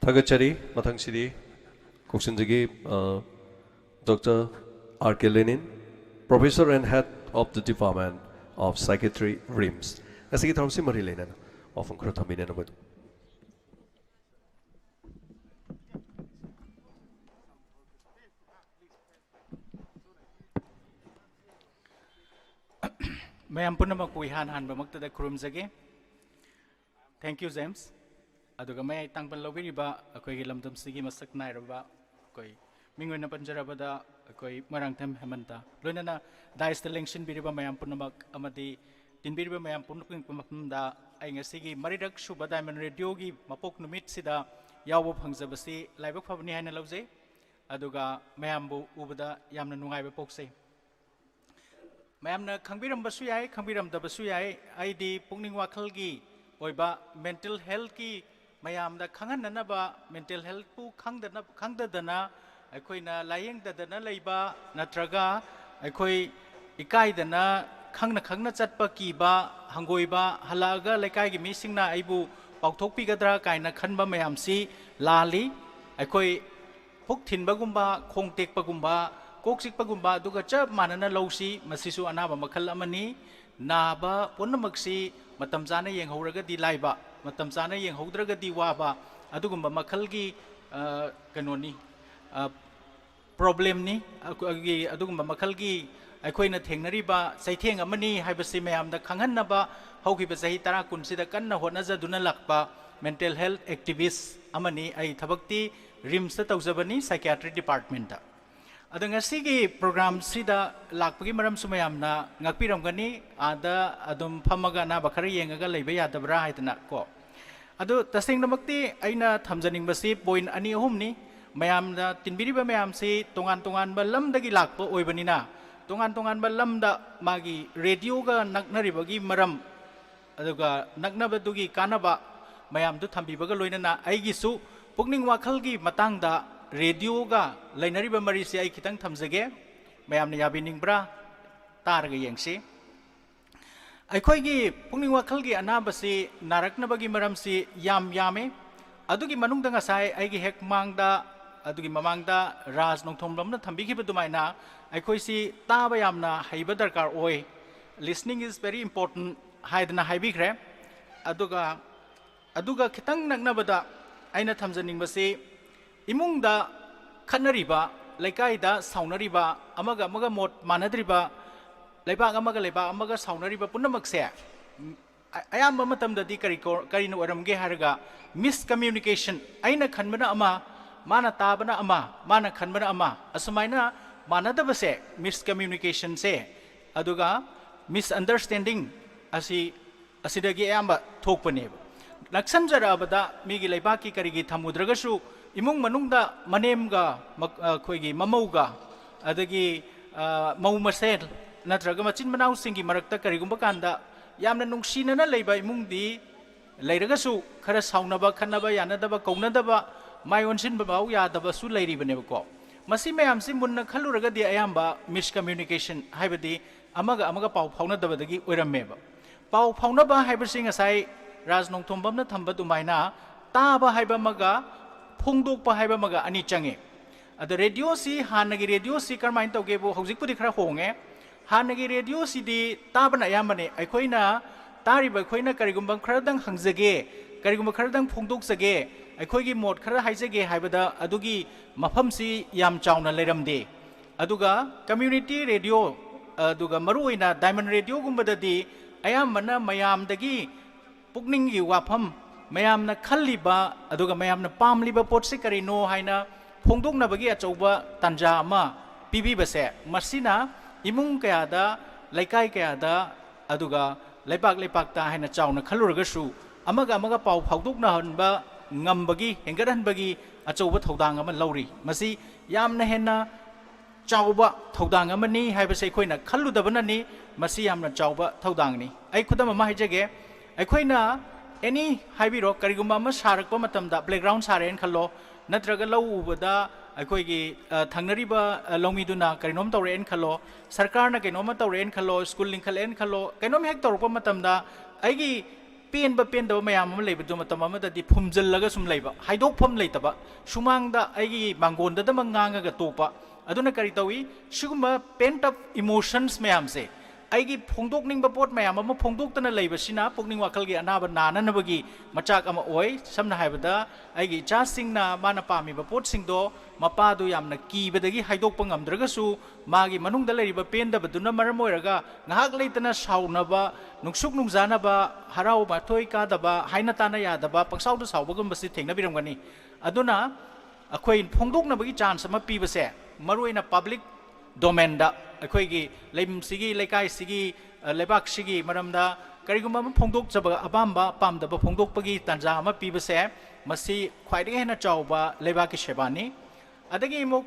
ꯊꯥꯒꯠꯆꯔꯤ꯫ ꯃꯊꯪꯁꯤꯗꯤ ꯀꯛꯆꯤꯡꯗꯒꯤ, ꯑ, Doctor R K Lenin, Professor and Head of the Department of Psychiatry, RIMS꯫ ꯉꯁꯤꯒꯤ ꯊꯧꯔꯝꯁꯤ ꯃꯔꯤ ꯂꯩꯅꯅ ꯋꯥꯐꯝ ꯈꯔ ꯊꯝꯕꯤꯅꯅꯕ꯫ ꯃꯌꯥꯝ ꯄꯨꯝꯅꯃꯛꯄꯨ ꯏꯍꯥꯟ ꯍꯥꯟꯕꯃꯛꯇꯗ ꯈꯨꯔꯨꯝꯖꯒꯦ꯫ Thank you, James꯫ ꯑꯗꯨꯒ ꯃꯌꯥꯏ ꯇꯥꯡꯕꯟ ꯂꯧꯕꯤꯔꯤꯕ ꯑꯩꯈꯣꯏꯒꯤ ꯂꯝꯗꯝꯁꯤꯒꯤ ꯃꯁꯛ ꯅꯥꯏꯔꯕ, ꯑꯩꯈꯣꯏ ꯃꯤꯡ ꯑꯣꯏꯅ ꯄꯟꯖꯔꯕꯗ ꯑꯩꯈꯣꯏ ꯃꯣꯏꯔꯥꯡꯊꯦꯝ ꯍꯦꯃꯟꯇ, ꯂꯣꯏꯅꯅ dais ꯇ ꯂꯦꯡꯁꯤꯟꯕꯤꯔꯤꯕ ꯃꯌꯥꯝ ꯄꯨꯝꯅꯃꯛ ꯑꯃꯗꯤ ꯇꯤꯟꯕꯤꯔꯤꯕ ꯃꯌꯥꯝ ꯄꯨꯝꯅꯃꯛꯀꯤ ꯃꯐꯝꯗ ꯑꯩ ꯉꯁꯤꯒꯤ ꯃꯔꯤꯔꯛ ꯁꯨꯕ Diamond Radio ꯒꯤ ꯃꯄꯣꯛ ꯅꯨꯃꯤꯠꯁꯤꯗ ꯌꯥꯎꯕ ꯐꯪꯖꯕꯁꯤ ꯂꯥꯏꯕꯛ ꯐꯕꯅꯤ ꯍꯥꯏꯅ ꯂꯧꯖꯩ꯫ ꯑꯗꯨꯒ ꯃꯌꯥꯝꯕꯨ ꯎꯕꯗ ꯌꯥꯝꯅ ꯅꯨꯡꯉꯥꯏꯕ ꯄꯣꯛꯆꯩ꯫ ꯃꯌꯥꯝꯅ ꯈꯪꯕꯤꯔꯝꯕꯁꯨ ꯌꯥꯏ, ꯈꯪꯕꯤꯔꯝꯗꯕꯁꯨ ꯌꯥꯏ, ꯑꯩꯗꯤ ꯄꯨꯛꯅꯤꯡ ꯋꯥꯈꯜꯒꯤ ꯑꯣꯏꯕ mental health ꯀꯤ ꯃꯌꯥꯝꯗ ꯈꯪꯍꯟꯅꯅꯕ, mental health ꯄꯨ ꯈꯪꯗꯅ, ꯈꯪꯗꯗꯅ ꯑꯩꯈꯣꯏꯅ ꯂꯥꯌꯦꯡꯗꯗꯅ ꯂꯩꯕ ꯅꯠꯇ꯭ꯔꯒ ꯑꯩꯈꯣꯏ ꯏꯀꯥꯏꯗꯅ ꯈꯪꯅ ꯈꯪꯅ ꯆꯠꯄ ꯀꯤꯕ, ꯍꯪꯒꯣꯏꯕ, ꯍꯜꯂꯛꯑꯒ ꯂꯩꯀꯥꯏꯒꯤ ꯃꯤꯁꯤꯡꯅ ꯑꯩꯕꯨ ꯄꯥꯎꯊꯣꯛꯄꯤꯒꯗ꯭ꯔꯥ ꯀꯥꯏꯅ ꯈꯟꯕ ꯃꯌꯥꯝꯁꯤ ꯂꯥꯜꯂꯤ꯫ ꯑꯩꯈꯣꯏ ꯄꯨꯛ ꯊꯤꯟꯕꯒꯨꯝꯕ, ꯈꯣꯡ ꯇꯦꯛꯄꯒꯨꯝꯕ, ꯀꯣꯛ ꯆꯤꯛꯄꯒꯨꯝꯕ, ꯑꯗꯨꯒ ꯆꯞ ꯃꯥꯟꯅꯅ ꯂꯧꯁꯤ꯫ ꯃꯁꯤꯁꯨ ꯑꯅꯥꯕ ꯃꯈꯜ ꯑꯃꯅꯤ꯫ ꯅꯥꯕ ꯄꯨꯝꯅꯃꯛꯁꯤ ꯃꯇꯝ ꯆꯥꯅ ꯌꯦꯡꯍꯧꯔꯒꯗꯤ ꯂꯥꯏꯕ, ꯃꯇꯝ ꯆꯥꯅ ꯌꯦꯡꯍꯧꯗ꯭ꯔꯒꯗꯤ ꯋꯥꯕ, ꯑꯗꯨꯒꯨꯝꯕ ꯃꯈꯜꯒꯤ, ꯑ, ꯀꯩꯅꯣꯅꯤ, ꯑ, problem ꯅꯤ꯫ ꯑꯩꯈꯣꯏꯒꯤ ꯑꯗꯨꯒꯨꯝꯕ ꯃꯈꯜꯒꯤ ꯑꯩꯈꯣꯏꯅ ꯊꯦꯡꯅꯔꯤꯕ ꯆꯩꯊꯦꯡ ꯑꯃꯅꯤ ꯍꯥꯏꯕꯁꯤ ꯃꯌꯥꯝꯗ ꯈꯪꯍꯟꯅꯕ ꯍꯧꯈꯤꯕ ꯆꯍꯤ ꯇꯔꯥ ꯀꯨꯟꯁꯤꯗ ꯀꯟꯅ ꯍꯣꯠꯅꯖꯗꯨꯅ ꯂꯥꯛꯄ mental health activist ꯑꯃꯅꯤ꯫ ꯑꯩ ꯊꯕꯛꯇꯤ RIMS ꯇ ꯇꯧꯖꯕꯅꯤ, psychiatry department ꯇ꯫ ꯑꯗꯣ ꯉꯁꯤꯒꯤ program ꯁꯤꯗ ꯂꯥꯛꯄꯒꯤ ꯃꯔꯝꯁꯨ ꯃꯌꯥꯝꯅ ꯉꯥꯛꯄꯤꯔꯝꯒꯅꯤ꯫ ꯑꯥꯗ ꯑꯗꯨꯝ ꯐꯝꯃꯒ ꯑꯅꯥꯕ ꯈꯔ ꯌꯦꯡꯉꯒ ꯂꯩꯕ ꯌꯥꯗꯕ꯭ꯔꯥ ꯍꯥꯏꯗꯅ ꯀꯣ꯫ ꯑꯗꯨ ꯇꯁꯦꯡꯅꯃꯛꯇꯤ ꯑꯩꯅ ꯊꯝꯖꯅꯤꯡꯕꯁꯤ point ꯑꯅꯤ ꯑꯍꯨꯝꯅꯤ꯫ ꯃꯌꯥꯝꯅ ꯇꯤꯟꯕꯤꯔꯤꯕ ꯃꯌꯥꯝꯁꯤ ꯇꯣꯉꯥꯟ ꯇꯣꯉꯥꯟꯕ ꯂꯝꯗꯒꯤ ꯂꯥꯛꯄ ꯑꯣꯏꯕꯅꯤꯅ, ꯇꯣꯉꯥꯟ ꯇꯣꯉꯥꯟꯕ ꯂꯝꯗ ꯃꯥꯒꯤ ꯔꯦꯗꯤꯑꯣꯒ ꯅꯛꯅꯔꯤꯕꯒꯤ ꯃꯔꯝ, ꯑꯗꯨꯒ ꯅꯛꯅꯕꯗꯨꯒꯤ ꯀꯥꯟꯅꯕ ꯃꯌꯥꯝꯗꯨ ꯊꯝꯕꯤꯕꯒ ꯂꯣꯏꯅꯅ, ꯑꯩꯒꯤꯁꯨ ꯄꯨꯛꯅꯤꯡ ꯋꯥꯈꯜꯒꯤ ꯃꯇꯥꯡꯗ ꯔꯦꯗꯤꯑꯣꯒ ꯂꯩꯅꯔꯤꯕ ꯃꯔꯤꯁꯤ ꯑꯩ ꯈꯤꯇꯪ ꯊꯝꯖꯒꯦ꯫ ꯃꯌꯥꯝꯅ ꯌꯥꯕꯤꯅꯤꯡꯕ꯭ꯔꯥ? ꯇꯥꯔꯒ ꯌꯦꯡꯁꯤ꯫ ꯑꯩꯈꯣꯏꯒꯤ ꯄꯨꯛꯅꯤꯡ ꯋꯥꯈꯜꯒꯤ ꯑꯅꯥꯕꯁꯤ ꯅꯥꯔꯛꯅꯕꯒꯤ ꯃꯔꯝꯁꯤ ꯌꯥꯝ ꯌꯥꯝꯃꯤ꯫ ꯑꯗꯨꯒꯤ ꯃꯅꯨꯡꯗ ꯉꯁꯥꯏ ꯑꯩꯒꯤ ꯍꯦꯛ ꯃꯥꯡꯗ, ꯑꯗꯨꯒꯤ ꯃꯃꯥꯡꯗ ꯔꯥꯖ ꯅꯣꯡꯊꯣꯝꯕꯝꯅ ꯊꯝꯕꯤꯈꯤꯕ ꯑꯗꯨꯃꯥꯏꯅ, ꯑꯩꯈꯣꯏꯁꯤ ꯇꯥꯕ ꯌꯥꯝꯅ ꯍꯩꯕ ꯗꯔꯀꯥꯔ ꯑꯣꯏ, "Listening is very important" ꯍꯥꯏꯗꯅ ꯍꯥꯏꯕꯤꯈ꯭ꯔꯦ꯫ ꯑꯗꯨꯒ, ꯑꯗꯨꯒ ꯈꯤꯇꯪ ꯅꯛꯅꯕꯗ ꯑꯩꯅ ꯊꯝꯖꯅꯤꯡꯕꯁꯤ, ꯏꯃꯨꯡꯗ ꯈꯠꯅꯔꯤꯕ, ꯂꯩꯀꯥꯏꯗ ꯁꯥꯎꯅꯔꯤꯕ, ꯑꯃꯒ ꯑꯃꯒ ꯃꯣꯠ ꯃꯥꯟꯅꯗ꯭ꯔꯤꯕ, ꯂꯩꯕꯥꯛ ꯑꯃꯒ ꯂꯩꯕꯥꯛ ꯑꯃꯒ ꯁꯥꯎꯅꯔꯤꯕ ꯄꯨꯝꯅꯃꯛꯁꯦ, ꯎꯝ, ꯑ-, ꯑꯌꯥꯝꯕ ꯃꯇꯝꯗꯗꯤ ꯀꯔꯤ ꯀꯣ-, ꯀꯔꯤꯅ ꯑꯣꯏꯔꯝꯒꯦ ꯍꯥꯏꯔꯒ, ꯃꯤꯁꯀꯝꯃ꯭ꯌꯨꯅꯤꯀꯦꯁꯟ, ꯑꯩꯅ ꯈꯟꯕꯅ ꯑꯃ, ꯃꯥꯅ ꯇꯥꯕꯅ ꯑꯃ, ꯃꯥꯅ ꯈꯟꯕꯅ ꯑꯃ, ꯑꯁꯨꯃꯥꯏꯅ ꯃꯥꯟꯅꯗꯕꯁꯦ, ꯃꯤꯁꯀꯝꯃ꯭ꯌꯨꯅꯤꯀꯦꯁꯟꯁꯦ, ꯑꯗꯨꯒ ꯃꯤꯁꯑꯟꯗꯔꯁ꯭ꯇꯦꯟꯗꯤꯡ ꯑꯁꯤ, ꯑꯁꯤꯗꯒꯤ ꯑꯌꯥꯝꯕ ꯊꯣꯛꯄꯅꯦꯕ꯫ ꯅꯛꯁꯟꯖꯔꯛꯑꯕꯗ ꯃꯤꯒꯤ ꯂꯩꯕꯥꯛꯀꯤ ꯀꯔꯤꯒꯤ ꯊꯝꯃꯨꯗ꯭ꯔꯒꯁꯨ, ꯏꯃꯨꯡ ꯃꯅꯨꯡꯗ ꯃꯅꯦꯝꯒ ꯃ-, ꯑꯩꯈꯣꯏꯒꯤ ꯃꯃꯧꯒ, ꯑꯗꯒꯤ, ꯑ, ꯃꯧ ꯃꯁꯦꯜ ꯅꯠꯇ꯭ꯔꯒ ꯃꯆꯤꯟ ꯃꯅꯥꯎꯁꯤꯡꯒꯤ ꯃꯔꯛꯇ ꯀꯔꯤꯒꯨꯝꯕ ꯀꯥꯟꯗ ꯌꯥꯝꯅ ꯅꯨꯡꯁꯤꯅꯅ ꯂꯩꯕ ꯏꯃꯨꯡꯗꯤ ꯂꯩꯔꯒꯁꯨ, ꯈꯔ ꯁꯥꯎꯅꯕ, ꯈꯠꯅꯕ, ꯌꯥꯅꯗꯕ, ꯀꯧꯅꯗꯕ, ꯃꯥꯏ ꯑꯣꯟꯁꯤꯟꯕ ꯐꯥꯎ ꯌꯥꯗꯕꯁꯨ ꯂꯩꯔꯤꯕꯅꯦꯕꯀꯣ꯫ ꯃꯁꯤ ꯃꯌꯥꯝꯁꯤ ꯃꯨꯟꯅ ꯈꯜꯂꯨꯔꯒꯗꯤ ꯑꯌꯥꯝꯕ ꯃꯤꯁꯀꯝꯃ꯭ꯌꯨꯅꯤꯀꯦꯁꯟ ꯍꯥꯏꯕꯗꯤ ꯑꯃꯒ ꯑꯃꯒ ꯄꯥꯎ ꯐꯥꯎꯅꯗꯕꯗꯒꯤ ꯑꯣꯏꯔꯝꯃꯦꯕ꯫ ꯄꯥꯎ ꯐꯥꯎꯅꯕ ꯍꯥꯏꯕꯁꯤ ꯉꯁꯥꯏ ꯔꯥꯖ ꯅꯣꯡꯊꯣꯝꯕꯝꯅ ꯊꯝꯕ ꯑꯗꯨꯃꯥꯏꯅ ꯇꯥꯕ ꯍꯥꯏꯕ ꯑꯃꯒ ꯐꯣꯡꯗꯣꯛꯄ ꯍꯥꯏꯕ ꯑꯃꯒ ꯑꯅꯤ ꯆꯪꯉꯤ꯫ ꯑꯗ ꯔꯦꯗꯤꯑꯣꯁꯤ, ꯍꯥꯟꯅꯒꯤ ꯔꯦꯗꯤꯑꯣꯁꯤ ꯀꯔꯝꯍꯥꯏꯅ ꯇꯧꯒꯦꯕꯨ, ꯍꯧꯖꯤꯛꯄꯨꯗꯤ ꯈꯔ ꯍꯣꯡꯉꯦ꯫ ꯍꯥꯟꯅꯒꯤ ꯔꯦꯗꯤꯑꯣꯁꯤꯗꯤ ꯇꯥꯕꯅ ꯑꯌꯥꯝꯕꯅꯦ꯫ ꯑꯩꯈꯣꯏꯅ ꯇꯥꯔꯤꯕ, ꯑꯩꯈꯣꯏꯅ ꯀꯔꯤꯒꯨꯝꯕ ꯈꯔꯗꯪ ꯍꯪꯖꯒꯦ, ꯀꯔꯤꯒꯨꯝꯕ ꯈꯔꯗꯪ ꯐꯣꯡꯗꯣꯛꯆꯒꯦ, ꯑꯩꯈꯣꯏꯒꯤ ꯃꯣꯠ ꯈꯔ ꯍꯥꯏꯖꯒꯦ ꯍꯥꯏꯕꯗ ꯑꯗꯨꯒꯤ ꯃꯐꯝꯁꯤ ꯌꯥꯝ ꯆꯥꯎꯅ ꯂꯩꯔꯝꯗꯦ꯫ ꯑꯗꯨꯒ ꯀꯝꯃ꯭ꯌꯨꯅꯤꯇꯤ ꯔꯦꯗꯤꯑꯣ, ꯑꯗꯨꯒ ꯃꯔꯨꯑꯣꯏꯅ ꯗꯥꯏꯃꯟ ꯔꯦꯗꯤꯑꯣꯒꯨꯝꯕꯗꯗꯤ ꯑꯌꯥꯝꯕꯅ ꯃꯌꯥꯝꯗꯒꯤ ꯄꯨꯛꯅꯤꯡꯒꯤ ꯋꯥꯐꯝ, ꯃꯌꯥꯝꯅ ꯈꯜꯂꯤꯕ, ꯑꯗꯨꯒ ꯃꯌꯥꯝꯅ ꯄꯥꯝꯂꯤꯕ ꯄꯣꯠꯁꯤ ꯀꯔꯤꯅꯣ ꯍꯥꯏꯅ ꯐꯣꯡꯗꯣꯛꯅꯕꯒꯤ ꯑꯆꯧꯕ ꯇꯥꯟꯖꯥ ꯑꯃ ꯄꯤꯕꯤꯕꯁꯦ, ꯃꯁꯤꯅ ꯏꯃꯨꯡ ꯀꯌꯥꯗ, ꯂꯩꯀꯥꯏ ꯀꯌꯥꯗ, ꯑꯗꯨꯒ ꯂꯩꯄꯥꯛ ꯂꯩꯄꯥꯛꯇ ꯍꯥꯏꯅ ꯆꯥꯎꯅ ꯈꯜꯂꯨꯔꯒꯁꯨ, ꯑꯃꯒ ꯑꯃꯒ ꯄꯥꯎ ꯐꯥꯎꯗꯣꯛꯅꯍꯟꯕ, ꯉꯝꯕꯒꯤ, ꯍꯦꯟꯒꯠꯍꯟꯕꯒꯤ ꯑꯆꯧꯕ ꯊꯧꯗꯥꯡ ꯑꯃ ꯂꯧꯔꯤ꯫ ꯃꯁꯤ ꯌꯥꯝꯅ ꯍꯦꯟꯅ ꯆꯥꯎꯕ ꯊꯧꯗꯥꯡ ꯑꯃꯅꯤ ꯍꯥꯏꯕꯁꯦ ꯑꯩꯈꯣꯏꯅ ꯈꯜꯂꯨꯗꯕꯅꯅꯤ꯫ ꯃꯁꯤ ꯌꯥꯝꯅ ꯆꯥꯎꯕ ꯊꯧꯗꯥꯡꯅꯤ꯫ ꯑꯩ ꯈꯨꯗꯝ ꯑꯃ ꯍꯥꯏꯖꯒꯦ꯫ ꯑꯩꯈꯣꯏꯅ ꯑꯦꯅꯤ ꯍꯥꯏꯕꯤꯔꯣ, ꯀꯔꯤꯒꯨꯝꯕ ꯑꯃ ꯁꯥꯔꯛꯄ ꯃꯇꯝꯗ, ꯄ꯭ꯂꯦꯒ꯭ꯔꯥꯎꯟ ꯁꯥꯔꯦꯅ ꯈꯜꯂꯣ, ꯅꯠꯇ꯭ꯔꯒ ꯂꯧ ꯎꯕꯗ ꯑꯩꯈꯣꯏꯒꯤ, ꯑ, ꯊꯪꯅꯔꯤꯕ, ꯑ, ꯂꯧꯃꯤꯗꯨꯅ ꯀꯔꯤꯅꯣꯝ ꯇꯧꯔꯛꯑꯦꯅ ꯈꯜꯂꯣ, ꯁꯔꯀꯥꯔꯅ ꯀꯩꯅꯣꯝꯃ ꯇꯧꯔꯛꯑꯦꯅ ꯈꯜꯂꯣ, ꯁ꯭ꯀꯨꯜ ꯂꯤꯡꯈꯠꯂꯛꯑꯦꯅ ꯈꯜꯂꯣ, ꯀꯩꯅꯣꯝ ꯍꯦꯛ ꯇꯧꯔꯛꯄ ꯃꯇꯝꯗ ꯑꯩꯒꯤ ꯄꯦꯟꯕ ꯄꯦꯟꯗꯕ ꯃꯌꯥꯝ ꯑꯃ ꯂꯩꯕꯗꯨ ꯃꯇꯝ ꯑꯃꯗꯗꯤ ꯐꯨꯝꯖꯤꯜꯂꯒ ꯁꯨꯝ ꯂꯩꯕ, ꯍꯥꯏꯗꯣꯛꯐꯝ ꯂꯩꯇꯕ, ꯁꯨꯃꯥꯡꯗ ꯑꯩꯒꯤ ꯃꯥꯡꯒꯣꯟꯗꯗꯃꯛ ꯉꯥꯡꯉꯒ ꯇꯣꯛꯄ꯫ ꯑꯗꯨꯅ ꯀꯔꯤ ꯇꯧꯏ? ꯁꯤꯒꯨꯝꯕ pent up emotions ꯃꯌꯥꯝꯁꯦ, ꯑꯩꯒꯤ ꯐꯣꯡꯗꯣꯛꯅꯤꯡꯕ ꯄꯣꯠ ꯃꯌꯥꯝ ꯑꯃ ꯐꯣꯡꯗꯣꯛꯇꯅ ꯂꯩꯕꯁꯤꯅ ꯄꯨꯛꯅꯤꯡ ꯋꯥꯈꯜꯒꯤ ꯑꯅꯥꯕ ꯅꯥꯅꯅꯕꯒꯤ ꯃꯆꯥꯛ ꯑꯃ ꯑꯣꯏ꯫ ꯁꯝꯅ ꯍꯥꯏꯔꯕꯗ, ꯑꯩꯒꯤ ꯏꯆꯥꯁꯤꯡꯅ ꯃꯥꯅ ꯄꯥꯝꯃꯤꯕ ꯄꯣꯠꯁꯤꯡꯗꯣ ꯃꯄꯥꯗꯨ ꯌꯥꯝꯅ ꯀꯤꯕꯗꯒꯤ ꯍꯥꯏꯗꯣꯛꯄ ꯉꯝꯗ꯭ꯔꯒꯁꯨ, ꯃꯥꯒꯤ ꯃꯅꯨꯡꯗ ꯂꯩꯔꯤꯕ ꯄꯦꯟꯗꯕꯗꯨꯅ ꯃꯔꯝ ꯑꯣꯏꯔꯒ ꯉꯥꯏꯍꯥꯛ ꯂꯩꯇꯅ ꯁꯥꯎꯅꯕ, ꯅꯨꯡꯁꯨꯛ ꯅꯨꯡꯖꯥꯅꯕ, ꯍꯔꯥꯎ ꯃꯊꯣꯏ ꯀꯥꯗꯕ, ꯍꯥꯏꯅ ꯇꯥꯅ ꯌꯥꯗꯕ, ꯄꯪꯁꯥꯎꯗ ꯁꯥꯎꯕꯒꯨꯝꯕꯁꯤ ꯊꯦꯡꯅꯕꯤꯔꯝꯒꯅꯤ꯫ ꯑꯗꯨꯅ ꯑꯩꯈꯣꯏ ꯐꯣꯡꯗꯣꯛꯅꯕꯒꯤ ꯆꯥꯟꯁ ꯑꯃ ꯄꯤꯕꯁꯦ, ꯃꯔꯨꯑꯣꯏꯅ ꯄꯕ꯭ꯂꯤꯛ ꯗꯣꯃꯦꯟꯗ, ꯑꯩꯈꯣꯏꯒꯤ ꯂꯩꯐꯝꯁꯤꯒꯤ, ꯂꯩꯀꯥꯏꯁꯤꯒꯤ, ꯑ, ꯂꯩꯕꯥꯛꯁꯤꯒꯤ ꯃꯔꯝꯗ ꯀꯔꯤꯒꯨꯝꯕ ꯑꯃ ꯐꯣꯡꯗꯣꯛꯆꯕ, ꯑꯄꯥꯝꯕ ꯄꯥꯝꯗꯕ ꯐꯣꯡꯗꯣꯛꯄꯒꯤ ꯇꯥꯟꯖꯥ ꯑꯃ ꯄꯤꯕꯁꯦ, ꯃꯁꯤ ꯈ꯭ꯋꯥꯏꯗꯒꯤ ꯍꯦꯟꯅ ꯆꯥꯎꯕ ꯂꯩꯕꯥꯛꯀꯤ ꯁꯦꯕꯥꯅꯤ꯫ ꯑꯗꯒꯤ ꯑꯃꯨꯛ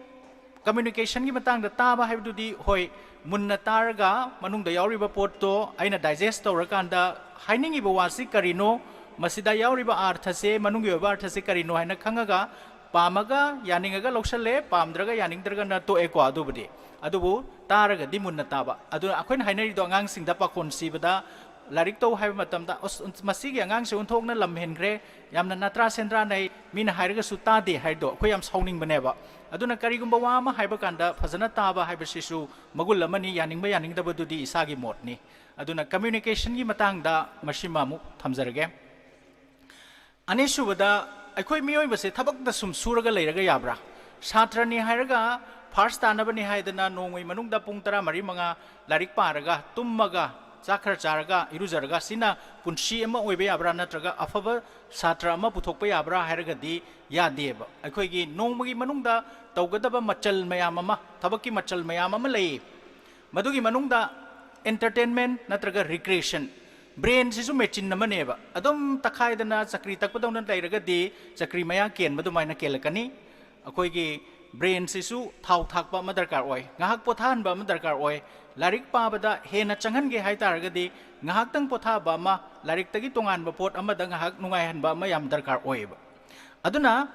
ꯀꯝꯃ꯭ꯌꯨꯅꯤꯀꯦꯁꯟꯒꯤ ꯃꯇꯥꯡꯗ ꯇꯥꯕ ꯍꯥꯏꯕꯗꯨꯗꯤ, ꯍꯣꯏ, ꯃꯨꯟꯅ ꯇꯥꯔꯒ ꯃꯅꯨꯡꯗ ꯌꯥꯎꯔꯤꯕ ꯄꯣꯠꯇꯣ ꯑꯩꯅ ꯗꯥꯏꯖꯦꯁ ꯇꯧꯔꯀꯥꯟꯗ ꯍꯥꯏꯅꯤꯡꯉꯤꯕ ꯋꯥꯁꯤ ꯀꯔꯤꯅꯣ, ꯃꯁꯤꯗ ꯌꯥꯎꯔꯤꯕ ꯑꯥꯔꯊꯁꯦ, ꯃꯅꯨꯡꯒꯤ ꯑꯣꯏꯕ ꯑꯥꯔꯊꯁꯦ ꯀꯔꯤꯅꯣ ꯍꯥꯏꯅ ꯈꯪꯉꯒ, ꯄꯥꯝꯃꯒ ꯌꯥꯅꯤꯡꯉꯒ ꯂꯧꯁꯜꯂꯦ, ꯄꯥꯝꯗ꯭ꯔꯒ ꯌꯥꯅꯤꯡꯗ꯭ꯔꯒꯅ ꯇꯣꯛꯑꯦꯀꯣ꯫ ꯑꯗꯨꯕꯨꯗꯤ, ꯑꯗꯨꯕꯨ ꯇꯥꯔꯒꯗꯤ ꯃꯨꯟꯅ ꯇꯥꯕ꯫ ꯑꯗꯨꯅ ꯑꯩꯈꯣꯏꯅ ꯍꯥꯏꯅꯔꯤꯗꯣ ꯑꯉꯥꯡꯁꯤꯡꯗ ꯄꯥꯈꯣꯟ ꯁꯤꯕꯗ, ꯂꯥꯏꯔꯤꯛ ꯇꯧ ꯍꯥꯏꯕ ꯃꯇꯝꯗ, "ꯑꯁ, ꯃꯁꯤꯒꯤ ꯑꯉꯥꯡꯁꯦ ꯑꯣꯟꯊꯣꯛꯅ ꯂꯝ ꯍꯦꯟꯈ꯭ꯔꯦ, ꯌꯥꯝꯅ ꯅꯇ꯭ꯔꯥ ꯁꯦꯟꯗ꯭ꯔꯥꯅꯩ, ꯃꯤꯅ ꯍꯥꯏꯔꯒꯁꯨ ꯇꯥꯗꯦ" ꯍꯥꯏꯗꯣ ꯑꯩꯈꯣꯏ ꯌꯥꯝ ꯁꯥꯎꯅꯤꯡꯕꯅꯦꯕ꯫ ꯑꯗꯨꯅ ꯀꯔꯤꯒꯨꯝꯕ ꯋꯥ ꯑꯃ ꯍꯥꯏꯕ ꯀꯥꯟꯗ ꯐꯖꯅ ꯇꯥꯕ ꯍꯥꯏꯕꯁꯤꯁꯨ ꯃꯒꯨꯟ ꯑꯃꯅꯤ, ꯌꯥꯅꯤꯡꯕ ꯌꯥꯅꯤꯡꯗꯕꯗꯨꯗꯤ ꯏꯁꯥꯒꯤ ꯃꯣꯠꯅꯤ꯫ ꯑꯗꯨꯅ ꯀꯝꯃ꯭ꯌꯨꯅꯤꯀꯦꯁꯟꯒꯤ ꯃꯇꯥꯡꯗ ꯃꯁꯤꯃ ꯑꯃꯨꯛ ꯊꯝꯖꯔꯒꯦ꯫ ꯑꯅꯤꯁꯨꯕꯗ, ꯑꯩꯈꯣꯏ ꯃꯤꯑꯣꯏꯕꯁꯦ ꯊꯕꯛꯇ ꯁꯨꯝ ꯁꯨꯔꯒ ꯂꯩꯔꯒ ꯌꯥꯕ꯭ꯔꯥ? ꯁꯥꯇ꯭ꯔꯅꯤ ꯍꯥꯏꯔꯒ ꯐꯥꯔꯁ ꯇꯥꯅꯕꯅꯤ ꯍꯥꯏꯗꯅ ꯅꯣꯡꯃꯒꯤ ꯃꯅꯨꯡꯗ ꯄꯨꯡ ꯇꯔꯥ ꯃꯔꯤ ꯃꯉꯥ ꯂꯥꯏꯔꯤꯛ ꯄꯥꯔꯒ, ꯇꯨꯝꯃꯒ, ꯆꯥꯛ ꯈꯔ ꯆꯥꯔꯒ, ꯏꯔꯨꯖꯔꯒ, ꯁꯤꯅ ꯄꯨꯟꯁꯤ ꯑꯃ ꯑꯣꯏꯕ ꯌꯥꯕ꯭ꯔꯥ, ꯅꯠꯇ꯭ꯔꯒ ꯑꯐꯕ ꯁꯥꯇ꯭ꯔ ꯑꯃ ꯄꯨꯊꯣꯛꯄ ꯌꯥꯕ꯭ꯔꯥ ꯍꯥꯏꯔꯒꯗꯤ ꯌꯥꯗꯦꯕ꯫ ꯑꯩꯈꯣꯏꯒꯤ ꯅꯣꯡꯃꯒꯤ ꯃꯅꯨꯡꯗ ꯇꯧꯒꯗꯕ ꯃꯆꯜ ꯃꯌꯥꯝ ꯑꯃ, ꯊꯕꯛꯀꯤ ꯃꯆꯜ ꯃꯌꯥꯝ ꯑꯃ ꯂꯩ꯫ ꯃꯗꯨꯒꯤ ꯃꯅꯨꯡꯗ ꯑꯦꯟꯇꯔꯇꯦꯟꯃꯦꯟ ꯅꯠꯇ꯭ꯔꯒ ꯔꯤꯀ꯭ꯔꯤꯌꯦꯁꯟ, ꯕ꯭ꯔꯦꯟꯁꯤꯁꯨ ꯃꯦꯆꯤꯟ ꯑꯃꯅꯦꯕ꯫ ꯑꯗꯨꯝ ꯇꯛꯈꯥꯏꯗꯅ ꯆꯀ꯭ꯔꯤ ꯇꯛꯄꯗꯧꯅ ꯂꯩꯔꯒꯗꯤ ꯆꯀ꯭ꯔꯤ ꯃꯌꯥ ꯀꯦꯟꯕ ꯑꯗꯨꯃꯥꯏꯅ ꯀꯦꯜꯂꯛꯀꯅꯤ꯫ ꯑꯩꯈꯣꯏꯒꯤ ꯕ꯭ꯔꯦꯟꯁꯤꯁꯨ ꯊꯥꯎ ꯊꯥꯛꯄ ꯑꯃ ꯗꯔꯀꯥꯔ ꯑꯣꯏ, ꯉꯥꯏꯍꯥꯛ ꯄꯣꯊꯥꯍꯟꯕ ꯑꯃ ꯗꯔꯀꯥꯔ ꯑꯣꯏ꯫ ꯂꯥꯏꯔꯤꯛ ꯄꯥꯕꯗ ꯍꯦꯟꯅ ꯆꯪꯍꯟꯒꯦ ꯍꯥꯏ ꯇꯥꯔꯒꯗꯤ ꯉꯥꯏꯍꯥꯛꯇꯪ ꯄꯣꯊꯥꯕ ꯑꯃ, ꯂꯥꯏꯔꯤꯛꯇꯒꯤ ꯇꯣꯉꯥꯟꯕ ꯄꯣꯠ ꯑꯃꯗ ꯉꯥꯏꯍꯥꯛ ꯅꯨꯡꯉꯥꯏꯍꯟꯕ ꯑꯃ ꯌꯥꯝ ꯗꯔꯀꯥꯔ ꯑꯣꯏꯌꯦꯕ꯫ ꯑꯗꯨꯅ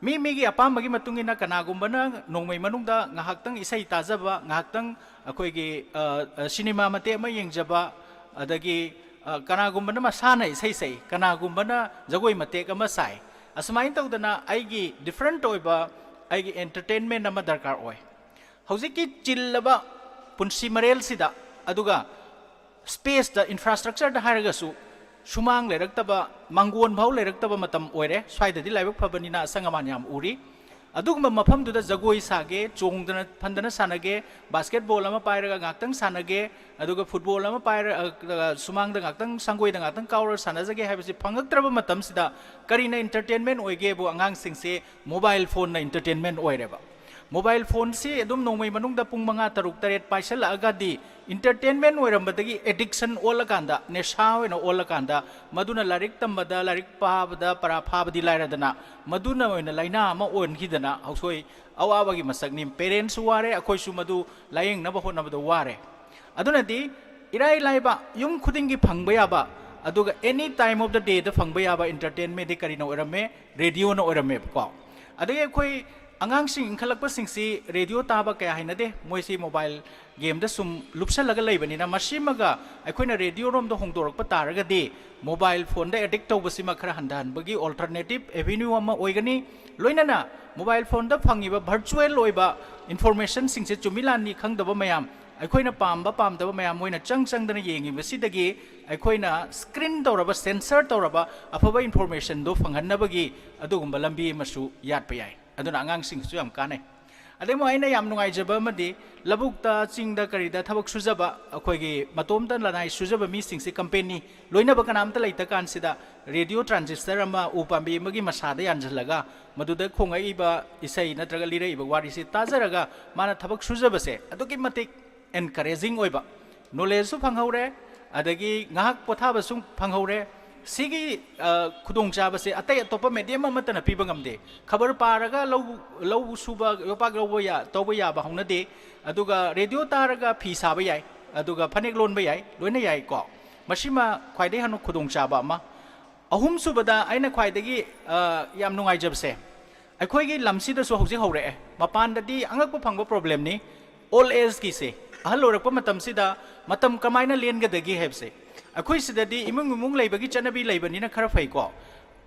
ꯃꯤ ꯃꯤꯒꯤ ꯑꯄꯥꯝꯕꯒꯤ ꯃꯇꯨꯡ ꯏꯟꯅ ꯀꯅꯥꯒꯨꯝꯕꯅ ꯅꯣꯡꯃꯩ ꯃꯅꯨꯡꯗ ꯉꯥꯏꯍꯥꯛꯇꯪ ꯏꯁꯩ ꯇꯥꯖꯕ, ꯉꯥꯏꯍꯥꯛꯇꯪ ꯑꯩꯈꯣꯏꯒꯤ, ꯑ, ꯑ, ꯁꯤꯅꯦꯃꯥ ꯃꯇꯦꯛ ꯑꯃ ꯌꯦꯡꯖꯕ, ꯑꯗꯒꯤ, ꯑ, ꯀꯅꯥꯒꯨꯝꯕꯅ ꯃꯁꯥꯟꯅ ꯏꯁꯩ ꯁꯛꯏ, ꯀꯅꯥꯒꯨꯝꯕꯅ ꯖꯒꯣꯏ ꯃꯇꯦꯛ ꯑꯃ ꯁꯥꯏ꯫ ꯑꯁꯨꯃꯥꯏꯅ ꯇꯧꯗꯅ ꯑꯩꯒꯤ different ꯑꯣꯏꯕ ꯑꯩꯒꯤ entertainment ꯑꯃ ꯗꯔꯀꯥꯔ ꯑꯣꯏ꯫ ꯍꯧꯖꯤꯛꯀꯤ ꯆꯤꯜꯂꯕ ꯄꯨꯟꯁꯤ ꯃꯔꯦꯜꯁꯤꯗ, ꯑꯗꯨꯒ spaceꯇ, infrastructureꯗ ꯍꯥꯏꯔꯒꯁꯨ ꯁꯨꯃꯥꯡ ꯂꯩꯔꯛꯇꯕ, ꯃꯥꯡꯒꯣꯟ ꯐꯥꯎ ꯂꯩꯔꯛꯇꯕ ꯃꯇꯝ ꯑꯣꯏꯔꯦ꯫ ꯁ꯭ꯋꯥꯏꯗꯗꯤ ꯂꯥꯏꯕꯛ ꯐꯕꯅꯤꯅ ꯑꯁꯪ ꯑꯃꯥꯟ ꯌꯥꯝ ꯎꯔꯤ꯫ ꯑꯗꯨꯒꯨꯝꯕ ꯃꯐꯝꯗꯨꯗ ꯖꯒꯣꯏ ꯁꯥꯒꯦ, ꯆꯣꯡꯗꯅ ꯐꯟꯗꯅ ꯁꯥꯟꯅꯒꯦ, basketball ꯑꯃ ꯄꯥꯏꯔꯒ ꯉꯥꯛꯇꯪ ꯁꯥꯟꯅꯒꯦ, ꯑꯗꯨꯒ football ꯑꯃ ꯄꯥꯏꯔ-, ꯑ, ꯁꯨꯃꯥꯡꯗ ꯉꯥꯛꯇꯪ, ꯁꯪꯒꯣꯏꯗ ꯉꯥꯛꯇꯪ ꯀꯥꯎꯔꯒ ꯁꯥꯟꯅꯖꯒꯦ ꯍꯥꯏꯕꯁꯤ ꯐꯪꯉꯛꯇ꯭ꯔꯕ ꯃꯇꯝꯁꯤꯗ ꯀꯔꯤꯅ entertainment ꯑꯣꯏꯒꯦꯕꯨ? ꯑꯉꯥꯡꯁꯤꯡꯁꯦ mobile phoneꯅ entertainment ꯑꯣꯏꯔꯦꯕ꯫ Mobile phoneꯁꯤ ꯑꯗꯨꯝ ꯅꯣꯡꯃꯩ ꯃꯅꯨꯡꯗ ꯄꯨꯡ ꯃꯉꯥ, ꯇꯔꯨꯛ, ꯇꯔꯦꯠ ꯄꯥꯏꯁꯜꯂꯛꯑꯒꯗꯤ entertainment ꯑꯣꯏꯔꯝꯕꯗꯒꯤ addiction ꯑꯣꯜꯂꯀꯥꯟꯗ, ꯅꯦꯁꯥ ꯑꯣꯏꯅ ꯑꯣꯜꯂꯀꯥꯟꯗ, ꯃꯗꯨꯅ ꯂꯥꯏꯔꯤꯛ ꯇꯝꯕꯗ, ꯂꯥꯏꯔꯤꯛ ꯄꯥꯕꯗ ꯄꯔꯥ ꯐꯥꯕꯗꯤ ꯂꯥꯏꯔꯗꯅ, ꯃꯗꯨꯅ ꯑꯣꯏꯅ ꯂꯥꯏꯅꯥ ꯑꯃ ꯑꯣꯟꯈꯤꯗꯅ ꯍꯧꯖꯤꯛ ꯑꯋꯥꯕꯒꯤ ꯃꯁꯛꯅꯤ꯫ Parentsꯁꯨ ꯋꯥꯔꯦ, ꯑꯩꯈꯣꯏꯁꯨ ꯃꯗꯨ ꯂꯥꯌꯦꯡꯅꯕ ꯍꯣꯠꯅꯕꯗ ꯋꯥꯔꯦ꯫ ꯑꯗꯨꯅꯗꯤ ꯏꯔꯥꯏ ꯂꯥꯏꯕ ꯌꯨꯝ ꯈꯨꯗꯤꯡꯒꯤ ꯐꯪꯕ ꯌꯥꯕ, ꯑꯗꯨꯒ any time of the dayꯗ ꯐꯪꯕ ꯌꯥꯕ entertainmentꯗꯤ ꯀꯔꯤꯅ ꯑꯣꯏꯔꯝꯃꯦ? Radioꯅ ꯑꯣꯏꯔꯝꯃꯦꯕꯀꯣ꯫ ꯑꯗꯒꯤ ꯑꯩꯈꯣꯏ ꯑꯉꯥꯡꯁꯤꯡ ꯏꯟꯈꯠꯂꯛꯄꯁꯤꯡꯁꯤ radio ꯇꯥꯕ ꯀꯌꯥ ꯍꯩꯅꯗꯦ, ꯃꯣꯏꯁꯤ mobile gameꯗ ꯁꯨꯝ ꯂꯨꯞꯁꯜꯂꯒ ꯂꯩꯕꯅꯤꯅ, ꯃꯁꯤꯃꯒ ꯑꯩꯈꯣꯏꯅ radioꯔꯣꯝꯗ ꯍꯣꯡꯗꯣꯔꯛꯄ ꯇꯥꯔꯒꯗꯤ mobile phoneꯗ addict ꯇꯧꯕꯁꯤꯃ ꯈꯔ ꯍꯟꯊꯍꯟꯕꯒꯤ alternative avenue ꯑꯃ ꯑꯣꯏꯒꯅꯤ꯫ ꯂꯣꯏꯅꯅ mobile phoneꯗ ꯐꯪꯉꯤꯕ virtual ꯑꯣꯏꯕ informationꯁꯤꯡꯁꯦ ꯆꯨꯝꯃꯤ ꯂꯥꯟꯅꯤ ꯈꯪꯗꯕ ꯃꯌꯥꯝ, ꯑꯩꯈꯣꯏꯅ ꯄꯥꯝꯕ ꯄꯥꯝꯗꯕ ꯃꯌꯥꯝ ꯃꯣꯏꯅ ꯆꯪ ꯆꯪꯗꯅ ꯌꯦꯡꯉꯤꯕꯁꯤꯗꯒꯤ ꯑꯩꯈꯣꯏꯅ screen ꯇꯧꯔꯕ, censor ꯇꯧꯔꯕ ꯑꯐꯕ informationꯗꯣ ꯐꯪꯍꯟꯅꯕꯒꯤ ꯑꯗꯨꯒꯨꯝꯕ ꯂꯝꯕꯤ ꯑꯃꯁꯨ ꯌꯥꯠꯄ ꯌꯥꯏ꯫ ꯑꯗꯨꯅ ꯑꯉꯥꯡꯁꯤꯡꯁꯨ ꯌꯥꯝ ꯀꯥꯟꯅꯩ꯫ ꯑꯗꯩ ꯑꯃꯨꯛ ꯑꯩꯅ ꯌꯥꯝ ꯅꯨꯡꯉꯥꯏꯖꯕ ꯑꯃꯗꯤ, ꯂꯧꯕꯨꯛꯇ, ꯆꯤꯡꯗ, ꯀꯔꯤꯗ ꯊꯕꯛ ꯁꯨꯖꯕ, ꯑꯩꯈꯣꯏꯒꯤ ꯃꯇꯣꯝꯇ ꯂꯅꯥꯏ ꯁꯨꯖꯕ ꯃꯤꯁꯤꯡꯁꯤ, company ꯂꯣꯏꯅꯕ ꯀꯅꯥꯝꯇ ꯂꯩꯇ ꯀꯥꯟꯁꯤꯗ, radio transistor ꯑꯃ ꯎ ꯄꯥꯝꯕꯤ ꯑꯃꯒꯤ ꯃꯁꯥꯗ ꯌꯥꯟꯁꯤꯜꯂꯒ ꯃꯗꯨꯗ ꯈꯣꯡꯉꯛꯏꯕ ꯏꯁꯩ ꯅꯠꯇ꯭ꯔꯒ ꯂꯤꯔꯛꯏꯕ ꯋꯥꯔꯤꯁꯤ ꯇꯥꯖꯔꯒ ꯃꯥꯅ ꯊꯕꯛ ꯁꯨꯖꯕꯁꯦ ꯑꯗꯨꯛꯀꯤ ꯃꯇꯤꯛ encouraging ꯑꯣꯏꯕ, knowledgeꯁꯨ ꯐꯪꯍꯧꯔꯦ, ꯑꯗꯒꯤ ꯉꯥꯏꯍꯥꯛ ꯄꯣꯊꯥꯕꯁꯨ ꯐꯪꯍꯧꯔꯦ꯫ ꯁꯤꯒꯤ ꯑ, ꯈꯨꯗꯣꯡꯆꯥꯕꯁꯦ ꯑꯇꯩ ꯑꯇꯣꯞꯄ ꯃꯦꯗꯤꯌꯝ ꯑꯃꯠꯇꯅ ꯄꯤꯕ ꯉꯝꯗꯦ꯫ ꯈꯕꯔ ꯄꯥꯔꯒ ꯂꯧ ꯂꯧ ꯁꯨꯕ, ꯌꯣꯄꯥꯛ ꯂꯧꯕ ꯌꯥ- ꯇꯧꯕ ꯌꯥꯕ ꯍꯧꯅꯗꯦ꯫ ꯑꯗꯨꯒ ꯔꯦꯗꯤꯑꯣ ꯇꯥꯔꯒ ꯐꯤ ꯁꯥꯕ ꯌꯥꯏ, ꯑꯗꯨꯒ ꯐꯅꯦꯛ ꯂꯣꯟꯕ ꯌꯥꯏ, ꯂꯣꯏꯅ ꯌꯥꯏꯀꯣ꯫ ꯃꯁꯤꯃ ꯈ꯭ꯋꯥꯏꯗꯒꯤ ꯍꯦꯟꯅ ꯈꯨꯗꯣꯡꯆꯥꯕ ꯑꯃ꯫ ꯑꯍꯨꯝꯁꯨꯕꯗ ꯑꯩꯅ ꯈ꯭ꯋꯥꯏꯗꯒꯤ ꯑ, ꯌꯥꯝ ꯅꯨꯡꯉꯥꯏꯖꯕꯁꯦ, ꯑꯩꯈꯣꯏꯒꯤ ꯂꯝꯁꯤꯗꯁꯨ ꯍꯧꯖꯤꯛ ꯍꯧꯔꯛꯑꯦ꯫ ꯃꯄꯥꯟꯗꯗꯤ ꯑꯉꯛꯄ ꯐꯪꯕ ꯄ꯭ꯔꯣꯕ꯭ꯂꯦꯝꯅꯤ꯫ ꯑꯣꯜ ꯑꯦꯖꯀꯤꯁꯦ, ꯑꯍꯜ ꯑꯣꯏꯔꯛꯄ ꯃꯇꯝꯁꯤꯗ ꯃꯇꯝ ꯀꯃꯥꯏꯅ ꯂꯦꯟꯒꯗꯒꯦ ꯍꯥꯏꯕꯁꯦ꯫ ꯑꯩꯈꯣꯏ ꯁꯤꯗꯗꯤ ꯏꯃꯨꯡ ꯏꯃꯨꯡ ꯂꯩꯕꯒꯤ ꯆꯠꯅꯕꯤ ꯂꯩꯕꯅꯤꯅ ꯈꯔ ꯐꯩꯀꯣ꯫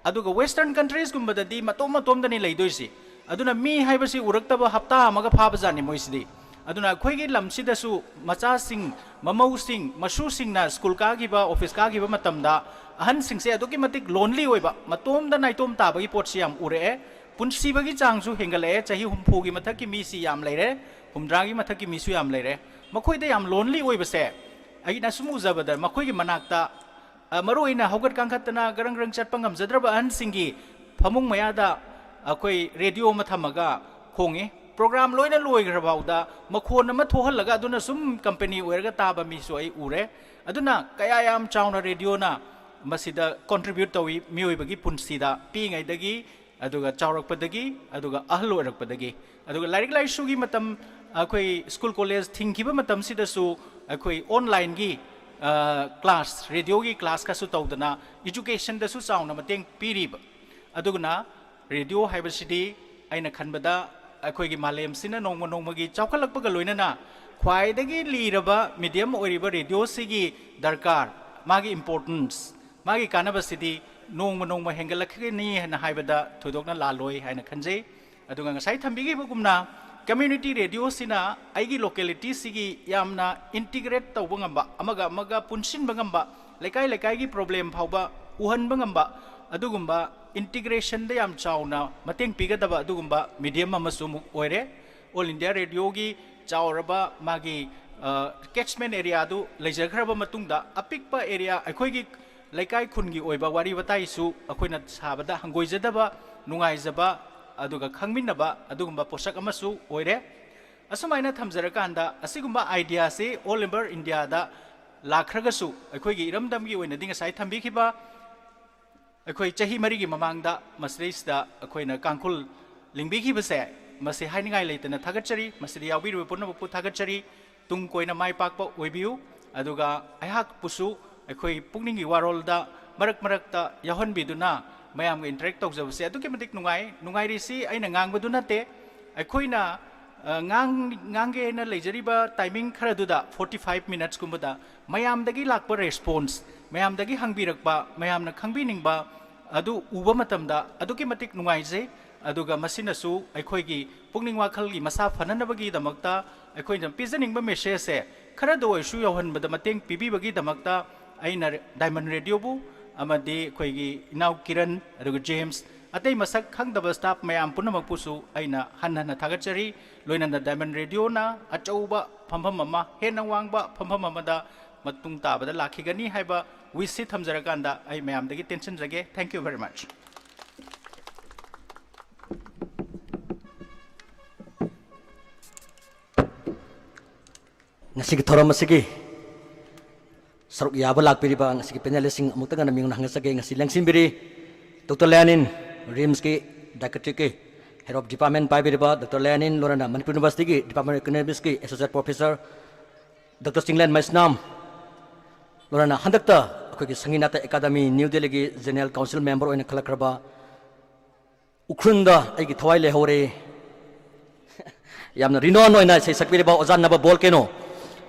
ꯑꯗꯨꯒ ꯋꯦꯁꯇꯔꯟ ꯀꯟꯇ꯭ꯔꯤꯁꯀꯨꯝꯕꯗꯗꯤ ꯃꯇꯣꯝ ꯃꯇꯣꯝꯗꯅꯤ ꯂꯩꯗꯣꯏꯁꯤ꯫ ꯑꯗꯨꯅ ꯃꯤ ꯍꯥꯏꯕꯁꯤ ꯎꯔꯛꯇꯕ ꯍꯞꯇꯥ ꯑꯃꯒ ꯐꯥꯕꯖꯥꯠꯅꯤ ꯃꯣꯏꯁꯤꯗꯤ꯫ ꯑꯗꯨꯅ ꯑꯩꯈꯣꯏꯒꯤ ꯂꯝꯁꯤꯗꯁꯨ ꯃꯆꯥꯁꯤꯡ, ꯃꯃꯧꯁꯤꯡ, ꯃꯁꯨꯁꯤꯡꯅ ꯁ꯭ꯀꯨꯜ ꯀꯥꯈꯤꯕ, ꯑꯣꯐꯤꯁ ꯀꯥꯈꯤꯕ ꯃꯇꯝꯗ ꯑꯍꯟꯁꯤꯡꯁꯦ ꯑꯗꯨꯛꯀꯤ ꯃꯇꯤꯛ ꯂꯣꯟꯂꯤ ꯑꯣꯏꯕ, ꯃꯇꯣꯝꯗ ꯅꯥꯏꯇꯣꯝ ꯇꯥꯕꯒꯤ ꯄꯣꯠꯁꯤ ꯌꯥꯝ ꯎꯔꯛꯑꯦ꯫ ꯄꯨꯟꯁꯤꯕꯒꯤ ꯆꯥꯡꯁꯨ ꯍꯦꯟꯒꯠꯂꯛꯑꯦ꯫ ꯆꯍꯤ ꯍꯨꯝꯐꯨꯒꯤ ꯃꯊꯛꯀꯤ ꯃꯤꯁꯤ ꯌꯥꯝ ꯂꯩꯔꯦ, ꯍꯨꯝꯗ꯭ꯔꯥꯒꯤ ꯃꯊꯛꯀꯤ ꯃꯤꯁꯨ ꯌꯥꯝ ꯂꯩꯔꯦ꯫ ꯃꯈꯣꯏꯗ ꯌꯥꯝ ꯂꯣꯟꯂꯤ ꯑꯣꯏꯕꯁꯦ ꯑꯩꯅ ꯁꯨꯝ ꯎꯖꯕꯗ ꯃꯈꯣꯏꯒꯤ ꯃꯅꯥꯛꯇ, ꯑ, ꯃꯔꯨ ꯑꯣꯏꯅ ꯍꯧꯒꯠ ꯀꯥꯡꯈꯠꯇꯅ ꯒꯔꯪ ꯒꯔꯪ ꯆꯠꯄ ꯉꯝꯖꯗ꯭ꯔꯕ ꯑꯍꯟꯁꯤꯡꯒꯤ ꯐꯃꯨꯡ ꯃꯌꯥꯗ ꯑꯩꯈꯣꯏ ꯔꯦꯗꯤꯑꯣ ꯑꯃ ꯊꯝꯃꯒ ꯈꯣꯡꯉꯤ꯫ ꯄ꯭ꯔꯣꯒ꯭ꯔꯥꯝ ꯂꯣꯏꯅ ꯂꯣꯏꯈ꯭ꯔ ꯐꯥꯎꯗ ꯃꯈꯣꯟ ꯑꯃ ꯊꯣꯛꯍꯜꯂꯒ ꯑꯗꯨꯅ ꯁꯨꯝ ꯀꯝꯄꯦꯅꯤ ꯑꯣꯏꯔꯒ ꯇꯥꯕ ꯃꯤꯁꯨ ꯑꯩ ꯎꯔꯦ꯫ ꯑꯗꯨꯅ ꯀꯌꯥ ꯌꯥꯝ ꯆꯥꯎꯅ ꯔꯦꯗꯤꯑꯣꯅ ꯃꯁꯤꯗ ꯀꯣꯟꯇ꯭ꯔꯤꯕ꯭ꯌꯨꯠ ꯇꯧꯏ ꯃꯤꯑꯣꯏꯕꯒꯤ ꯄꯨꯟꯁꯤꯗ꯫ ꯄꯤꯛꯏꯉꯩꯗꯒꯤ, ꯑꯗꯨꯒ ꯆꯥꯎꯔꯛꯄꯗꯒꯤ, ꯑꯗꯨꯒ ꯑꯍꯜ ꯑꯣꯏꯔꯛꯄꯗꯒꯤ꯫ ꯑꯗꯨꯒ ꯂꯥꯏꯔꯤꯛ ꯂꯥꯏꯁꯨꯒꯤ ꯃꯇꯝ, ꯑꯩꯈꯣꯏ ꯁ꯭ꯀꯨꯜ ꯀꯣꯂꯦꯖ ꯊꯤꯡꯈꯤꯕ ꯃꯇꯝꯁꯤꯗꯁꯨ ꯑꯩꯈꯣꯏ ꯑꯣꯟꯂꯥꯏꯟꯒꯤ, ꯑ, ꯀ꯭ꯂꯥꯁ, ꯔꯦꯗꯤꯑꯣꯒꯤ ꯀ꯭ꯂꯥꯁꯀꯁꯨ ꯇꯧꯗꯅ ꯏꯖꯨꯀꯦꯁꯟꯗꯁꯨ ꯆꯥꯎꯅ ꯃꯇꯦꯡ ꯄꯤꯔꯤꯕ꯫ ꯑꯗꯨꯅ ꯔꯦꯗꯤꯑꯣ ꯍꯥꯏꯕꯁꯤꯗꯤ ꯑꯩꯅ ꯈꯟꯕꯗ ꯑꯩꯈꯣꯏꯒꯤ ꯃꯥꯂꯦꯝꯁꯤꯅ ꯅꯣꯡꯃ ꯅꯣꯡꯃꯒꯤ ꯆꯥꯎꯈꯠꯂꯛꯄꯒ ꯂꯣꯏꯅꯅ ꯈ꯭ꯋꯥꯏꯗꯒꯤ ꯂꯤꯔꯕ ꯃꯤꯗꯤꯌꯝ ꯑꯣꯏꯔꯤꯕ ꯔꯦꯗꯤꯑꯣꯁꯤꯒꯤ ꯗꯔꯀꯥꯔ, ꯃꯥꯒꯤ ꯏꯝꯄꯣꯔꯇꯦꯟꯁ, ꯃꯥꯒꯤ ꯀꯥꯟꯅꯕꯁꯤꯗꯤ ꯅꯣꯡꯃ ꯅꯣꯡꯃ ꯍꯦꯟꯒꯠꯂꯛꯀꯅꯤ ꯍꯥꯏꯅ ꯍꯥꯏꯕꯗ ꯊꯣꯏꯗꯣꯛꯅ ꯂꯥꯜꯂꯣꯏ ꯍꯥꯏꯅ ꯈꯟꯖꯩ꯫ ꯑꯗꯨꯒ ꯉꯁꯥꯏ ꯊꯝꯕꯤꯈꯤꯕꯒꯨꯝꯅ ꯀꯝꯃ꯭ꯌꯨꯅꯤꯇꯤ ꯔꯦꯗꯤꯑꯣꯁꯤꯅ ꯑꯩꯒꯤ ꯂꯣꯀꯦꯂꯤꯇꯤꯁꯤꯒꯤ ꯌꯥꯝꯅ ꯏꯟꯇꯤꯒ꯭ꯔꯦꯠ ꯇꯧꯕ ꯉꯝꯕ, ꯑꯃꯒ ꯑꯃꯒ ꯄꯨꯟꯁꯤꯟꯕ ꯉꯝꯕ, ꯂꯩꯀꯥꯏ ꯂꯩꯀꯥꯏꯒꯤ ꯄ꯭ꯔꯣꯕ꯭ꯂꯦꯝ ꯐꯥꯎꯕ ꯎꯍꯟꯕ ꯉꯝꯕ, ꯑꯗꯨꯒꯨꯝꯕ ꯏꯟꯇꯤꯒ꯭ꯔꯦꯁꯟꯗ ꯌꯥꯝ ꯆꯥꯎꯅ ꯃꯇꯦꯡ ꯄꯤꯒꯗꯕ ꯑꯗꯨꯒꯨꯝꯕ ꯃꯤꯗꯤꯌꯝ ꯑꯃꯁꯨ ꯑꯃꯨꯛ ꯑꯣꯏꯔꯦ꯫ ꯑꯣꯜ ꯏꯟꯗꯤꯌꯥ ꯔꯦꯗꯤꯑꯣꯒꯤ ꯆꯥꯎꯔꯕ ꯃꯥꯒꯤ, ꯑ, ꯀꯦꯠꯆꯃꯦꯟ ꯑꯦꯔꯤꯌꯥꯗꯨ ꯂꯩꯖꯈ꯭ꯔꯕ ꯃꯇꯨꯡꯗ ꯑꯄꯤꯛꯄ ꯑꯦꯔꯤꯌꯥ, ꯑꯩꯈꯣꯏꯒꯤ ꯂꯩꯀꯥꯏ ꯈꯨꯟꯒꯤ ꯑꯣꯏꯕ ꯋꯥꯔꯤ ꯋꯥꯇꯥꯏꯁꯨ ꯑꯩꯈꯣꯏꯅ ꯁꯥꯕꯗ ꯍꯪꯒꯣꯏꯖꯗꯕ, ꯅꯨꯡꯉꯥꯏꯖꯕ, ꯑꯗꯨꯒ ꯈꯪꯃꯤꯟꯅꯕ ꯑꯗꯨꯒꯨꯝꯕ ꯄꯣꯠꯁꯛ ꯑꯃꯁꯨ ꯑꯣꯏꯔꯦ꯫ ꯑꯁꯨꯃꯥꯏꯅ ꯊꯝꯖꯔꯀꯥꯟꯗ ꯑꯁꯤꯒꯨꯝꯕ ꯑꯥꯏꯗꯤꯌꯥꯁꯤ ꯑꯣꯜ ꯑꯣꯚꯔ ꯏꯟꯗꯤꯌꯥꯗ ꯂꯥꯛꯈ꯭ꯔꯒꯁꯨ, ꯑꯩꯈꯣꯏꯒꯤ ꯏꯔꯝꯗꯝꯒꯤ ꯑꯣꯏꯅꯗꯤ ꯉꯁꯥꯏ ꯊꯝꯕꯤꯈꯤꯕ ꯑꯩꯈꯣꯏ ꯆꯍꯤ ꯃꯔꯤꯒꯤ ꯃꯃꯥꯡꯗ ꯃꯁꯤꯗꯩꯁꯤꯗ ꯑꯩꯈꯣꯏꯅ ꯀꯥꯡꯈꯨꯜ ꯂꯤꯡꯕꯤꯈꯤꯕꯁꯦ, ꯃꯁꯤ ꯍꯥꯏꯅꯤꯡꯉꯥꯏ ꯂꯩꯇꯅ ꯊꯥꯒꯠꯆꯔꯤ꯫ ꯃꯁꯤꯗ ꯌꯥꯎꯕꯤꯔꯤꯕ ꯄꯨꯝꯅꯃꯛꯄꯨ ꯊꯥꯒꯠꯆꯔꯤ꯫ ꯇꯨꯡ ꯀꯣꯏꯅ ꯃꯥꯏ ꯄꯥꯛꯄ ꯑꯣꯏꯕꯤꯌꯨ꯫ ꯑꯗꯨꯒ ꯑꯩꯍꯥꯛꯄꯨꯁꯨ ꯑꯩꯈꯣꯏ ꯄꯨꯛꯅꯤꯡꯒꯤ ꯋꯥꯔꯣꯜꯗ ꯃꯔꯛ ꯃꯔꯛꯇ ꯌꯥꯎꯍꯟꯕꯤꯗꯨꯅ ꯃꯌꯥꯝꯒ interact ꯇꯧꯖꯕꯁꯦ ꯑꯗꯨꯛꯀꯤ ꯃꯇꯤꯛ ꯅꯨꯡꯉꯥꯏ꯫ ꯅꯨꯡꯉꯥꯏꯔꯤꯁꯤ ꯑꯩꯅ ꯉꯥꯡꯕꯗꯨ ꯅꯠꯇꯦ, ꯑꯩꯈꯣꯏꯅ, ꯑ, ꯉꯥꯡ-, ꯉꯥꯡꯒꯦꯅ ꯂꯩꯖꯔꯤꯕ timing ꯈꯔꯗꯨꯗ, forty five minutes ꯀꯨꯝꯕꯗ, ꯃꯌꯥꯝꯗꯒꯤ ꯂꯥꯛꯄ response, ꯃꯌꯥꯝꯗꯒꯤ ꯍꯪꯕꯤꯔꯛꯄ, ꯃꯌꯥꯝꯅ ꯈꯪꯕꯤꯅꯤꯡꯕ ꯑꯗꯨ ꯎꯕ ꯃꯇꯝꯗ ꯑꯗꯨꯛꯀꯤ ꯃꯇꯤꯛ ꯅꯨꯡꯉꯥꯏꯖꯩ꯫ ꯑꯗꯨꯒ ꯃꯁꯤꯅꯁꯨ ꯑꯩꯈꯣꯏꯒꯤ ꯄꯨꯛꯅꯤꯡ ꯋꯥꯈꯜꯒꯤ ꯃꯁꯥ ꯐꯅꯅꯕꯒꯤꯗꯃꯛꯇ ꯑꯩꯈꯣꯏꯅ ꯄꯤꯖꯅꯤꯡꯕ message ꯁꯦ ꯈꯔꯗ ꯑꯣꯏꯔꯁꯨ ꯌꯧꯍꯟꯕꯗ ꯃꯇꯦꯡ ꯄꯤꯕꯤꯕꯒꯤꯗꯃꯛꯇ ꯑꯩꯅ Diamond Radio ꯕꯨ ꯑꯃꯗꯤ ꯑꯩꯈꯣꯏꯒꯤ ꯏꯅꯥꯎ ꯀꯤꯔꯟ, ꯑꯗꯨꯒ ꯖꯦꯝꯁ, ꯑꯇꯩ ꯃꯁꯛ ꯈꯪꯗꯕ staff ꯃꯌꯥꯝ ꯄꯨꯝꯅꯃꯛꯄꯨꯁꯨ ꯑꯩꯅ ꯍꯟꯅ ꯍꯟꯅ ꯊꯥꯒꯠꯆꯔꯤ꯫ ꯂꯣꯏꯅꯅ Diamond Radio ꯅ ꯑꯆꯧꯕ ꯐꯝꯐꯝ ꯑꯃ, ꯍꯦꯟꯅ ꯋꯥꯡꯕ ꯐꯝꯐꯝ ꯑꯃꯗ ꯃꯇꯨꯡ ꯇꯥꯕꯗ ꯂꯥꯛꯈꯤꯒꯅꯤ ꯍꯥꯏꯕ wish ꯁꯤ ꯊꯝꯖꯔꯀꯥꯟꯗ ꯑꯩ ꯃꯌꯥꯝꯗꯒꯤ ꯇꯦꯟꯁꯤꯟꯖꯒꯦ꯫ Thank you very much꯫ ꯉꯁꯤꯒꯤ ꯊꯧꯔꯝ ꯑꯁꯤꯒꯤ ꯁꯔꯨꯛ ꯌꯥꯕ ꯂꯥꯛꯄꯤꯔꯤꯕ ꯉꯁꯤꯒꯤ panelist ꯁꯤꯡ ꯑꯃꯨꯛꯇꯪ ꯉꯟꯅ ꯃꯤꯡ ꯍꯪꯒꯠꯆꯒꯦ꯫ ꯉꯁꯤ ꯂꯦꯡꯁꯤꯟꯕꯤꯔꯤ ꯗꯣꯛꯇꯔ ꯂꯌꯥꯅꯤꯟ, ꯔꯤꯝꯁꯀꯤ dietetics ꯀꯤ head of department ꯄꯥꯏꯕꯤꯔꯤꯕ ꯗꯣꯛꯇꯔ ꯂꯌꯥꯅꯤꯟ, ꯂꯣꯏꯅꯅ ꯃꯅꯤꯄꯨꯔ ꯌꯨꯅꯤꯚꯔꯁꯤꯇꯤꯒꯤ Department of Economics ꯀꯤ associate professor ꯗꯣꯛꯇꯔ ꯆꯤꯡꯂꯦꯟ ꯃꯩꯁꯅꯥꯝ, ꯂꯣꯏꯅꯅ ꯍꯟꯗꯛꯇ ꯑꯩꯈꯣꯏꯒꯤ ꯁꯪꯒꯤꯠ ꯅꯥꯇꯛ ꯑꯦꯀꯥꯗꯃꯤ ꯅ꯭ꯌꯨ ꯗꯦꯜꯂꯤꯒꯤ general council member ꯑꯣꯏꯅ ꯈꯜꯂꯛꯈ꯭ꯔꯕ ꯎꯈ꯭ꯔꯨꯜꯗ ꯑꯩꯒꯤ ꯊꯋꯥꯏ ꯂꯩꯍꯧꯔꯦ꯫ ꯌꯥꯝꯅ renown ꯑꯣꯏꯅ ꯏꯁꯩ ꯁꯛꯄꯤꯔꯤꯕ ꯑꯣꯖꯥ ꯅꯕ ꯕꯣꯜꯀꯦꯅꯣ,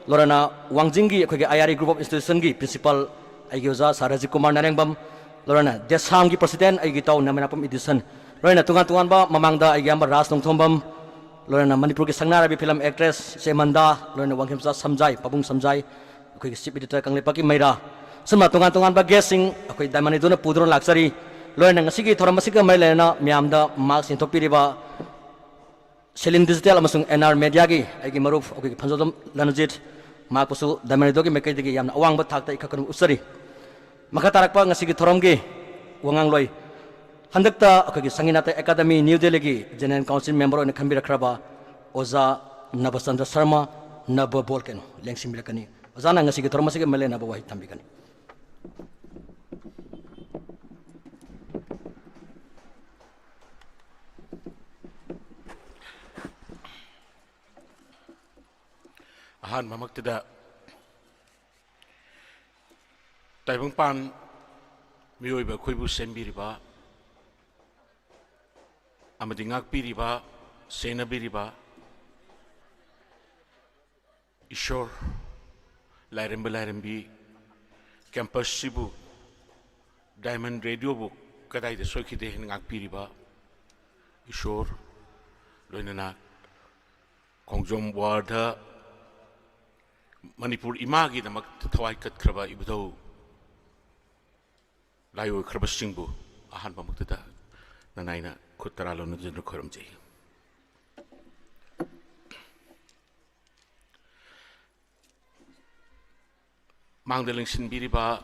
ꯂꯣꯏꯅꯅ ꯋꯥꯡꯖꯤꯡꯒꯤ ꯑꯩꯈꯣꯏꯒꯤ I R E group of institution ꯒꯤ principal ꯑꯩꯒꯤ ꯑꯣꯖꯥ ꯁꯥꯔ ꯔꯥꯖꯤꯕ ꯀꯨꯃꯥꯔ ꯅꯥꯔꯦꯡꯕꯝ, ꯂꯣꯏꯅꯅ ꯗꯦꯁꯥꯝꯒꯤ president ꯑꯩꯒꯤ ꯏꯇꯥꯎ ꯅꯃꯦꯅꯥꯄꯝ ꯏꯗꯤꯁꯟ, ꯂꯣꯏꯅꯅ ꯇꯣꯉꯥꯟ ꯇꯣꯉꯥꯟꯕ ꯃꯃꯥꯡꯗ ꯑꯩꯒꯤ ꯏꯌꯥꯝꯕ ꯔꯥꯖ ꯅꯣꯡꯊꯣꯝꯕꯝ, ꯂꯣꯏꯅꯅ ꯃꯅꯤꯄꯨꯔꯒꯤ ꯁꯛꯅꯥꯏꯔꯕꯤ film actress ꯏꯆꯦ ꯃꯟꯗꯥ, ꯂꯣꯏꯅꯅ ꯋꯥꯡꯈꯦꯝꯆꯥ ꯁꯝꯖꯥꯏ, ꯄꯥꯕꯨꯡ ꯁꯝꯖꯥꯏ, ꯑꯩꯈꯣꯏꯒꯤ chief editor ꯀꯪꯂꯩꯄꯥꯛꯀꯤ ꯃꯩꯔꯥ, ꯁꯨꯝꯅ ꯇꯣꯉꯥꯟ ꯇꯣꯉꯥꯟꯕ guest ꯁꯤꯡ ꯑꯩꯈꯣꯏ Diamond Radio ꯅ ꯄꯨꯗꯨꯅ ꯂꯥꯛꯆꯔꯤ꯫ ꯂꯣꯏꯅꯅ ꯉꯁꯤꯒꯤ ꯊꯧꯔꯝ ꯑꯁꯤꯒ ꯃꯔꯤ ꯂꯩꯅꯅ ꯃꯌꯥꯝꯗ mask ꯌꯦꯟꯊꯣꯛꯄꯤꯔꯤꯕ Selin Digital ꯑꯃꯁꯨꯡ N R Media ꯒꯤ ꯑꯩꯒꯤ ꯃꯔꯨꯞ ꯑꯩꯈꯣꯏꯒꯤ ꯐꯝꯖꯣꯝ ꯂꯅꯖꯤꯠ, ꯃꯍꯥꯛꯄꯨꯁꯨ Diamond Radio ꯒꯤ ꯃꯥꯏꯀꯩꯗꯒꯤ ꯌꯥꯝꯅ ꯑꯋꯥꯡꯕ ꯊꯥꯛꯇ ꯏꯀꯠ ꯈꯨꯝꯅꯕ ꯎꯠꯆꯔꯤ꯫ ꯃꯈꯥ ꯇꯥꯔꯛꯄ ꯉꯁꯤꯒꯤ ꯊꯧꯔꯝꯒꯤ ꯋꯥꯉꯥꯡꯂꯣꯏ, ꯍꯟꯗꯛꯇ ꯑꯩꯈꯣꯏꯒꯤ ꯁꯪꯒꯤꯠ ꯅꯥꯇꯛ ꯑꯦꯀꯥꯗꯃꯤ ꯅ꯭ꯌꯨ ꯗꯦꯜꯂꯤꯒꯤ general council member ꯑꯣꯏꯅ ꯈꯟꯕꯤꯔꯛꯈ꯭ꯔꯕ ꯑꯣꯖꯥ ꯅꯕꯆꯟꯗ꯭ꯔ ꯁꯔꯃ, ꯅꯕ ꯕꯣꯜꯀꯦꯅꯣ, ꯂꯦꯡꯁꯤꯟꯕꯤꯔꯛꯀꯅꯤ꯫ ꯑꯣꯖꯥꯅ ꯉꯁꯤꯒꯤ ꯊꯧꯔꯝ ꯑꯁꯤꯒꯤ ꯃꯥꯂꯦꯝꯅꯕ ꯋꯥꯍꯩ ꯊꯝꯕꯤꯒꯅꯤ꯫ ꯑꯍꯥꯟꯕꯃꯛꯇꯗ ꯇꯥꯏꯕꯪꯄꯥꯟ ꯃꯤꯑꯣꯏꯕ ꯑꯩꯈꯣꯏꯕꯨ ꯁꯦꯝꯕꯤꯔꯤꯕ ꯑꯃꯗꯤ ꯉꯥꯛꯄꯤꯔꯤꯕ, ꯁꯦꯟꯅꯕꯤꯔꯤꯕ ꯏꯁꯣꯔ, ꯂꯥꯏꯔꯦꯝꯕ ꯂꯥꯏꯔꯦꯝꯕꯤ, ꯀꯦꯝꯄꯁꯁꯤꯕꯨ, ꯗꯥꯏꯃꯟ ꯔꯦꯗꯤꯑꯣꯕꯨ ꯀꯗꯥꯏꯗ ꯁꯣꯏꯈꯤꯗꯦ ꯍꯥꯏꯅ ꯉꯥꯛꯄꯤꯔꯤꯕ ꯏꯁꯣꯔ, ꯂꯣꯏꯅꯅ ꯈꯣꯡꯖꯣꯝ ꯋꯥꯔꯗ ꯃꯅꯤꯄꯨꯔ ꯏꯃꯥꯒꯤꯗꯃꯛꯇ ꯊꯋꯥꯏ ꯀꯠꯈ꯭ꯔꯕ ꯏꯕꯨꯙꯧ ꯂꯥꯏꯑꯣꯏꯈ꯭ꯔꯕꯁꯤꯡꯕꯨ ꯑꯍꯥꯟꯕꯃꯛꯇꯗ ꯅꯅꯥꯏꯅ ꯈꯨꯠ ꯇꯔꯥ ꯂꯧꯅꯗꯨꯅ ꯈꯣꯏꯔꯝꯖꯩ꯫ ꯃꯥꯡꯗ ꯂꯦꯡꯁꯤꯟꯕꯤꯔꯤꯕ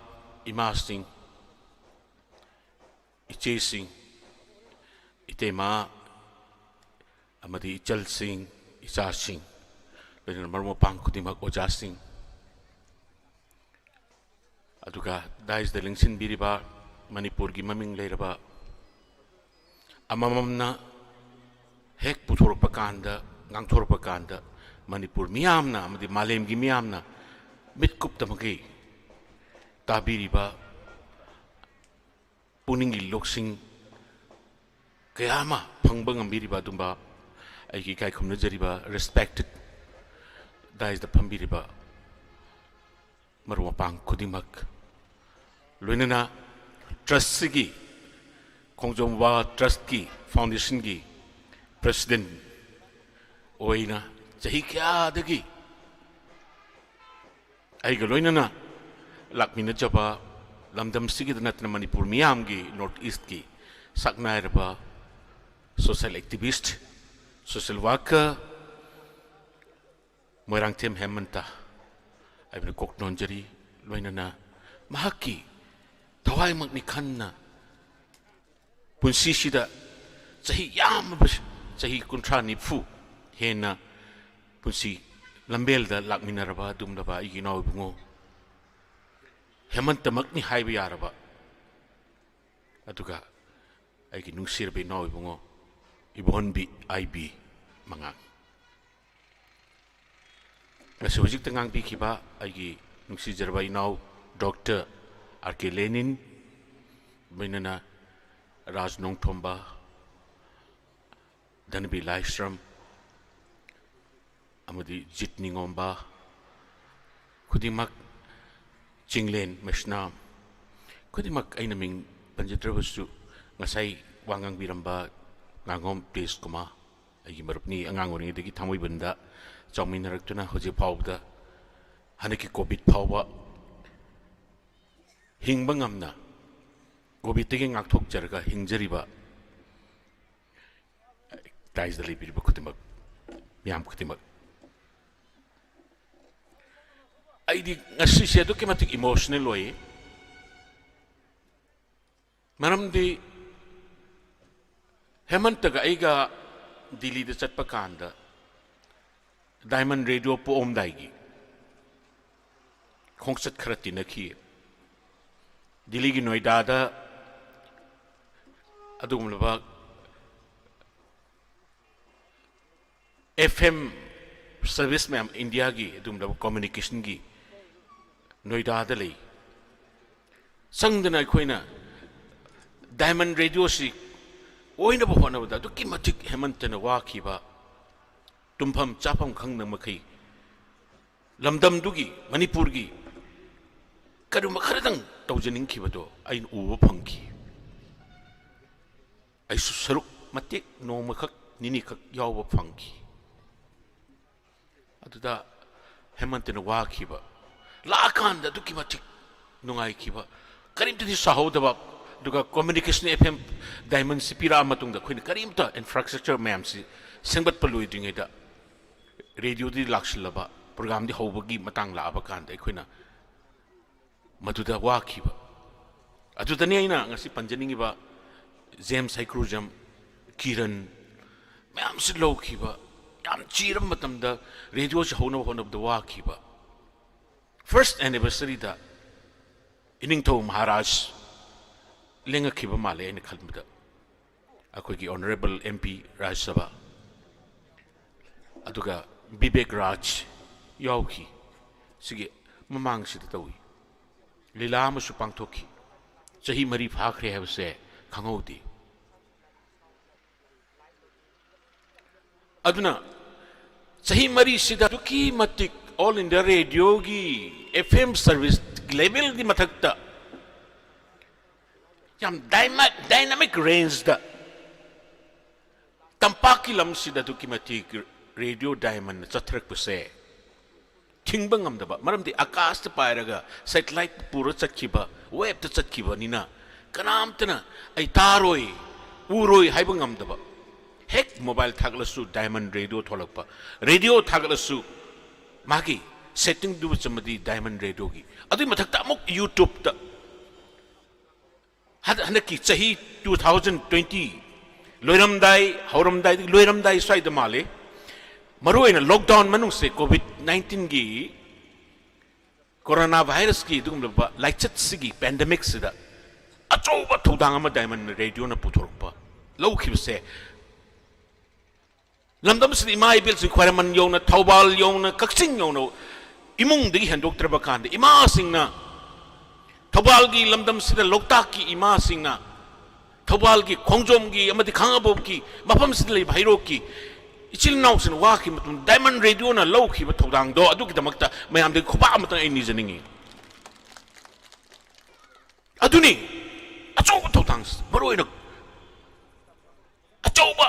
ꯏꯃꯥꯁꯤꯡ, ꯏꯆꯦꯁꯤꯡ, ꯏꯇꯩꯃ ꯑꯃꯗꯤ ꯏꯆꯜꯁꯤꯡ, ꯏꯆꯥꯁꯤꯡ, ꯂꯣꯏꯅꯅ ꯃꯔꯨꯞ ꯃꯄꯥꯡ ꯈꯨꯗꯤꯡꯃꯛ, ꯑꯣꯖꯥꯁꯤꯡ, ꯑꯗꯨꯒ ꯗꯥꯏꯁꯇ ꯂꯦꯡꯁꯤꯟꯕꯤꯔꯤꯕ ꯃꯅꯤꯄꯨꯔꯒꯤ ꯃꯃꯤꯡ ꯂꯩꯔꯕ ꯑꯃꯃꯝꯅ ꯍꯦꯛ ꯄꯨꯊꯣꯔꯛꯄ ꯀꯥꯟꯗ, ꯉꯥꯡꯊꯣꯔꯛꯄ ꯀꯥꯟꯗ, ꯃꯅꯤꯄꯨꯔ ꯃꯤꯌꯥꯝꯅ ꯑꯃꯗꯤ ꯃꯥꯂꯦꯝꯒꯤ ꯃꯤꯌꯥꯝꯅ ꯃꯤꯠꯀꯨꯞꯇꯃꯛꯀꯤ ꯇꯥꯕꯤꯔꯤꯕ ꯄꯨꯛꯅꯤꯡꯒꯤ ꯂꯧꯁꯤꯡ ꯀꯌꯥ ꯑꯃ ꯐꯪꯕ ꯉꯝꯕꯤꯔꯤꯕ ꯑꯗꯨꯝꯕ ꯑꯩꯒꯤ ꯏꯀꯥꯏ ꯈꯨꯝꯅꯖꯔꯤꯕ respected ꯗꯥꯏꯁꯇ ꯐꯝꯕꯤꯔꯤꯕ ꯃꯔꯨꯞ ꯃꯄꯥꯡ ꯈꯨꯗꯤꯡꯃꯛ, ꯂꯣꯏꯅꯅ ꯇ꯭ꯔꯁꯁꯤꯒꯤ, ꯈꯣꯡꯖꯣꯝ ꯋꯥꯔ ꯇ꯭ꯔꯁꯀꯤ ꯐꯥꯎꯟꯗꯦꯁꯟꯒꯤ ꯄ꯭ꯔꯦꯁꯤꯗꯦꯟ ꯑꯣꯏꯅ ꯆꯍꯤ ꯀꯌꯥꯗꯒꯤ ꯑꯩꯒ ꯂꯣꯏꯅꯅ ꯂꯥꯛꯃꯤꯟꯅꯖꯕ, ꯂꯝꯗꯝꯁꯤꯒꯤꯗ ꯅꯠꯇꯅ ꯃꯅꯤꯄꯨꯔ ꯃꯤꯌꯥꯝꯒꯤ, ꯅꯣꯔꯠ ꯏꯁ꯭ꯠꯀꯤ ꯁꯛ ꯅꯥꯏꯔꯕ social activist, social worker Moirangthem ꯍꯦꯃꯟꯇ ꯍꯥꯏꯕꯅ ꯀꯣꯛ ꯅꯣꯟꯖꯔꯤ꯫ ꯂꯣꯏꯅꯅ ꯃꯍꯥꯛꯀꯤ ꯊꯋꯥꯏꯃꯛꯅꯤ ꯈꯟꯅ ꯄꯨꯟꯁꯤꯁꯤꯗ ꯆꯍꯤ ꯌꯥꯝꯂꯕ, ꯆꯍꯤ ꯀꯨꯟꯊ꯭ꯔꯥ ꯅꯤꯐꯨ ꯍꯦꯟꯅ ꯄꯨꯟꯁꯤ ꯂꯝꯕꯦꯜꯗ ꯂꯥꯛꯃꯤꯟꯅꯔꯕ ꯑꯗꯨꯒꯨꯝꯂꯕ ꯑꯩꯒꯤ ꯏꯅꯥꯎ ꯏꯕꯨꯡꯉꯣ ꯍꯦꯃꯟꯇꯃꯛꯅꯤ ꯍꯥꯏꯕ ꯌꯥꯔꯕ, ꯑꯗꯨꯒ ꯑꯩꯒꯤ ꯅꯨꯡꯁꯤꯔꯕ ꯏꯅꯥꯎ ꯏꯕꯨꯡꯉꯣ ꯏꯕꯣꯟꯕꯤ ꯑꯥꯏ ꯕꯤ ꯃꯉꯥꯡ꯫ ꯉꯁꯤ ꯍꯧꯖꯤꯛꯇ ꯉꯥꯡꯕꯤꯈꯤꯕ ꯑꯩꯒꯤ ꯅꯨꯡꯁꯤꯖꯔꯕ ꯏꯅꯥꯎ ꯗꯣꯛꯇꯔ ꯑꯥꯔ ꯀꯦ ꯂꯦꯅꯤꯟ, ꯂꯣꯏꯅꯅ ꯔꯥꯖ ꯅꯣꯡꯊꯣꯝꯕ, ꯙꯅꯕꯤ ꯂꯥꯏꯁ꯭ꯔꯝ, ꯑꯃꯗꯤ ꯖꯤꯠ ꯅꯤꯉꯣꯝꯕ, ꯈꯨꯗꯤꯡꯃꯛ, ꯆꯤꯡꯂꯦꯟ ꯃꯩꯁꯅꯥꯝ, ꯈꯨꯗꯤꯡꯃꯛ ꯑꯩꯅ ꯃꯤꯡ ꯄꯟꯖꯗ꯭ꯔꯕꯁꯨ, ꯉꯁꯥꯏ ꯋꯥ ꯉꯥꯡꯕꯤꯔꯝꯕ ꯉꯥꯉꯣꯝ ꯇꯦꯖ ꯀꯨꯃꯥꯔ, ꯑꯩꯒꯤ ꯃꯔꯨꯞꯅꯤ, ꯑꯉꯥꯡ ꯑꯣꯏꯔꯤꯉꯩꯗꯒꯤ ꯊꯥꯡꯃꯩꯕꯟꯗ ꯆꯥꯎꯃꯤꯟꯅꯔꯛꯇꯨꯅ ꯍꯧꯖꯤꯛ ꯐꯥꯎꯕꯗ, ꯍꯟꯗꯛꯀꯤ ꯀꯣꯚꯤꯗ ꯐꯥꯎꯕ ꯍꯤꯡꯕ ꯉꯝꯅ, ꯀꯣꯚꯤꯗꯇꯒꯤ ꯉꯥꯛꯊꯣꯛꯆꯔꯒ ꯍꯤꯡꯖꯔꯤꯕ ꯇꯥꯏꯖꯗ ꯂꯩꯕꯤꯔꯤꯕ ꯈꯨꯗꯤꯡꯃꯛ, ꯃꯤꯌꯥꯝ ꯈꯨꯗꯤꯡꯃꯛ, ꯑꯩꯗꯤ ꯉꯁꯤꯁꯦ ꯑꯗꯨꯛꯀꯤ ꯃꯇꯤꯛ ꯏꯃꯣꯁꯅꯦꯜ ꯑꯣꯏ꯫ ꯃꯔꯝꯗꯤ ꯍꯦꯃꯟꯇꯒ ꯑꯩꯒ ꯗꯤꯜꯂꯤꯗ ꯆꯠꯄ ꯀꯥꯟꯗ ꯗꯥꯏꯃꯟ ꯔꯦꯗꯤꯑꯣ ꯄꯣꯛꯑꯝꯗꯥꯏꯒꯤ ꯈꯣꯡꯆꯠ ꯈꯔ ꯇꯤꯟꯅꯈꯤ꯫ ꯗꯤꯜꯂꯤꯒꯤ ꯅꯣꯏꯗꯥꯗ ꯑꯗꯨꯒꯨꯝꯂꯕ ꯑꯦꯐ ꯑꯦꯝ ꯁꯔꯚꯤꯁ ꯃꯌꯥꯝ, ꯏꯟꯗꯤꯌꯥꯒꯤ ꯑꯗꯨꯒꯨꯝꯂꯕ ꯀꯝꯃ꯭ꯌꯨꯅꯤꯀꯦꯁꯟꯒꯤ ꯅꯣꯏꯗꯥꯗ ꯂꯩ꯫ ꯆꯪꯗꯅ ꯑꯩꯈꯣꯏꯅ ꯗꯥꯏꯃꯟ ꯔꯦꯗꯤꯑꯣꯁꯤ ꯑꯣꯏꯅꯕ ꯍꯣꯠꯅꯕꯗ ꯑꯗꯨꯛꯀꯤ ꯃꯇꯤꯛ ꯍꯦꯃꯟꯇꯅ ꯋꯥꯈꯤꯕ, ꯇꯨꯝꯐꯝ ꯆꯥꯐꯝ ꯈꯪꯗ ꯃꯈꯩ ꯂꯝꯗꯝꯗꯨꯒꯤ, ꯃꯅꯤꯄꯨꯔꯒꯤ ꯀꯔꯤꯒꯨꯝꯕ ꯈꯔꯗꯪ ꯇꯧꯖꯅꯤꯡꯈꯤꯕꯗꯣ ꯑꯩꯅ ꯎꯕ ꯐꯪꯈꯤ꯫ ꯑꯩꯁꯨ ꯁꯔꯨꯛ ꯃꯇꯦꯛ, ꯅꯣꯡꯃꯈꯛ, ꯅꯤꯅꯤꯈꯛ ꯌꯥꯎꯕ ꯐꯪꯈꯤ꯫ ꯑꯗꯨꯗ ꯍꯦꯃꯟꯇꯅ ꯋꯥꯈꯤꯕ, ꯂꯥꯛꯑꯀꯥꯟꯗ ꯑꯗꯨꯛꯀꯤ ꯃꯇꯤꯛ ꯅꯨꯡꯉꯥꯏꯈꯤꯕ, ꯀꯔꯤꯝꯇꯗꯤ ꯁꯥꯍꯧꯗꯕ, ꯑꯗꯨꯒ ꯀꯝꯃ꯭ꯌꯨꯅꯤꯀꯦꯁꯟ ꯑꯦꯐ ꯑꯦꯝ ꯗꯥꯏꯃꯟꯁꯤ ꯄꯤꯔꯛꯑ ꯃꯇꯨꯡꯗ ꯑꯩꯈꯣꯏꯅ ꯀꯔꯤꯝꯇ ꯏꯟꯐ꯭ꯔꯥꯁ꯭ꯇ꯭ꯔꯛꯆꯔ ꯃꯌꯥꯝꯁꯤ ꯁꯦꯝꯒꯠꯄ ꯂꯣꯏꯗ꯭ꯔꯤꯉꯩꯗ ꯔꯦꯗꯤꯑꯣꯗꯤ ꯂꯥꯛꯁꯤꯜꯂꯕ, ꯄ꯭ꯔꯣꯒ꯭ꯔꯥꯝꯗꯤ ꯍꯧꯕꯒꯤ ꯃꯇꯥꯡ ꯂꯥꯛꯑꯕ ꯀꯥꯟꯗ ꯑꯩꯈꯣꯏꯅ ꯃꯗꯨꯗ ꯋꯥꯈꯤꯕ꯫ ꯑꯗꯨꯗꯅꯤ ꯑꯩꯅ ꯉꯁꯤ ꯄꯟꯖꯅꯤꯡꯉꯤꯕ ꯖꯦꯝꯁ ꯍꯩꯀ꯭ꯔꯨꯖꯝ, ꯀꯤꯔꯟ ꯃꯌꯥꯝꯁꯤ ꯂꯧꯈꯤꯕ꯫ ꯌꯥꯝ ꯆꯤꯔꯕ ꯃꯇꯝꯗ ꯔꯦꯗꯤꯑꯣꯁꯤ ꯍꯧꯅꯕ ꯍꯣꯠꯅꯕꯗ ꯋꯥꯈꯤꯕ꯫ ꯐꯥꯔꯁ ꯑꯦꯅꯤꯚꯔꯁꯔꯤꯗ ꯏꯅꯤꯡꯊꯧ ꯃꯍꯥꯔꯥꯖ ꯂꯦꯡꯉꯛꯈꯤꯕ ꯃꯥꯜꯂꯦ ꯑꯩꯅ ꯈꯟꯕꯗ꯫ ꯑꯩꯈꯣꯏꯒꯤ ꯑꯣꯅꯔꯦꯕꯜ ꯑꯦꯝ ꯄꯤ ꯔꯥꯖ꯭ꯌ ꯁꯚꯥ, ꯑꯗꯨꯒ ꯕꯤꯕꯦꯛ ꯔꯥꯖ ꯌꯥꯎꯈꯤ꯫ ꯁꯤꯒꯤ ꯃꯃꯥꯡꯁꯤꯗ ꯇꯧꯏ꯫ ꯂꯤꯂꯥ ꯑꯃꯁꯨ ꯄꯥꯡꯊꯣꯛꯈꯤ꯫ ꯆꯍꯤ ꯃꯔꯤ ꯐꯥꯈ꯭ꯔꯦ ꯍꯥꯏꯕꯁꯦ ꯈꯪꯍꯧꯗꯦ꯫ ꯑꯗꯨꯅ ꯆꯍꯤ ꯃꯔꯤꯁꯤꯗ ꯑꯗꯨꯛꯀꯤ ꯃꯇꯤꯛ ꯑꯣꯜ ꯏꯟꯗꯤꯌꯥ ꯔꯦꯗꯤꯑꯣꯒꯤ ꯑꯦꯐ ꯑꯦꯝ ꯁꯔꯚꯤꯁ ꯂꯦꯚꯦꯜꯒꯤ ꯃꯊꯛꯇ ꯌꯥꯝ ꯗꯥꯏꯅꯥꯃꯤꯛ ꯔꯦꯟꯖꯇ ꯇꯝꯄꯥꯛꯀꯤ ꯂꯝꯁꯤꯗ ꯑꯗꯨꯛꯀꯤ ꯃꯇꯤꯛ ꯔꯦꯗꯤꯑꯣ ꯗꯥꯏꯃꯟꯅ ꯆꯠꯊꯔꯛꯄꯁꯦ ꯊꯤꯡꯕ ꯉꯝꯗꯕ꯫ ꯃꯔꯝꯗꯤ ꯑꯀꯥꯁꯇ ꯄꯥꯏꯔꯒ ꯁꯦꯇꯦꯂꯥꯏꯠ ꯄꯨꯔ ꯆꯠꯈꯤꯕ, ꯋꯦꯕꯇ ꯆꯠꯈꯤꯕꯅꯤꯅ ꯀꯅꯥꯝꯇꯅ "ꯑꯩ ꯇꯥꯔꯣꯏ, ꯎꯔꯣꯏ" ꯍꯥꯏꯕ ꯉꯝꯗꯕ꯫ ꯍꯦꯛ ꯃꯣꯕꯥꯏꯜ ꯊꯥꯒꯠꯂꯁꯨ ꯗꯥꯏꯃꯟ ꯔꯦꯗꯤꯑꯣ ꯊꯣꯛꯂꯛꯄ, ꯔꯦꯗꯤꯑꯣ ꯊꯥꯒꯠꯂꯁꯨ ꯃꯥꯒꯤ ꯁꯦꯠꯇꯤꯡꯗꯨ ꯆꯨꯝꯃꯗꯤ ꯗꯥꯏꯃꯟ ꯔꯦꯗꯤꯑꯣꯒꯤ꯫ ꯑꯗꯨꯒꯤ ꯃꯊꯛꯇ ꯑꯃꯨꯛ ꯌꯨꯇ꯭ꯌꯨꯕꯇ ꯍꯟ-, ꯍꯟꯗꯛꯀꯤ ꯆꯍꯤ ꯇꯨ ꯊꯥꯎꯖꯟ ꯇ꯭ꯋꯦꯟꯇꯤ ꯂꯣꯏꯔꯝꯗꯥꯏ, ꯍꯧꯔꯝꯗꯥꯏꯗꯒꯤ ꯂꯣꯏꯔꯝꯗꯥꯏ ꯁ꯭ꯋꯥꯏꯗ ꯃꯥꯜꯂꯦ, ꯃꯔꯨꯑꯣꯏꯅ ꯂꯣꯛꯗꯥꯎꯟ ꯃꯅꯨꯡꯁꯦ, ꯀꯣꯚꯤꯗ ꯅꯥꯏꯟꯇꯤꯟꯒꯤ, ꯀꯣꯔꯣꯅꯥ ꯚꯥꯏꯔꯁꯀꯤ ꯑꯗꯨꯒꯨꯝꯂꯕ ꯂꯥꯏꯆꯠꯁꯤꯒꯤ ꯄꯦꯟꯗꯦꯃꯤꯛꯁꯤꯗ ꯑꯆꯧꯕ ꯊꯧꯗꯥꯡ ꯑꯃ ꯗꯥꯏꯃꯟ ꯔꯦꯗꯤꯑꯣꯅ ꯄꯨꯊꯣꯔꯛꯄ, ꯂꯧꯈꯤꯕꯁꯦ, ꯂꯝꯗꯝꯁꯤꯗ ꯏꯃꯥ ꯏꯕꯦꯜꯁꯤꯡ ꯈ꯭ꯋꯥꯏꯔꯝꯕꯟ ꯌꯧꯅ, ꯊꯧꯕꯥꯜ ꯌꯧꯅ, ꯀꯛꯆꯤꯡ ꯌꯧꯅ ꯏꯃꯨꯡꯗꯒꯤ ꯍꯦꯟꯗꯣꯛꯇ꯭ꯔꯕ ꯀꯥꯟꯗ, ꯏꯃꯥꯁꯤꯡꯅ, ꯊꯧꯕꯥꯜꯒꯤ ꯂꯝꯗꯝꯁꯤꯗ ꯂꯣꯛꯇꯥꯛꯀꯤ ꯏꯃꯥꯁꯤꯡꯅ ꯊꯧꯕꯥꯜꯒꯤ, ꯈꯣꯡꯖꯣꯝꯒꯤ ꯑꯃꯗꯤ ꯈꯥꯉꯕꯣꯛꯀꯤ ꯃꯐꯝꯁꯤꯗ ꯂꯩꯕ ꯍꯩꯔꯣꯛꯀꯤ ꯏꯆꯤꯜ ꯏꯅꯥꯎꯁꯤꯡꯅ ꯋꯥꯈꯤꯕ ꯃꯇꯝꯗ ꯗꯥꯏꯃꯟ ꯔꯦꯗꯤꯑꯣꯅ ꯂꯧꯈꯤꯕ ꯊꯧꯗꯥꯡꯗꯣ, ꯑꯗꯨꯒꯤꯗꯃꯛꯇ ꯃꯌꯥꯝꯗꯒꯤ ꯈꯨꯄꯥꯛ ꯑꯃꯇꯪ ꯑꯩ ꯅꯤꯖꯅꯤꯡꯉꯤ꯫ ꯑꯗꯨꯅꯤ ꯑꯆꯧꯕ ꯊꯧꯗꯥꯡ, ꯃꯔꯨꯑꯣꯏꯅ ꯑꯆꯧꯕ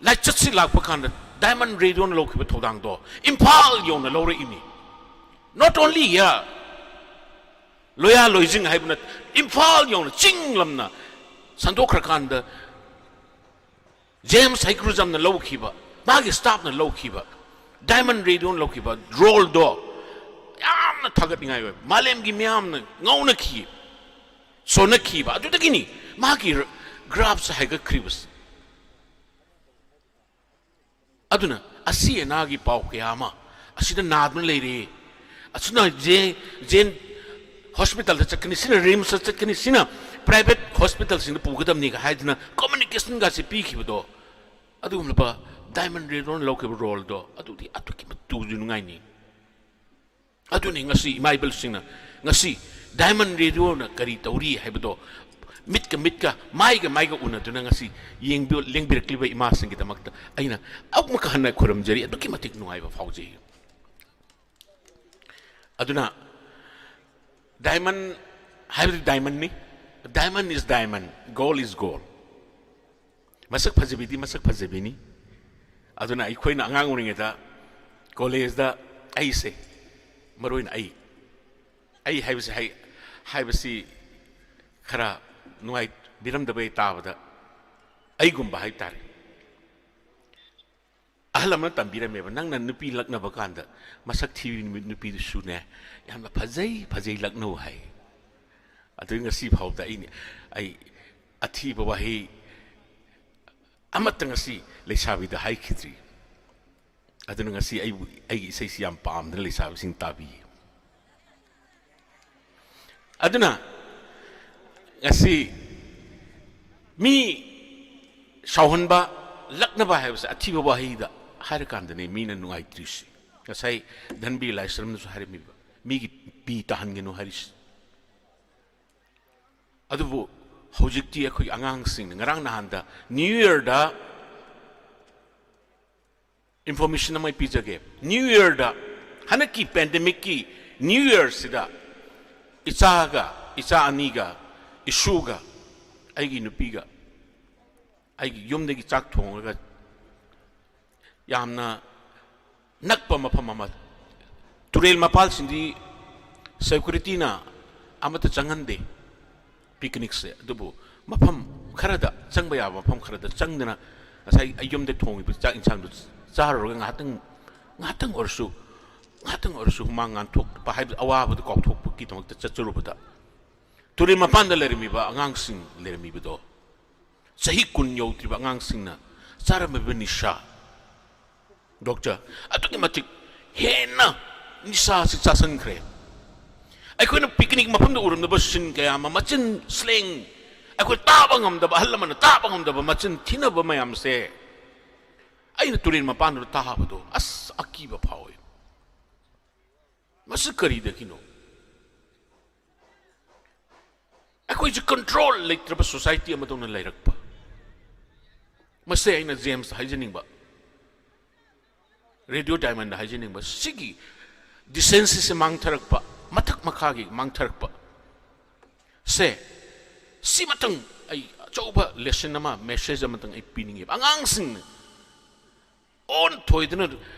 ꯂꯥꯏꯆꯠꯁꯤ ꯂꯥꯛꯄ ꯀꯥꯟꯗ ꯗꯥꯏꯃꯟ ꯔꯦꯗꯤꯑꯣꯅ ꯂꯧꯈꯤꯕ ꯊꯧꯗꯥꯡꯗꯣ ꯏꯝꯐꯥꯜ ꯌꯧꯅ ꯂꯧꯔꯛꯏꯅꯤ꯫ Not only here, ꯂꯣꯌꯥ ꯂꯣꯏꯖꯤꯡ ꯍꯥꯏꯕ ꯅꯠꯇꯦ, ꯏꯝꯐꯥꯜ ꯌꯧꯅ ꯆꯤꯡ ꯂꯝꯅ ꯁꯟꯗꯣꯛꯈ꯭ꯔꯀꯥꯟꯗ ꯖꯦꯝꯁ ꯍꯩꯀ꯭ꯔꯨꯖꯝꯅ ꯂꯧꯈꯤꯕ, ꯃꯥꯒꯤ ꯁ꯭ꯇꯥꯐꯅ ꯂꯧꯈꯤꯕ, ꯗꯥꯏꯃꯟ ꯔꯦꯗꯤꯑꯣꯅ ꯂꯧꯈꯤꯕ ꯔꯣꯜꯗꯣ ꯌꯥꯝꯅ ꯊꯥꯒꯠꯅꯤꯡꯉꯥꯏ ꯑꯣꯏ꯫ ꯃꯥꯂꯦꯝꯒꯤ ꯃꯤꯌꯥꯝꯅ ꯉꯥꯎꯅꯈꯤ, ꯁꯣꯟꯅꯈꯤꯕ꯫ ꯑꯗꯨꯗꯒꯤꯅꯤ ꯃꯥꯒꯤ ꯒ꯭ꯔꯥꯐꯁꯦ ꯍꯥꯏꯒꯠꯈ꯭ꯔꯤꯕꯁꯦ꯫ ꯑꯗꯨꯅ ꯑꯁꯤ ꯑꯅꯥꯒꯤ ꯄꯥꯎ ꯀꯌꯥ ꯑꯃ ꯑꯁꯤꯗ ꯅꯥꯗꯨꯅ ꯂꯩꯔꯦ, ꯑꯁꯤꯅ ꯖꯦ-, ꯖꯦꯟ ꯍꯣꯁꯄꯤꯇꯥꯜꯗ ꯆꯠꯀꯅꯤ, ꯁꯤꯅ ꯔꯤꯝꯁꯇ ꯆꯠꯀꯅꯤ, ꯁꯤꯅ ꯄ꯭ꯔꯥꯏꯚꯦꯠ ꯍꯣꯁꯄꯤꯇꯥꯜꯁꯤꯡꯗ ꯄꯨꯒꯗꯕꯅꯤꯒ ꯍꯥꯏꯗꯅ ꯀꯝꯃꯨꯅꯤꯀꯦꯁꯟꯒꯁꯦ ꯄꯤꯈꯤꯕꯗꯣ, ꯑꯗꯨꯒꯨꯝꯂꯕ ꯗꯥꯏꯃꯟ ꯔꯦꯗꯤꯑꯣꯅ ꯂꯧꯈꯤꯕ ꯔꯣꯜꯗꯣ ꯑꯗꯨꯗꯤ ꯑꯗꯨꯛꯀꯤ ꯃꯇꯤꯛ ꯇꯨꯁꯨ ꯅꯨꯡꯉꯥꯏꯅꯤ꯫ ꯑꯗꯨꯅꯤ ꯉꯁꯤ ꯏꯃꯥ ꯏꯕꯜꯁꯤꯡꯅ ꯉꯁꯤ ꯗꯥꯏꯃꯟ ꯔꯦꯗꯤꯑꯣꯅ ꯀꯔꯤ ꯇꯧꯔꯤ ꯍꯥꯏꯕꯗꯣ ꯃꯤꯠꯀ ꯃꯤꯠꯀ, ꯃꯥꯏꯒ ꯃꯥꯏꯒ ꯎꯅꯗꯨꯅ ꯉꯁꯤ ꯌꯦꯡꯕꯤ-, ꯂꯦꯡꯕꯤꯔꯛꯂꯤꯕ ꯏꯃꯥꯁꯤꯡꯒꯤꯗꯃꯛꯇ ꯑꯩꯅ ꯑꯃꯨꯛꯀ ꯍꯟꯅ ꯈꯨꯔꯨꯝꯖꯔꯤ꯫ ꯑꯗꯨꯛꯀꯤ ꯃꯇꯤꯛ ꯅꯨꯡꯉꯥꯏꯕ ꯐꯥꯎꯖꯩ꯫ ꯑꯗꯨꯅ ꯗꯥꯏꯃꯟ ꯍꯥꯏꯕꯗꯤ ꯗꯥꯏꯃꯟꯅꯤ꯫ Diamond is diamond, gold is gold. ꯃꯁꯛ ꯐꯖꯕꯤꯗꯤ ꯃꯁꯛ ꯐꯖꯕꯤꯅꯤ꯫ ꯑꯗꯨꯅ ꯑꯩꯈꯣꯏꯅ ꯑꯉꯥꯡ ꯑꯣꯏꯔꯤꯉꯩꯗ ꯀꯣꯂꯦꯖꯇ ꯑꯩꯁꯦ, ꯃꯔꯨ ꯑꯣꯏꯅ ꯑꯩ, ꯑꯩ ꯍꯥꯏꯕꯁꯤ ꯍꯥꯏ-, ꯍꯥꯏꯕꯁꯤ ꯈꯔ ꯅꯨꯡꯉꯥꯏꯕꯤꯔꯝꯗꯕ ꯑꯩ ꯇꯥꯕꯗ, ꯑꯩꯒꯨꯝꯕ ꯍꯥꯏ ꯇꯥꯔꯦ꯫ ꯑꯍꯜ ꯑꯃꯅ ꯇꯝꯕꯤꯔꯝꯃꯦꯕ, "ꯅꯪꯅ ꯅꯨꯄꯤ ꯂꯛꯅꯕ ꯀꯥꯟꯗ ꯃꯁꯛ ꯊꯤꯕꯤ ꯅꯨꯃꯤ-, ꯅꯨꯄꯤꯗꯨꯁꯨꯅꯦ ꯌꯥꯝꯅ ꯐꯖꯩ, ꯐꯖꯩ ꯂꯛꯅꯧ" ꯍꯥꯏ꯫ ꯑꯗꯨ ꯉꯁꯤ ꯐꯥꯎꯗ ꯑꯩꯅ, ꯑꯩ ꯑꯊꯤꯕ ꯋꯥꯍꯩ ꯑꯃꯠꯇ ꯉꯁꯤ ꯂꯩꯁꯥꯕꯤꯗ ꯍꯥꯏꯈꯤꯗ꯭ꯔꯤ꯫ ꯑꯗꯨꯅ ꯉꯁꯤ ꯑꯩꯕꯨ, ꯑꯩꯒꯤ ꯏꯁꯩꯁꯤ ꯌꯥꯝ ꯄꯥꯝꯗꯅ ꯂꯩꯁꯥꯕꯤꯁꯤꯡ ꯇꯥꯕꯤ꯫ ꯑꯗꯨꯅ ꯉꯁꯤ ꯃꯤ ꯁꯥꯎꯍꯟꯕ, ꯂꯛꯅꯕ ꯍꯥꯏꯕꯁꯦ ꯑꯊꯤꯕ ꯋꯥꯍꯩꯗ ꯍꯥꯏꯔꯀꯥꯟꯗꯅꯦ ꯃꯤꯅ ꯅꯨꯡꯉꯥꯏꯇ꯭ꯔꯤꯁꯤ꯫ ꯉꯁꯥꯏ ꯙꯟꯕꯤꯔ ꯂꯥꯏꯁ꯭ꯔꯝꯅꯁꯨ ꯍꯥꯏꯔꯝꯃꯤꯕ, ꯃꯤꯒꯤ ꯄꯤ ꯇꯥꯍꯟꯒꯅꯨ ꯍꯥꯏꯔꯤꯁꯤ꯫ ꯑꯗꯨꯕꯨ ꯍꯧꯖꯤꯛꯇꯤ ꯑꯩꯈꯣꯏ ꯑꯉꯥꯡꯁꯤꯡꯅ, ꯉꯔꯥꯡ ꯅꯍꯥꯟꯗ ꯅ꯭ꯌꯨ ꯌꯔꯗ ꯏꯟꯐꯣꯔꯃꯦꯁꯟ ꯑꯃ ꯄꯤꯖꯒꯦ꯫ ꯅ꯭ꯌꯨ ꯌꯔꯗ, ꯍꯟꯗꯛꯀꯤ ꯄꯦꯟꯗꯦꯃꯤꯛꯀꯤ ꯅ꯭ꯌꯨ ꯌꯔꯁꯤꯗ ꯏꯆꯥꯒ, ꯏꯆꯥ ꯑꯅꯤꯒ, ꯏꯁꯨꯒ, ꯑꯩꯒꯤ ꯅꯨꯄꯤꯒ, ꯑꯩꯒꯤ ꯌꯨꯝꯗꯒꯤ ꯆꯥꯛ ꯊꯣꯡꯉꯒ ꯌꯥꯝꯅ ꯅꯛꯄ ꯃꯐꯝ ꯑꯃ, ꯇꯨꯔꯦꯜ ꯃꯄꯥꯜꯁꯤꯡꯗꯤ ꯁꯦꯀ꯭ꯌꯨꯔꯤꯇꯤꯅ ꯑꯃꯠꯇ ꯆꯪꯍꯟꯗꯦ ꯄꯤꯛꯅꯤꯛꯁꯦ, ꯑꯗꯨꯕꯨ ꯃꯐꯝ ꯈꯔꯗ, ꯆꯪꯕ ꯌꯥꯕ ꯃꯐꯝ ꯈꯔꯗ ꯆꯪꯗꯅ ꯉꯁꯥꯏ ꯑꯩ ꯌꯨꯝꯗ ꯊꯣꯡꯉꯤꯕ ꯆꯥꯛ ꯏꯟꯁꯥꯡꯗꯨ ꯆꯥꯔꯨꯔꯒ ꯉꯥꯏꯍꯥꯛꯇꯪ, ꯉꯥꯏꯍꯥꯛꯇꯪ ꯑꯣꯏꯔꯁꯨ, ꯉꯥꯏꯍꯥꯛꯇꯪ ꯑꯣꯏꯔꯁꯨ ꯍꯨꯃꯥꯡ ꯉꯥꯟꯊꯣꯛꯄ ꯍꯥꯏꯕ, ꯑꯋꯥꯕꯗꯨ ꯀꯥꯎꯊꯣꯛꯄꯒꯤꯗꯃꯛꯇ ꯆꯠꯆꯔꯨꯕꯗ, ꯇꯨꯔꯦꯜ ꯃꯄꯥꯟꯗ ꯂꯩꯔꯝꯃꯤꯕ ꯑꯉꯥꯡꯁꯤꯡ ꯂꯩꯔꯝꯃꯤꯕꯗꯣ, ꯆꯍꯤ ꯀꯨꯟ ꯌꯧꯗ꯭ꯔꯤꯕ ꯑꯉꯥꯡꯁꯤꯡꯅ ꯆꯥꯔꯝꯃꯤꯕ ꯅꯤꯁꯥ, ꯗꯣꯛꯇꯔ, ꯑꯗꯨꯛꯀꯤ ꯃꯇꯤꯛ ꯍꯦꯟꯅ ꯅꯤꯁꯥꯁꯤ ꯆꯥꯁꯤꯟꯈ꯭ꯔꯦ꯫ ꯑꯩꯈꯣꯏꯅ ꯄꯤꯛꯅꯤꯛ ꯃꯐꯝꯗ ꯎꯔꯝꯗꯕ ꯁꯤꯟ ꯀꯌꯥ ꯑꯃ, ꯃꯆꯤꯟ ꯁ꯭ꯂꯦꯡ, ꯑꯩꯈꯣꯏ ꯇꯥꯕ ꯉꯝꯗꯕ, ꯑꯍꯜ ꯂꯃꯟꯅ ꯇꯥꯕ ꯉꯝꯗꯕ ꯃꯆꯤꯟ ꯊꯤꯅꯕ ꯃꯌꯥꯝꯁꯦ ꯑꯩꯅ ꯇꯨꯔꯦꯟ ꯃꯄꯥꯟꯗꯨꯗ ꯇꯥꯕꯗꯣ ꯑꯁ ꯑꯀꯤꯕ ꯐꯥꯎꯏ꯫ ꯃꯁꯤ ꯀꯔꯤꯗꯒꯤꯅꯣ? ꯑꯩꯈꯣꯏꯁꯦ ꯀꯟꯇ꯭ꯔꯣꯜ ꯂꯩꯇ꯭ꯔꯕ ꯁꯣꯁꯥꯏꯇꯤ ꯑꯃꯗꯧꯅ ꯂꯩꯔꯛꯄ꯫ ꯃꯁꯦ ꯑꯩꯅ ꯖꯦꯝꯁꯇ ꯍꯥꯏꯖꯅꯤꯡꯕ, ꯔꯦꯗꯤꯑꯣ ꯗꯥꯏꯃꯟꯗ ꯍꯥꯏꯖꯅꯤꯡꯕ, ꯁꯤꯒꯤ ꯗꯤꯁꯦꯟꯁꯤꯁꯦ ꯃꯥꯡꯊꯔꯛꯄ, ꯃꯊꯛ ꯃꯈꯥꯒꯤ ꯃꯥꯡꯊꯔꯛꯄ ꯁꯦ, ꯁꯤꯃꯇꯪ ꯑꯩ ꯑꯆꯧꯕ ꯂꯦꯁꯟ ꯑꯃ, ꯃꯦꯁꯦꯖ ꯑꯃꯇꯪ ꯑꯩ ꯄꯤꯅꯤꯡꯉꯦꯕ꯫ ꯑꯉꯥꯡꯁꯤꯡꯅ ꯑꯣꯟ ꯊꯣꯏꯗꯅ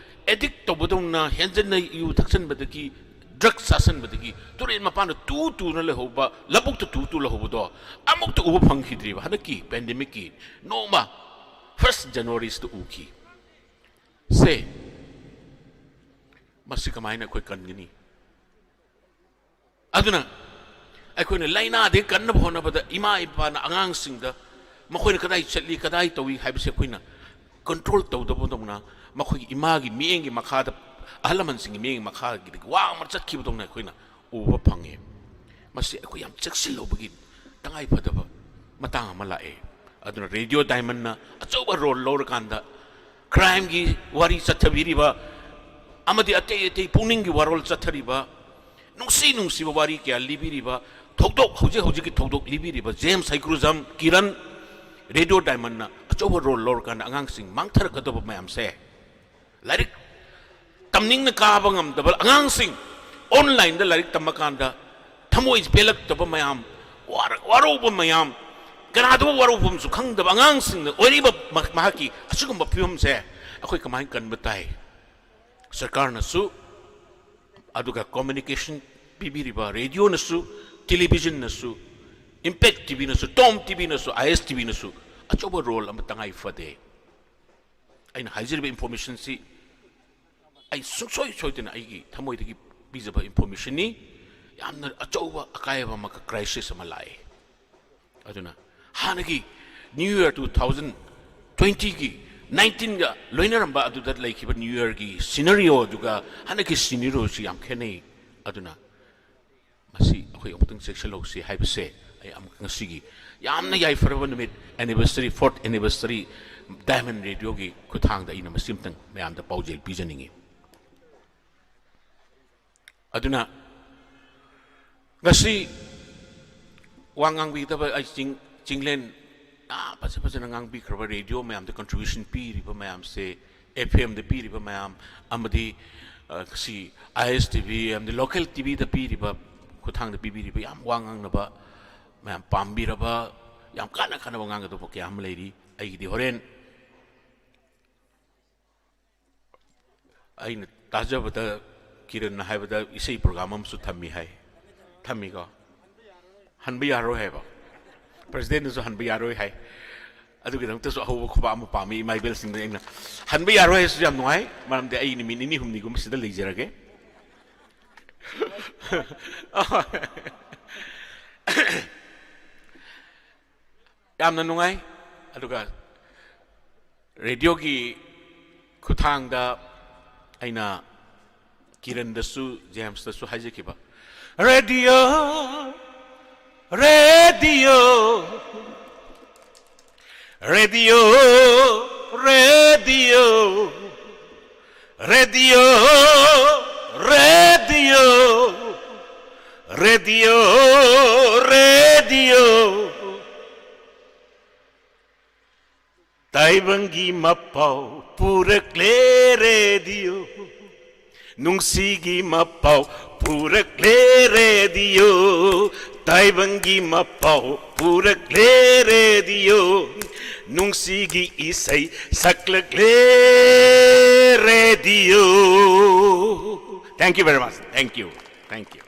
ꯑꯦꯗꯤꯛ ꯇꯧꯕꯗꯧꯅ ꯍꯦꯟꯖꯟꯅ ꯌꯨ ꯊꯛꯆꯟꯕꯗꯒꯤ, ꯗ꯭ꯔꯒ ꯆꯥꯁꯟꯕꯗꯒꯤ ꯇꯨꯔꯦꯟ ꯃꯄꯥꯟꯗ ꯇꯨ ꯇꯨꯅ ꯂꯩꯍꯧꯕ, ꯂꯧꯕꯨꯛꯇ ꯇꯨ ꯇꯨ ꯂꯩꯍꯧꯕꯗꯣ ꯑꯃꯨꯛꯇ ꯎꯕ ꯐꯪꯈꯤꯗ꯭ꯔꯤꯕ꯫ ꯍꯟꯗꯛꯀꯤ ꯄꯦꯟꯗꯦꯃꯤꯛꯀꯤ ꯅꯣꯡꯃ ꯐꯥꯔꯁ ꯖꯅꯋꯥꯔꯤꯁꯤꯗ ꯎꯈꯤ꯫ ꯁꯦ, ꯃꯁꯤ ꯀꯃꯥꯏꯅ ꯑꯩꯈꯣꯏ ꯀꯟꯒꯅꯤ? ꯑꯗꯨꯅ ꯑꯩꯈꯣꯏꯅ ꯂꯥꯏꯅꯥꯗꯒꯤ ꯀꯟꯅꯕ ꯍꯣꯠꯅꯕꯗ ꯏꯃꯥ ꯏꯄꯥꯅ ꯑꯉꯥꯡꯁꯤꯡꯗ ꯃꯈꯣꯏꯅ ꯀꯗꯥꯏ ꯆꯠꯂꯤ, ꯀꯗꯥꯏ ꯇꯧꯏ ꯍꯥꯏꯕꯁꯦ ꯑꯩꯈꯣꯏꯅ ꯀꯟꯇ꯭ꯔꯣꯜ ꯇꯧꯗꯕꯗꯧꯅ, ꯃꯈꯣꯏꯒꯤ ꯏꯃꯥꯒꯤ ꯃꯤꯠꯌꯦꯡꯒꯤ ꯃꯈꯥꯗ, ꯑꯍꯜ ꯂꯃꯟꯁꯤꯡꯒꯤ ꯃꯤꯠꯌꯦꯡꯒꯤ ꯃꯈꯥꯒꯤꯗꯒꯤ ꯋꯥꯡꯃ ꯆꯠꯈꯤꯕꯗꯧꯅ ꯑꯩꯈꯣꯏꯅ ꯎꯕ ꯐꯪꯉꯦ꯫ ꯃꯁꯤ ꯑꯩꯈꯣꯏ ꯌꯥꯝ ꯆꯦꯛꯁꯤꯜꯍꯧꯕꯒꯤ ꯇꯉꯥꯏ ꯐꯗꯕ ꯃꯇꯥꯡ ꯑꯃ ꯂꯥꯛꯑꯦ꯫ ꯑꯗꯨꯅ ꯔꯦꯗꯤꯑꯣ ꯗꯥꯏꯃꯟꯅ ꯑꯆꯧꯕ ꯔꯣꯜ ꯂꯧꯔꯀꯥꯟꯗ ꯀ꯭ꯔꯥꯏꯝꯒꯤ ꯋꯥꯔꯤ ꯆꯠꯊꯕꯤꯔꯤꯕ ꯑꯃꯗꯤ ꯑꯇꯩ ꯑꯇꯩ ꯄꯨꯛꯅꯤꯡꯒꯤ ꯋꯥꯔꯣꯜ ꯆꯠꯊꯔꯤꯕ, ꯅꯨꯡꯁꯤ ꯅꯨꯡꯁꯤꯕ ꯋꯥꯔꯤ ꯀꯌꯥ ꯂꯤꯕꯤꯔꯤꯕ, ꯊꯧꯗꯣꯛ, ꯍꯧꯖꯤꯛ ꯍꯧꯖꯤꯛꯀꯤ ꯊꯧꯗꯣꯛ ꯂꯤꯕꯤꯔꯤꯕ ꯖꯦꯝꯁ ꯍꯩꯀ꯭ꯔꯨꯖꯝ, ꯀꯤꯔꯟ, ꯔꯦꯗꯤꯑꯣ ꯗꯥꯏꯃꯟꯅ ꯑꯆꯧꯕ ꯔꯣꯜ ꯂꯧꯔꯀꯥꯟꯗ ꯑꯉꯥꯡꯁꯤꯡ ꯃꯥꯡꯊꯔꯛꯀꯗꯕ ꯃꯌꯥꯝꯁꯦ, ꯂꯥꯏꯔꯤꯛ ꯇꯝꯅꯤꯡꯅ ꯀꯥꯕ ꯉꯝꯗꯕ ꯑꯉꯥꯡꯁꯤꯡ ꯑꯣꯟꯂꯥꯏꯟꯗ ꯂꯥꯏꯔꯤꯛ ꯇꯝꯕ ꯀꯥꯟꯗ ꯊꯃꯣꯏ ꯄꯦꯜꯂꯛꯇꯕ ꯃꯌꯥꯝ, ꯋꯥꯔ-, ꯋꯥꯔꯧꯕ ꯃꯌꯥꯝ, ꯀꯅꯥꯗꯕꯨ ꯋꯥꯔꯧꯐꯝꯁꯨ ꯈꯪꯗꯕ ꯑꯉꯥꯡꯁꯤꯡꯅ ꯑꯣꯏꯔꯤꯕ ꯃꯍꯥꯛ-, ꯃꯍꯥꯛꯀꯤ ꯑꯁꯤꯒꯨꯝꯕ ꯐꯤꯕꯝꯁꯦ ꯑꯩꯈꯣꯏ ꯀꯃꯥꯏꯅ ꯀꯟꯕ ꯇꯥꯏ? ꯁꯔꯀꯥꯔꯅꯁꯨ, ꯑꯗꯨꯒ ꯀꯝꯃ꯭ꯌꯨꯅꯤꯀꯦꯁꯟ ꯄꯤꯕꯤꯔꯤꯕ ꯔꯦꯗꯤꯑꯣꯅꯁꯨ, ꯇꯦꯂꯤꯚꯤꯖꯟꯅꯁꯨ, ꯏꯝꯄꯦꯛ ꯇꯤꯚꯤꯅꯁꯨ, ꯇꯣꯝ ꯇꯤꯚꯤꯅꯁꯨ, ꯑꯥꯏ ꯑꯦꯁ ꯇꯤꯚꯤꯅꯁꯨ ꯑꯆꯧꯕ ꯔꯣꯜ ꯑꯃ ꯇꯉꯥꯏ ꯐꯗꯦ꯫ ꯑꯩꯅ ꯍꯥꯏꯖꯔꯤꯕ ꯏꯟꯐꯣꯔꯃꯦꯁꯟꯁꯤ ꯑꯩ ꯁꯨꯡꯁꯣꯏ ꯁꯣꯏꯗꯅ ꯑꯩꯒꯤ ꯊꯃꯣꯏꯗꯒꯤ ꯄꯤꯖꯕ ꯏꯟꯐꯣꯔꯃꯦꯁꯟꯅꯤ꯫ ꯌꯥꯝꯅ ꯑꯆꯧꯕ ꯑꯀꯥꯏꯕ ꯑꯃꯒ ꯀ꯭ꯔꯥꯏꯁꯤꯁ ꯑꯃ ꯂꯥꯛꯑꯦ꯫ ꯑꯗꯨꯅ ꯍꯥꯟꯅꯒꯤ ꯅ꯭ꯌꯨ ꯌꯔ ꯇꯨ ꯊꯥꯎꯖꯟ ꯇ꯭ꯋꯦꯟꯇꯤꯒꯤ ꯅꯥꯏꯟꯇꯤꯟꯒ ꯂꯣꯏꯅꯔꯝꯕ ꯑꯗꯨꯗ ꯂꯩꯈꯤꯕ ꯅ꯭ꯌꯨ ꯌꯔꯒꯤ ꯁꯤꯅꯔꯤꯑꯣ ꯑꯗꯨꯒ ꯍꯟꯗꯛꯀꯤ ꯁꯤꯅꯔꯤꯑꯣꯁꯤ ꯌꯥꯝ ꯈꯦꯠꯅꯩ꯫ ꯑꯗꯨꯅ ꯃꯁꯤ ꯑꯩꯈꯣꯏ ꯑꯃꯨꯛꯇꯪ ꯆꯦꯛꯁꯤꯜꯍꯧꯁꯤ ꯍꯥꯏꯕꯁꯦ ꯑꯩ ꯑꯃꯨꯛ ꯉꯁꯤꯒꯤ ꯌꯥꯝꯅ ꯌꯥꯏꯐꯔꯕ ꯅꯨꯃꯤꯠ, anniversary, fourth anniversary Diamond Radioꯒꯤ ꯈꯨꯠꯊꯥꯡꯗ ꯑꯩꯅ ꯃꯁꯤ ꯑꯃꯨꯛꯇꯪ ꯃꯌꯥꯝꯗ ꯄꯥꯎꯖꯦꯜ ꯄꯤꯖꯅꯤꯡꯏ꯫ ꯑꯗꯨꯅ ꯉꯁꯤ ꯋꯥ ꯉꯥꯡꯕꯤꯒꯗꯕ ꯑꯩ ꯆꯤꯡ-, ꯆꯤꯡꯂꯦꯟ ꯌꯥꯝ ꯐꯖ ꯐꯖꯅ ꯉꯥꯡꯕꯤꯈ꯭ꯔꯕ, ꯔꯦꯗꯤꯑꯣ ꯃꯌꯥꯝꯗ contribution ꯄꯤꯔꯤꯕ ꯃꯌꯥꯝꯁꯦ, ꯑꯦꯐ ꯑꯦꯝꯗ ꯄꯤꯔꯤꯕ ꯃꯌꯥꯝ, ꯑꯃꯗꯤ, ꯑ, C I S T V, ꯑꯃꯗꯤ local ꯇꯤ ꯚꯤꯗ ꯄꯤꯔꯤꯕ, ꯈꯨꯠꯊꯥꯡꯗ ꯄꯤꯕꯤꯔꯤꯕ ꯌꯥꯝ ꯋꯥ ꯉꯥꯡꯅꯕ ꯃꯌꯥꯝ, ꯄꯥꯝꯕꯤꯔꯕ, ꯌꯥꯝ ꯀꯥꯟꯅ ꯀꯥꯟꯅꯕ ꯉꯥꯡꯒꯗꯧꯕ ꯀꯌꯥ ꯑꯃ ꯂꯩꯔꯤ꯫ ꯑꯩꯒꯤꯗꯤ ꯍꯣꯔꯦꯟ ꯑꯩꯅ ꯇꯥꯖꯕꯗ ꯀꯤꯔꯟꯅ ꯍꯥꯏꯕꯗ ꯏꯁꯩ ꯄ꯭ꯔꯣꯒ꯭ꯔꯥꯝ ꯑꯃꯁꯨ ꯊꯝꯃꯤ ꯍꯥꯏ꯫ ꯊꯝꯃꯤꯀꯣ? ꯍꯟꯕ ꯌꯥꯔꯣꯏ ꯍꯥꯏꯕ꯫ ꯄ꯭ꯔꯁꯤꯗꯦꯟꯅꯁꯨ ꯍꯟꯕ ꯌꯥꯔꯣꯏ ꯍꯥꯏ꯫ ꯑꯗꯨꯒꯤꯗꯃꯛꯇꯁꯨ ꯑꯍꯧꯕ ꯈꯨꯕꯥꯛ ꯑꯃ ꯄꯥꯝꯃꯤ ꯏꯃꯥ ꯏꯕꯦꯜꯁꯤꯡꯗ ꯑꯩꯅ꯫ ꯍꯟꯕ ꯌꯥꯔꯣꯏ ꯍꯥꯏꯁꯤꯁꯨ ꯌꯥꯝ ꯅꯨꯡꯉꯥꯏ, ꯃꯔꯝꯗꯤ ꯑꯩ ꯅꯨꯃꯤꯠ ꯅꯤꯅꯤ ꯍꯨꯝꯅꯤꯒꯨꯝꯕ ꯁꯤꯗ ꯂꯩꯖꯔꯒꯦ꯫ ꯌꯥꯝꯅ ꯅꯨꯡꯉꯥꯏ꯫ ꯑꯗꯨꯒ ꯔꯦꯗꯤꯑꯣꯒꯤ ꯈꯨꯠꯊꯥꯡꯗ ꯑꯩꯅ ꯀꯤꯔꯟꯗꯁꯨ, ꯖꯦꯝꯁꯇꯁꯨ ꯍꯥꯏꯖꯈꯤꯕ, radio, radio, radio, radio, radio, radio, radio, radio. ꯇꯥꯏꯕꯪꯒꯤ ꯃꯄꯥꯎ ꯄꯨꯔꯛꯂꯦ ꯔꯦꯗꯤꯑꯣ, ꯅꯨꯡꯁꯤꯒꯤ ꯃꯄꯥꯎ ꯄꯨꯔꯛꯂꯦ ꯔꯦꯗꯤꯑꯣ, ꯇꯥꯏꯕꯪꯒꯤ ꯃꯄꯥꯎ ꯄꯨꯔꯛꯂꯦ ꯔꯦꯗꯤꯑꯣ, ꯅꯨꯡꯁꯤꯒꯤ ꯏꯁꯩ ꯁꯛꯂꯛꯂꯦ radio. Thank you very much. Thank you. Thank you.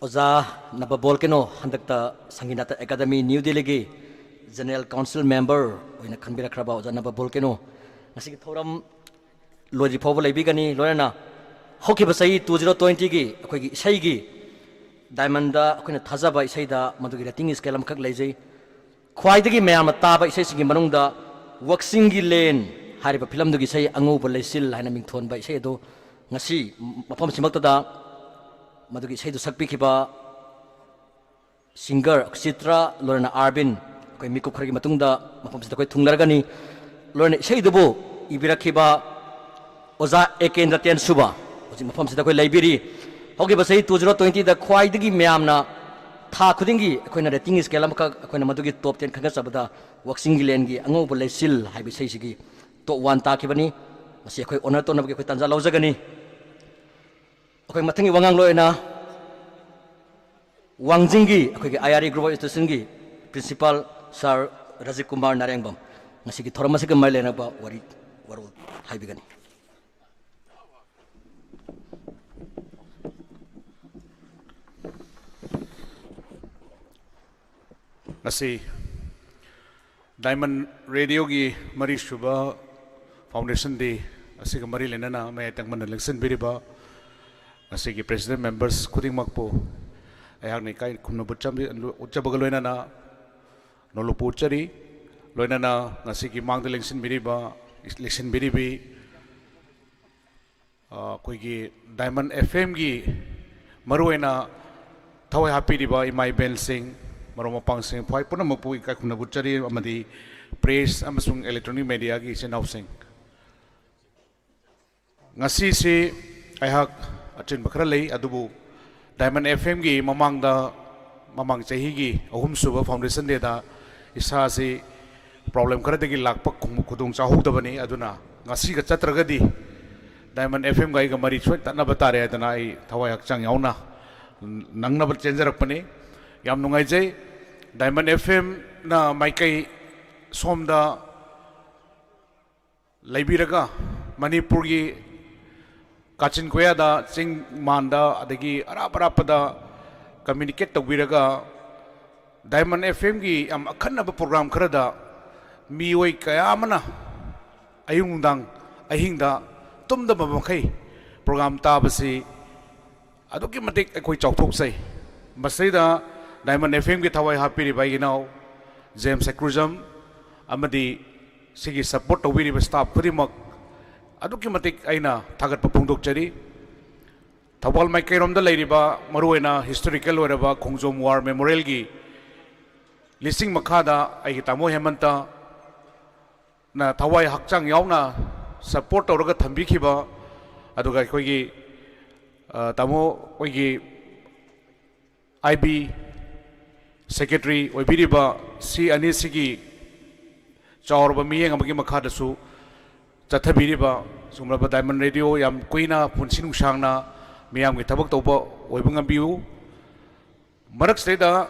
ꯑꯣꯖꯥ ꯅꯕ ꯕꯣꯜꯀꯦꯅꯣ, ꯍꯟꯗꯛꯇ ꯁꯪꯒꯤꯅꯥꯇ ꯑꯦꯀꯥꯗꯃꯤ ꯅ꯭ꯌꯨ ꯗꯦꯜꯂꯤꯒꯤ ꯖꯦꯅꯔꯦꯜ ꯀꯥꯎꯟꯁꯤꯜ ꯃꯦꯝꯕꯔ ꯑꯣꯏꯅ ꯈꯟꯕꯤꯔꯛꯈ꯭ꯔꯕ ꯑꯣꯖꯥ ꯅꯕ ꯕꯣꯜꯀꯦꯅꯣ ꯉꯁꯤꯒꯤ ꯊꯧꯔꯝ ꯂꯣꯏꯗ꯭ꯔꯤ ꯐꯥꯎꯕ ꯂꯩꯕꯤꯒꯅꯤ꯫ ꯂꯣꯏꯅꯅ ꯍꯧꯈꯤꯕ ꯆꯍꯤ ꯇꯨ ꯖꯤꯔꯣ ꯇ꯭ꯋꯦꯟꯇꯤꯒꯤ ꯑꯩꯈꯣꯏꯒꯤ ꯏꯁꯩꯒꯤ ꯗꯥꯏꯃꯟꯗ ꯑꯩꯈꯣꯏꯅ ꯊꯥꯖꯕ ꯏꯁꯩꯗ ꯃꯗꯨꯒꯤ ꯔꯦꯇꯤꯡ ꯏꯁꯀꯦꯜ ꯑꯃꯈꯛ ꯂꯩꯖꯩ꯫ ꯈ꯭ꯋꯥꯏꯗꯒꯤ ꯃꯌꯥꯝꯅ ꯇꯥꯕ ꯏꯁꯩꯁꯤꯡꯒꯤ ꯃꯅꯨꯡꯗ ꯋꯥꯛꯆꯤꯡꯒꯤ ꯂꯦꯟ ꯍꯥꯏꯔꯤꯕ ꯐꯤꯂꯝꯗꯨꯒꯤ ꯏꯁꯩ ꯑꯉꯧꯕ ꯂꯩꯆꯤꯜ ꯍꯥꯏꯅ ꯃꯤꯡꯊꯣꯟꯕ ꯏꯁꯩ ꯑꯗꯨ ꯉꯁꯤ ꯃꯐꯝꯁꯤꯃꯛꯇꯗ ꯃꯗꯨꯒꯤ ꯏꯁꯩꯗꯨ ꯁꯛꯄꯤꯈꯤꯕ ꯁꯤꯡꯒꯔ ꯆꯤꯇ꯭ꯔ ꯂꯣꯏꯅꯅ ꯑꯥꯔꯕꯤꯟ ꯑꯩꯈꯣꯏ ꯃꯤꯀꯨꯞ ꯈꯔꯒꯤ ꯃꯇꯨꯡꯗ ꯃꯐꯝꯁꯤꯗ ꯑꯩꯈꯣꯏ ꯊꯨꯡꯂꯔꯒꯅꯤ꯫ ꯂꯣꯏꯅ ꯏꯁꯩꯗꯨꯕꯨ ꯏꯕꯤꯔꯛꯈꯤꯕ ꯑꯣꯖꯥ ꯑꯦꯀꯦꯟꯗ꯭ꯔ ꯇꯦꯟꯁꯨꯕ ꯍꯧꯖꯤꯛ ꯃꯐꯝꯁꯤꯗ ꯑꯩꯈꯣꯏ ꯂꯩꯕꯤꯔꯤ꯫ ꯍꯧꯈꯤꯕ ꯆꯍꯤ ꯇꯨ ꯖꯤꯔꯣ ꯇ꯭ꯋꯦꯟꯇꯤꯗ ꯈ꯭ꯋꯥꯏꯗꯒꯤ ꯃꯌꯥꯝꯅ ꯊꯥ ꯈꯨꯗꯤꯡꯒꯤ ꯑꯩꯈꯣꯏꯅ ꯔꯦꯇꯤꯡ ꯏꯁꯀꯦꯜ ꯑꯃꯈꯛ ꯑꯩꯈꯣꯏꯅ ꯃꯗꯨꯒꯤ ꯇꯣꯞ ꯇꯦꯟ ꯈꯟꯒꯠꯆꯕꯗ ꯋꯥꯛꯆꯤꯡꯒꯤ ꯂꯦꯟꯒꯤ ꯑꯉꯧꯕ ꯂꯩꯆꯤꯜ ꯍꯥꯏꯕ ꯏꯁꯩꯁꯤꯒꯤ ꯇꯣꯞ ꯋꯥꯟ ꯇꯥꯈꯤꯕꯅꯤ꯫ ꯃꯁꯤ ꯑꯩꯈꯣꯏ ꯑꯣꯅꯔ ꯇꯧꯅꯕꯒꯤ ꯑꯩꯈꯣꯏ ꯇꯥꯟꯖꯥ ꯂꯧꯖꯒꯅꯤ꯫ ꯑꯩꯈꯣꯏ ꯃꯊꯪꯒꯤ ꯋꯥꯉꯥꯡꯂꯣꯏ ꯑꯣꯏꯅ ꯋꯥꯡꯖꯤꯡꯒꯤ ꯑꯩꯈꯣꯏꯒꯤ I R E group of ꯏꯟꯁꯇꯤꯇ꯭ꯌꯨꯁꯟꯒꯤ ꯄ꯭ꯔꯤꯟꯁꯤꯄꯥꯜ ꯁꯥꯔ ꯔꯥꯖꯤꯕ ꯀꯨꯃꯥꯔ ꯅꯥꯔꯦꯡꯕꯝ ꯉꯁꯤꯒꯤ ꯊꯧꯔꯝ ꯑꯁꯤꯒ ꯃꯔꯤ ꯂꯩꯅꯕ ꯋꯥꯔꯤ ꯋꯥꯔꯣꯜ ꯍꯥꯏꯕꯤꯒꯅꯤ꯫ ꯉꯁꯤ ꯗꯥꯏꯃꯟ ꯔꯦꯗꯤꯑꯣꯒꯤ ꯃꯔꯤꯁꯨꯕ ꯐꯥꯎꯟꯗꯦꯁꯟ ꯗꯦ ꯑꯁꯤꯒ ꯃꯔꯤ ꯂꯩꯅꯅ ꯃꯌꯥꯏ ꯇꯪꯕꯅ ꯂꯦꯡꯁꯤꯟꯕꯤꯔꯤꯕ ꯉꯁꯤꯒꯤ ꯄ꯭ꯔꯦꯁꯤꯗꯦꯟ ꯃꯦꯝꯕꯔꯁ ꯈꯨꯗꯤꯡꯃꯛꯄꯨ ꯑꯩꯍꯥꯛꯅ ꯏꯀꯥꯏ ꯈꯨꯝꯅꯕ ꯎꯠꯆꯕ-, ꯎꯠꯆꯕꯒ ꯂꯣꯏꯅꯅ ꯅꯣꯂꯨꯛꯄꯨ ꯎꯠꯆꯔꯤ꯫ ꯂꯣꯏꯅꯅ ꯉꯁꯤꯒꯤ ꯃꯥꯡꯗ ꯂꯦꯡꯁꯤꯟꯕꯤꯔꯤꯕ, ꯂꯦꯡꯁꯤꯟꯕꯤꯔꯤꯕꯤ, ꯑ, ꯑꯩꯈꯣꯏꯒꯤ ꯗꯥꯏꯃꯟ ꯑꯦꯐ ꯑꯦꯝꯒꯤ ꯃꯔꯨꯑꯣꯏꯅ ꯊꯋꯥꯏ ꯍꯥꯞꯄꯤꯔꯤꯕ ꯏꯃꯥ ꯏꯕꯦꯜꯁꯤꯡ, ꯃꯔꯨꯞ ꯃꯄꯥꯡꯁꯤꯡ, ꯈ꯭ꯋꯥꯏ ꯄꯨꯝꯅꯃꯛꯄꯨ ꯏꯀꯥꯏ ꯈꯨꯝꯅꯕ ꯎꯠꯆꯔꯤ꯫ ꯑꯃꯗꯤ ꯄ꯭ꯔꯦꯁ ꯑꯃꯁꯨꯡ ꯏꯂꯦꯛꯇ꯭ꯔꯣꯅꯤꯛ ꯃꯦꯗꯤꯌꯥꯒꯤ ꯏꯆꯤꯟ ꯏꯅꯥꯎꯁꯤꯡ, ꯉꯁꯤꯁꯤ ꯑꯩꯍꯥꯛ ꯑꯆꯤꯟꯕ ꯈꯔ ꯂꯩ, ꯑꯗꯨꯕꯨ ꯗꯥꯏꯃꯟ ꯑꯦꯐ ꯑꯦꯝꯒꯤ ꯃꯃꯥꯡꯗ, ꯃꯃꯥꯡ ꯆꯍꯤꯒꯤ ꯑꯍꯨꯝꯁꯨꯕ ꯐꯥꯎꯟꯗꯦꯁꯟ ꯗꯦꯗ ꯏꯁꯥꯁꯤ ꯄ꯭ꯔꯣꯕ꯭ꯂꯦꯝ ꯈꯔꯗꯒꯤ ꯂꯥꯛꯄ ꯈꯨ-, ꯈꯨꯗꯣꯡ ꯆꯥꯍꯧꯗꯕꯅꯤ꯫ ꯑꯗꯨꯅ ꯉꯁꯤꯒ ꯆꯠꯇ꯭ꯔꯒꯗꯤ ꯗꯥꯏꯃꯟ ꯑꯦꯐ ꯑꯦꯝꯒ ꯑꯩꯒ ꯃꯔꯤ ꯁꯣꯏ ꯇꯠꯅꯕ ꯇꯥꯔꯦ ꯍꯥꯏꯗꯅ ꯑꯩ ꯊꯋꯥꯏ ꯍꯛꯆꯥꯡ ꯌꯥꯎꯅ ꯅꯪꯅꯕ ꯆꯦꯟꯖꯔꯛꯄꯅꯤ꯫ ꯌꯥꯝ ꯅꯨꯡꯉꯥꯏꯖꯩ꯫ ꯗꯥꯏꯃꯟ ꯑꯦꯐ ꯑꯦꯝꯅ ꯃꯥꯏꯀꯩ ꯁꯣꯝꯗ ꯂꯩꯕꯤꯔꯒ ꯃꯅꯤꯄꯨꯔꯒꯤ ꯀꯥꯆꯤꯟ ꯀꯣꯌꯥꯗ, ꯆꯤꯡ ꯃꯥꯟꯗ, ꯑꯗꯒꯤ ꯑꯔꯥꯞ ꯑꯔꯥꯞꯄꯗ ꯀꯝꯃ꯭ꯌꯨꯅꯤꯀꯦꯠ ꯇꯧꯕꯤꯔꯒ ꯗꯥꯏꯃꯟ ꯑꯦꯐ ꯑꯦꯝꯒꯤ ꯌꯥꯝ ꯑꯈꯟꯅꯕ ꯄ꯭ꯔꯣꯒ꯭ꯔꯥꯝ ꯈꯔꯗ ꯃꯤꯑꯣꯏ ꯀꯌꯥ ꯑꯃꯅ ꯑꯌꯨꯛ ꯅꯨꯡꯗꯥꯡ ꯑꯍꯤꯡꯗ ꯇꯨꯝꯗꯕ ꯃꯈꯩ ꯄ꯭ꯔꯣꯒ꯭ꯔꯥꯝ ꯇꯥꯕꯁꯤ ꯑꯗꯨꯛꯀꯤ ꯃꯇꯤꯛ ꯑꯩꯈꯣꯏ ꯆꯥꯎꯊꯣꯛꯆꯩ꯫ ꯃꯁꯤꯗ ꯗꯥꯏꯃꯟ ꯑꯦꯐ ꯑꯦꯝꯒꯤ ꯊꯋꯥꯏ ꯍꯥꯞꯄꯤꯔꯤꯕ ꯑꯩꯒꯤ ꯏꯅꯥꯎ ꯖꯦꯝꯁ ꯁꯦꯀ꯭ꯔꯨꯖꯝ ꯑꯃꯗꯤ ꯁꯤꯒꯤ ꯁꯞꯄꯣꯔꯠ ꯇꯧꯕꯤꯔꯤꯕ ꯁ꯭ꯇꯥꯐ ꯈꯨꯗꯤꯡꯃꯛ ꯑꯗꯨꯛꯀꯤ ꯃꯇꯤꯛ ꯑꯩꯅ ꯊꯥꯒꯠꯄ ꯐꯣꯡꯗꯣꯛꯆꯔꯤ꯫ ꯊꯧꯕꯥꯜ ꯃꯥꯏꯀꯩꯔꯣꯝꯗ ꯂꯩꯔꯤꯕ ꯃꯔꯨꯑꯣꯏꯅ ꯍꯤꯁꯇꯣꯔꯤꯀꯦꯜ ꯑꯣꯏꯔꯕ ꯈꯣꯡꯖꯣꯝ ꯋꯥꯔ ꯃꯦꯃꯣꯔꯤꯌꯦꯜꯒꯤ ꯂꯤꯁꯤꯡ ꯃꯈꯥꯗ ꯑꯩꯒꯤ ꯇꯥꯃꯣ ꯍꯦꯃꯟꯇꯅ ꯊꯋꯥꯏ ꯍꯛꯆꯥꯡ ꯌꯥꯎꯅ ꯁꯞꯄꯣꯔꯠ ꯇꯧꯔꯒ ꯊꯝꯕꯤꯈꯤꯕ, ꯑꯗꯨꯒ ꯑꯩꯈꯣꯏꯒꯤ, ꯑ, ꯇꯥꯃꯣ ꯑꯩꯈꯣꯏꯒꯤ ꯑꯥꯏ ꯕꯤ ꯁꯦꯀ꯭ꯔꯦꯇꯔꯤ ꯑꯣꯏꯕꯤꯔꯤꯕ ꯁꯤ ꯑꯅꯤꯁꯤꯒꯤ ꯆꯥꯎꯔꯕ ꯃꯤꯠꯌꯦꯡ ꯑꯃꯒꯤ ꯃꯈꯥꯗꯁꯨ ꯆꯠꯊꯕꯤꯔꯤꯕ ꯁꯤꯒꯨꯝꯂꯕ ꯗꯥꯏꯃꯟ ꯔꯦꯗꯤꯑꯣ ꯌꯥꯝ ꯀꯨꯏꯅ ꯄꯨꯟꯁꯤ ꯅꯨꯡꯁꯥꯡꯅ ꯃꯤꯌꯥꯝꯒꯤ ꯊꯕꯛ ꯇꯧꯕ ꯑꯣꯏꯕ ꯉꯝꯕꯤꯌꯨ꯫ ꯃꯔꯛꯁꯤꯗꯩꯗ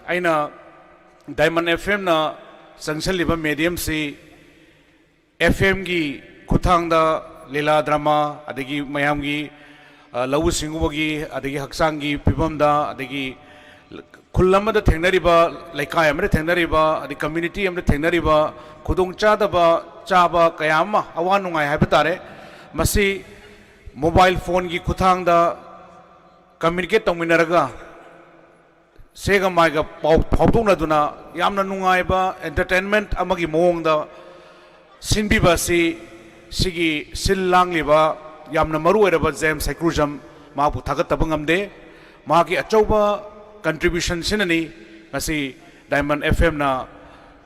ꯑꯩꯅ ꯗꯥꯏꯃꯟ ꯑꯦꯐ ꯑꯦꯝꯅ ꯆꯪꯁꯤꯜꯂꯤꯕ ꯃꯦꯗꯤꯌꯝꯁꯤ ꯑꯦꯐ ꯑꯦꯝꯒꯤ ꯈꯨꯠꯊꯥꯡꯗ ꯂꯤꯂꯥ ꯗ꯭ꯔꯃꯥ, ꯑꯗꯒꯤ ꯃꯌꯥꯝꯒꯤ, ꯑ, ꯂꯧꯎ ꯁꯤꯡꯎꯕꯒꯤ, ꯑꯗꯒꯤ ꯍꯛꯆꯥꯡꯒꯤ ꯐꯤꯕꯝꯗ, ꯑꯗꯒꯤ ꯈꯨꯜ ꯑꯃꯗ ꯊꯦꯡꯅꯔꯤꯕ, ꯂꯩꯀꯥꯏ ꯑꯃꯗ ꯊꯦꯡꯅꯔꯤꯕ, ꯑꯗꯩ ꯀꯝꯃ꯭ꯌꯨꯅꯤꯇꯤ ꯑꯃꯗ ꯊꯦꯡꯅꯔꯤꯕ ꯈꯨꯗꯣꯡꯆꯥꯗꯕ, ꯆꯥꯕ ꯀꯌꯥ ꯑꯃ, ꯑꯋꯥ ꯅꯨꯡꯉꯥꯏ ꯍꯥꯏꯕ ꯇꯥꯔꯦ, ꯃꯁꯤ ꯃꯣꯕꯥꯏꯜ ꯐꯣꯟꯒꯤ ꯈꯨꯠꯊꯥꯡꯗ ꯀꯝꯃ꯭ꯌꯨꯅꯤꯀꯦꯠ ꯇꯧꯃꯤꯟꯅꯔꯒ, ꯁꯦꯒ ꯃꯥꯏꯒ ꯄꯥꯎ ꯐꯥꯎꯗꯣꯛꯅꯗꯨꯅ ꯌꯥꯝꯅ ꯅꯨꯡꯉꯥꯏꯕ ꯑꯦꯟꯇꯔꯇꯦꯟꯃꯦꯟꯠ ꯑꯃꯒꯤ ꯃꯑꯣꯡꯗ ꯁꯤꯟꯕꯤꯕ ꯑꯁꯤ ꯁꯤꯒꯤ ꯁꯤꯜ ꯂꯥꯡꯂꯤꯕ ꯌꯥꯝꯅ ꯃꯔꯨ ꯑꯣꯏꯔꯕ ꯖꯦꯝꯁ ꯁꯦꯀ꯭ꯔꯨꯖꯝ, ꯃꯍꯥꯛꯄꯨ ꯊꯥꯒꯠꯇꯕ ꯉꯝꯗꯦ꯫ ꯃꯍꯥꯛꯀꯤ ꯑꯆꯧꯕ ꯀꯟꯇ꯭ꯔꯤꯕ꯭ꯌꯨꯁꯟꯁꯤꯅꯅꯤ ꯉꯁꯤ ꯗꯥꯏꯃꯟ ꯑꯦꯐ ꯑꯦꯝꯅ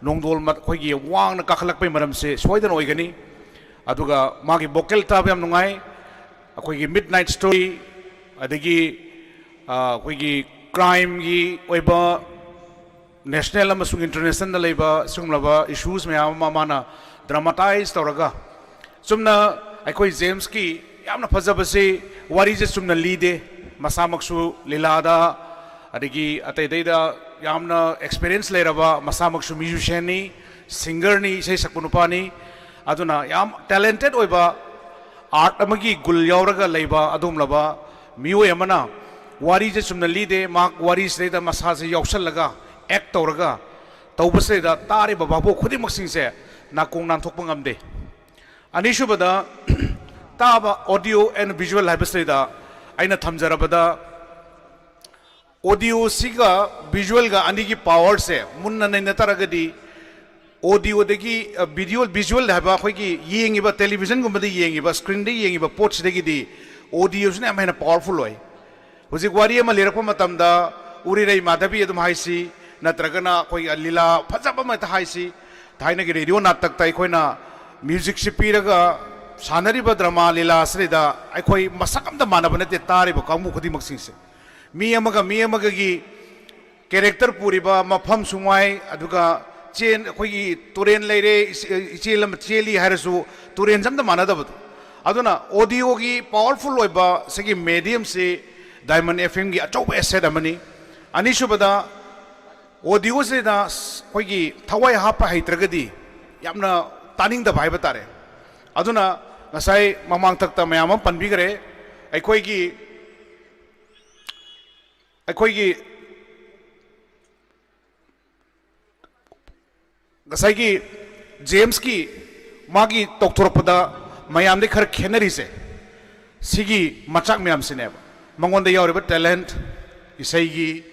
ꯅꯣꯡꯗꯣꯜ ꯃ-, ꯑꯩꯈꯣꯏꯒꯤ ꯋꯥꯡꯅ ꯀꯥꯈꯠꯂꯛꯄꯩ ꯃꯔꯝꯁꯦ ꯁꯣꯏꯗꯅ ꯑꯣꯏꯒꯅꯤ꯫ ꯑꯗꯨꯒ ꯃꯥꯒꯤ ꯚꯣꯀꯦꯜ ꯇꯥꯕ ꯌꯥꯝ ꯅꯨꯡꯉꯥꯏ꯫ ꯑꯩꯈꯣꯏꯒꯤ ꯃꯤꯗ ꯅꯥꯏꯠ ꯁ꯭ꯇꯣꯔꯤ, ꯑꯗꯒꯤ, ꯑ, ꯑꯩꯈꯣꯏꯒꯤ ꯀ꯭ꯔꯥꯏꯝꯒꯤ ꯑꯣꯏꯕ ꯅꯦꯁꯅꯦꯜ ꯑꯃꯁꯨꯡ ꯏꯟꯇꯔꯅꯦꯁꯅꯦꯜꯗ ꯂꯩꯕ ꯁꯤꯒꯨꯝꯂꯕ ꯏꯁꯨꯁ ꯃꯌꯥꯝ ꯑꯃ ꯃꯥꯅ ꯗ꯭ꯔꯃꯥꯇꯥꯏꯖ ꯇꯧꯔꯒ, ꯆꯨꯝꯅ ꯑꯩꯈꯣꯏ ꯖꯦꯝꯁꯀꯤ ꯌꯥꯝꯅ ꯐꯖꯕꯁꯤ, ꯋꯥꯔꯤꯁꯦ ꯆꯨꯝꯅ ꯂꯤꯗꯦ, ꯃꯁꯥꯃꯛꯁꯨ ꯂꯤꯂꯥꯗ, ꯑꯗꯒꯤ ꯑꯇꯩ ꯑꯇꯩꯗ ꯌꯥꯝꯅ ꯑꯦꯛꯁꯄꯤꯔꯤꯌꯦꯟꯁ ꯂꯩꯔꯕ, ꯃꯁꯥꯃꯛꯁꯨ ꯃ꯭ꯌꯨꯖꯤꯁꯤꯌꯥꯟꯅꯤ, ꯁꯤꯡꯒꯔꯅꯤ, ꯏꯁꯩ ꯁꯛꯄ ꯅꯨꯄꯥꯅꯤ꯫ ꯑꯗꯨꯅ ꯌꯥꯝ ꯇꯦꯂꯦꯟꯇꯦꯠ ꯑꯣꯏꯕ, ꯑꯥꯔꯠ ꯑꯃꯒꯤ ꯒꯨꯜ ꯌꯥꯎꯔꯒ ꯂꯩꯕ ꯑꯗꯨꯒꯨꯝꯂꯕ ꯃꯤꯑꯣꯏ ꯑꯃꯅ ꯋꯥꯔꯤꯁꯦ ꯆꯨꯝꯅ ꯂꯤꯗꯦ, ꯃꯍꯥꯛ ꯋꯥꯔꯤꯁꯤꯗꯩꯗ ꯃꯁꯥꯁꯦ ꯌꯥꯎꯁꯜꯂꯒ, ꯑꯦꯛ ꯇꯧꯔꯒ ꯇꯧꯕꯁꯤꯗꯩꯗ ꯇꯥꯔꯤꯕ ꯚꯥꯕꯣꯛ ꯈꯨꯗꯤꯡꯃꯛꯁꯤꯡꯁꯦ ꯅꯥꯀꯣꯡ ꯅꯥꯟꯊꯣꯛꯄ ꯉꯝꯗꯦ꯫ ꯑꯅꯤꯁꯨꯕꯗ, ꯇꯥꯕ, audio and visual ꯍꯥꯏꯕꯁꯤꯗ ꯑꯩꯅ ꯊꯝꯖꯔꯕꯗ, audio ꯁꯤꯒ visual ꯒ ꯑꯅꯤꯒꯤ power ꯁꯦ ꯃꯨꯟꯅ ꯅꯩꯅ ꯇꯥꯔꯒꯗꯤ, audio ꯗꯒꯤ, ꯑ, video, visual ꯍꯥꯏꯕ ꯑꯩꯈꯣꯏꯒꯤ ꯌꯦꯡꯉꯤꯕ television ꯒꯨꯝꯕꯗ ꯌꯦꯡꯉꯤꯕ screen ꯗ ꯌꯦꯡꯉꯤꯕ ꯄꯣꯠꯁꯤꯗꯒꯤꯗꯤ audio ꯁꯤꯅ ꯌꯥꯝ ꯍꯦꯟꯅ powerful ꯑꯣꯏ꯫ ꯍꯧꯖꯤꯛ ꯋꯥꯔꯤ ꯑꯃ ꯂꯤꯔꯛꯄ ꯃꯇꯝꯗ ꯎꯔꯤꯔꯩ ꯃꯥꯙꯕꯤ ꯑꯗꯨꯝ ꯍꯥꯏꯁꯤ, ꯅꯠꯇ꯭ꯔꯒꯅ ꯑꯩꯈꯣꯏꯒꯤ ꯂꯤꯂꯥ ꯐꯖꯕ ꯑꯃ ꯍꯦꯛꯇ ꯍꯥꯏꯁꯤ, ꯊꯥꯏꯅꯒꯤ ꯔꯦꯗꯤꯑꯣ ꯅꯥꯇꯛꯇ ꯑꯩꯈꯣꯏꯅ music ꯁꯤ ꯄꯤꯔꯒ ꯁꯥꯟꯅꯔꯤꯕ ꯗ꯭ꯔꯃꯥ ꯂꯤꯂꯥ ꯑꯁꯤꯗ ꯑꯩꯈꯣꯏ ꯃꯁꯛ ꯑꯝꯇ ꯃꯥꯟꯅꯕ ꯅꯠꯇꯦ, ꯇꯥꯔꯤꯕ ꯀꯥꯡꯕꯨ ꯈꯨꯗꯤꯡꯃꯛꯁꯤꯡꯁꯦ꯫ ꯃꯤ ꯑꯃꯒ ꯃꯤ ꯑꯃꯒꯒꯤ character ꯄꯨꯔꯤꯕ ꯃꯐꯝ ꯁꯨꯃꯥꯏ, ꯑꯗꯨꯒ ꯆꯦꯟ, ꯑꯩꯈꯣꯏꯒꯤ ꯇꯨꯔꯦꯟ ꯂꯩꯔꯦ, ꯏꯆꯦ-, ꯏꯆꯦꯜ ꯑꯃ ꯆꯦꯜꯂꯤ ꯍꯥꯏꯔꯁꯨ ꯇꯨꯔꯦꯟꯁꯦ ꯑꯝꯇ ꯃꯥꯟꯅꯗꯕꯗꯣ꯫ ꯑꯗꯨꯅ audio ꯒꯤ powerful ꯑꯣꯏꯕ ꯁꯤꯒꯤ medium ꯁꯤ Diamond F M ꯒꯤ ꯑꯆꯧꯕ asset ꯑꯃꯅꯤ꯫ ꯑꯅꯤꯁꯨꯕꯗ, audio ꯁꯤꯗ ꯑꯩꯈꯣꯏꯒꯤ ꯊꯋꯥꯏ ꯍꯥꯞꯄ ꯍꯩꯇ꯭ꯔꯒꯗꯤ ꯌꯥꯝꯅ ꯇꯥꯅꯤꯡꯗꯕ ꯍꯥꯏꯕ ꯇꯥꯔꯦ꯫ ꯑꯗꯨꯅ ꯉꯁꯥꯏ ꯃꯃꯥꯡꯊꯛꯇ ꯃꯌꯥꯝ ꯑꯃ ꯄꯟꯕꯤꯈ꯭ꯔꯦ꯫ ꯑꯩꯈꯣꯏꯒꯤ, ꯑꯩꯈꯣꯏꯒꯤ ꯉꯁꯥꯏꯒꯤ ꯖꯦꯝꯁꯀꯤ ꯃꯥꯒꯤ ꯇꯧꯊꯣꯔꯛꯄꯗ ꯃꯌꯥꯝꯗꯩ ꯈꯔ ꯈꯦꯠꯅꯔꯤꯁꯦ ꯁꯤꯒꯤ ꯃꯆꯥꯛ ꯃꯌꯥꯝꯁꯤꯅꯦꯕ꯫ ꯃꯉꯣꯟꯗ ꯌꯥꯎꯔꯤꯕ talent, ꯏꯁꯩꯒꯤ,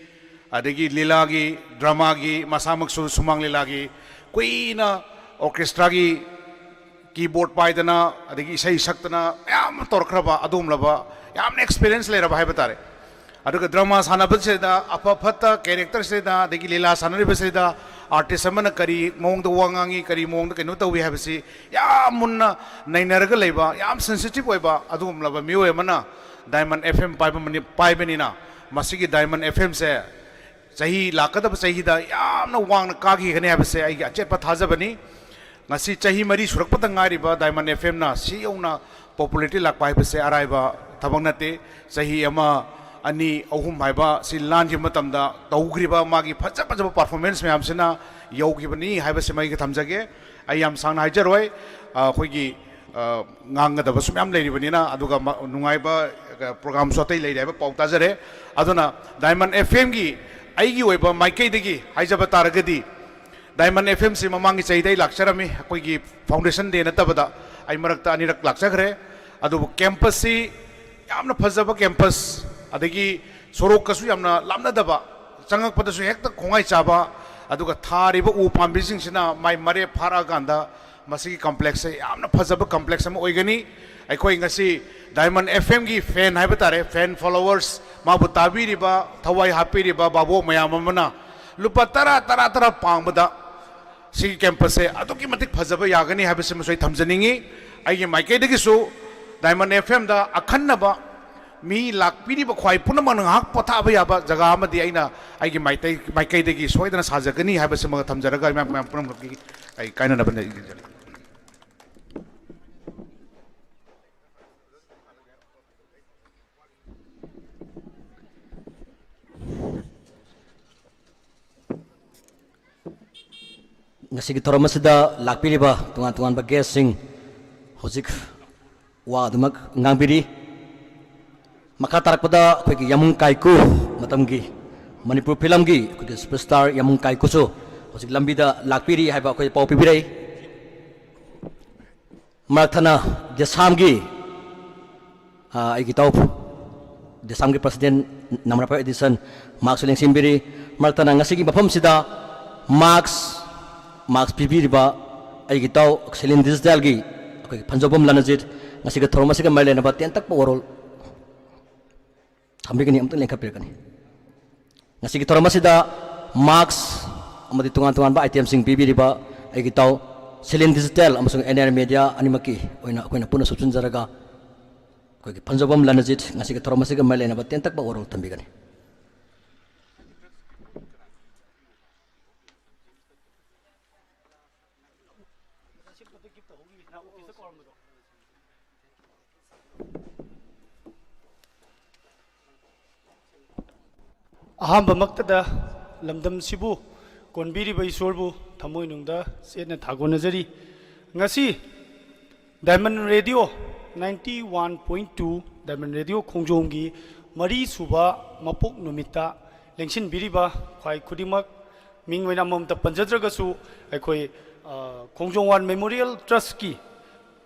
ꯑꯗꯒꯤ ꯂꯤꯂꯥꯒꯤ, drama ꯒꯤ, ꯃꯁꯥꯃꯛꯁꯨ ꯁꯨꯃꯥꯡ ꯂꯤꯂꯥꯒꯤ ꯀꯨꯏꯅ orchestra ꯒꯤ keyboard ꯄꯥꯏꯗꯅ, ꯑꯗꯒꯤ ꯏꯁꯩ ꯁꯛꯇꯅ ꯃꯌꯥꯝ ꯑꯃ ꯇꯧꯔꯛꯈ꯭ꯔꯕ ꯑꯗꯨꯒꯨꯝꯂꯕ ꯌꯥꯝꯅ experience ꯂꯩꯔꯕ ꯍꯥꯏꯕ ꯇꯥꯔꯦ꯫ ꯑꯗꯨꯒ drama ꯁꯥꯟꯅꯕꯁꯤꯗ ꯑꯐ ꯐꯠꯇ character ꯁꯤꯗ, ꯑꯗꯒꯤ ꯂꯤꯂꯥ ꯁꯥꯟꯅꯔꯤꯕꯁꯤꯗ artist ꯑꯃꯅ ꯀꯔꯤ ꯃꯑꯣꯡꯗ ꯋꯥ ꯉꯥꯡꯉꯤ, ꯀꯔꯤ ꯃꯑꯣꯡꯗ ꯀꯩꯅꯣ ꯇꯧꯏ ꯍꯥꯏꯕꯁꯤ ꯌꯥꯝ ꯃꯨꯟꯅ ꯅꯩꯅꯔꯒ ꯂꯩꯕ, ꯌꯥꯝ sensitive ꯑꯣꯏꯕ ꯑꯗꯨꯒꯨꯝꯂꯕ ꯃꯤꯑꯣꯏ ꯑꯃꯅ Diamond F M ꯄꯥꯏꯕ ꯃꯅꯤ-, ꯄꯥꯏꯕꯅꯤꯅ, ꯃꯁꯤꯒꯤ Diamond F M ꯁꯦ ꯆꯍꯤ, ꯂꯥꯛꯀꯗꯕ ꯆꯍꯤꯗ ꯌꯥꯝꯅ ꯋꯥꯡꯅ ꯀꯥꯈꯤꯒꯅꯤ ꯍꯥꯏꯕꯁꯦ ꯑꯩꯒꯤ ꯑꯆꯦꯠꯄ ꯊꯥꯖꯕꯅꯤ꯫ ꯉꯁꯤ ꯆꯍꯤ ꯃꯔꯤ ꯁꯨꯔꯛꯄꯗ ꯉꯥꯏꯔꯤꯕ Diamond F M ꯅ ꯁꯤ ꯌꯧꯅ popularity ꯂꯥꯛꯄ ꯍꯥꯏꯕꯁꯦ ꯑꯔꯥꯏꯕ ꯊꯕꯛ ꯅꯠꯇꯦ꯫ ꯆꯍꯤ ꯑꯃ, ꯑꯅꯤ, ꯑꯍꯨꯝ ꯍꯥꯏꯕ ꯁꯤ ꯂꯥꯟꯈꯤꯕ ꯃꯇꯝꯗ ꯇꯧꯈ꯭ꯔꯤꯕ ꯃꯥꯒꯤ ꯐꯖ ꯐꯖꯕ performance ꯃꯌꯥꯝꯁꯤꯅ ꯌꯧꯈꯤꯕꯅꯤ ꯍꯥꯏꯕꯁꯤꯃ ꯑꯩꯒ ꯊꯝꯖꯒꯦ꯫ ꯑꯩ ꯌꯥꯝ ꯁꯥꯡꯅ ꯍꯥꯏꯖꯔꯣꯏ꯫ ꯑ, ꯑꯩꯈꯣꯏꯒꯤ, ꯑ, ꯉꯥꯡꯒꯗꯕꯁꯨ ꯃꯌꯥꯝ ꯂꯩꯔꯤꯕꯅꯤꯅ, ꯑꯗꯨꯒ ꯃ-, ꯅꯨꯡꯉꯥꯏꯕ, ꯑ, program ꯁꯨ ꯑꯇꯩ ꯂꯩꯔꯤ ꯍꯥꯏꯕ ꯄꯥꯎ ꯇꯥꯖꯔꯦ꯫ ꯑꯗꯨꯅ Diamond F M ꯒꯤ ꯑꯩꯒꯤ ꯑꯣꯏꯕ ꯃꯥꯏꯀꯩꯗꯒꯤ ꯍꯥꯏꯖꯕ ꯇꯥꯔꯒꯗꯤ, Diamond F M ꯁꯤ ꯃꯃꯥꯡꯒꯤ ꯆꯍꯤꯗ ꯑꯩ ꯂꯥꯛꯆꯔꯝꯃꯤ, ꯑꯩꯈꯣꯏꯒꯤ foundation day ꯅꯠꯇꯕꯗ ꯑꯩ ꯃꯔꯛꯇ ꯑꯅꯤꯔꯛ ꯂꯥꯛꯆꯈ꯭ꯔꯦ꯫ ꯑꯗꯨꯕꯨ campus ꯁꯤ ꯌꯥꯝꯅ ꯐꯖꯕ campus, ꯑꯗꯒꯤ ꯁꯣꯔꯣꯛꯀꯁꯨ ꯌꯥꯝꯅ ꯂꯥꯞꯅꯗꯕ, ꯆꯪꯉꯛꯄꯗꯁꯨ ꯍꯦꯛꯇ ꯈꯣꯡꯉꯥꯏ ꯆꯥꯕ, ꯑꯗꯨꯒ ꯊꯥꯔꯤꯕ ꯎ ꯄꯥꯝꯕꯤꯁꯤꯡꯁꯤꯅ ꯃꯥꯏ ꯃꯔꯦꯞ ꯐꯥꯔꯛꯑꯀꯥꯟꯗ ꯃꯁꯤꯒꯤ complex ꯁꯦ ꯌꯥꯝꯅ ꯐꯖꯕ complex ꯑꯃ ꯑꯣꯏꯒꯅꯤ꯫ ꯑꯩꯈꯣꯏ ꯉꯁꯤ Diamond F M ꯒꯤ fan ꯍꯥꯏꯕ ꯇꯥꯔꯦ, fan followers, ꯃꯥꯕꯨ ꯇꯥꯕꯤꯔꯤꯕ, ꯊꯋꯥꯏ ꯍꯥꯞꯄꯤꯔꯤꯕ ꯚꯥꯕꯣꯛ ꯃꯌꯥꯝ ꯑꯃꯅ ꯂꯨꯄꯥ ꯇꯔꯥ, ꯇꯔꯥ, ꯇꯔꯥ ꯄꯥꯡꯕꯗ ꯁꯤꯒꯤ campus ꯁꯦ ꯑꯗꯨꯛꯀꯤ ꯃꯇꯤꯛ ꯐꯖꯕ ꯌꯥꯒꯅꯤ ꯍꯥꯏꯕꯁꯤꯃꯁꯨ ꯑꯩ ꯊꯝꯖꯅꯤꯡꯉꯤ꯫ ꯑꯩꯒꯤ ꯃꯥꯏꯀꯩꯗꯒꯤꯁꯨ Diamond F M ꯗ ꯑꯈꯟꯅꯕ ꯃꯤ ꯂꯥꯛꯄꯤꯔꯤꯕ ꯈ꯭ꯋꯥꯏ ꯄꯨꯝꯅꯃꯛꯅ ꯉꯥꯏꯍꯥꯛ ꯄꯣꯊꯥꯕ ꯌꯥꯕ ꯖꯒꯥ ꯑꯃꯗꯤ ꯑꯩꯅ ꯑꯩꯒꯤ ꯃꯥꯏꯇꯩ-, ꯃꯥꯏꯀꯩꯗꯒꯤ ꯁꯣꯏꯗꯅ ꯁꯥꯖꯒꯅꯤ ꯍꯥꯏꯕꯁꯤꯃꯒ ꯊꯝꯖꯔꯒ ꯃꯌꯥꯝ, ꯃꯌꯥꯝ ꯄꯨꯝꯅꯃꯛꯀꯤ ꯑꯩ ꯀꯥꯏꯅꯅꯕ ꯅꯤꯡꯖꯔꯤ꯫ ꯉꯁꯤꯒꯤ ꯊꯧꯔꯝ ꯑꯁꯤꯗ ꯂꯥꯛꯄꯤꯔꯤꯕ ꯇꯣꯉꯥꯟ ꯇꯣꯉꯥꯟꯕ guest ꯁꯤꯡ, ꯍꯧꯖꯤꯛ ꯋꯥ ꯑꯗꯨꯃꯛ ꯉꯥꯡꯕꯤꯔꯤ꯫ ꯃꯈꯥ ꯇꯥꯔꯛꯄꯗ ꯑꯩꯈꯣꯏꯒꯤ ꯌꯥꯃꯨꯡ ꯀꯥꯏꯀꯨ, ꯃꯇꯝꯒꯤ ꯃꯅꯤꯄꯨꯔ film ꯒꯤ ꯑꯩꯈꯣꯏꯒꯤ superstar ꯌꯥꯃꯨꯡ ꯀꯥꯏꯀꯨꯁꯨ ꯍꯧꯖꯤꯛ ꯂꯝꯕꯤꯗ ꯂꯥꯛꯄꯤꯔꯤ ꯍꯥꯏꯕ ꯑꯩꯈꯣꯏ ꯄꯥꯎ ꯄꯤꯕꯤꯔꯛꯏ꯫ ꯃꯔꯛ ꯊꯠꯅ ꯗꯦꯁꯥꯝꯒꯤ, ꯑ, ꯑꯩꯒꯤ ꯏꯇꯥꯎ, ꯗꯦꯁꯥꯝꯒꯤ president, ꯅꯃꯔꯥꯄꯥꯏ ꯑꯦꯗꯤꯁꯟ, mask ꯁꯨ ꯂꯦꯡꯁꯤꯟꯕꯤꯔꯤ꯫ ꯃꯔꯛ ꯊꯠꯅ ꯉꯁꯤꯒꯤ ꯃꯐꯝꯁꯤꯗ mask, mask ꯄꯤꯕꯤꯔꯤꯕ ꯑꯩꯒꯤ ꯏꯇꯥꯎ ꯁꯤꯂꯤꯟ Digital ꯒꯤ ꯑꯩꯈꯣꯏꯒꯤ ꯐꯟꯖꯧꯕꯝ ꯂꯅꯖꯤꯠ, ꯉꯁꯤꯒꯤ ꯊꯧꯔꯝ ꯑꯁꯤꯒ ꯃꯔꯤ ꯂꯩꯅꯕ ꯇꯦꯟꯇꯛꯄ ꯋꯥꯔꯣꯜ ꯊꯝꯕꯤꯒꯅꯤ, ꯑꯃꯨꯛꯇꯪ ꯂꯦꯡꯈꯠꯄꯤꯔꯛꯀꯅꯤ꯫ ꯉꯁꯤꯒꯤ ꯊꯧꯔꯝ ꯑꯁꯤꯗ mask ꯑꯃꯗꯤ ꯇꯣꯉꯥꯟ ꯇꯣꯉꯥꯟꯕ item ꯁꯤꯡ ꯄꯤꯕꯤꯔꯤꯕ ꯑꯩꯒꯤ ꯏꯇꯥꯎ ꯁꯤꯂꯤꯟ Digital ꯑꯃꯁꯨꯡ N R Media ꯑꯅꯤꯃꯛꯀꯤ ꯑꯣꯏꯅ ꯑꯩꯈꯣꯏꯅ ꯄꯨꯟꯅ ꯁꯨꯞꯆꯤꯟꯖꯔꯒ ꯑꯩꯈꯣꯏꯒꯤ ꯐꯟꯖꯧꯕꯝ ꯂꯅꯖꯤꯠ ꯉꯁꯤꯒꯤ ꯊꯧꯔꯝ ꯑꯁꯤꯒ ꯃꯔꯤ ꯂꯩꯅꯕ ꯇꯦꯟꯇꯛꯄ ꯋꯥꯔꯣꯜ ꯊꯝꯕꯤꯒꯅꯤ꯫ ꯑꯍꯥꯟꯕꯃꯛꯇꯗ ꯂꯝꯗꯝꯁꯤꯕꯨ ꯀꯣꯟꯕꯤꯔꯤꯕ ꯏꯁꯣꯔꯕꯨ ꯊꯃꯣꯏꯅꯨꯡꯗ ꯆꯦꯠꯅ ꯊꯥꯒꯣꯟꯅꯖꯔꯤ꯫ ꯉꯁꯤ Diamond Radio ninety one point two, Diamond Radio ꯈꯣꯡꯖꯣꯝꯒꯤ ꯃꯔꯤ ꯁꯨꯕ ꯃꯄꯣꯛ ꯅꯨꯃꯤꯠꯇ ꯂꯦꯡꯁꯤꯟꯕꯤꯔꯤꯕ ꯈ꯭ꯋꯥꯏ ꯈꯨꯗꯤꯡꯃꯛ, ꯃꯤꯡ ꯑꯣꯏꯅ ꯑꯃꯃꯝꯇ ꯄꯟꯖꯗ꯭ꯔꯒꯁꯨ, ꯑꯩꯈꯣꯏ, ꯑ, ꯈꯣꯡꯖꯣꯝ War Memorial Trust ꯀꯤ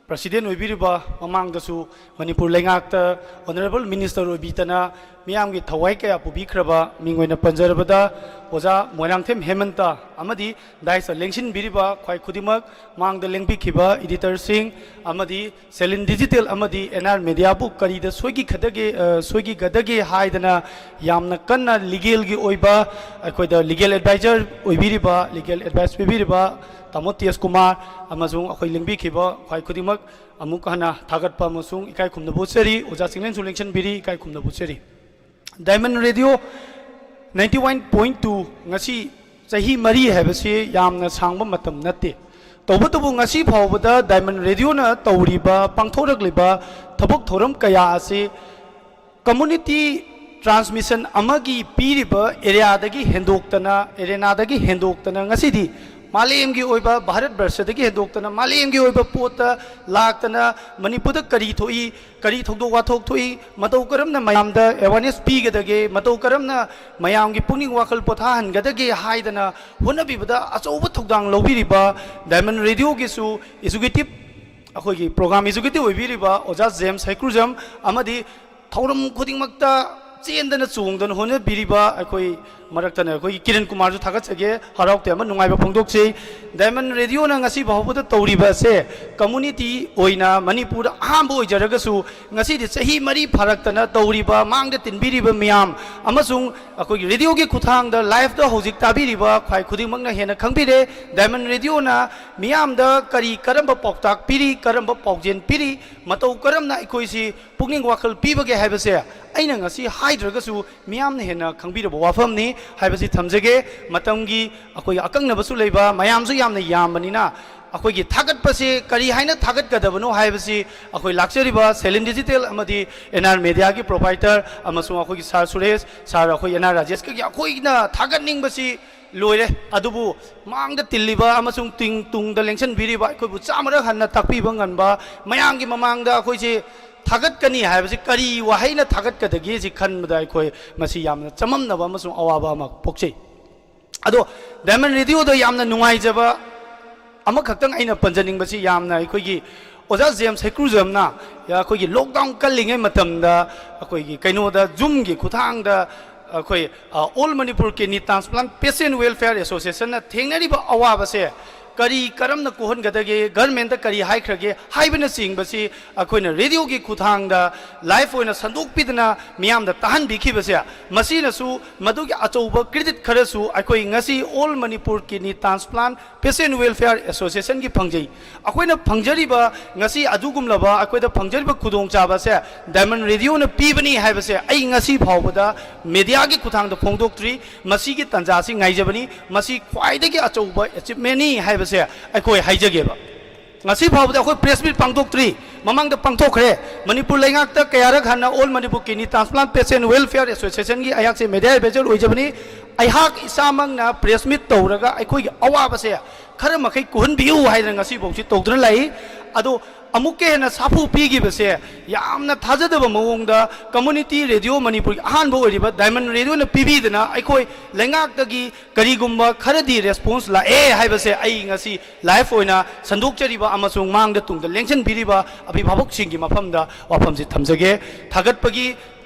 ꯄ꯭ꯔꯁꯤꯗꯦꯟ ꯑꯣꯏꯕꯤꯔꯤꯕ, ꯃꯃꯥꯡꯗꯁꯨ ꯃꯅꯤꯄꯨꯔ ꯂꯩꯉꯥꯛꯇ ꯑꯣꯅꯔꯦꯕꯜ ꯃꯤꯅꯤꯁꯇꯔ ꯑꯣꯏꯕꯤꯗꯅ ꯃꯤꯌꯥꯝꯒꯤ ꯊꯋꯥꯏ ꯀꯌꯥ ꯄꯨꯕꯤꯈ꯭ꯔꯕ, ꯃꯤꯡ ꯑꯣꯏꯅ ꯄꯟꯖꯔꯕꯗ ꯑꯣꯖꯥ ꯃꯣꯏꯔꯥꯡꯊꯦꯝ ꯍꯦꯃꯟꯇ ꯑꯃꯗꯤ ꯗꯥꯏꯁꯇ ꯂꯦꯡꯁꯤꯟꯕꯤꯔꯤꯕ ꯈ꯭ꯋꯥꯏ ꯈꯨꯗꯤꯡꯃꯛ, ꯃꯥꯡꯗ ꯂꯦꯡꯕꯤꯈꯤꯕ ꯏꯗꯤꯇꯔꯁꯤꯡ ꯑꯃꯗꯤ ꯁꯦꯂꯤꯟ ꯗꯤꯖꯤꯇꯦꯜ ꯑꯃꯗꯤ ꯑꯦꯟ ꯑꯥꯔ ꯃꯦꯗꯤꯌꯥꯕꯨ ꯀꯔꯤꯗ ꯁꯣꯏꯈꯤꯒꯗꯒꯦ, ꯑ, ꯁꯣꯏꯈꯤꯒꯗꯒꯦ ꯍꯥꯏꯗꯅ ꯌꯥꯝꯅ ꯀꯟꯅ ꯂꯤꯒꯦꯜꯒꯤ ꯑꯣꯏꯕ, ꯑꯩꯈꯣꯏꯗ ꯂꯤꯒꯦꯜ ꯑꯦꯗꯚꯥꯏꯖꯔ ꯑꯣꯏꯕꯤꯔꯤꯕ, ꯂꯤꯒꯦꯜ ꯑꯦꯗꯚꯥꯏꯁ ꯄꯤꯕꯤꯔꯤꯕ ꯇꯥꯃꯣ ꯇꯦꯖ ꯀꯨꯃꯥꯔ ꯑꯃꯁꯨꯡ ꯑꯩꯈꯣꯏ ꯂꯦꯡꯕꯤꯈꯤꯕ ꯈ꯭ꯋꯥꯏ ꯈꯨꯗꯤꯡꯃꯛ ꯑꯃꯨꯛ ꯍꯟꯅ ꯊꯥꯒꯠꯄ ꯑꯃꯁꯨꯡ ꯏꯀꯥꯏ ꯈꯨꯝꯅꯕ ꯎꯠꯆꯔꯤ꯫ ꯑꯣꯖꯥ ꯆꯤꯡꯂꯦꯟꯁꯨ ꯂꯦꯡꯁꯤꯟꯕꯤꯔꯤ, ꯏꯀꯥꯏ ꯈꯨꯝꯅꯕ ꯎꯠꯆꯔꯤ꯫ Diamond radio ninety one point two ꯉꯁꯤ ꯆꯍꯤ ꯃꯔꯤ ꯍꯥꯏꯕꯁꯤ ꯌꯥꯝꯅ ꯁꯥꯡꯕ ꯃꯇꯝ ꯅꯠꯇꯦ꯫ ꯇꯧꯕꯇꯕꯨ ꯉꯁꯤ ꯐꯥꯎꯕꯗ ꯗꯥꯏꯃꯟ ꯔꯦꯗꯤꯑꯣꯅ ꯇꯧꯔꯤꯕ, ꯄꯥꯡꯊꯣꯔꯛꯂꯤꯕ ꯊꯕꯛ ꯊꯧꯔꯝ ꯀꯌꯥ ꯑꯁꯤ ꯀꯝꯃꯨꯅꯤꯇꯤ ꯇ꯭ꯔꯥꯟꯁꯃꯤꯁꯟ ꯑꯃꯒꯤ ꯄꯤꯔꯤꯕ ꯑꯦꯔꯤꯌꯥꯗꯒꯤ ꯍꯦꯟꯗꯣꯛꯇꯅ, ꯑꯦꯔꯦꯅꯥꯗꯒꯤ ꯍꯦꯟꯗꯣꯛꯇꯅ ꯉꯁꯤꯗꯤ ꯃꯥꯂꯦꯝꯒꯤ ꯑꯣꯏꯕ, ꯚꯥꯔꯠ ꯕꯔꯁꯗꯒꯤ ꯍꯦꯟꯗꯣꯛꯇꯅ ꯃꯥꯂꯦꯝꯒꯤ ꯑꯣꯏꯕ ꯄꯣꯠꯇ ꯂꯥꯛꯇꯅ ꯃꯅꯤꯄꯨꯔꯗ ꯀꯔꯤ ꯊꯣꯛꯏ, ꯀꯔꯤ ꯊꯧꯗꯣꯛ ꯋꯥꯊꯣꯛ ꯊꯣꯛꯏ, ꯃꯇꯧ ꯀꯔꯝꯅ ꯃꯌꯥꯝꯗ ꯑꯦꯋꯥꯔꯅꯦꯁ ꯄꯤꯒꯗꯒꯦ, ꯃꯇꯧ ꯀꯔꯝꯅ ꯃꯌꯥꯝꯒꯤ ꯄꯨꯛꯅꯤꯡ ꯋꯥꯈꯜ ꯄꯣꯊꯥꯍꯟꯒꯗꯒꯦ ꯍꯥꯏꯗꯅ ꯍꯣꯠꯅꯕꯤꯕꯗ ꯑꯆꯧꯕ ꯊꯧꯗꯥꯡ ꯂꯧꯕꯤꯔꯤꯕ ꯗꯥꯏꯃꯟ ꯔꯦꯗꯤꯑꯣꯒꯤꯁꯨ ꯑꯦꯛꯖꯤꯀ꯭ꯌꯨꯇꯤꯚ, ꯑꯩꯈꯣꯏꯒꯤ ꯄ꯭ꯔꯣꯒ꯭ꯔꯥꯝ ꯑꯦꯛꯖꯤꯀ꯭ꯌꯨꯇꯤꯚ ꯑꯣꯏꯕꯤꯔꯤꯕ ꯑꯣꯖꯥ ꯖꯦꯝꯁ ꯍꯩꯀ꯭ꯔꯨꯖꯝ ꯑꯃꯗꯤ ꯊꯧꯔꯝ ꯈꯨꯗꯤꯡꯃꯛꯇ ꯆꯦꯟꯗꯅ ꯆꯣꯡꯗꯅ ꯍꯣꯠꯅꯕꯤꯔꯤꯕ ꯑꯩꯈꯣꯏ ꯃꯔꯛꯇꯅ ꯑꯩꯈꯣꯏꯒꯤ ꯀꯤꯔꯟ ꯀꯨꯃꯥꯔꯁꯨ ꯊꯥꯒꯠꯆꯒꯦ, ꯍꯔꯥꯎ ꯇꯌꯥꯝꯕ ꯅꯨꯡꯉꯥꯏꯕ ꯐꯣꯡꯗꯣꯛꯆꯩ꯫ ꯗꯥꯏꯃꯟ ꯔꯦꯗꯤꯑꯣꯅ ꯉꯁꯤ ꯐꯥꯎꯕꯗ ꯇꯧꯔꯤꯕ ꯑꯁꯦ ꯀꯝꯃꯨꯅꯤꯇꯤ ꯑꯣꯏꯅ ꯃꯅꯤꯄꯨꯔꯗ ꯑꯍꯥꯟꯕ ꯑꯣꯏꯖꯔꯒꯁꯨ, ꯉꯁꯤꯗꯤ ꯆꯍꯤ ꯃꯔꯤ ꯐꯥꯔꯛꯇꯅ ꯇꯧꯔꯤꯕ, ꯃꯥꯡꯗ ꯇꯤꯟꯕꯤꯔꯤꯕ ꯃꯤꯌꯥꯝ ꯑꯃꯁꯨꯡ ꯑꯩꯈꯣꯏꯒꯤ ꯔꯦꯗꯤꯑꯣꯒꯤ ꯈꯨꯠꯊꯥꯡꯗ ꯂꯥꯏꯐꯇ ꯍꯧꯖꯤꯛ ꯇꯥꯕꯤꯔꯤꯕ ꯈ꯭ꯋꯥꯏ ꯈꯨꯗꯤꯡꯃꯛꯅ ꯍꯦꯟꯅ ꯈꯪꯕꯤꯔꯦ꯫ ꯗꯥꯏꯃꯟ ꯔꯦꯗꯤꯑꯣꯅ ꯃꯤꯌꯥꯝꯗ ꯀꯔꯤ, ꯀꯔꯝꯕ ꯄꯥꯎꯇꯥꯛ ꯄꯤꯔꯤ, ꯀꯔꯝꯕ ꯄꯥꯎꯖꯦꯜ ꯄꯤꯔꯤ, ꯃꯇꯧ ꯀꯔꯝꯅ ꯑꯩꯈꯣꯏꯁꯤ ꯄꯨꯛꯅꯤꯡ ꯋꯥꯈꯜ ꯄꯤꯕꯒꯦ ꯍꯥꯏꯕꯁꯦ ꯑꯩꯅ ꯉꯁꯤ ꯍꯥꯏꯗ꯭ꯔꯒꯁꯨ ꯃꯤꯌꯥꯝꯅ ꯍꯦꯟꯅ ꯈꯪꯕꯤꯔꯕ ꯋꯥꯐꯝꯅꯤ ꯍꯥꯏꯕꯁꯤ ꯊꯝꯖꯒꯦ꯫ ꯃꯇꯝꯒꯤ ꯑꯩꯈꯣꯏꯒꯤ ꯑꯀꯛꯅꯕꯁꯨ ꯂꯩꯕ, ꯃꯌꯥꯝꯁꯨ ꯌꯥꯝꯅ ꯌꯥꯝꯕꯅꯤꯅ, ꯑꯩꯈꯣꯏꯒꯤ ꯊꯥꯒꯠꯄꯁꯦ ꯀꯔꯤ ꯍꯥꯏꯅ ꯊꯥꯒꯠꯀꯗꯕꯅꯣ ꯍꯥꯏꯕꯁꯤ ꯑꯩꯈꯣꯏ ꯂꯥꯛꯆꯔꯤꯕ ꯁꯦꯂꯤꯟ ꯗꯤꯖꯤꯇꯦꯜ ꯑꯃꯗꯤ ꯑꯦꯟ ꯑꯥꯔ ꯃꯦꯗꯤꯌꯥꯒꯤ ꯄ꯭ꯔꯣꯄꯥꯏꯇꯔ ꯑꯃꯁꯨꯡ ꯑꯩꯈꯣꯏꯒꯤ ꯁꯥꯔ ꯁꯨꯔꯦꯁ, ꯁꯥꯔ ꯑꯩꯈꯣꯏ ꯑꯦꯟ ꯑꯥꯔ ꯔꯥꯖꯦꯁꯀꯒꯤ ꯑꯩꯈꯣꯏꯅ ꯊꯥꯒꯠꯅꯤꯡꯕꯁꯤ ꯂꯣꯏꯔꯦ꯫ ꯑꯗꯨꯕꯨ ꯃꯥꯡꯗ ꯇꯤꯜꯂꯤꯕ ꯑꯃꯁꯨꯡ ꯇꯤꯡ ꯇꯨꯡꯗ ꯂꯦꯡꯁꯤꯟꯕꯤꯔꯤꯕ ꯑꯩꯈꯣꯏꯕꯨ ꯆꯥꯝꯃꯔꯛ ꯍꯟꯅ ꯇꯥꯛꯄꯤꯕ ꯉꯝꯕ, ꯃꯌꯥꯝꯒꯤ ꯃꯃꯥꯡꯗ ꯑꯩꯈꯣꯏꯁꯦ ꯊꯥꯒꯠꯀꯅꯤ ꯍꯥꯏꯕꯁꯤ ꯀꯔꯤ ꯋꯥꯍꯩꯅ ꯊꯥꯒꯠꯀꯗꯒꯦ ꯁꯤ ꯈꯟꯕꯗ ꯑꯩꯈꯣꯏ ꯃꯁꯤ ꯌꯥꯝꯅ ꯆꯃꯝꯅꯕ ꯑꯃꯁꯨꯡ ꯑꯋꯥꯕ ꯑꯃ ꯄꯣꯛꯆꯩ꯫ ꯑꯗꯣ ꯗꯥꯏꯃꯟ ꯔꯦꯗꯤꯑꯣꯗ ꯌꯥꯝꯅ ꯅꯨꯡꯉꯥꯏꯖꯕ ꯑꯃꯈꯛꯇꯪ ꯑꯩꯅ ꯄꯟꯖꯅꯤꯡꯕꯁꯤ, ꯌꯥꯝꯅ ꯑꯩꯈꯣꯏꯒꯤ ꯑꯣꯖꯥ ꯖꯦꯝꯁ ꯍꯩꯀ꯭ꯔꯨꯖꯝꯅ ꯑꯩꯈꯣꯏꯒꯤ ꯂꯣꯛꯗꯥꯎꯟ ꯀꯜꯂꯤꯉꯩ ꯃꯇꯝꯗ ꯑꯩꯈꯣꯏꯒꯤ ꯀꯩꯅꯣꯗ ꯖꯨꯝꯒꯤ ꯈꯨꯠꯊꯥꯡꯗ ꯑꯩꯈꯣꯏ all Manipur kidney transplant patient welfare ꯑꯦꯁꯣꯁꯤꯌꯦꯁꯟꯅ ꯊꯦꯡꯅꯔꯤꯕ ꯑꯋꯥꯕꯁꯦ ꯀꯔꯤ ꯀꯔꯝꯅ ꯀꯣꯛꯍꯟꯒꯗꯒꯦ, ꯒꯔꯃꯦꯟꯗ ꯀꯔꯤ ꯍꯥꯏꯈ꯭ꯔꯒꯦ ꯍꯥꯏꯕꯅꯆꯤꯡꯕꯁꯤ ꯑꯩꯈꯣꯏꯅ ꯔꯦꯗꯤꯑꯣꯒꯤ ꯈꯨꯠꯊꯥꯡꯗ ꯂꯥꯏꯐ ꯑꯣꯏꯅ ꯁꯟꯗꯣꯛꯄꯤꯗꯅ ꯃꯤꯌꯥꯝꯗ ꯇꯥꯍꯟꯕꯤꯈꯤꯕꯁꯦ, ꯃꯁꯤꯅꯁꯨ ꯃꯗꯨꯒꯤ ꯑꯆꯧꯕ ꯀ꯭ꯔꯦꯗꯤꯠ ꯈꯔꯁꯨ ꯑꯩꯈꯣꯏ ꯉꯁꯤ all Manipur kidney transplant patient welfare ꯑꯦꯁꯣꯁꯤꯌꯦꯁꯟꯒꯤ ꯐꯪꯖꯩ꯫ ꯑꯩꯈꯣꯏꯅ ꯐꯪꯖꯔꯤꯕ, ꯉꯁꯤ ꯑꯗꯨꯒꯨꯝꯂꯕ ꯑꯩꯈꯣꯏꯗ ꯐꯪꯖꯔꯤꯕ ꯈꯨꯗꯣꯡꯆꯥꯕꯁꯦ ꯗꯥꯏꯃꯟ ꯔꯦꯗꯤꯑꯣꯅ ꯄꯤꯕꯅꯤ ꯍꯥꯏꯕꯁꯦ ꯑꯩ ꯉꯁꯤ ꯐꯥꯎꯕꯗ ꯃꯦꯗꯤꯌꯥꯒꯤ ꯈꯨꯠꯊꯥꯡꯗ ꯐꯣꯡꯗꯣꯛꯇ꯭ꯔꯤ꯫ ꯃꯁꯤꯒꯤ ꯇꯥꯟꯖꯥꯁꯤ ꯉꯥꯏꯖꯕꯅꯤ꯫ ꯃꯁꯤ ꯈ꯭ꯋꯥꯏꯗꯒꯤ ꯑꯆꯧꯕ ꯑꯦꯆꯤꯞꯃꯦꯟꯅꯤ ꯍꯥꯏꯕꯁꯦ ꯑꯩꯈꯣꯏ ꯍꯥꯏꯖꯒꯦꯕ꯫ ꯉꯁꯤ ꯐꯥꯎꯕꯗ ꯑꯩꯈꯣꯏ ꯄ꯭ꯔꯦꯁ ꯃꯤꯠ ꯄꯥꯡꯊꯣꯛꯇ꯭ꯔꯤ꯫ ꯃꯃꯥꯡꯗ ꯄꯥꯡꯊꯣꯛꯈ꯭ꯔꯦ꯫ ꯃꯅꯤꯄꯨꯔ ꯂꯩꯉꯥꯛꯇ ꯀꯌꯥꯔꯛ ꯍꯟꯅ all Manipur kidney transplant patient welfare ꯑꯦꯁꯣꯁꯤꯌꯦꯁꯟꯒꯤ ꯑꯩꯍꯥꯛꯁꯦ ꯃꯦꯗꯤꯌꯥ ꯑꯦꯗꯚꯥꯏꯖꯔ ꯑꯣꯏꯖꯕꯅꯤ꯫ ꯑꯩꯍꯥꯛ ꯏꯁꯥꯃꯛꯅ ꯄ꯭ꯔꯦꯁ ꯃꯤꯠ ꯇꯧꯔꯒ ꯑꯩꯈꯣꯏꯒꯤ ꯑꯋꯥꯕꯁꯦ ꯈꯔ ꯃꯈꯩ ꯀꯣꯛꯍꯟꯕꯤꯌꯨ ꯍꯥꯏꯗꯅ ꯉꯁꯤꯐꯥꯎꯁꯤ ꯇꯧꯗꯨꯅ ꯂꯥꯛꯏ꯫ ꯑꯗꯣ ꯑꯃꯨꯛꯀ ꯍꯦꯟꯅ ꯁꯥꯐꯨ ꯄꯤꯈꯤꯕꯁꯦ ꯌꯥꯝꯅ ꯊꯥꯖꯗꯕ ꯃꯑꯣꯡꯗ ꯀꯝꯃꯨꯅꯤꯇꯤ ꯔꯦꯗꯤꯑꯣ ꯃꯅꯤꯄꯨꯔꯒꯤ ꯑꯍꯥꯟꯕ ꯑꯣꯏꯔꯤꯕ ꯗꯥꯏꯃꯟ ꯔꯦꯗꯤꯑꯣꯅ ꯄꯤꯕꯤꯗꯅ ꯑꯩꯈꯣꯏ ꯂꯩꯉꯥꯛꯇꯒꯤ ꯀꯔꯤꯒꯨꯝꯕ ꯈꯔꯗꯤ ꯔꯦꯁꯄꯣꯟꯁ ꯂꯥꯛꯑꯦ ꯍꯥꯏꯕꯁꯦ ꯑꯩ ꯉꯁꯤ ꯂꯥꯏꯐ ꯑꯣꯏꯅ ꯁꯟꯗꯣꯛꯆꯔꯤꯕ ꯑꯃꯁꯨꯡ ꯃꯥꯡꯗ ꯇꯨꯡꯗ ꯂꯦꯡꯁꯤꯟꯕꯤꯔꯤꯕ ꯑꯚꯤꯚꯥꯕꯛꯁꯤꯡꯒꯤ ꯃꯐꯝꯗ ꯋꯥꯐꯝꯁꯤ ꯊꯝꯖꯒꯦ꯫ ꯊꯥꯒꯠꯄꯒꯤ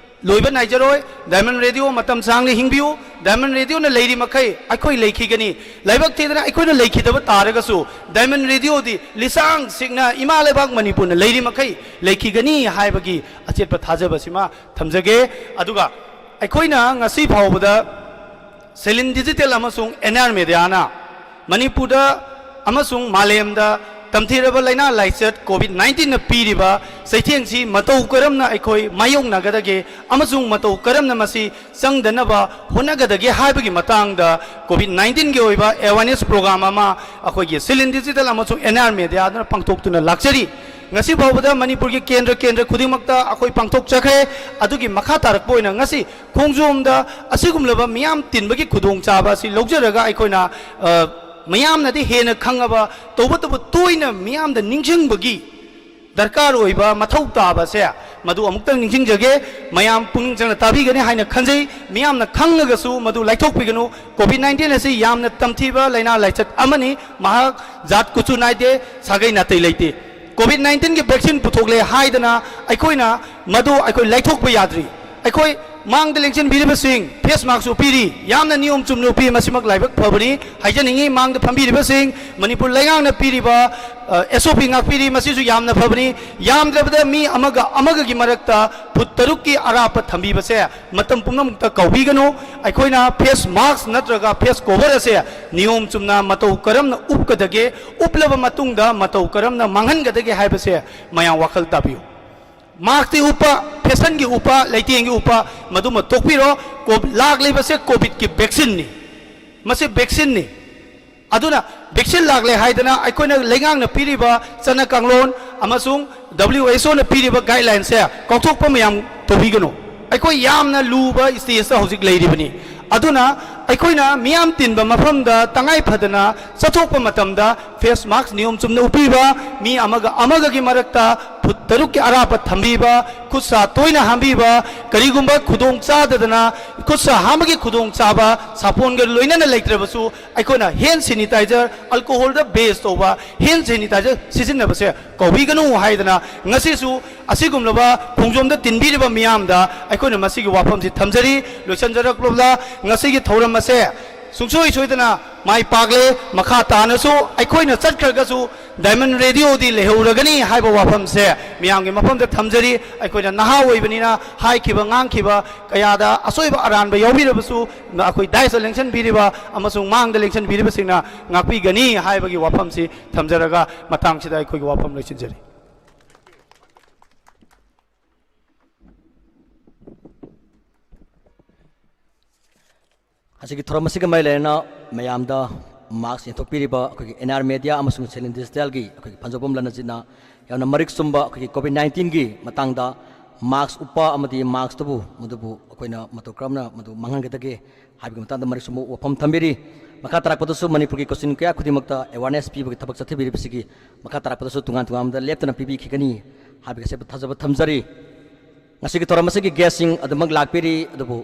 ꯂꯣꯏꯕ ꯅꯥꯏꯖꯔꯣꯏ꯫ ꯗꯥꯏꯃꯟ ꯔꯦꯗꯤꯑꯣ ꯃꯇꯝ ꯁꯥꯡꯅ ꯍꯤꯡꯕꯤꯌꯨ꯫ ꯗꯥꯏꯃꯟ ꯔꯦꯗꯤꯑꯣꯅ ꯂꯩꯔꯤ ꯃꯈꯩ ꯑꯩꯈꯣꯏ ꯂꯩꯈꯤꯒꯅꯤ꯫ ꯂꯥꯏꯕꯛ ꯊꯤꯗꯅ ꯑꯩꯈꯣꯏꯅ ꯂꯩꯈꯤꯗꯕ ꯇꯥꯔꯒꯁꯨ ꯗꯥꯏꯃꯟ ꯔꯦꯗꯤꯑꯣꯗꯤ ꯂꯤꯁꯥꯡ ꯁꯤꯡꯅ ꯏꯃꯥ ꯂꯩꯕꯥꯛ ꯃꯅꯤꯄꯨꯔꯅ ꯂꯩꯔꯤ ꯃꯈꯩ ꯂꯩꯈꯤꯒꯅꯤ ꯍꯥꯏꯕꯒꯤ ꯑꯆꯦꯠꯄ ꯊꯥꯖꯕꯁꯤꯃ ꯊꯝꯖꯒꯦ꯫ ꯑꯗꯨꯒ ꯑꯩꯈꯣꯏꯅ ꯉꯁꯤ ꯐꯥꯎꯕꯗ ꯁꯤꯂꯤꯟ ꯗꯤꯖꯤꯇꯦꯜ ꯑꯃꯁꯨꯡ ꯑꯦꯟ ꯑꯥꯔ ꯃꯦꯗꯤꯌꯥꯅ ꯃꯅꯤꯄꯨꯔꯗ ꯑꯃꯁꯨꯡ ꯃꯥꯂꯦꯝꯗ ꯇꯝꯊꯤꯔꯕ ꯂꯥꯏꯅꯥ ꯂꯥꯏꯆꯠ ꯀꯣꯚꯤꯗ ꯅꯥꯏꯟꯇꯤꯟꯅ ꯄꯤꯔꯤꯕ ꯆꯩꯊꯦꯡꯁꯤ ꯃꯇꯧ ꯀꯔꯝꯅ ꯑꯩꯈꯣꯏ ꯃꯥꯌꯣꯛꯅꯒꯗꯒꯦ ꯑꯃꯁꯨꯡ ꯃꯇꯧ ꯀꯔꯝꯅ ꯃꯁꯤ ꯆꯪꯗꯅꯕ ꯍꯣꯠꯅꯒꯗꯒꯦ ꯍꯥꯏꯕꯒꯤ ꯃꯇꯥꯡꯗ ꯀꯣꯚꯤꯗ ꯅꯥꯏꯟꯇꯤꯟꯒꯤ ꯑꯣꯏꯕ ꯑꯦꯋꯥꯔꯅꯦꯁ ꯄ꯭ꯔꯣꯒ꯭ꯔꯥꯝ ꯑꯃ ꯑꯩꯈꯣꯏꯒꯤ ꯁꯤꯂꯤꯟ ꯗꯤꯖꯤꯇꯦꯜ ꯑꯃꯁꯨꯡ ꯑꯦꯟ ꯑꯥꯔ ꯃꯦꯗꯤꯌꯥꯗꯨꯅ ꯄꯥꯡꯊꯣꯛꯇꯨꯅ ꯂꯥꯛꯆꯔꯤ꯫ ꯉꯁꯤ ꯐꯥꯎꯕꯗ ꯃꯅꯤꯄꯨꯔꯒꯤ ꯀꯦꯟꯗ꯭ꯔ ꯀꯦꯟꯗ꯭ꯔ ꯈꯨꯗꯤꯡꯃꯛꯇ ꯑꯩꯈꯣꯏ ꯄꯥꯡꯊꯣꯛꯆꯈ꯭ꯔꯦ꯫ ꯑꯗꯨꯒꯤ ꯃꯈꯥ ꯇꯥꯔꯛꯄ ꯑꯣꯏꯅ ꯉꯁꯤ ꯈꯣꯡꯖꯣꯝꯗ ꯑꯁꯤꯒꯨꯝꯂꯕ ꯃꯤꯌꯥꯝ ꯇꯤꯟꯕꯒꯤ ꯈꯨꯗꯣꯡꯆꯥꯕ ꯑꯁꯤ ꯂꯧꯖꯔꯒ ꯑꯩꯈꯣꯏꯅ, ꯑ, ꯃꯤꯌꯥꯝꯅꯗꯤ ꯍꯦꯟꯅ ꯈꯪꯉꯕ, ꯇꯧꯕꯇꯕꯨ ꯇꯣꯏꯅ ꯃꯤꯌꯥꯝꯗ ꯅꯤꯡꯁꯤꯡꯕꯒꯤ ꯗꯔꯀꯥꯔ ꯑꯣꯏꯕ ꯃꯊꯧ ꯇꯥꯕꯁꯦ ꯃꯗꯨ ꯑꯃꯨꯛꯇꯪ ꯅꯤꯡꯁꯤꯡꯖꯒꯦ꯫ ꯃꯌꯥꯝ ꯄꯨꯛꯅꯤꯡ ꯆꯪꯅ ꯇꯥꯕꯤꯒꯅꯤ ꯍꯥꯏꯅ ꯈꯟꯖꯩ꯫ ꯃꯤꯌꯥꯝꯅ ꯈꯪꯉꯒꯁꯨ ꯃꯗꯨ ꯂꯥꯏꯊꯣꯛꯄꯤꯒꯅꯨ꯫ ꯀꯣꯚꯤꯗ ꯅꯥꯏꯟꯇꯤꯟ ꯑꯁꯤ ꯌꯥꯝꯅ ꯇꯝꯊꯤꯕ ꯂꯥꯏꯅꯥ ꯂꯥꯏꯆꯠ ꯑꯃꯅꯤ꯫ ꯃꯍꯥꯛ ꯖꯥꯠ ꯀꯨꯆꯨ ꯅꯥꯏꯗꯦ, ꯁꯥꯒꯩ ꯅꯥꯇꯩ ꯂꯩꯇꯦ꯫ ꯀꯣꯚꯤꯗ ꯅꯥꯏꯟꯇꯤꯟꯒꯤ ꯚꯦꯛꯁꯤꯟ ꯄꯨꯊꯣꯛꯂꯦ ꯍꯥꯏꯗꯅ ꯑꯩꯈꯣꯏꯅ ꯃꯗꯨ ꯑꯩꯈꯣꯏ ꯂꯩꯊꯣꯛꯄ ꯌꯥꯗ꯭ꯔꯤ꯫ ꯑꯩꯈꯣꯏ ꯃꯥꯡꯗ ꯂꯦꯡꯁꯤꯟꯕꯤꯔꯤꯕꯁꯤꯡ ꯐꯦꯁ ꯃꯥꯛꯁ ꯎꯞꯄꯤꯔꯤ, ꯌꯥꯝꯅ ꯅꯤꯌꯣꯝ ꯆꯨꯝꯅ ꯎꯞꯄꯤ, ꯃꯁꯤꯃꯛ ꯂꯥꯏꯕꯛ ꯐꯕꯅꯤ ꯍꯥꯏꯖꯅꯤꯡꯏ꯫ ꯃꯥꯡꯗ ꯐꯝꯕꯤꯔꯤꯕꯁꯤꯡ, ꯃꯅꯤꯄꯨꯔ ꯂꯩꯉꯥꯛꯅ ꯄꯤꯔꯤꯕ ꯑꯦꯁ ꯑꯣ ꯄꯤ ꯉꯥꯛꯄꯤꯔꯤ, ꯃꯁꯤꯁꯨ ꯌꯥꯝꯅ ꯐꯕꯅꯤ꯫ ꯌꯥꯝꯗ꯭ꯔꯕꯗ ꯃꯤ ꯑꯃꯒ ꯑꯃꯒꯒꯤ ꯃꯔꯛꯇ ꯐꯨꯠ ꯇꯔꯨꯛꯀꯤ ꯑꯔꯥꯞꯄ ꯊꯝꯕꯤꯕꯁꯦ ꯃꯇꯝ ꯄꯨꯝꯅꯃꯛꯇ ꯀꯥꯎꯕꯤꯒꯅꯨ꯫ ꯑꯩꯈꯣꯏꯅ ꯐꯦꯁ ꯃꯥꯛꯁ ꯅꯠꯇ꯭ꯔꯒ ꯐꯦꯁ ꯀꯣꯚꯔ ꯑꯁꯦ ꯅꯤꯌꯣꯝ ꯆꯨꯝꯅ ꯃꯇꯧ ꯀꯔꯝꯅ ꯎꯞꯀꯗꯒꯦ, ꯎꯞꯂꯕ ꯃꯇꯨꯡꯗ ꯃꯇꯧ ꯀꯔꯝꯅ ꯃꯥꯡꯍꯟꯒꯗꯒꯦ ꯍꯥꯏꯕꯁꯦ ꯃꯌꯥꯝ ꯋꯥꯈꯜ ꯇꯥꯕꯤꯌꯨ꯫ ꯃꯥꯛꯁꯇꯤ ꯎꯞꯄ, ꯐꯦꯁꯟꯒꯤ ꯎꯞꯄ, ꯂꯩꯇꯦꯡꯒꯤ ꯎꯞꯄ, ꯃꯗꯨꯃ ꯇꯣꯛꯄꯤꯔꯣ꯫ ꯀꯣ-, ꯂꯥꯛꯂꯤꯕꯁꯦ ꯀꯣꯚꯤꯗꯀꯤ ꯚꯦꯛꯁꯤꯟꯅꯤ, ꯃꯁꯤ ꯚꯦꯛꯁꯤꯟꯅꯤ꯫ ꯑꯗꯨꯅ ꯚꯦꯛꯁꯤꯟ ꯂꯥꯛꯂꯦ ꯍꯥꯏꯗꯅ ꯑꯩꯈꯣꯏꯅ ꯂꯩꯉꯥꯛꯅ ꯄꯤꯔꯤꯕ ꯆꯠꯅ ꯀꯥꯡꯂꯣꯟ ꯑꯃꯁꯨꯡ ꯗꯕ꯭ꯂꯤꯎ ꯑꯩꯆ ꯑꯣꯅ ꯄꯤꯔꯤꯕ ꯒꯥꯏꯗꯂꯥꯏꯟꯁꯦ ꯀꯥꯎꯊꯣꯛꯄ ꯃꯌꯥꯝ ꯇꯧꯕꯤꯒꯅꯨ꯫ ꯑꯩꯈꯣꯏ ꯌꯥꯝꯅ ꯂꯨꯕ ꯁ꯭ꯇꯦꯖꯇ ꯍꯧꯖꯤꯛ ꯂꯩꯔꯤꯕꯅꯤ꯫ ꯑꯗꯨꯅ ꯑꯩꯈꯣꯏꯅ ꯃꯤꯌꯥꯝ ꯇꯤꯟꯕ ꯃꯐꯝꯗ ꯇꯉꯥꯏ ꯐꯗꯅ ꯆꯠꯊꯣꯛꯄ ꯃꯇꯝꯗ ꯐꯦꯁ ꯃꯥꯛꯁ ꯅꯤꯌꯣꯝ ꯆꯨꯝꯅ ꯎꯞꯄꯤꯕ, ꯃꯤ ꯑꯃꯒ ꯑꯃꯒꯒꯤ ꯃꯔꯛꯇ ꯐꯨꯠ ꯇꯔꯨꯛꯀꯤ ꯑꯔꯥꯞꯄ ꯊꯝꯕꯤꯕ, ꯈꯨꯠ ꯁꯥ ꯇꯣꯏꯅ ꯍꯥꯝꯕꯤꯕ, ꯀꯔꯤꯒꯨꯝꯕ ꯈꯨꯗꯣꯡ ꯆꯥꯗꯗꯅ ꯈꯨꯠ ꯁꯥ ꯍꯥꯝꯕꯒꯤ ꯈꯨꯗꯣꯡꯆꯥꯕ ꯁꯥꯄꯣꯟꯒ ꯂꯣꯏꯅꯅ ꯂꯩꯇ꯭ꯔꯕꯁꯨ ꯑꯩꯈꯣꯏꯅ ꯍꯦꯟ ꯁꯦꯅꯤꯇꯥꯏꯖꯔ, ꯑꯜꯀꯣꯍꯣꯜꯗ ꯕꯦꯁ ꯇꯧꯕ ꯍꯦꯟ ꯁꯦꯅꯤꯇꯥꯏꯖꯔ ꯁꯤꯖꯤꯟꯅꯕꯁꯦ ꯀꯥꯎꯕꯤꯒꯅꯨ ꯍꯥꯏꯗꯅ ꯉꯁꯤꯁꯨ ꯑꯁꯤꯒꯨꯝꯂꯕ ꯈꯣꯡꯖꯣꯝꯗ ꯇꯤꯟꯕꯤꯔꯤꯕ ꯃꯤꯌꯥꯝꯗ ꯑꯩꯈꯣꯏꯅ ꯃꯁꯤꯒꯤ ꯋꯥꯐꯝꯁꯤ ꯊꯝꯖꯔꯤ꯫ ꯂꯣꯏꯁꯤꯟꯖꯔꯛꯂꯕꯗ ꯉꯁꯤꯒꯤ ꯊꯧꯔꯝ ꯑꯁꯦ ꯁꯨꯡꯁꯣꯏ ꯁꯣꯏꯗꯅ ꯃꯥꯏ ꯄꯥꯛꯂꯦ꯫ ꯃꯈꯥ ꯇꯥꯅꯁꯨ ꯑꯩꯈꯣꯏꯅ ꯆꯠꯈ꯭ꯔꯒꯁꯨ ꯗꯥꯏꯃꯟ ꯔꯦꯗꯤꯑꯣꯗꯤ ꯂꯩꯍꯧꯔꯒꯅꯤ ꯍꯥꯏꯕ ꯋꯥꯐꯝꯁꯦ ꯃꯤꯌꯥꯝꯒꯤ ꯃꯐꯝꯗ ꯊꯝꯖꯔꯤ꯫ ꯑꯩꯈꯣꯏꯅ ꯅꯍꯥ ꯑꯣꯏꯕꯅꯤꯅ ꯍꯥꯏꯈꯤꯕ ꯉꯥꯡꯈꯤꯕ ꯀꯌꯥꯗ ꯑꯁꯣꯏꯕ ꯑꯔꯥꯟꯕ ꯌꯥꯎꯕꯤꯔꯕꯁꯨ ꯑꯩꯈꯣꯏ ꯗꯥꯏꯁꯇ ꯂꯦꯡꯁꯤꯟꯕꯤꯔꯤꯕ ꯑꯃꯁꯨꯡ ꯃꯥꯡꯗ ꯂꯦꯡꯁꯤꯟꯕꯤꯔꯤꯕꯁꯤꯡꯅ ꯉꯥꯛꯄꯤꯒꯅꯤ ꯍꯥꯏꯕꯒꯤ ꯋꯥꯐꯝꯁꯤ ꯊꯝꯖꯔꯒ ꯃꯇꯥꯡꯁꯤꯗ ꯑꯩꯈꯣꯏꯒꯤ ꯋꯥꯐꯝ ꯂꯣꯏꯁꯤꯟꯖꯔꯤ꯫ ꯉꯁꯤꯒꯤ ꯊꯧꯔꯝ ꯑꯁꯤꯒ ꯃꯔꯤ ꯂꯩꯅꯅ ꯃꯌꯥꯝꯗ ꯃꯥꯛꯁ ꯌꯦꯟꯊꯣꯛꯄꯤꯔꯤꯕ ꯑꯩꯈꯣꯏꯒꯤ ꯑꯦꯟ ꯑꯥꯔ ꯃꯦꯗꯤꯌꯥ ꯑꯃꯁꯨꯡ ꯁꯦꯂꯤꯟ ꯗꯤꯖꯤꯇꯦꯜꯒꯤ ꯑꯩꯈꯣꯏꯒꯤ ꯐꯟꯖꯧꯕꯝ ꯂꯟꯅꯖꯤꯠꯅ ꯌꯥꯝꯅ ꯃꯔꯤꯛ ꯆꯨꯝꯕ ꯑꯩꯈꯣꯏꯒꯤ ꯀꯣꯚꯤꯗ ꯅꯥꯏꯟꯇꯤꯟꯒꯤ ꯃꯇꯥꯡꯗ ꯃꯥꯛꯁ ꯎꯞꯄ ꯑꯃꯗꯤ ꯃꯥꯛꯁꯇꯨꯕꯨ ꯃꯗꯨꯕꯨ ꯑꯩꯈꯣꯏꯅ ꯃꯇꯧ ꯀꯔꯝꯅ ꯃꯗꯨ ꯃꯥꯡꯍꯟꯒꯗꯒꯦ ꯍꯥꯏꯕꯒꯤ ꯃꯇꯥꯡꯗ ꯃꯔꯤꯛ ꯆꯨꯝꯕ ꯋꯥꯐꯝ ꯊꯝꯕꯤꯔꯤ꯫ ꯃꯈꯥ ꯇꯥꯔꯛꯄꯗꯁꯨ ꯃꯅꯤꯄꯨꯔꯒꯤ ꯀꯣꯆꯤꯟ ꯀꯌꯥ ꯈꯨꯗꯤꯡꯃꯛꯇ ꯑꯦꯋꯥꯔꯅꯦꯁ ꯄꯤꯕꯒꯤ ꯊꯕꯛ ꯆꯠꯊꯕꯤꯔꯤꯕꯁꯤꯒꯤ ꯃꯈꯥ ꯇꯥꯔꯛꯄꯗꯁꯨ ꯇꯣꯉꯥꯟ ꯇꯣꯉꯥꯟꯕꯗ ꯂꯦꯞꯇꯅ ꯄꯤꯕꯤꯈꯤꯒꯅꯤ ꯍꯥꯏꯕꯒꯤ ꯑꯁꯦꯡꯕ ꯊꯥꯖꯕ ꯊꯝꯖꯔꯤ꯫ ꯉꯁꯤꯒꯤ ꯊꯧꯔꯝ ꯑꯁꯤꯒꯤ ꯒꯦꯁꯁꯤꯡ ꯑꯗꯨꯃꯛ ꯂꯥꯛꯄꯤꯔꯤ, ꯑꯗꯨꯕꯨ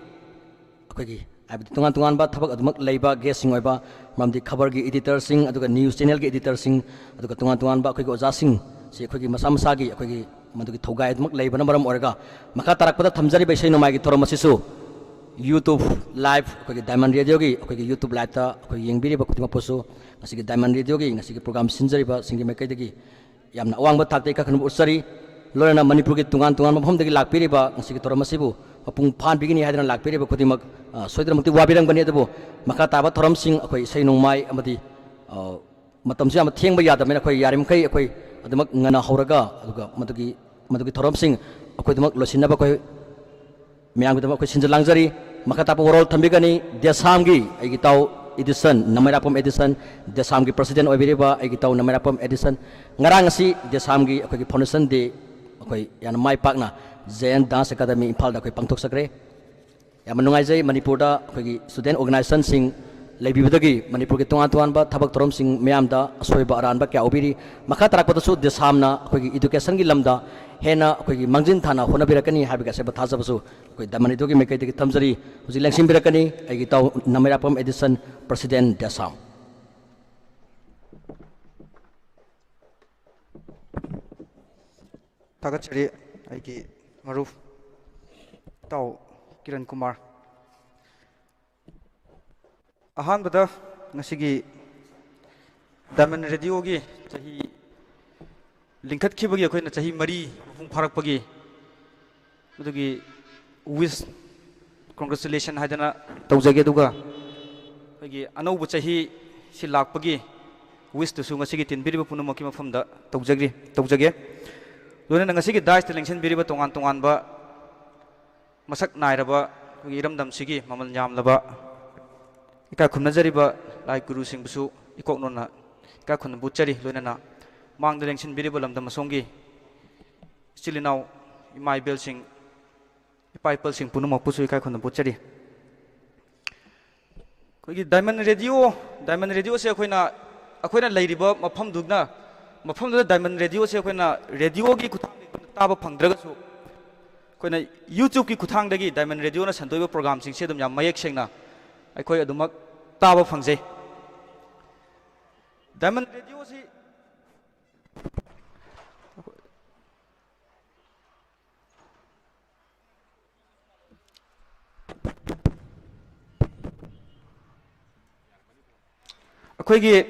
ꯑꯩꯈꯣꯏꯒꯤ ꯍꯥꯏꯕꯗꯤ ꯇꯣꯉꯥꯟ ꯇꯣꯉꯥꯟꯕ ꯊꯕꯛ ꯑꯗꯨꯃꯛ ꯂꯩꯕ ꯒꯦꯁꯁꯤꯡ ꯑꯣꯏꯕ, ꯃꯔꯝꯗꯤ ꯈꯕꯔꯒꯤ ꯏꯗꯤꯇꯔꯁꯤꯡ, ꯑꯗꯨꯒ ꯅ꯭ꯌꯨꯁ ꯆꯦꯅꯦꯜꯒꯤ ꯏꯗꯤꯇꯔꯁꯤꯡ, ꯑꯗꯨꯒ ꯇꯣꯉꯥꯟ ꯇꯣꯉꯥꯟꯕ ꯑꯩꯈꯣꯏꯒꯤ ꯑꯣꯖꯥꯁꯤꯡ, ꯁꯤ ꯑꯩꯈꯣꯏꯒꯤ ꯃꯁꯥ ꯃꯁꯥꯒꯤ ꯑꯩꯈꯣꯏꯒꯤ ꯃꯗꯨꯒꯤ ꯊꯧꯒꯥꯏ ꯑꯗꯨꯃꯛ ꯂꯩꯕꯅ ꯃꯔꯝ ꯑꯣꯏꯔꯒ, ꯃꯈꯥ ꯇꯥꯔꯛꯄꯗ ꯊꯝꯖꯔꯤꯕ ꯏꯁꯩ ꯅꯣꯡꯃꯥꯏꯒꯤ ꯊꯧꯔꯝ ꯑꯁꯤꯁꯨ YouTube live, ꯑꯩꯈꯣꯏꯒꯤ Diamond Radioꯒꯤ ꯑꯩꯈꯣꯏꯒꯤ YouTube liveꯇ ꯑꯩꯈꯣꯏ ꯌꯦꯡꯕꯤꯔꯤꯕ ꯈꯨꯗꯤꯡꯃꯛꯄꯨꯁꯨ ꯉꯁꯤꯒꯤ Diamond Radioꯒꯤ ꯉꯁꯤꯒꯤ program ꯁꯤꯟꯖꯔꯤꯕꯁꯤꯡꯒꯤ ꯃꯥꯏꯀꯩꯗꯒꯤ ꯌꯥꯝꯅ ꯑꯋꯥꯡꯕ ꯊꯥꯛꯇ ꯏꯀꯥꯏ ꯈꯨꯝꯅꯕ ꯎꯠꯆꯔꯤ꯫ ꯂꯣꯏꯅꯅ ꯃꯅꯤꯄꯨꯔꯒꯤ ꯇꯣꯉꯥꯟ ꯇꯣꯉꯥꯟꯕ ꯃꯐꯝꯗꯒꯤ ꯂꯥꯛꯄꯤꯔꯤꯕ ꯉꯁꯤꯒꯤ ꯊꯧꯔꯝ ꯑꯁꯤꯕꯨ ꯃꯄꯨꯡ ꯐꯥꯍꯟꯕꯤꯒꯅꯤ ꯍꯥꯏꯗꯨꯅ ꯂꯥꯛꯄꯤꯔꯤꯕ ꯈꯨꯗꯤꯡꯃꯛ, ꯑ, ꯁꯣꯏꯗꯅꯃꯛꯇꯤ ꯋꯥꯕꯤꯔꯝꯒꯅꯤ꯫ ꯑꯗꯨꯕꯨ ꯃꯈꯥ ꯇꯥꯕ ꯊꯧꯔꯝꯁꯤꯡ ꯑꯩꯈꯣꯏ ꯏꯁꯩ ꯅꯣꯡꯃꯥꯏ ꯑꯃꯗꯤ, ꯑ, ꯃꯇꯝꯁꯨ ꯌꯥꯝꯅ ꯊꯦꯡꯕ ꯌꯥꯗꯕꯅꯤꯅ ꯑꯩꯈꯣꯏ ꯌꯥꯔꯤꯃꯈꯩ ꯑꯩꯈꯣꯏ ꯑꯗꯨꯃꯛ ꯉꯟꯅ ꯍꯧꯔꯒ, ꯑꯗꯨꯒ ꯃꯗꯨꯒꯤ, ꯃꯗꯨꯒꯤ ꯊꯧꯔꯝꯁꯤꯡ ꯑꯩꯈꯣꯏ ꯑꯗꯨꯃꯛ ꯂꯣꯏꯁꯤꯟꯅꯕ ꯑꯩꯈꯣꯏ ꯃꯌꯥꯝꯒꯤꯗꯃꯛ ꯑꯩꯈꯣꯏ ꯁꯤꯟꯖ ꯂꯥꯡꯖꯔꯤ꯫ ꯃꯈꯥ ꯇꯥꯕ ꯋꯥꯔꯣꯜ ꯊꯝꯕꯤꯒꯅꯤ ꯗꯦꯁꯥꯝꯒꯤ ꯑꯩꯒꯤ ꯏꯇꯥꯎ ꯑꯦꯗꯤꯁꯟ, ꯅꯃꯩꯔꯥꯛꯄꯝ ꯑꯦꯗꯤꯁꯟ, ꯗꯦꯁꯥꯝꯒꯤ president ꯑꯣꯏꯕꯤꯔꯤꯕ ꯑꯩꯒꯤ ꯏꯇꯥꯎ ꯅꯃꯩꯔꯥꯛꯄꯝ ꯑꯦꯗꯤꯁꯟ꯫ ꯉꯔꯥꯡ ꯑꯁꯤ ꯗꯦꯁꯥꯝꯒꯤ ꯑꯩꯈꯣꯏꯒꯤ foundation day ꯑꯩꯈꯣꯏ ꯌꯥꯝꯅ ꯃꯥꯏ ꯄꯥꯛꯅ J N Dance Academy ꯏꯝꯐꯥꯜꯗ ꯑꯩꯈꯣꯏ ꯄꯥꯡꯊꯣꯛꯆꯈ꯭ꯔꯦ꯫ ꯌꯥꯝꯅ ꯅꯨꯡꯉꯥꯏꯖꯩ, ꯃꯅꯤꯄꯨꯔꯗ ꯑꯩꯈꯣꯏꯒꯤ student organizationꯁꯤꯡ ꯂꯩꯕꯤꯕꯗꯒꯤ ꯃꯅꯤꯄꯨꯔꯒꯤ ꯇꯣꯉꯥꯟ ꯇꯣꯉꯥꯟꯕ ꯊꯕꯛ ꯊꯧꯔꯝꯁꯤꯡ ꯃꯌꯥꯝꯗ ꯑꯁꯣꯏꯕ ꯑꯔꯥꯟꯕ ꯀꯌꯥ ꯎꯕꯤꯔꯤ꯫ ꯃꯈꯥ ꯇꯥꯔꯛꯄꯗꯁꯨ ꯗꯦꯁꯥꯝꯅ ꯑꯩꯈꯣꯏꯒꯤ educationꯒꯤ ꯂꯝꯗ ꯍꯦꯟꯅ ꯑꯩꯈꯣꯏꯒꯤ ꯃꯥꯡꯖꯤꯟ ꯊꯥꯅ ꯍꯣꯠꯅꯕꯤꯔꯛꯀꯅꯤ ꯍꯥꯏꯕꯒꯤ ꯑꯁꯦꯡꯕ ꯊꯥꯖꯕꯁꯨ ꯑꯩꯈꯣꯏ Diamond Radioꯒꯤ ꯃꯥꯏꯀꯩꯗꯒꯤ ꯊꯝꯖꯔꯤ꯫ ꯍꯧꯖꯤꯛ ꯂꯦꯡꯁꯤꯟꯕꯤꯔꯛꯀꯅꯤ ꯑꯩꯒꯤ ꯏꯇꯥꯎ ꯅꯃꯩꯔꯥꯛꯄꯝ ꯑꯦꯗꯤꯁꯟ, president ꯗꯦꯁꯥꯝ꯫ ꯊꯥꯒꯠꯆꯔꯤ ꯑꯩꯒꯤ ꯃꯔꯨꯞ ꯏꯇꯥꯎ ꯀꯤꯔꯟ ꯀꯨꯃꯥꯔ꯫ ꯑꯍꯥꯟꯕꯗ ꯉꯁꯤꯒꯤ Diamond Radioꯒꯤ ꯆꯍꯤ ꯂꯤꯡꯈꯠꯈꯤꯕꯒꯤ, ꯑꯩꯈꯣꯏꯅ ꯆꯍꯤ ꯃꯔꯤ ꯃꯄꯨꯡ ꯐꯥꯔꯛꯄꯒꯤ ꯃꯗꯨꯒꯤ wish, congratulation ꯍꯥꯏꯗꯅ ꯇꯧꯖꯒꯦ꯫ ꯑꯗꯨꯒ ꯑꯩꯈꯣꯏꯒꯤ ꯑꯅꯧꯕ ꯆꯍꯤ ꯁꯤ ꯂꯥꯛꯄꯒꯤ wishꯇꯨꯁꯨ ꯉꯁꯤꯒꯤ ꯇꯤꯟꯕꯤꯔꯤꯕ ꯄꯨꯝꯅꯃꯛꯀꯤ ꯃꯐꯝꯗ ꯇꯧꯖꯒꯦ, ꯇꯧꯖꯒꯦ꯫ ꯂꯣꯏꯅꯅ ꯉꯁꯤꯒꯤ daireꯇ ꯂꯦꯡꯁꯤꯟꯕꯤꯔꯤꯕ ꯇꯣꯉꯥꯟ ꯇꯣꯉꯥꯟꯕ ꯃꯁꯛ ꯅꯥꯏꯔꯕ ꯑꯩꯈꯣꯏꯒꯤ ꯏꯔꯝꯗꯝꯁꯤꯒꯤ ꯃꯃꯜ ꯌꯥꯝꯂꯕ ꯏꯀꯥꯏ ꯈꯨꯝꯅꯖꯔꯤꯕ ꯂꯥꯏ ꯒꯨꯔꯨꯁꯤꯡꯕꯨꯁꯨ ꯏꯀꯣꯛ ꯅꯣꯟꯅ ꯏꯀꯥꯏ ꯈꯨꯝꯅꯕ ꯎꯠꯆꯔꯤ꯫ ꯂꯣꯏꯅꯅ ꯃꯥꯡꯗ ꯂꯦꯡꯁꯤꯟꯕꯤꯔꯤꯕ ꯂꯝꯗꯝ ꯑꯁꯣꯝꯒꯤ ꯏꯆꯤꯜ ꯏꯅꯥꯎ, ꯏꯃꯥ ꯏꯕꯦꯜꯁꯤꯡ, ꯏꯄꯥ ꯏꯄꯜꯁꯤꯡ ꯄꯨꯝꯅꯃꯛꯄꯨꯁꯨ ꯏꯀꯥꯏ ꯈꯨꯝꯅꯕ ꯎꯠꯆꯔꯤ꯫ ꯑꯩꯈꯣꯏꯒꯤ Diamond Radio, Diamond Radioꯁꯦ ꯑꯩꯈꯣꯏꯅ, ꯑꯩꯈꯣꯏꯅ ꯂꯩꯔꯤꯕ ꯃꯐꯝꯗꯨꯅ, ꯃꯐꯝꯗꯨꯗ Diamond Radioꯁꯦ ꯑꯩꯈꯣꯏꯅ radioꯒꯤ ꯈꯨꯠꯊꯥꯡꯗꯒꯤ ꯑꯩꯈꯣꯏꯅ ꯇꯥꯕ ꯐꯪꯗ꯭ꯔꯒꯁꯨ, ꯑꯩꯈꯣꯏꯅ YouTubeꯀꯤ ꯈꯨꯠꯊꯥꯡꯗꯒꯤ Diamond Radioꯅ ꯁꯟꯗꯣꯛꯏꯕ programꯁꯤꯡꯁꯦ ꯑꯗꯨꯝ ꯌꯥꯝ ꯃꯌꯦꯛ ꯁꯦꯡꯅ ꯑꯩꯈꯣꯏ ꯑꯗꯨꯃꯛ ꯇꯥꯕ ꯐꯪꯖꯩ꯫ Diamond Radioꯁꯤ ꯑꯩꯈꯣꯏꯒꯤ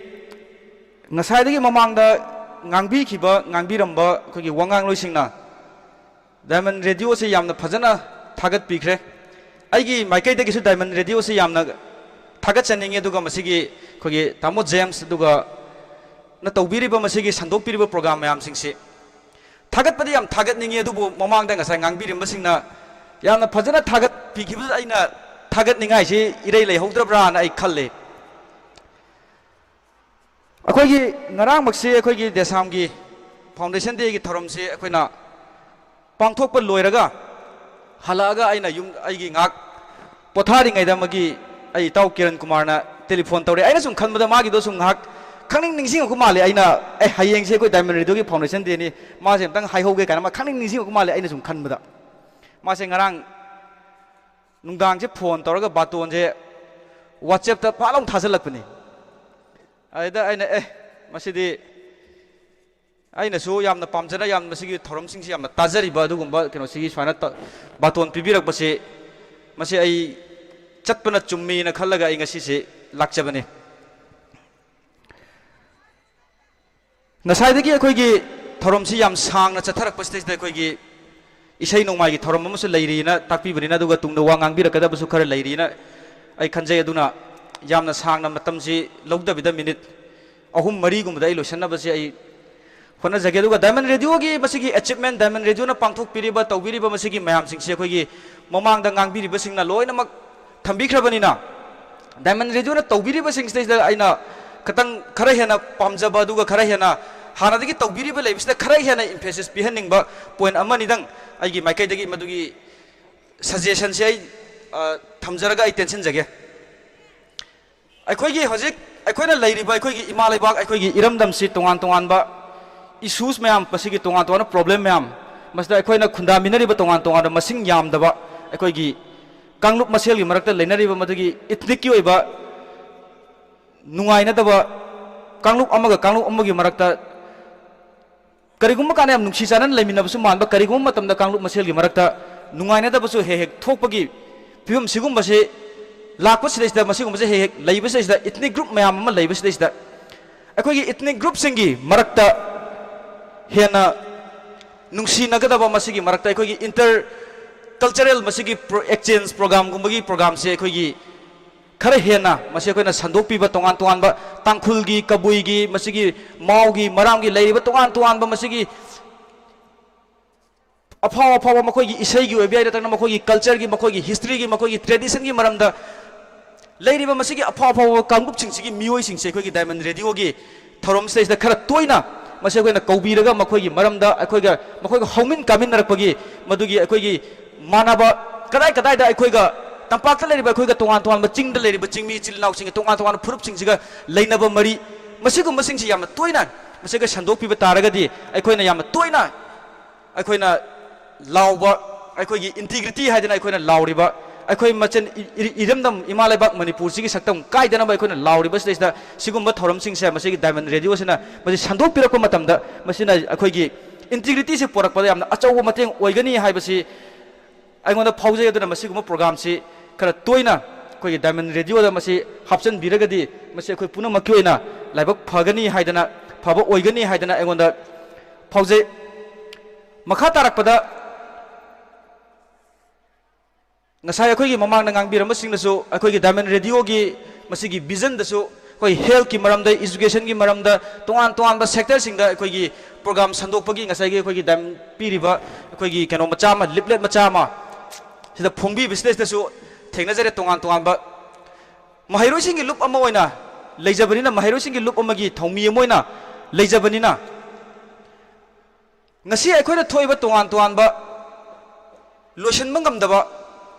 ꯉꯁꯥꯏꯗꯒꯤ ꯃꯃꯥꯡꯗ ꯉꯥꯡꯕꯤꯈꯤꯕ, ꯉꯥꯡꯕꯤꯔꯝꯕ ꯑꯩꯈꯣꯏꯒꯤ ꯋꯥꯉꯥꯡꯂꯣꯏꯁꯤꯡꯅ ꯗꯥꯏꯃꯟ ꯔꯦꯗꯤꯑꯣꯁꯦ ꯌꯥꯝꯅ ꯐꯖꯅ ꯊꯥꯒꯠꯄꯤꯈ꯭ꯔꯦ꯫ ꯑꯩꯒꯤ ꯃꯥꯏꯀꯩꯗꯒꯤꯁꯨ ꯗꯥꯏꯃꯟ ꯔꯦꯗꯤꯑꯣꯁꯦ ꯌꯥꯝꯅ ꯊꯥꯒꯠꯆꯅꯤꯡꯉꯤ, ꯑꯗꯨꯒ ꯃꯁꯤꯒꯤ ꯑꯩꯈꯣꯏꯒꯤ ꯇꯥꯃꯣ ꯖꯦꯝꯁ ꯑꯗꯨꯒ ꯅ ꯇꯧꯕꯤꯔꯤꯕ ꯃꯁꯤꯒꯤ ꯁꯟꯗꯣꯛꯄꯤꯔꯤꯕ ꯄ꯭ꯔꯣꯒ꯭ꯔꯥꯝ ꯃꯌꯥꯝꯁꯤꯡꯁꯤ ꯊꯥꯒꯠꯄꯗꯤ ꯌꯥꯝ ꯊꯥꯒꯠꯅꯤꯡꯉꯤ, ꯑꯗꯨꯕꯨ ꯃꯃꯥꯡꯗ ꯉꯁꯥꯏ ꯉꯥꯡꯕꯤꯔꯝꯕꯁꯤꯡꯅ ꯌꯥꯝꯅ ꯐꯖꯅ ꯊꯥꯒꯠꯄꯤꯈꯤꯕꯗꯨꯗ ꯑꯩꯅ ꯊꯥꯒꯠꯅꯤꯡꯉꯥꯏꯁꯤ ꯏꯔꯩ ꯂꯩꯍꯧꯗ꯭ꯔꯕ꯭ꯔꯥꯅ ꯑꯩ ꯈꯜꯂꯤ꯫ ꯑꯩꯈꯣꯏꯒꯤ ꯉꯔꯥꯡꯃꯛꯁꯤ ꯑꯩꯈꯣꯏꯒꯤ ꯗꯦꯁꯥꯝꯒꯤ ꯐꯥꯎꯟꯗꯦꯁꯟ ꯗꯦꯒꯤ ꯊꯧꯔꯝꯁꯤ ꯑꯩꯈꯣꯏꯅ ꯄꯥꯡꯊꯣꯛꯄ ꯂꯣꯏꯔꯒ ꯍꯜꯂꯛꯑꯒ ꯑꯩꯅ ꯌꯨꯝ, ꯑꯩꯒꯤ ꯉꯥꯏꯍꯥꯛ ꯄꯣꯊꯥꯔꯤꯉꯩꯗ ꯑꯃꯒꯤ ꯑꯩ ꯏꯇꯥꯎ ꯀꯤꯔꯟ ꯀꯨꯃꯥꯔꯅ ꯇꯦꯂꯤꯐꯣꯟ ꯇꯧꯔꯦ꯫ ꯑꯩꯅ ꯁꯨꯝ ꯈꯟꯕꯗ ꯃꯥꯒꯤꯗꯣ ꯁꯨꯝ ꯉꯥꯏꯍꯥꯛ ꯈꯪꯅꯤꯡ ꯅꯤꯡꯁꯤꯡꯉꯛꯄ ꯃꯥꯜꯂꯦ꯫ ꯑꯩꯅ, "ꯑꯦ, ꯍꯌꯦꯡꯁꯦ ꯑꯩꯈꯣꯏ ꯗꯥꯏꯃꯟ ꯔꯦꯗꯤꯑꯣꯒꯤ ꯐꯥꯎꯟꯗꯦꯁꯟ ꯗꯦꯅꯤ, ꯃꯥꯁꯦ ꯑꯝꯇꯪ ꯍꯥꯏꯍꯧꯒꯦ" ꯀꯥꯏꯅ ꯃꯥ ꯈꯪꯅꯤꯡ ꯅꯤꯡꯁꯤꯡꯉꯛꯄ ꯃꯥꯜꯂꯦ꯫ ꯑꯩꯅ ꯁꯨꯝ ꯈꯟꯕꯗ ꯃꯥꯁꯦ ꯉꯔꯥꯡ ꯅꯨꯡꯗꯥꯡꯁꯦ ꯐꯣꯟ ꯇꯧꯔꯒ ꯕꯥꯇꯣꯟꯁꯦ ꯋꯥꯆꯦꯞꯇ ꯐꯠ ꯂꯥꯎ ꯊꯥꯖꯤꯜꯂꯛꯄꯅꯤ꯫ ꯑꯗꯨꯗ ꯑꯩꯅ, "ꯑꯦ, ꯃꯁꯤꯗꯤ ꯑꯩꯅꯁꯨ ꯌꯥꯝꯅ ꯄꯥꯝꯖꯅ ꯌꯥꯝ ꯃꯁꯤꯒꯤ ꯊꯧꯔꯝꯁꯤꯡꯁꯤ ꯌꯥꯝꯅ ꯇꯥꯖꯔꯤꯕ ꯑꯗꯨꯒꯨꯝꯕ ꯀꯩꯅꯣꯁꯤꯒꯤ ꯁꯨꯃꯥꯏꯅ ꯇ-, ꯕꯥꯇꯣꯟ ꯄꯤꯕꯤꯔꯛꯄꯁꯤ, ꯃꯁꯤ ꯑꯩ ꯆꯠꯄꯅ ꯆꯨꯝꯃꯤꯅ ꯈꯜꯂꯒ ꯑꯩ ꯉꯁꯤꯁꯦ ꯂꯥꯛꯆꯕꯅꯤ"꯫ ꯉꯁꯥꯏꯗꯒꯤ ꯑꯩꯈꯣꯏꯒꯤ ꯊꯧꯔꯝꯁꯤ ꯌꯥꯝ ꯁꯥꯡꯅ ꯆꯠꯊꯔꯛꯄꯁꯤꯗꯩꯁꯤꯗ ꯑꯩꯈꯣꯏꯒꯤ ꯏꯁꯩ ꯅꯣꯡꯃꯥꯏꯒꯤ ꯊꯧꯔꯝ ꯑꯃꯁꯨ ꯂꯩꯔꯤꯅ ꯇꯥꯛꯄꯤꯕꯅꯤꯅ, ꯑꯗꯨꯒ ꯇꯨꯡꯗ ꯋꯥ ꯉꯥꯡꯕꯤꯔꯛꯀꯗꯕꯁꯨ ꯈꯔ ꯂꯩꯔꯤꯅ ꯑꯩ ꯈꯟꯖꯩ꯫ ꯑꯗꯨꯅ ꯌꯥꯝꯅ ꯁꯥꯡꯅ ꯃꯇꯝꯁꯤ ꯂꯧꯗꯕꯤꯗ ꯃꯤꯅꯤꯠ ꯑꯍꯨꯝ ꯃꯔꯤꯒꯨꯝꯕꯗ ꯑꯩ ꯂꯣꯏꯁꯤꯟꯅꯕꯁꯦ ꯑꯩ ꯍꯣꯠꯅꯖꯒꯦ꯫ ꯑꯗꯨꯒ ꯗꯥꯏꯃꯟ ꯔꯦꯗꯤꯑꯣꯒꯤ ꯃꯁꯤꯒꯤ ꯑꯦꯆꯤꯞꯃꯦꯟ, ꯗꯥꯏꯃꯟ ꯔꯦꯗꯤꯑꯣꯅ ꯄꯥꯡꯊꯣꯛꯄꯤꯔꯤꯕ, ꯇꯧꯕꯤꯔꯤꯕ ꯃꯁꯤꯒꯤ ꯃꯌꯥꯝꯁꯤꯡꯁꯦ ꯑꯩꯈꯣꯏꯒꯤ ꯃꯃꯥꯡꯗ ꯉꯥꯡꯕꯤꯔꯤꯕꯁꯤꯡꯅ ꯂꯣꯏꯅꯃꯛ ꯊꯝꯕꯤꯈ꯭ꯔꯕꯅꯤꯅ, ꯗꯥꯏꯃꯟ ꯔꯦꯗꯤꯑꯣꯅ ꯇꯧꯕꯤꯔꯤꯕꯁꯤꯡꯁꯤꯗꯩꯁꯤꯗ ꯑꯩꯅ ꯈꯤꯇꯪ ꯈꯔ ꯍꯦꯟꯅ ꯄꯥꯝꯖꯕ, ꯑꯗꯨꯒ ꯈꯔ ꯍꯦꯟꯅ ꯍꯥꯟꯅꯗꯒꯤ ꯇꯧꯕꯤꯔꯤꯕ ꯂꯩꯕꯁꯤꯗ ꯈꯔ ꯍꯦꯟꯅ emphasis ꯄꯤꯍꯟꯅꯤꯡꯕ ꯄꯣꯏꯟ ꯑꯃꯅꯤꯗꯪ ꯑꯩꯒꯤ ꯃꯥꯏꯀꯩꯗꯒꯤ ꯃꯗꯨꯒꯤ ꯁꯖꯦꯁꯟꯁꯦ ꯑꯩ, ꯑ, ꯊꯝꯖꯔꯒ ꯑꯩ ꯇꯦꯟꯁꯤꯟꯖꯒꯦ꯫ ꯑꯩꯈꯣꯏꯒꯤ ꯍꯧꯖꯤꯛ ꯑꯩꯈꯣꯏꯅ ꯂꯩꯔꯤꯕ ꯑꯩꯈꯣꯏꯒꯤ ꯏꯃꯥ ꯂꯩꯕꯥꯛ, ꯑꯩꯈꯣꯏꯒꯤ ꯏꯔꯝꯗꯝꯁꯤ ꯇꯣꯉꯥꯟ ꯇꯣꯉꯥꯟꯕ ꯏꯁꯨꯁ ꯃꯌꯥꯝ, ꯃꯁꯤꯒꯤ ꯇꯣꯉꯥꯟ ꯇꯣꯉꯥꯟꯕ ꯄ꯭ꯔꯣꯕ꯭ꯂꯦꯝ ꯃꯌꯥꯝ, ꯃꯁꯤꯗ ꯑꯩꯈꯣꯏꯅ ꯈꯨꯟꯗꯥꯃꯤꯟꯅꯔꯤꯕ ꯇꯣꯉꯥꯟ ꯇꯣꯉꯥꯟꯕ ꯃꯁꯤꯡ ꯌꯥꯝꯗꯕ ꯑꯩꯈꯣꯏꯒꯤ ꯀꯥꯡꯂꯨꯞ ꯃꯁꯦꯜꯒꯤ ꯃꯔꯛꯇ ꯂꯩꯅꯔꯤꯕ ꯃꯗꯨꯒꯤ ꯏꯊꯅꯤꯛꯀꯤ ꯑꯣꯏꯕ ꯅꯨꯡꯉꯥꯏꯅꯗꯕ, ꯀꯥꯡꯂꯨꯞ ꯑꯃꯒ ꯀꯥꯡꯂꯨꯞ ꯑꯃꯒꯤ ꯃꯔꯛꯇ ꯀꯔꯤꯒꯨꯝꯕ ꯀꯥꯟꯗ ꯌꯥꯝ ꯅꯨꯡꯁꯤ ꯆꯥꯟꯅꯅ ꯂꯩꯃꯤꯟꯅꯕꯁꯨ ꯃꯥꯟꯕ, ꯀꯔꯤꯒꯨꯝꯕ ꯃꯇꯝꯗ ꯀꯥꯡꯂꯨꯞ ꯃꯁꯦꯜꯒꯤ ꯃꯔꯛꯇ ꯅꯨꯡꯉꯥꯏꯅꯗꯕꯁꯨ ꯍꯦꯛ ꯍꯦꯛ ꯊꯣꯛꯄꯒꯤ ꯐꯤꯕꯝ ꯁꯤꯒꯨꯝꯕꯁꯤ ꯂꯥꯛꯄꯁꯤꯗꯩꯁꯤꯗ, ꯃꯁꯤꯒꯨꯝꯕꯁꯦ ꯍꯦꯛ ꯍꯦꯛ ꯂꯩꯕꯁꯤꯗꯩꯁꯤꯗ, ethnic group ꯃꯌꯥꯝ ꯑꯃ ꯂꯩꯕꯁꯤꯗꯩꯁꯤꯗ, ꯑꯩꯈꯣꯏꯒꯤ ethnic groupꯁꯤꯡꯒꯤ ꯃꯔꯛꯇ ꯍꯦꯟꯅ ꯅꯨꯡꯁꯤꯅꯒꯗꯕ, ꯃꯁꯤꯒꯤ ꯃꯔꯛꯇ ꯑꯩꯈꯣꯏꯒꯤ inter cultural, ꯃꯁꯤꯒꯤ exchange programꯒꯨꯝꯕꯒꯤ programꯁꯦ ꯑꯩꯈꯣꯏꯒꯤ ꯈꯔ ꯍꯦꯟꯅ ꯃꯁꯤ ꯑꯩꯈꯣꯏꯅ ꯁꯟꯗꯣꯛꯄꯤꯕ, ꯇꯣꯉꯥꯟ ꯇꯣꯉꯥꯟꯕ ꯇꯥꯡꯈꯨꯜꯒꯤ, ꯀꯕꯨꯏꯒꯤ, ꯃꯁꯤꯒꯤ ꯃꯥꯎꯒꯤ, ꯃꯔꯥꯝꯒꯤ ꯂꯩꯔꯤꯕ ꯇꯣꯉꯥꯟ ꯇꯣꯉꯥꯟꯕ ꯃꯁꯤꯒꯤ ꯑꯐꯥꯎ ꯑꯐꯥꯎꯕ ꯃꯈꯣꯏꯒꯤ ꯏꯁꯩꯒꯤ ꯑꯣꯏꯕ ꯌꯥꯏ, ꯅꯠꯇ꯭ꯔꯒꯅ ꯃꯈꯣꯏꯒꯤ cultureꯒꯤ, ꯃꯈꯣꯏꯒꯤ historyꯒꯤ, ꯃꯈꯣꯏꯒꯤ traditionꯒꯤ ꯃꯔꯝꯗ ꯂꯩꯔꯤꯕ ꯃꯁꯤꯒꯤ ꯑꯐꯥꯎ ꯑꯐꯥꯎꯕ ꯀꯥꯡꯂꯨꯞꯁꯤꯡꯁꯤꯒꯤ ꯃꯤꯑꯣꯏꯁꯤꯡꯁꯦ ꯑꯩꯈꯣꯏꯒꯤ Diamond Radioꯒꯤ ꯊꯧꯔꯝꯁꯤꯗꯩꯁꯤꯗ ꯈꯔ ꯇꯣꯏꯅ ꯃꯁꯤ ꯑꯩꯈꯣꯏꯅ ꯀꯧꯕꯤꯔꯒ, ꯃꯈꯣꯏꯒꯤ ꯃꯔꯝꯗ ꯑꯩꯈꯣꯏꯒ ꯃꯈꯣꯏꯒ ꯍꯧꯃꯤꯟ ꯀꯥꯃꯤꯟꯅꯔꯛꯄꯒꯤ, ꯃꯗꯨꯒꯤ ꯑꯩꯈꯣꯏꯒꯤ ꯃꯥꯟꯅꯕ, ꯀꯗꯥꯏ ꯀꯗꯥꯏꯗ ꯑꯩꯈꯣꯏꯒ ꯇꯝꯄꯥꯛꯇ ꯂꯩꯔꯤꯕ, ꯑꯩꯈꯣꯏꯒ ꯇꯣꯉꯥꯟ ꯇꯣꯉꯥꯟꯕ ꯆꯤꯡꯗ ꯂꯩꯔꯤꯕ ꯆꯤꯡꯃꯤ ꯏꯆꯤꯜ ꯏꯅꯥꯎꯁꯤꯡꯒ, ꯇꯣꯉꯥꯟ ꯇꯣꯉꯥꯟꯕ ꯐꯨꯔꯨꯞꯁꯤꯡꯁꯤꯒ ꯂꯩꯅꯕ ꯃꯔꯤ, ꯃꯁꯤꯒꯨꯝꯕꯁꯤꯡꯁꯤ ꯌꯥꯝꯅ ꯇꯣꯏꯅ ꯃꯁꯤꯒ ꯁꯟꯗꯣꯛꯄꯤꯕ ꯇꯥꯔꯒꯗꯤ, ꯑꯩꯈꯣꯏꯅ ꯌꯥꯝꯅ ꯇꯣꯏꯅ ꯑꯩꯈꯣꯏꯅ ꯂꯥꯎꯕ, ꯑꯩꯈꯣꯏꯒꯤ integrity ꯍꯥꯏꯗꯅ ꯑꯩꯈꯣꯏꯅ ꯂꯥꯎꯔꯤꯕ, ꯑꯩꯈꯣꯏ ꯃꯆꯟ ꯏ-, ꯏ-, ꯏꯔꯝꯗꯝ ꯏꯃꯥ ꯂꯩꯕꯥꯛ ꯃꯅꯤꯄꯨꯔꯁꯤꯒꯤ ꯁꯛꯇꯝ ꯀꯥꯏꯗꯅꯕ ꯑꯩꯈꯣꯏꯅ ꯂꯥꯎꯔꯤꯕꯁꯤꯗꯩꯁꯤꯗ, ꯁꯤꯒꯨꯝꯕ ꯊꯧꯔꯝꯁꯤꯡꯁꯦ ꯃꯁꯤꯒꯤ Diamond Radioꯁꯤꯅ ꯃꯁꯤ ꯁꯟꯗꯣꯛꯄꯤꯔꯛꯄ ꯃꯇꯝꯗ, ꯃꯁꯤꯅ ꯑꯩꯈꯣꯏꯒꯤ integrityꯁꯤ ꯄꯨꯔꯛꯄꯗ ꯌꯥꯝꯅ ꯑꯆꯧꯕ ꯃꯇꯦꯡ ꯑꯣꯏꯒꯅꯤ ꯍꯥꯏꯕꯁꯤ ꯑꯩꯉꯣꯟꯗ ꯐꯥꯎꯖꯩ꯫ ꯑꯗꯨꯅ ꯃꯁꯤꯒꯨꯝꯕ programꯁꯤ ꯈꯔ ꯇꯣꯏꯅ ꯑꯩꯈꯣꯏꯒꯤ Diamond Radioꯗ ꯃꯁꯤ ꯍꯥꯞꯆꯤꯟꯕꯤꯔꯒꯗꯤ, ꯃꯁꯤ ꯑꯩꯈꯣꯏ ꯄꯨꯝꯅꯃꯛꯀꯤ ꯑꯣꯏꯅ ꯂꯥꯏꯕꯛ ꯐꯒꯅꯤ ꯍꯥꯏꯗꯅ, ꯐꯕ ꯑꯣꯏꯒꯅꯤ ꯍꯥꯏꯗꯅ ꯑꯩꯉꯣꯟꯗ ꯐꯥꯎꯖꯩ꯫ ꯃꯈꯥ ꯇꯥꯔꯛꯄꯗ, ꯉꯁꯥꯏ ꯑꯩꯈꯣꯏꯒꯤ ꯃꯃꯥꯡꯗ ꯉꯥꯡꯕꯤꯔꯝꯕꯁꯤꯡꯅꯁꯨ ꯑꯩꯈꯣꯏꯒꯤ Diamond Radioꯒꯤ ꯃꯁꯤꯒꯤ visionꯗꯁꯨ ꯑꯩꯈꯣꯏ healthꯀꯤ ꯃꯔꯝꯗ, educationꯒꯤ ꯃꯔꯝꯗ, ꯇꯣꯉꯥꯟ ꯇꯣꯉꯥꯟꯕ sectorꯁꯤꯡꯗ ꯑꯩꯈꯣꯏꯒꯤ program ꯁꯟꯗꯣꯛꯄꯒꯤ ꯉꯁꯥꯏꯒꯤ ꯑꯩꯈꯣꯏꯒꯤ Diamond ꯄꯤꯔꯤꯕ ꯑꯩꯈꯣꯏꯒꯤ ꯀꯩꯅꯣ ꯃꯆꯥ ꯑꯃ, leaflet ꯃꯆꯥ ꯑꯃ ꯁꯤꯗ ꯐꯣꯡꯕꯤꯕꯁꯤꯗꯩꯁꯤꯗꯁꯨ ꯊꯦꯡꯅꯖꯔꯦ꯫ ꯇꯣꯉꯥꯟ ꯇꯣꯉꯥꯟꯕ ꯃꯍꯩꯔꯣꯏꯁꯤꯡꯒꯤ ꯂꯨꯞ ꯑꯃ ꯑꯣꯏꯅ ꯂꯩꯖꯕꯅꯤꯅ, ꯃꯍꯩꯔꯣꯏꯁꯤꯡꯒꯤ ꯂꯨꯞ ꯑꯃꯒꯤ ꯊꯧꯃꯤ ꯑꯃ ꯑꯣꯏꯅ ꯂꯩꯖꯕꯅꯤꯅ, ꯉꯁꯤ ꯑꯩꯈꯣꯏꯅ ꯊꯣꯛꯏꯕ ꯇꯣꯉꯥꯟ ꯇꯣꯉꯥꯟꯕ ꯂꯣꯏꯁꯤꯟꯕ ꯉꯝꯗꯕ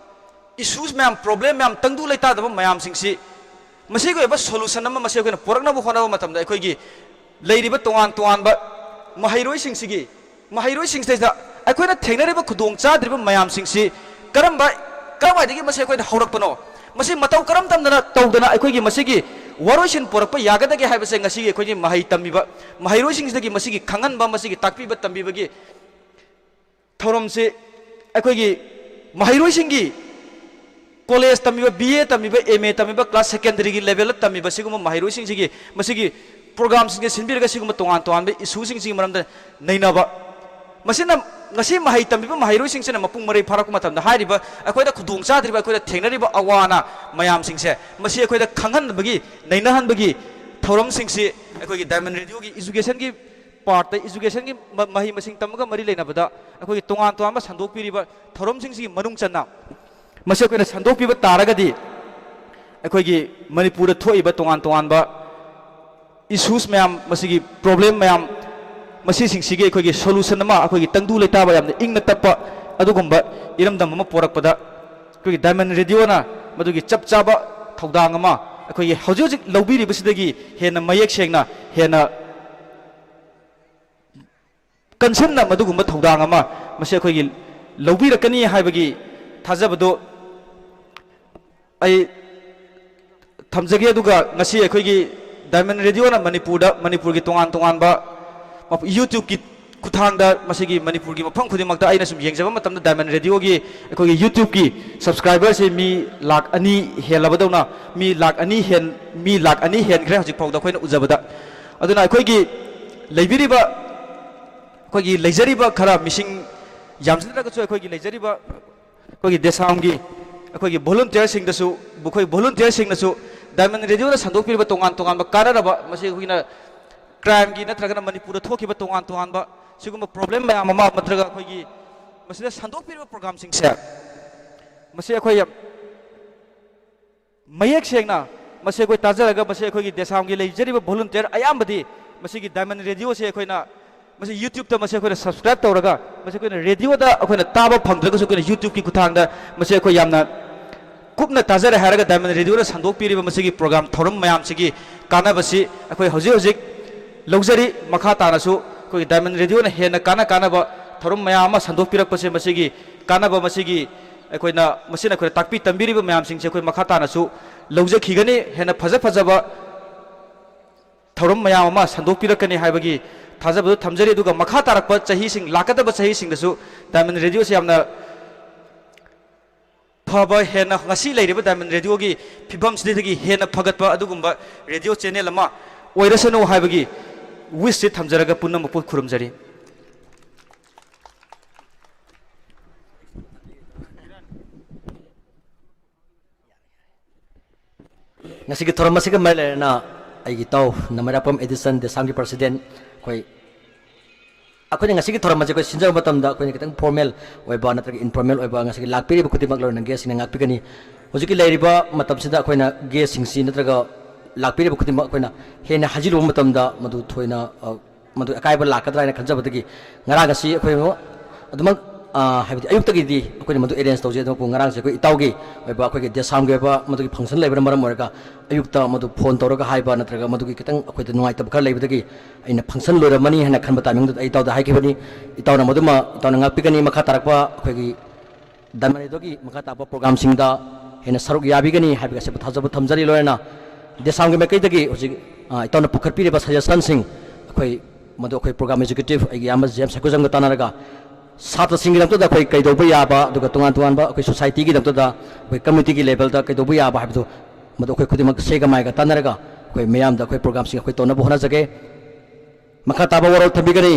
issues ꯃꯌꯥꯝ, problem ꯃꯌꯥꯝ, ꯇꯪꯗꯨ ꯂꯩꯇꯥꯗꯕ ꯃꯌꯥꯝꯁꯤꯡꯁꯤ, ꯃꯁꯤꯒꯤ ꯑꯣꯏꯕ solution ꯑꯃ ꯃꯁꯤ ꯑꯩꯈꯣꯏꯅ ꯄꯨꯔꯛꯅꯕ ꯍꯣꯠꯅꯕ ꯃꯇꯝꯗ, ꯑꯩꯈꯣꯏꯒꯤ ꯂꯩꯔꯤꯕ ꯇꯣꯉꯥꯟ ꯇꯣꯉꯥꯟꯕ ꯃꯍꯩꯔꯣꯏꯁꯤꯡꯁꯤꯒꯤ, ꯃꯍꯩꯔꯣꯏꯁꯤꯡꯁꯤꯗꯩꯗ ꯑꯩꯈꯣꯏꯅ ꯊꯦꯡꯅꯔꯤꯕ ꯈꯨꯗꯣꯡ ꯆꯥꯗ꯭ꯔꯤꯕ ꯃꯌꯥꯝꯁꯤꯡꯁꯤ ꯀꯔꯝꯕ, ꯀꯔꯝꯍꯥꯏꯗꯒꯤ ꯃꯁꯤ ꯑꯩꯈꯣꯏꯅ ꯍꯧꯔꯛꯄꯅꯣ, ꯃꯁꯤ ꯃꯇꯧ ꯀꯔꯝ ꯇꯝꯗꯅ ꯇꯧꯗꯅ ꯑꯩꯈꯣꯏꯒꯤ ꯃꯁꯤꯒꯤ ꯋꯥꯔꯣꯏꯁꯤꯟ ꯄꯨꯔꯛꯄ ꯌꯥꯒꯗꯒꯦ ꯍꯥꯏꯕꯁꯦ ꯉꯁꯤꯒꯤ ꯑꯩꯈꯣꯏꯒꯤ ꯃꯍꯩ ꯇꯝꯕꯤꯕ ꯃꯍꯩꯔꯣꯏꯁꯤꯡꯁꯤꯗꯒꯤ ꯃꯁꯤꯒꯤ ꯈꯪꯍꯟꯕ, ꯃꯁꯤꯒꯤ ꯇꯥꯛꯄꯤꯕ ꯇꯝꯕꯤꯕꯒꯤ ꯊꯧꯔꯝꯁꯤ ꯑꯩꯈꯣꯏꯒꯤ ꯃꯍꯩꯔꯣꯏꯁꯤꯡꯒꯤ ꯀꯣꯂꯦꯖ ꯇꯝꯃꯤꯕ, ꯕꯤ ꯑꯦ ꯇꯝꯃꯤꯕ, ꯑꯦꯝ ꯑꯦ ꯇꯝꯃꯤꯕ, ꯀ꯭ꯂꯥꯁ ꯁꯦꯀꯦꯟꯗꯔꯤꯒꯤ ꯂꯦꯚꯦꯜꯗ ꯇꯝꯃꯤꯕ ꯁꯤꯒꯨꯝꯕ ꯃꯍꯩꯔꯣꯏꯁꯤꯡꯁꯤꯒꯤ ꯃꯁꯤꯒꯤ ꯄ꯭ꯔꯣꯒ꯭ꯔꯥꯝꯁꯤꯡꯁꯦ ꯁꯤꯟꯕꯤꯔꯒ ꯁꯤꯒꯨꯝꯕ ꯇꯣꯉꯥꯟ ꯇꯣꯉꯥꯟꯕ ꯏꯁꯨꯁꯤꯡꯁꯤꯒꯤ ꯃꯔꯝꯗ ꯅꯩꯅꯕ, ꯃꯁꯤꯅ ꯉꯁꯤ ꯃꯍꯩ ꯇꯝꯕꯤꯕ ꯃꯍꯩꯔꯣꯏꯁꯤꯡꯁꯤꯅ ꯃꯄꯨꯡ ꯃꯔꯩ ꯐꯥꯔꯛꯄ ꯃꯇꯝꯗ ꯍꯥꯏꯔꯤꯕ ꯑꯩꯈꯣꯏꯗ ꯈꯨꯗꯣꯡ ꯆꯥꯗ꯭ꯔꯤꯕ, ꯑꯩꯈꯣꯏꯗ ꯊꯦꯡꯅꯔꯤꯕ ꯑꯋꯥ ꯑꯅꯥ ꯃꯌꯥꯝꯁꯤꯡꯁꯦ ꯃꯁꯤ ꯑꯩꯈꯣꯏꯗ ꯈꯪꯍꯟꯕꯒꯤ, ꯅꯩꯅꯍꯟꯕꯒꯤ ꯊꯧꯔꯝꯁꯤꯡꯁꯤ ꯑꯩꯈꯣꯏꯒꯤ ꯗꯥꯏꯃꯟ ꯔꯦꯗꯤꯑꯣꯒꯤ ꯏꯖꯨꯀꯦꯁꯟꯒꯤ ꯄꯥꯔꯠꯇ, ꯏꯖꯨꯀꯦꯁꯟꯒꯤ ꯃ-, ꯃꯍꯩ ꯃꯁꯤꯡ ꯇꯝꯕꯒ ꯃꯔꯤ ꯂꯩꯅꯕꯗ ꯑꯩꯈꯣꯏꯒꯤ ꯇꯣꯉꯥꯟ ꯇꯣꯉꯥꯟꯕ ꯁꯟꯗꯣꯛꯄꯤꯔꯤꯕ ꯊꯧꯔꯝꯁꯤꯡꯁꯤꯒꯤ ꯃꯅꯨꯡ ꯆꯟꯅ ꯃꯁꯤ ꯑꯩꯈꯣꯏꯅ ꯁꯟꯗꯣꯛꯄꯤꯕ ꯇꯥꯔꯒꯗꯤ ꯑꯩꯈꯣꯏꯒꯤ ꯃꯅꯤꯄꯨꯔꯗ ꯊꯣꯛꯏꯕ ꯇꯣꯉꯥꯟ ꯇꯣꯉꯥꯟꯕ ꯏꯁꯨꯁ ꯃꯌꯥꯝ, ꯃꯁꯤꯒꯤ ꯄ꯭ꯔꯣꯕ꯭ꯂꯦꯝ ꯃꯌꯥꯝ, ꯃꯁꯤꯁꯤꯡꯁꯤꯒꯤ ꯑꯩꯈꯣꯏꯒꯤ ꯁꯣꯂꯨꯁꯟ ꯑꯃ ꯑꯩꯈꯣꯏꯒꯤ ꯇꯪꯗꯨ ꯂꯩꯇꯥꯕ ꯌꯥꯝꯅ ꯏꯪꯅ ꯇꯞꯄ ꯑꯗꯨꯒꯨꯝꯕ ꯏꯔꯝꯗꯝ ꯑꯃ ꯄꯣꯔꯛꯄꯗ ꯑꯩꯈꯣꯏꯒꯤ ꯗꯥꯏꯃꯟ ꯔꯦꯗꯤꯑꯣꯅ ꯃꯗꯨꯒꯤ ꯆꯞ ꯆꯥꯕ ꯊꯧꯗꯥꯡ ꯑꯃ ꯑꯩꯈꯣꯏꯒꯤ ꯍꯧꯖꯤꯛ ꯍꯧꯖꯤꯛ ꯂꯧꯕꯤꯔꯤꯕꯁꯤꯗꯒꯤ ꯍꯦꯟꯅ ꯃꯌꯦꯛ ꯁꯦꯡꯅ, ꯍꯦꯟꯅ ꯀꯟꯁꯤꯟꯅ ꯃꯗꯨꯒꯨꯝꯕ ꯊꯧꯗꯥꯡ ꯑꯃ ꯃꯁꯤ ꯑꯩꯈꯣꯏꯒꯤ ꯂꯧꯕꯤꯔꯛꯀꯅꯤ ꯍꯥꯏꯕꯒꯤ ꯊꯥꯖꯕꯗꯨ ꯑꯩ ꯊꯝꯖꯒꯦ꯫ ꯑꯗꯨꯒ ꯉꯁꯤ ꯑꯩꯈꯣꯏꯒꯤ ꯗꯥꯏꯃꯟ ꯔꯦꯗꯤꯑꯣꯅ ꯃꯅꯤꯄꯨꯔꯗ, ꯃꯅꯤꯄꯨꯔꯒꯤ ꯇꯣꯉꯥꯟ ꯇꯣꯉꯥꯟꯕ ꯃꯐ-, YouTubeꯀꯤ ꯈꯨꯠꯊꯥꯡꯗ ꯃꯁꯤꯒꯤ ꯃꯅꯤꯄꯨꯔꯒꯤ ꯃꯐꯝ ꯈꯨꯗꯤꯡꯃꯛꯇ ꯑꯩꯅ ꯁꯨꯝ ꯌꯦꯡꯖꯕ ꯃꯇꯝꯗ ꯗꯥꯏꯃꯟ ꯔꯦꯗꯤꯑꯣꯒꯤ ꯑꯩꯈꯣꯏꯒꯤ YouTubeꯀꯤ subscriberꯁꯤ ꯃꯤ ꯂꯥꯈ ꯑꯅꯤ ꯍꯦꯜꯂꯕꯗꯧꯅ, ꯃꯤ ꯂꯥꯈ ꯑꯅꯤ ꯍꯦꯟ-, ꯃꯤ ꯂꯥꯈ ꯑꯅꯤ ꯍꯦꯟꯈ꯭ꯔꯦ ꯍꯧꯖꯤꯛ ꯐꯥꯎꯗ ꯑꯩꯈꯣꯏꯅ ꯎꯖꯕꯗ꯫ ꯑꯗꯨꯅ ꯑꯩꯈꯣꯏꯒꯤ ꯂꯩꯕꯤꯔꯤꯕ, ꯑꯩꯈꯣꯏꯒꯤ ꯂꯩꯖꯔꯤꯕ ꯈꯔ ꯃꯤꯁꯤꯡ ꯌꯥꯝꯖꯗ꯭ꯔꯒꯁꯨ ꯑꯩꯈꯣꯏꯒꯤ ꯂꯩꯖꯔꯤꯕ ꯑꯩꯈꯣꯏꯒꯤ ꯗꯦꯁꯥꯝꯒꯤ ꯑꯩꯈꯣꯏꯒꯤ ꯚꯣꯂꯨꯟꯇꯤꯌꯔꯁꯤꯡꯗꯁꯨ, ꯑꯩꯈꯣꯏ ꯚꯣꯂꯨꯟꯇꯤꯌꯔꯁꯤꯡꯅꯁꯨ ꯗꯥꯏꯃꯟ ꯔꯦꯗꯤꯑꯣꯅ ꯁꯟꯗꯣꯛꯄꯤꯔꯤꯕ ꯇꯣꯉꯥꯟ ꯇꯣꯉꯥꯟꯕ ꯀꯥꯟꯅꯔꯕ, ꯃꯁꯤ ꯑꯩꯈꯣꯏꯅ ꯀ꯭ꯔꯥꯏꯝꯒꯤ ꯅꯠꯇ꯭ꯔꯒꯅ ꯃꯅꯤꯄꯨꯔꯗ ꯊꯣꯛꯈꯤꯕ ꯇꯣꯉꯥꯟ ꯇꯣꯉꯥꯟꯕ ꯁꯤꯒꯨꯝꯕ ꯄ꯭ꯔꯣꯕ꯭ꯂꯦꯝ ꯃꯌꯥꯝ ꯑꯃ ꯅꯠꯇ꯭ꯔꯒ ꯑꯩꯈꯣꯏꯒꯤ ꯃꯁꯤꯗ ꯁꯟꯗꯣꯛꯄꯤꯔꯤꯕ ꯄ꯭ꯔꯣꯒ꯭ꯔꯥꯝꯁꯤꯡꯁꯦ ꯃꯁꯤ ꯑꯩꯈꯣꯏ ꯌꯥꯝ ꯃꯌꯦꯛ ꯁꯦꯡꯅ ꯃꯁꯤ ꯑꯩꯈꯣꯏ ꯇꯥꯖꯔꯒ ꯃꯁꯤ ꯑꯩꯈꯣꯏꯒꯤ ꯗꯦꯁꯥꯝꯒꯤ ꯂꯩꯖꯔꯤꯕ ꯚꯣꯂꯨꯟꯇꯤꯌꯔ ꯑꯌꯥꯝꯕꯗꯤ ꯃꯁꯤꯒꯤ ꯗꯥꯏꯃꯟ ꯔꯦꯗꯤꯑꯣꯁꯦ ꯑꯩꯈꯣꯏꯅ ꯃꯁꯤ YouTubeꯇ ꯃꯁꯤ ꯑꯩꯈꯣꯏꯅ subscribe ꯇꯧꯔꯒ ꯃꯁꯤ ꯑꯩꯈꯣꯏꯅ ꯔꯦꯗꯤꯑꯣꯗ ꯑꯩꯈꯣꯏꯅ ꯇꯥꯕ ꯐꯪꯗ꯭ꯔꯒꯁꯨ ꯑꯩꯈꯣꯏꯅ YouTubeꯀꯤ ꯈꯨꯠꯊꯥꯡꯗ ꯃꯁꯤ ꯑꯩꯈꯣꯏ ꯌꯥꯝꯅ ꯀꯨꯞꯅ ꯇꯥꯖꯔꯦ ꯍꯥꯏꯔꯒ ꯗꯥꯏꯃꯟ ꯔꯦꯗꯤꯑꯣꯅ ꯁꯟꯗꯣꯛꯄꯤꯔꯤꯕ ꯃꯁꯤꯒꯤ ꯄ꯭ꯔꯣꯒ꯭ꯔꯥꯝ ꯊꯧꯔꯝ ꯃꯌꯥꯝꯁꯤꯒꯤ ꯀꯥꯟꯅꯕꯁꯤ ꯑꯩꯈꯣꯏ ꯍꯧꯖꯤꯛ ꯍꯧꯖꯤꯛ ꯂꯧꯖꯔꯤ꯫ ꯃꯈꯥ ꯇꯥꯅꯁꯨ ꯑꯩꯈꯣꯏꯒꯤ ꯗꯥꯏꯃꯟ ꯔꯦꯗꯤꯑꯣꯅ ꯍꯦꯟꯅ ꯀꯥꯟꯅ ꯀꯥꯟꯅꯕ ꯊꯧꯔꯝ ꯃꯌꯥꯝ ꯑꯃ ꯁꯟꯗꯣꯛꯄꯤꯔꯛꯄꯁꯦ ꯃꯁꯤꯒꯤ ꯀꯥꯟꯅꯕ ꯃꯁꯤꯒꯤ ꯑꯩꯈꯣꯏꯅ ꯃꯁꯤꯅ ꯑꯩꯈꯣꯏꯅ ꯇꯥꯛꯄꯤ ꯇꯝꯕꯤꯔꯤꯕ ꯃꯌꯥꯝꯁꯤꯡꯁꯦ ꯑꯩꯈꯣꯏ ꯃꯈꯥ ꯇꯥꯅꯁꯨ ꯂꯧꯖꯈꯤꯒꯅꯤ꯫ ꯍꯦꯟꯅ ꯐꯖ ꯐꯖꯕ ꯊꯧꯔꯝ ꯃꯌꯥꯝ ꯑꯃ ꯁꯟꯗꯣꯛꯄꯤꯔꯛꯀꯅꯤ ꯍꯥꯏꯕꯒꯤ ꯊꯥꯖꯕꯗꯨ ꯊꯝꯖꯔꯤ꯫ ꯑꯗꯨꯒ ꯃꯈꯥ ꯇꯥꯔꯛꯄ ꯆꯍꯤꯁꯤꯡ, ꯂꯥꯛꯀꯗꯕ ꯆꯍꯤꯁꯤꯡꯗꯁꯨ ꯗꯥꯏꯃꯟ ꯔꯦꯗꯤꯑꯣꯁꯤ ꯌꯥꯝꯅ ꯐꯕ, ꯍꯦꯟꯅ ꯉꯁꯤ ꯂꯩꯔꯤꯕ Diamond Radioꯒꯤ ꯐꯤꯕꯝꯁꯤꯗꯒꯤ ꯍꯦꯟꯅ ꯐꯒꯠꯄ ꯑꯗꯨꯒꯨꯝꯕ radio channel ꯑꯃ ꯑꯣꯏꯔꯁꯅꯨ ꯍꯥꯏꯕꯒꯤ wishꯁꯤ ꯊꯝꯖꯔꯒ ꯄꯨꯝꯅꯃꯛꯄꯨ ꯈꯨꯔꯨꯝꯖꯔꯤ꯫ ꯉꯁꯤꯒꯤ ꯊꯧꯔꯝ ꯑꯁꯤꯒ ꯃꯔꯤ ꯂꯩꯅꯅ ꯑꯩꯒꯤ ꯏꯇꯥꯎ ꯅꯃꯩꯔꯥꯛꯄꯝ ꯑꯦꯗꯤꯁꯟ ꯗꯦꯁꯥꯝꯒꯤ president, ꯑꯩꯈꯣꯏ, ꯑꯩꯈꯣꯏꯅ ꯉꯁꯤꯒꯤ ꯊꯧꯔꯝ ꯑꯁꯤ ꯑꯩꯈꯣꯏ ꯁꯤꯟꯖꯕ ꯃꯇꯝꯗ ꯑꯩꯈꯣꯏꯅ ꯈꯤꯇꯪ formal ꯑꯣꯏꯕ ꯅꯠꯇ꯭ꯔꯒ informal ꯑꯣꯏꯕ, ꯉꯁꯤꯒꯤ ꯂꯥꯛꯄꯤꯔꯤꯕ ꯈꯨꯗꯤꯡꯃꯛ ꯂꯣꯏꯅ guestꯁꯤꯡꯅ ꯉꯥꯛꯄꯤꯒꯅꯤ꯫ ꯍꯧꯖꯤꯛꯀꯤ ꯂꯩꯔꯤꯕ ꯃꯇꯝꯁꯤꯗ ꯑꯩꯈꯣꯏꯅ guestꯁꯤꯡꯁꯤ ꯅꯠꯇ꯭ꯔꯒ ꯂꯥꯛꯄꯤꯔꯤꯕ ꯈꯨꯗꯤꯡꯃꯛ ꯑꯩꯈꯣꯏꯅ ꯍꯦꯟꯅ ꯍꯥꯏꯖꯤꯜꯂꯨꯕ ꯃꯇꯝꯗ ꯃꯗꯨ ꯊꯣꯏꯅ, ꯑ, ꯃꯗꯨ ꯑꯀꯥꯏꯕ ꯂꯥꯛꯀꯗ꯭ꯔꯥ ꯍꯥꯏꯅ ꯈꯟꯖꯕꯗꯒꯤ ꯉꯔꯥꯡ ꯑꯁꯤ ꯑꯩꯈꯣꯏ ꯑꯗꯨꯃꯛ, ꯑ, ꯍꯥꯏꯕꯗꯤ ꯑꯌꯨꯛꯇꯒꯤꯗꯤ ꯑꯩꯈꯣꯏꯅ ꯃꯗꯨ arrange ꯇꯧꯖꯩ꯫ ꯑꯗꯨꯕꯨ ꯉꯔꯥꯡꯁꯦ ꯑꯩꯈꯣꯏ ꯏꯇꯥꯎꯒꯤ ꯑꯣꯏꯕ ꯑꯩꯈꯣꯏꯒꯤ ꯗꯦꯁꯥꯝꯒꯤ ꯑꯣꯏꯕ ꯃꯗꯨꯒꯤ function ꯂꯩꯕꯅ ꯃꯔꯝ ꯑꯣꯏꯔꯒ ꯑꯌꯨꯛꯇ ꯃꯗꯨ phone ꯇꯧꯔꯒ ꯍꯥꯏꯕ ꯅꯠꯇ꯭ꯔꯒ ꯃꯗꯨꯒꯤ ꯈꯤꯇꯪ ꯑꯩꯈꯣꯏꯗ ꯅꯨꯡꯉꯥꯏꯇꯕ ꯈꯔ ꯂꯩꯕꯗꯒꯤ ꯑꯩꯅ function ꯂꯣꯏꯔꯝꯃꯅꯤ ꯍꯥꯏꯅ ꯈꯟꯕ timingꯗꯨꯗ ꯑꯩ ꯏꯇꯥꯎꯗ ꯍꯥꯏꯈꯤꯕꯅꯤ꯫ ꯏꯇꯥꯎꯅ ꯃꯗꯨꯃ, ꯏꯇꯥꯎꯅ ꯉꯥꯛꯄꯤꯒꯅꯤ꯫ ꯃꯈꯥ ꯇꯥꯔꯛꯄ ꯑꯩꯈꯣꯏꯒꯤ Diamond Radioꯒꯤ ꯃꯈꯥ ꯇꯥꯕ programꯁꯤꯡꯗ ꯍꯦꯟꯅ ꯁꯔꯨꯛ ꯌꯥꯕꯤꯒꯅꯤ ꯍꯥꯏꯕꯒꯤ ꯑꯁꯤꯕꯨ ꯊꯥꯖꯕ ꯊꯝꯖꯔꯤ꯫ ꯂꯣꯏꯅꯅ ꯗꯦꯁꯥꯝꯒꯤ ꯃꯥꯏꯀꯩꯗꯒꯤ ꯍꯧꯖꯤꯛ, ꯑ, ꯏꯇꯥꯎꯅ ꯄꯨꯈꯠꯄꯤꯔꯤꯕ suggestionꯁꯤꯡ ꯑꯩꯈꯣꯏ ꯃꯗꯨ ꯑꯩꯈꯣꯏ program executive ꯑꯩꯒꯤ ꯏꯌꯥꯝꯕ ꯖꯦꯝꯁ ꯁꯥꯏꯈꯨꯖꯝꯒ ꯇꯥꯟꯅꯔꯒ ꯁꯥꯇ꯭ꯔꯁꯤꯡꯒꯤꯗꯃꯛꯇꯗ ꯑꯩꯈꯣꯏ ꯀꯩꯗꯧꯕ ꯌꯥꯕ, ꯑꯗꯨꯒ ꯇꯣꯉꯥꯟ ꯇꯣꯉꯥꯟꯕ ꯑꯩꯈꯣꯏ societyꯒꯤꯗꯃꯛꯇꯗ ꯑꯩꯈꯣꯏ communityꯒꯤ levelꯗ ꯀꯩꯗꯧꯕ ꯌꯥꯕ ꯍꯥꯏꯕꯗꯨ ꯃꯗꯨ ꯑꯩꯈꯣꯏ ꯈꯨꯗꯤꯡꯃꯛ ꯁꯦꯒ ꯃꯥꯏꯒ ꯇꯥꯟꯅꯔꯒ ꯑꯩꯈꯣꯏ ꯃꯌꯥꯝꯗ ꯑꯩꯈꯣꯏ programꯁꯤꯡ ꯑꯩꯈꯣꯏ ꯇꯧꯅꯕ ꯍꯣꯠꯅꯖꯒꯦ꯫ ꯃꯈꯥ ꯇꯥꯕ ꯋꯥꯔꯣꯜ ꯊꯝꯕꯤꯒꯅꯤ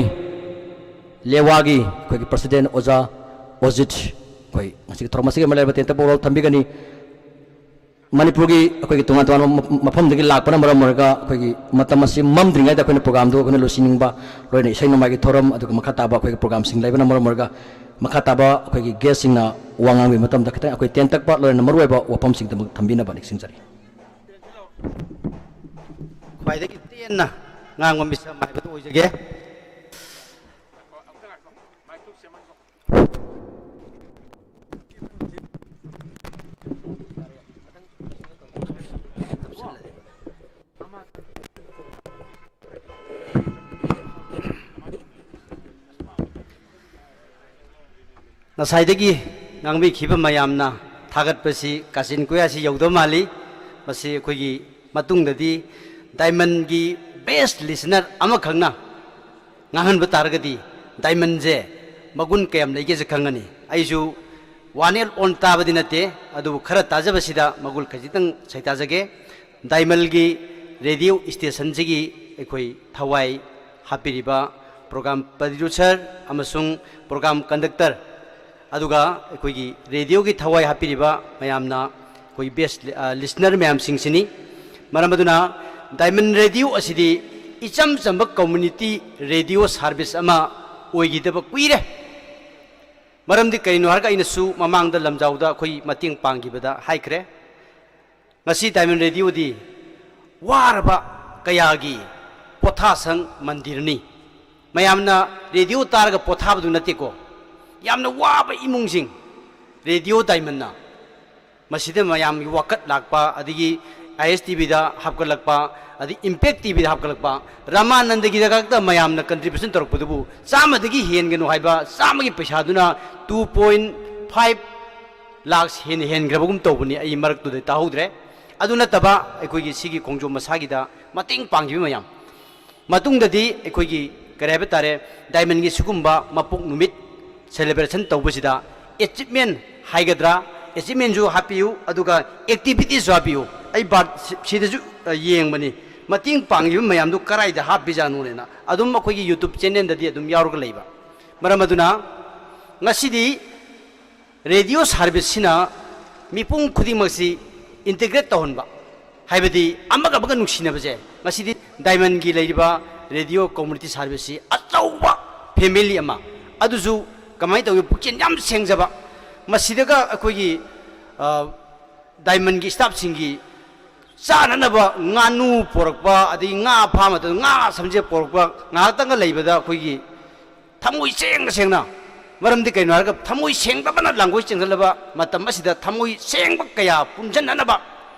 ꯂꯦꯋꯥꯒꯤ ꯑꯩꯈꯣꯏꯒꯤ president ꯑꯣꯖꯥ ꯑꯣꯖꯤꯠ꯫ ꯑꯩꯈꯣꯏ ꯉꯁꯤꯒꯤ ꯊꯧꯔꯝ ꯑꯁꯤꯒꯤ ꯑꯃ ꯂꯩꯔꯕ ꯇꯦꯟꯇꯛꯄ ꯋꯥꯔꯣꯜ ꯊꯝꯕꯤꯒꯅꯤ꯫ ꯃꯅꯤꯄꯨꯔꯒꯤ ꯑꯩꯈꯣꯏꯒꯤ ꯇꯣꯉꯥꯟ ꯇꯣꯉꯥꯟꯕ ꯃ-, ꯃꯐꯝꯗꯒꯤ ꯂꯥꯛꯄꯅ ꯃꯔꯝ ꯑꯣꯏꯔꯒ ꯑꯩꯈꯣꯏꯒꯤ ꯃꯇꯝ ꯑꯁꯤ ꯃꯝꯗ꯭ꯔꯤꯉꯩꯗ ꯑꯩꯈꯣꯏꯅ programꯗꯨ ꯑꯩꯈꯣꯏꯅ ꯂꯣꯏꯁꯤꯟꯅꯤꯡꯕ, ꯂꯣꯏꯅ ꯏꯁꯩ ꯅꯣꯡꯃꯥꯏꯒꯤ ꯊꯧꯔꯝ, ꯑꯗꯨꯒ ꯃꯈꯥ ꯇꯥꯕ ꯑꯩꯈꯣꯏꯒꯤ programꯁꯤꯡ ꯂꯩꯕꯅ ꯃꯔꯝ ꯑꯣꯏꯔꯒ ꯃꯈꯥ ꯇꯥꯕ ꯑꯩꯈꯣꯏꯒꯤ guestꯁꯤꯡꯅ ꯋꯥ ꯉꯥꯡꯕꯒꯤ ꯃꯇꯝꯗ ꯈꯤꯇꯪ ꯑꯩꯈꯣꯏ ꯇꯦꯟꯇꯛꯄ, ꯂꯣꯏꯅ ꯃꯔꯨꯑꯣꯏꯕ ꯋꯥꯐꯝꯁꯤꯡꯗꯃꯛ ꯊꯝꯕꯤꯅꯕ ꯅꯤꯡꯁꯤꯡꯖꯔꯤ꯫ ꯈ꯭ꯋꯥꯏꯗꯒꯤ ꯇꯦꯟꯅ ꯉꯥꯡꯕ ꯃꯤꯁꯛ ꯑꯃ ꯍꯥꯏꯕꯗꯨ ꯑꯣꯏꯖꯒꯦ꯫ ꯉꯁꯥꯏꯗꯒꯤ ꯉꯥꯡꯕꯤꯈꯤꯕ ꯃꯌꯥꯝꯅ ꯊꯥꯒꯠꯄꯁꯤ ꯀꯥꯆꯤꯟ ꯀꯣꯌꯥꯁꯤ ꯌꯧꯗꯕ ꯃꯥꯜꯂꯤ꯫ ꯃꯁꯤ ꯑꯩꯈꯣꯏꯒꯤ ꯃꯇꯨꯡꯗꯗꯤ Diamondꯒꯤ best listener ꯑꯃꯈꯛꯅ ꯉꯥꯡꯍꯟꯕ ꯇꯥꯔꯒꯗꯤ Diamondꯁꯦ ꯃꯒꯨꯟ ꯀꯌꯥꯝ ꯂꯩꯒꯦꯁꯦ ꯈꯪꯒꯅꯤ꯫ ꯑꯩꯁꯨ One and only ꯇꯥꯕꯗꯤ ꯅꯠꯇꯦ, ꯑꯗꯨꯕꯨ ꯈꯔ ꯇꯥꯖꯕꯁꯤꯗ ꯃꯒꯨꯟ ꯈꯖꯤꯛꯇꯪ ꯁꯩꯇꯥꯖꯒꯦ꯫ ꯗꯥꯏꯃꯟꯒꯤ ꯔꯦꯗꯤꯑꯣ ꯁ꯭ꯇꯦꯁꯟꯁꯤꯒꯤ ꯑꯩꯈꯣꯏ ꯊꯋꯥꯏ ꯍꯥꯞꯄꯤꯔꯤꯕ ꯄ꯭ꯔꯣꯒ꯭ꯔꯥꯝ ꯄ꯭ꯔꯗ꯭ꯌꯨꯁꯔ ꯑꯃꯁꯨꯡ ꯄ꯭ꯔꯣꯒ꯭ꯔꯥꯝ ꯀꯟꯗꯛꯇꯔ, ꯑꯗꯨꯒ ꯑꯩꯈꯣꯏꯒꯤ ꯔꯦꯗꯤꯑꯣꯒꯤ ꯊꯋꯥꯏ ꯍꯥꯞꯄꯤꯔꯤꯕ ꯃꯌꯥꯝꯅ, ꯑꯩꯈꯣꯏ ꯕꯦꯁ, ꯑ, ꯂꯤꯁꯅꯔ ꯃꯌꯥꯝꯁꯤꯡꯁꯤꯅꯤ꯫ ꯃꯔꯝ ꯑꯗꯨꯅ ꯗꯥꯏꯃꯟ ꯔꯦꯗꯤꯑꯣ ꯑꯁꯤꯗꯤ ꯏꯆꯝ ꯆꯝꯕ ꯀꯝꯃ꯭ꯌꯨꯅꯤꯇꯤ ꯔꯦꯗꯤꯑꯣ ꯁꯥꯔꯚꯤꯁ ꯑꯃ ꯑꯣꯏꯈꯤꯗꯕ ꯀꯨꯏꯔꯦ꯫ ꯃꯔꯝꯗꯤ ꯀꯔꯤꯅꯣ ꯍꯥꯏꯔꯒ ꯑꯩꯅꯁꯨ ꯃꯃꯥꯡꯗ ꯂꯝꯖꯥꯎꯗ ꯑꯩꯈꯣꯏ ꯃꯇꯦꯡ ꯄꯥꯡꯈꯤꯕꯗ ꯍꯥꯏꯈ꯭ꯔꯦ, ꯉꯁꯤ ꯗꯥꯏꯃꯟ ꯔꯦꯗꯤꯑꯣꯗꯤ ꯋꯥꯔꯕ ꯀꯌꯥꯒꯤ ꯄꯣꯊꯥꯁꯪ ꯃꯟꯗꯤꯔꯅꯤ꯫ ꯃꯌꯥꯝꯅ ꯔꯦꯗꯤꯑꯣ ꯇꯥꯔꯒ ꯄꯣꯊꯥꯕꯗꯨ ꯅꯠꯇꯦꯀꯣ, ꯌꯥꯝꯅ ꯋꯥꯕ ꯏꯃꯨꯡꯁꯤꯡ, ꯔꯦꯗꯤꯑꯣ ꯗꯥꯏꯃꯟꯅ ꯃꯁꯤꯗ ꯃꯌꯥꯝꯒꯤ ꯋꯥꯀꯠ ꯂꯥꯛꯄ, ꯑꯗꯒꯤ ꯑꯥꯏ ꯑꯦꯁ ꯇꯤ ꯚꯤꯗ ꯍꯥꯞꯀꯠꯂꯛꯄ, ꯑꯗꯒꯤ ꯏꯝꯄꯦꯛ ꯇꯤ ꯚꯤꯗ ꯍꯥꯞꯀꯠꯂꯛꯄ, ꯔꯃꯥꯅꯟꯗꯒꯤꯗ ꯈꯛꯇ ꯃꯌꯥꯝꯅ ꯀꯟꯇ꯭ꯔꯤꯕ꯭ꯌꯨꯁꯟ ꯇꯧꯔꯛꯄꯗꯨꯕꯨ ꯆꯥꯝꯃꯗꯒꯤ ꯍꯦꯟꯒꯅꯨ ꯍꯥꯏꯕ ꯆꯥꯝꯃꯒꯤ ꯄꯩꯁꯥꯗꯨꯅ two point five ꯂꯥꯛꯁ ꯍꯦꯟꯅ ꯍꯦꯟꯈ꯭ꯔꯕꯒꯨꯝ ꯇꯧꯕꯅꯤ, ꯑꯩ ꯃꯔꯛꯇꯨꯗ ꯇꯥꯍꯧꯗ꯭ꯔꯦ꯫ ꯑꯗꯨ ꯅꯠꯇꯕ ꯑꯩꯈꯣꯏꯒꯤ ꯁꯤꯒꯤ ꯈꯣꯡꯖꯣꯝ ꯃꯁꯥꯒꯤꯗ ꯃꯇꯦꯡ ꯄꯥꯡꯈꯤꯕ ꯃꯌꯥꯝ, ꯃꯇꯨꯡꯗꯗꯤ ꯑꯩꯈꯣꯏꯒꯤ ꯀꯔꯤ ꯍꯥꯏꯕ ꯇꯥꯔꯦ, ꯗꯥꯏꯃꯟꯒꯤ ꯁꯤꯒꯨꯝꯕ ꯃꯄꯣꯛ ꯅꯨꯃꯤꯠ ꯁꯦꯂꯦꯕ꯭ꯔꯦꯁꯟ ꯇꯧꯕꯁꯤꯗ ꯑꯦꯆꯤꯞꯃꯦꯟ ꯍꯥꯏꯒꯗ꯭ꯔꯥ, ꯑꯦꯆꯤꯞꯃꯦꯟꯁꯨ ꯍꯥꯞꯄꯤꯌꯨ, ꯑꯗꯨꯒ ꯑꯦꯛꯇꯤꯚꯤꯇꯤꯁꯁꯨ ꯍꯥꯞꯄꯤꯌꯨ꯫ ꯑꯩ ꯕꯥꯔꯠ ꯁꯤ-, ꯁꯤꯗꯁꯨ, ꯑ, ꯌꯦꯡꯕꯅꯤ, ꯃꯇꯦꯡ ꯄꯥꯡꯉꯤꯕ ꯃꯌꯥꯝꯗꯨ ꯀꯔꯥꯏꯗ ꯍꯥꯞꯄꯤꯖꯥꯠꯅꯣꯅ꯫ ꯑꯗꯨꯝ ꯑꯩꯈꯣꯏꯒꯤ ꯌꯨꯇ꯭ꯌꯨꯕ ꯆꯦꯅꯦꯜꯗꯗꯤ ꯑꯗꯨꯝ ꯌꯥꯎꯔꯒ ꯂꯩꯕ꯫ ꯃꯔꯝ ꯑꯗꯨꯅ ꯉꯁꯤꯗꯤ ꯔꯦꯗꯤꯑꯣ ꯁꯥꯔꯚꯤꯁꯁꯤꯅ ꯃꯤꯄꯨꯝ ꯈꯨꯗꯤꯡꯃꯛꯁꯤ ꯏꯟꯇꯤꯒ꯭ꯔꯦꯠ ꯇꯧꯍꯟꯕ, ꯍꯥꯏꯕꯗꯤ ꯑꯃꯒ ꯑꯃꯒ ꯅꯨꯡꯁꯤꯅꯕꯁꯦ꯫ ꯉꯁꯤꯗꯤ ꯗꯥꯏꯃꯟꯒꯤ ꯂꯩꯔꯤꯕ ꯔꯦꯗꯤꯑꯣ ꯀꯝꯃ꯭ꯌꯨꯅꯤꯇꯤ ꯁꯥꯔꯚꯤꯁꯁꯤ ꯑꯆꯧꯕ ꯐꯦꯃꯤꯂꯤ ꯑꯃ, ꯑꯗꯨꯁꯨ ꯀꯃꯥꯏꯅ ꯇꯧꯏ, ꯄꯨꯛꯆꯦꯜ ꯌꯥꯝ ꯁꯦꯡꯖꯕ꯫ ꯃꯁꯤꯗꯒ ꯑꯩꯈꯣꯏꯒꯤ, ꯑ, ꯗꯥꯏꯃꯟꯒꯤ ꯁ꯭ꯇꯥꯐꯁꯤꯡꯒꯤ ꯆꯥꯅꯅꯕ ꯉꯥꯅꯨ ꯄꯣꯔꯛꯄ, ꯑꯗꯒꯤ ꯉꯥ ꯐꯥ ꯃꯇꯝꯗ ꯉꯥ ꯁꯝꯖꯦꯠ ꯄꯣꯔꯛꯄ, ꯉꯥꯏꯍꯥꯛꯇꯪꯒ ꯂꯩꯕꯗ ꯑꯩꯈꯣꯏꯒꯤ ꯊꯃꯣꯏ ꯁꯦꯡꯅ ꯁꯦꯡꯅ, ꯃꯔꯝꯗꯤ ꯀꯩꯅꯣ ꯍꯥꯏꯔꯒ ꯊꯃꯣꯏ ꯁꯦꯡꯗꯕꯅ ꯂꯥꯡꯒꯣꯏ ꯆꯦꯟꯁꯤꯜꯂꯕ ꯃꯇꯝ ꯑꯁꯤꯗ ꯊꯃꯣꯏ ꯁꯦꯡꯕ ꯀꯌꯥ ꯄꯨꯟꯁꯤꯟꯅꯅꯕ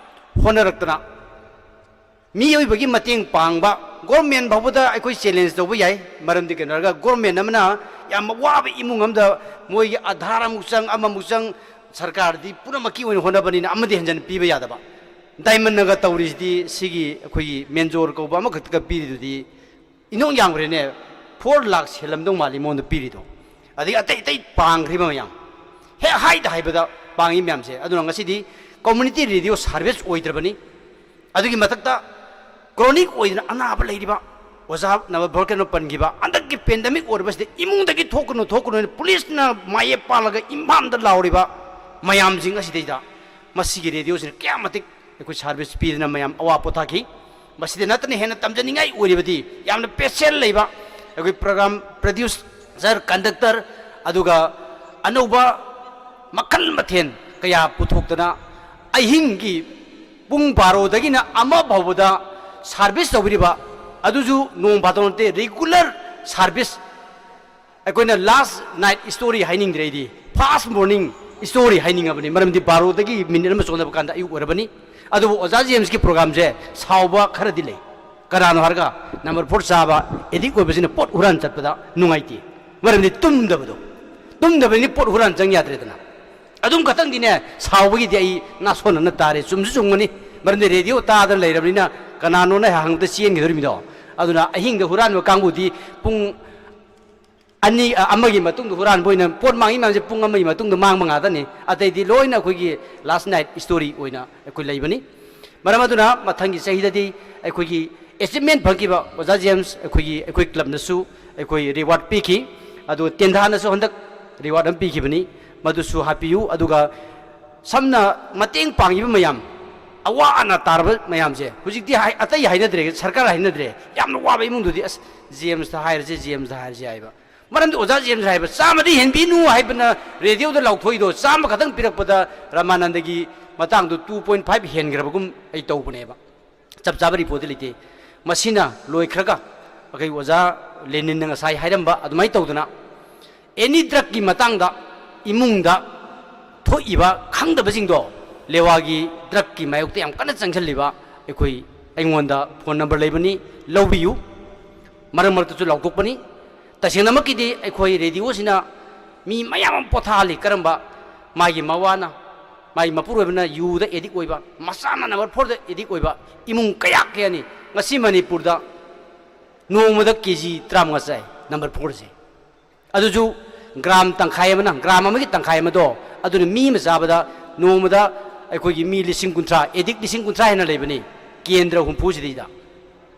ꯍꯣꯠꯅꯔꯛꯇꯅ, ꯃꯤꯑꯣꯏꯕꯒꯤ ꯃꯇꯦꯡ ꯄꯥꯡꯕ, ꯒꯣꯔꯃꯦꯟ ꯐꯥꯎꯕꯗ ꯑꯩꯈꯣꯏ ꯆꯦꯂꯦꯟꯖ ꯇꯧꯕ ꯌꯥꯏ꯫ ꯃꯔꯝꯗꯤ ꯀꯩꯅꯣ ꯍꯥꯏꯔꯒ ꯒꯣꯔꯃꯦꯟ ꯑꯃꯅ ꯌꯥꯝ ꯋꯥꯕ ꯏꯃꯨꯡ ꯑꯃꯗ ꯃꯣꯏꯒꯤ ꯑꯙꯥꯔ ꯑꯃꯨꯛ ꯆꯪ, ꯑꯃꯃꯨꯛ ꯆꯪ, ꯁꯔꯀꯥꯔꯗꯤ ꯄꯨꯝꯅꯃꯛꯀꯤ ꯑꯣꯏꯅ ꯍꯣꯠꯅꯕꯅꯤꯅ ꯑꯃꯗꯤ ꯍꯟꯖꯟ ꯄꯤꯕ ꯌꯥꯗꯕ꯫ ꯗꯥꯏꯃꯟꯅꯒ ꯇꯧꯔꯤꯁꯤꯗꯤ, ꯁꯤꯒꯤ ꯑꯩꯈꯣꯏꯒꯤ ꯃꯦꯟꯖꯣꯔ ꯀꯧꯕ ꯑꯃꯈꯛꯇꯒ ꯄꯤꯔꯤꯗꯨꯗꯤ ꯏꯅꯣꯛ ꯌꯥꯝꯈ꯭ꯔꯦꯅꯦ꯫ Four ꯂꯥꯛ ꯍꯦꯜꯂꯝꯗꯧ ꯃꯥꯜꯂꯤ ꯃꯉꯣꯟꯗ ꯄꯤꯔꯤꯗꯣ꯫ ꯑꯗꯒꯤ ꯑꯇꯩ ꯑꯇꯩ ꯄꯥꯡꯈ꯭ꯔꯤꯕ ꯃꯌꯥꯝ, ꯍꯦꯛ ꯍꯥꯏꯗ ꯍꯥꯏꯕꯗ ꯄꯥꯡꯉꯤ ꯃꯌꯥꯝꯁꯦ꯫ ꯑꯗꯨꯅ ꯉꯁꯤꯗꯤ community radio service ꯑꯣꯏꯗ꯭ꯔꯕꯅꯤ꯫ ꯑꯗꯨꯒꯤ ꯃꯊꯛꯇ chronic ꯑꯣꯏꯗꯅ ꯑꯅꯥꯕ ꯂꯩꯔꯤꯕ ꯑꯣꯖꯥ ꯅꯝꯕꯔ ꯐꯣꯔ ꯀꯩꯅꯣ ꯄꯟꯈꯤꯕ ꯍꯟꯗꯛꯀꯤ pandemic ꯑꯣꯏꯔꯤꯕꯁꯤꯗ ꯏꯃꯨꯡꯗꯒꯤ ꯊꯣꯛꯀꯅꯨ, ꯊꯣꯛꯀꯅꯨ ꯍꯥꯏꯅ ꯄꯨꯂꯤꯁꯅ ꯃꯥꯌꯦꯞ ꯄꯥꯜꯂꯒ ꯏꯝꯐꯥꯜꯗ ꯂꯥꯎꯔꯤꯕ ꯃꯌꯥꯝꯁꯤꯡ ꯑꯁꯤꯗꯩꯗ ꯃꯁꯤꯒꯤ ꯔꯦꯗꯤꯑꯣꯁꯤꯅ ꯀꯌꯥꯝ ꯃꯇꯤꯛ ꯑꯩꯈꯣꯏ service ꯄꯤꯗꯅ ꯃꯌꯥꯝ ꯑꯋꯥ ꯄꯣꯊꯥꯈꯤ꯫ ꯃꯁꯤꯗ ꯅꯠꯇꯅ ꯍꯦꯟꯅ ꯇꯝꯖꯅꯤꯡꯉꯥꯏ ꯑꯣꯏꯔꯤꯕꯗꯤ ꯌꯥꯝꯅ passion ꯂꯩꯕ ꯑꯩꯈꯣꯏ program producer, conductor, ꯑꯗꯨꯒ ꯑꯅꯧꯕ ꯃꯈꯜ ꯃꯊꯦꯜ ꯀꯌꯥ ꯄꯨꯊꯣꯛꯇꯅ ꯑꯍꯤꯡꯒꯤ ꯄꯨꯡ ꯕꯥꯔꯣꯗꯒꯤꯅ ꯑꯃ ꯐꯥꯎꯕꯗ service ꯇꯧꯕꯤꯔꯤꯕ, ꯑꯗꯨꯁꯨ ꯅꯣꯡ ꯐꯥꯗꯣꯛ ꯅꯠꯇꯦ, regular service꯫ ꯑꯩꯈꯣꯏꯅ last night story ꯍꯥꯏꯅꯤꯡꯗ꯭ꯔꯦ, ꯑꯩꯗꯤ first morning story ꯍꯥꯏꯅꯤꯡꯉꯕꯅꯤ꯫ ꯃꯔꯝꯗꯤ ꯕꯥꯔꯣꯗꯒꯤ ꯃꯤꯅꯤꯠ ꯑꯃ ꯆꯣꯟꯗꯕ ꯀꯥꯟꯗ ꯑꯌꯨꯛ ꯑꯣꯏꯔꯕꯅꯤ꯫ ꯑꯗꯨꯕꯨ ꯑꯣꯖꯥ ꯖꯦꯝꯁꯀꯤ programꯁꯦ ꯁꯥꯎꯕ ꯈꯔꯗꯤ ꯂꯩ꯫ ꯀꯅꯥꯅꯣ ꯍꯥꯏꯔꯒ number four ꯆꯥꯕ addict ꯑꯣꯏꯕꯁꯤꯅ ꯄꯣꯠ ꯍꯨꯔꯥꯟ ꯆꯠꯄꯗ ꯅꯨꯡꯉꯥꯏꯇꯦ꯫ ꯃꯔꯝꯗꯤ ꯇꯨꯝꯗꯕꯗꯣ, ꯇꯨꯝꯗꯕꯅꯤ ꯄꯣꯠ ꯍꯨꯔꯥꯟ ꯆꯪ ꯌꯥꯗ꯭ꯔꯦꯗꯅ꯫ ꯑꯗꯨꯝ ꯈꯛꯇꯪꯗꯤꯅꯦ ꯁꯥꯎꯕꯒꯤꯗꯤ ꯑꯩ ꯅꯥꯁꯣꯟꯅꯅ ꯇꯥꯔꯦ꯫ ꯆꯨꯝꯁꯨ ꯆꯨꯝꯒꯅꯤ, ꯃꯔꯝꯗꯤ ꯔꯦꯗꯤꯑꯣ ꯇꯥꯗꯅ ꯂꯩꯔꯕꯅꯤꯅ ꯀꯅꯥꯅꯣꯅ ꯍꯪꯕꯗ ꯆꯦꯟꯈꯤꯗꯣꯔꯤꯃꯤꯗꯣ꯫ ꯑꯗꯨꯅ ꯑꯍꯤꯡꯗ ꯍꯨꯔꯥꯟꯕ ꯀꯥꯡꯕꯨꯗꯤ ꯄꯨꯡ ꯑꯅꯤ, ꯑ, ꯑꯃꯒꯤ ꯃꯇꯨꯡꯗ ꯍꯨꯔꯥꯟꯕ ꯑꯣꯏꯅ ꯄꯣꯠ ꯃꯥꯡꯉꯤ ꯃꯌꯥꯝꯁꯦ ꯄꯨꯡ ꯑꯃꯒꯤ ꯃꯇꯨꯡꯗ ꯃꯥꯡꯕ ꯉꯥꯛꯇꯅꯤ꯫ ꯑꯇꯩꯗꯤ ꯂꯣꯏꯅ ꯑꯩꯈꯣꯏꯒꯤ last night story ꯑꯣꯏꯅ ꯑꯩꯈꯣꯏ ꯂꯩꯕꯅꯤ꯫ ꯃꯔꯝ ꯑꯗꯨꯅ ꯃꯊꯪꯒꯤ ꯆꯍꯤꯗꯗꯤ ꯑꯩꯈꯣꯏꯒꯤ achievement ꯐꯪꯈꯤꯕ ꯑꯣꯖꯥ ꯖꯦꯝꯁ ꯑꯩꯈꯣꯏꯒꯤ, ꯑꯩꯈꯣꯏ clubꯅꯁꯨ ꯑꯩꯈꯣꯏ reward ꯄꯤꯈꯤ꯫ ꯑꯗꯨꯒ ꯇꯦꯟꯊꯥꯅꯁꯨ ꯍꯟꯗꯛ reward ꯑꯃ ꯄꯤꯈꯤꯕꯅꯤ꯫ ꯃꯗꯨꯁꯨ ꯍꯥꯞꯄꯤꯌꯨ꯫ ꯑꯗꯨꯒ ꯁꯝꯅ ꯃꯇꯦꯡ ꯄꯥꯡꯉꯤꯕ ꯃꯌꯥꯝ, ꯑꯋꯥ ꯑꯅꯥ ꯇꯥꯔꯕ ꯃꯌꯥꯝꯁꯦ ꯍꯧꯖꯤꯛꯇꯤ ꯍꯥꯏ-, ꯑꯇꯩ ꯍꯥꯏꯅꯗ꯭ꯔꯦ, ꯁꯔꯀꯥꯔ ꯍꯥꯏꯅꯗ꯭ꯔꯦ꯫ ꯌꯥꯝꯅ ꯋꯥꯕ ꯏꯃꯨꯡꯗꯨꯗꯤ ꯑꯁ ꯖꯦꯝꯁꯇ ꯍꯥꯏꯔꯁꯦ, ꯖꯦꯝꯁꯇ ꯍꯥꯏꯔꯁꯦ ꯍꯥꯏꯕ꯫ ꯃꯔꯝꯗꯤ ꯑꯣꯖꯥ ꯖꯦꯝꯁ ꯍꯥꯏꯕ ꯆꯥꯝꯃꯗꯤ ꯍꯦꯟꯕꯤꯅꯨ ꯍꯥꯏꯕꯅ ꯔꯦꯗꯤꯑꯣꯗ ꯂꯥꯎꯊꯣꯛꯏꯗꯣ, ꯆꯥꯝꯃ ꯈꯛꯇꯪ ꯄꯤꯔꯛꯄꯗ ꯔꯃꯥꯅꯟꯗꯒꯤ ꯃꯇꯥꯡꯗꯣ two point five ꯍꯦꯟꯈ꯭ꯔꯕꯒꯨꯝ ꯑꯩ ꯇꯧꯕꯅꯦꯕ꯫ ꯆꯞ ꯆꯥꯕ report ꯂꯩꯇꯦ꯫ ꯃꯁꯤꯅ ꯂꯣꯏꯈ꯭ꯔꯒ ꯑꯩꯈꯣꯏ ꯑꯣꯖꯥ ꯂꯦꯅꯤꯟꯅ ꯉꯁꯥꯏ ꯍꯥꯏꯔꯝꯕ ꯑꯗꯨꯃꯥꯏꯅ ꯇꯧꯗꯅ any drugꯀꯤ ꯃꯇꯥꯡꯗ ꯏꯃꯨꯡꯗ ꯊꯣꯛꯏꯕ ꯈꯪꯗꯕꯁꯤꯡꯗꯣ, ꯂꯦꯋꯥꯒꯤ drugꯀꯤ ꯃꯥꯌꯣꯛꯇ ꯌꯥꯝ ꯀꯟꯅ ꯆꯪꯁꯤꯜꯂꯤꯕ ꯑꯩꯈꯣꯏ, ꯑꯩꯉꯣꯟꯗ phone number ꯂꯩꯕꯅꯤ, ꯂꯧꯕꯤꯌꯨ꯫ ꯃꯔꯛ ꯃꯔꯛꯇꯁꯨ ꯂꯥꯎꯊꯣꯛꯄꯅꯤ꯫ ꯇꯁꯦꯡꯅꯃꯛꯀꯤꯗꯤ ꯑꯩꯈꯣꯏ ꯔꯦꯗꯤꯑꯣꯁꯤꯅ ꯃꯤ ꯃꯌꯥꯝ ꯑꯃ ꯄꯣꯊꯥꯍꯜꯂꯤ꯫ ꯀꯔꯝꯕ? ꯃꯥꯒꯤ ꯃꯋꯥꯅ, ꯃꯥꯒꯤ ꯃꯄꯨꯔꯣꯏꯕꯅ ꯌꯨꯗ addict ꯑꯣꯏꯕ, ꯃꯆꯥꯅ number fourꯗ addict ꯑꯣꯏꯕ ꯏꯃꯨꯡ ꯀꯌꯥ ꯀꯌꯥꯅꯤ꯫ ꯉꯁꯤ ꯃꯅꯤꯄꯨꯔꯗ ꯅꯣꯡꯃꯗ KG ꯇꯔꯥꯃꯉꯥ ꯆꯥꯏ number fourꯁꯦ꯫ ꯑꯗꯨꯁꯨ ꯒ꯭ꯔꯥꯝ ꯇꯪꯈꯥꯏ ꯑꯃꯅ, ꯒ꯭ꯔꯥꯝ ꯑꯃꯒꯤ ꯇꯪꯈꯥꯏ ꯑꯃꯗꯣ, ꯑꯗꯨꯅ ꯃꯤ ꯑꯃ ꯆꯥꯕꯗ ꯅꯣꯡꯃꯗ ꯑꯩꯈꯣꯏꯒꯤ ꯃꯤ ꯂꯤꯁꯤꯡ ꯀꯨꯟꯊ꯭ꯔꯥ, ꯑꯦꯗꯤꯛ ꯂꯤꯁꯤꯡ ꯀꯨꯟꯊ꯭ꯔꯥ ꯍꯦꯟꯅ ꯂꯩꯕꯅꯤ ꯀꯦꯟꯗ꯭ꯔ ꯍꯨꯝꯐꯨꯁꯤꯗꯩꯗ꯫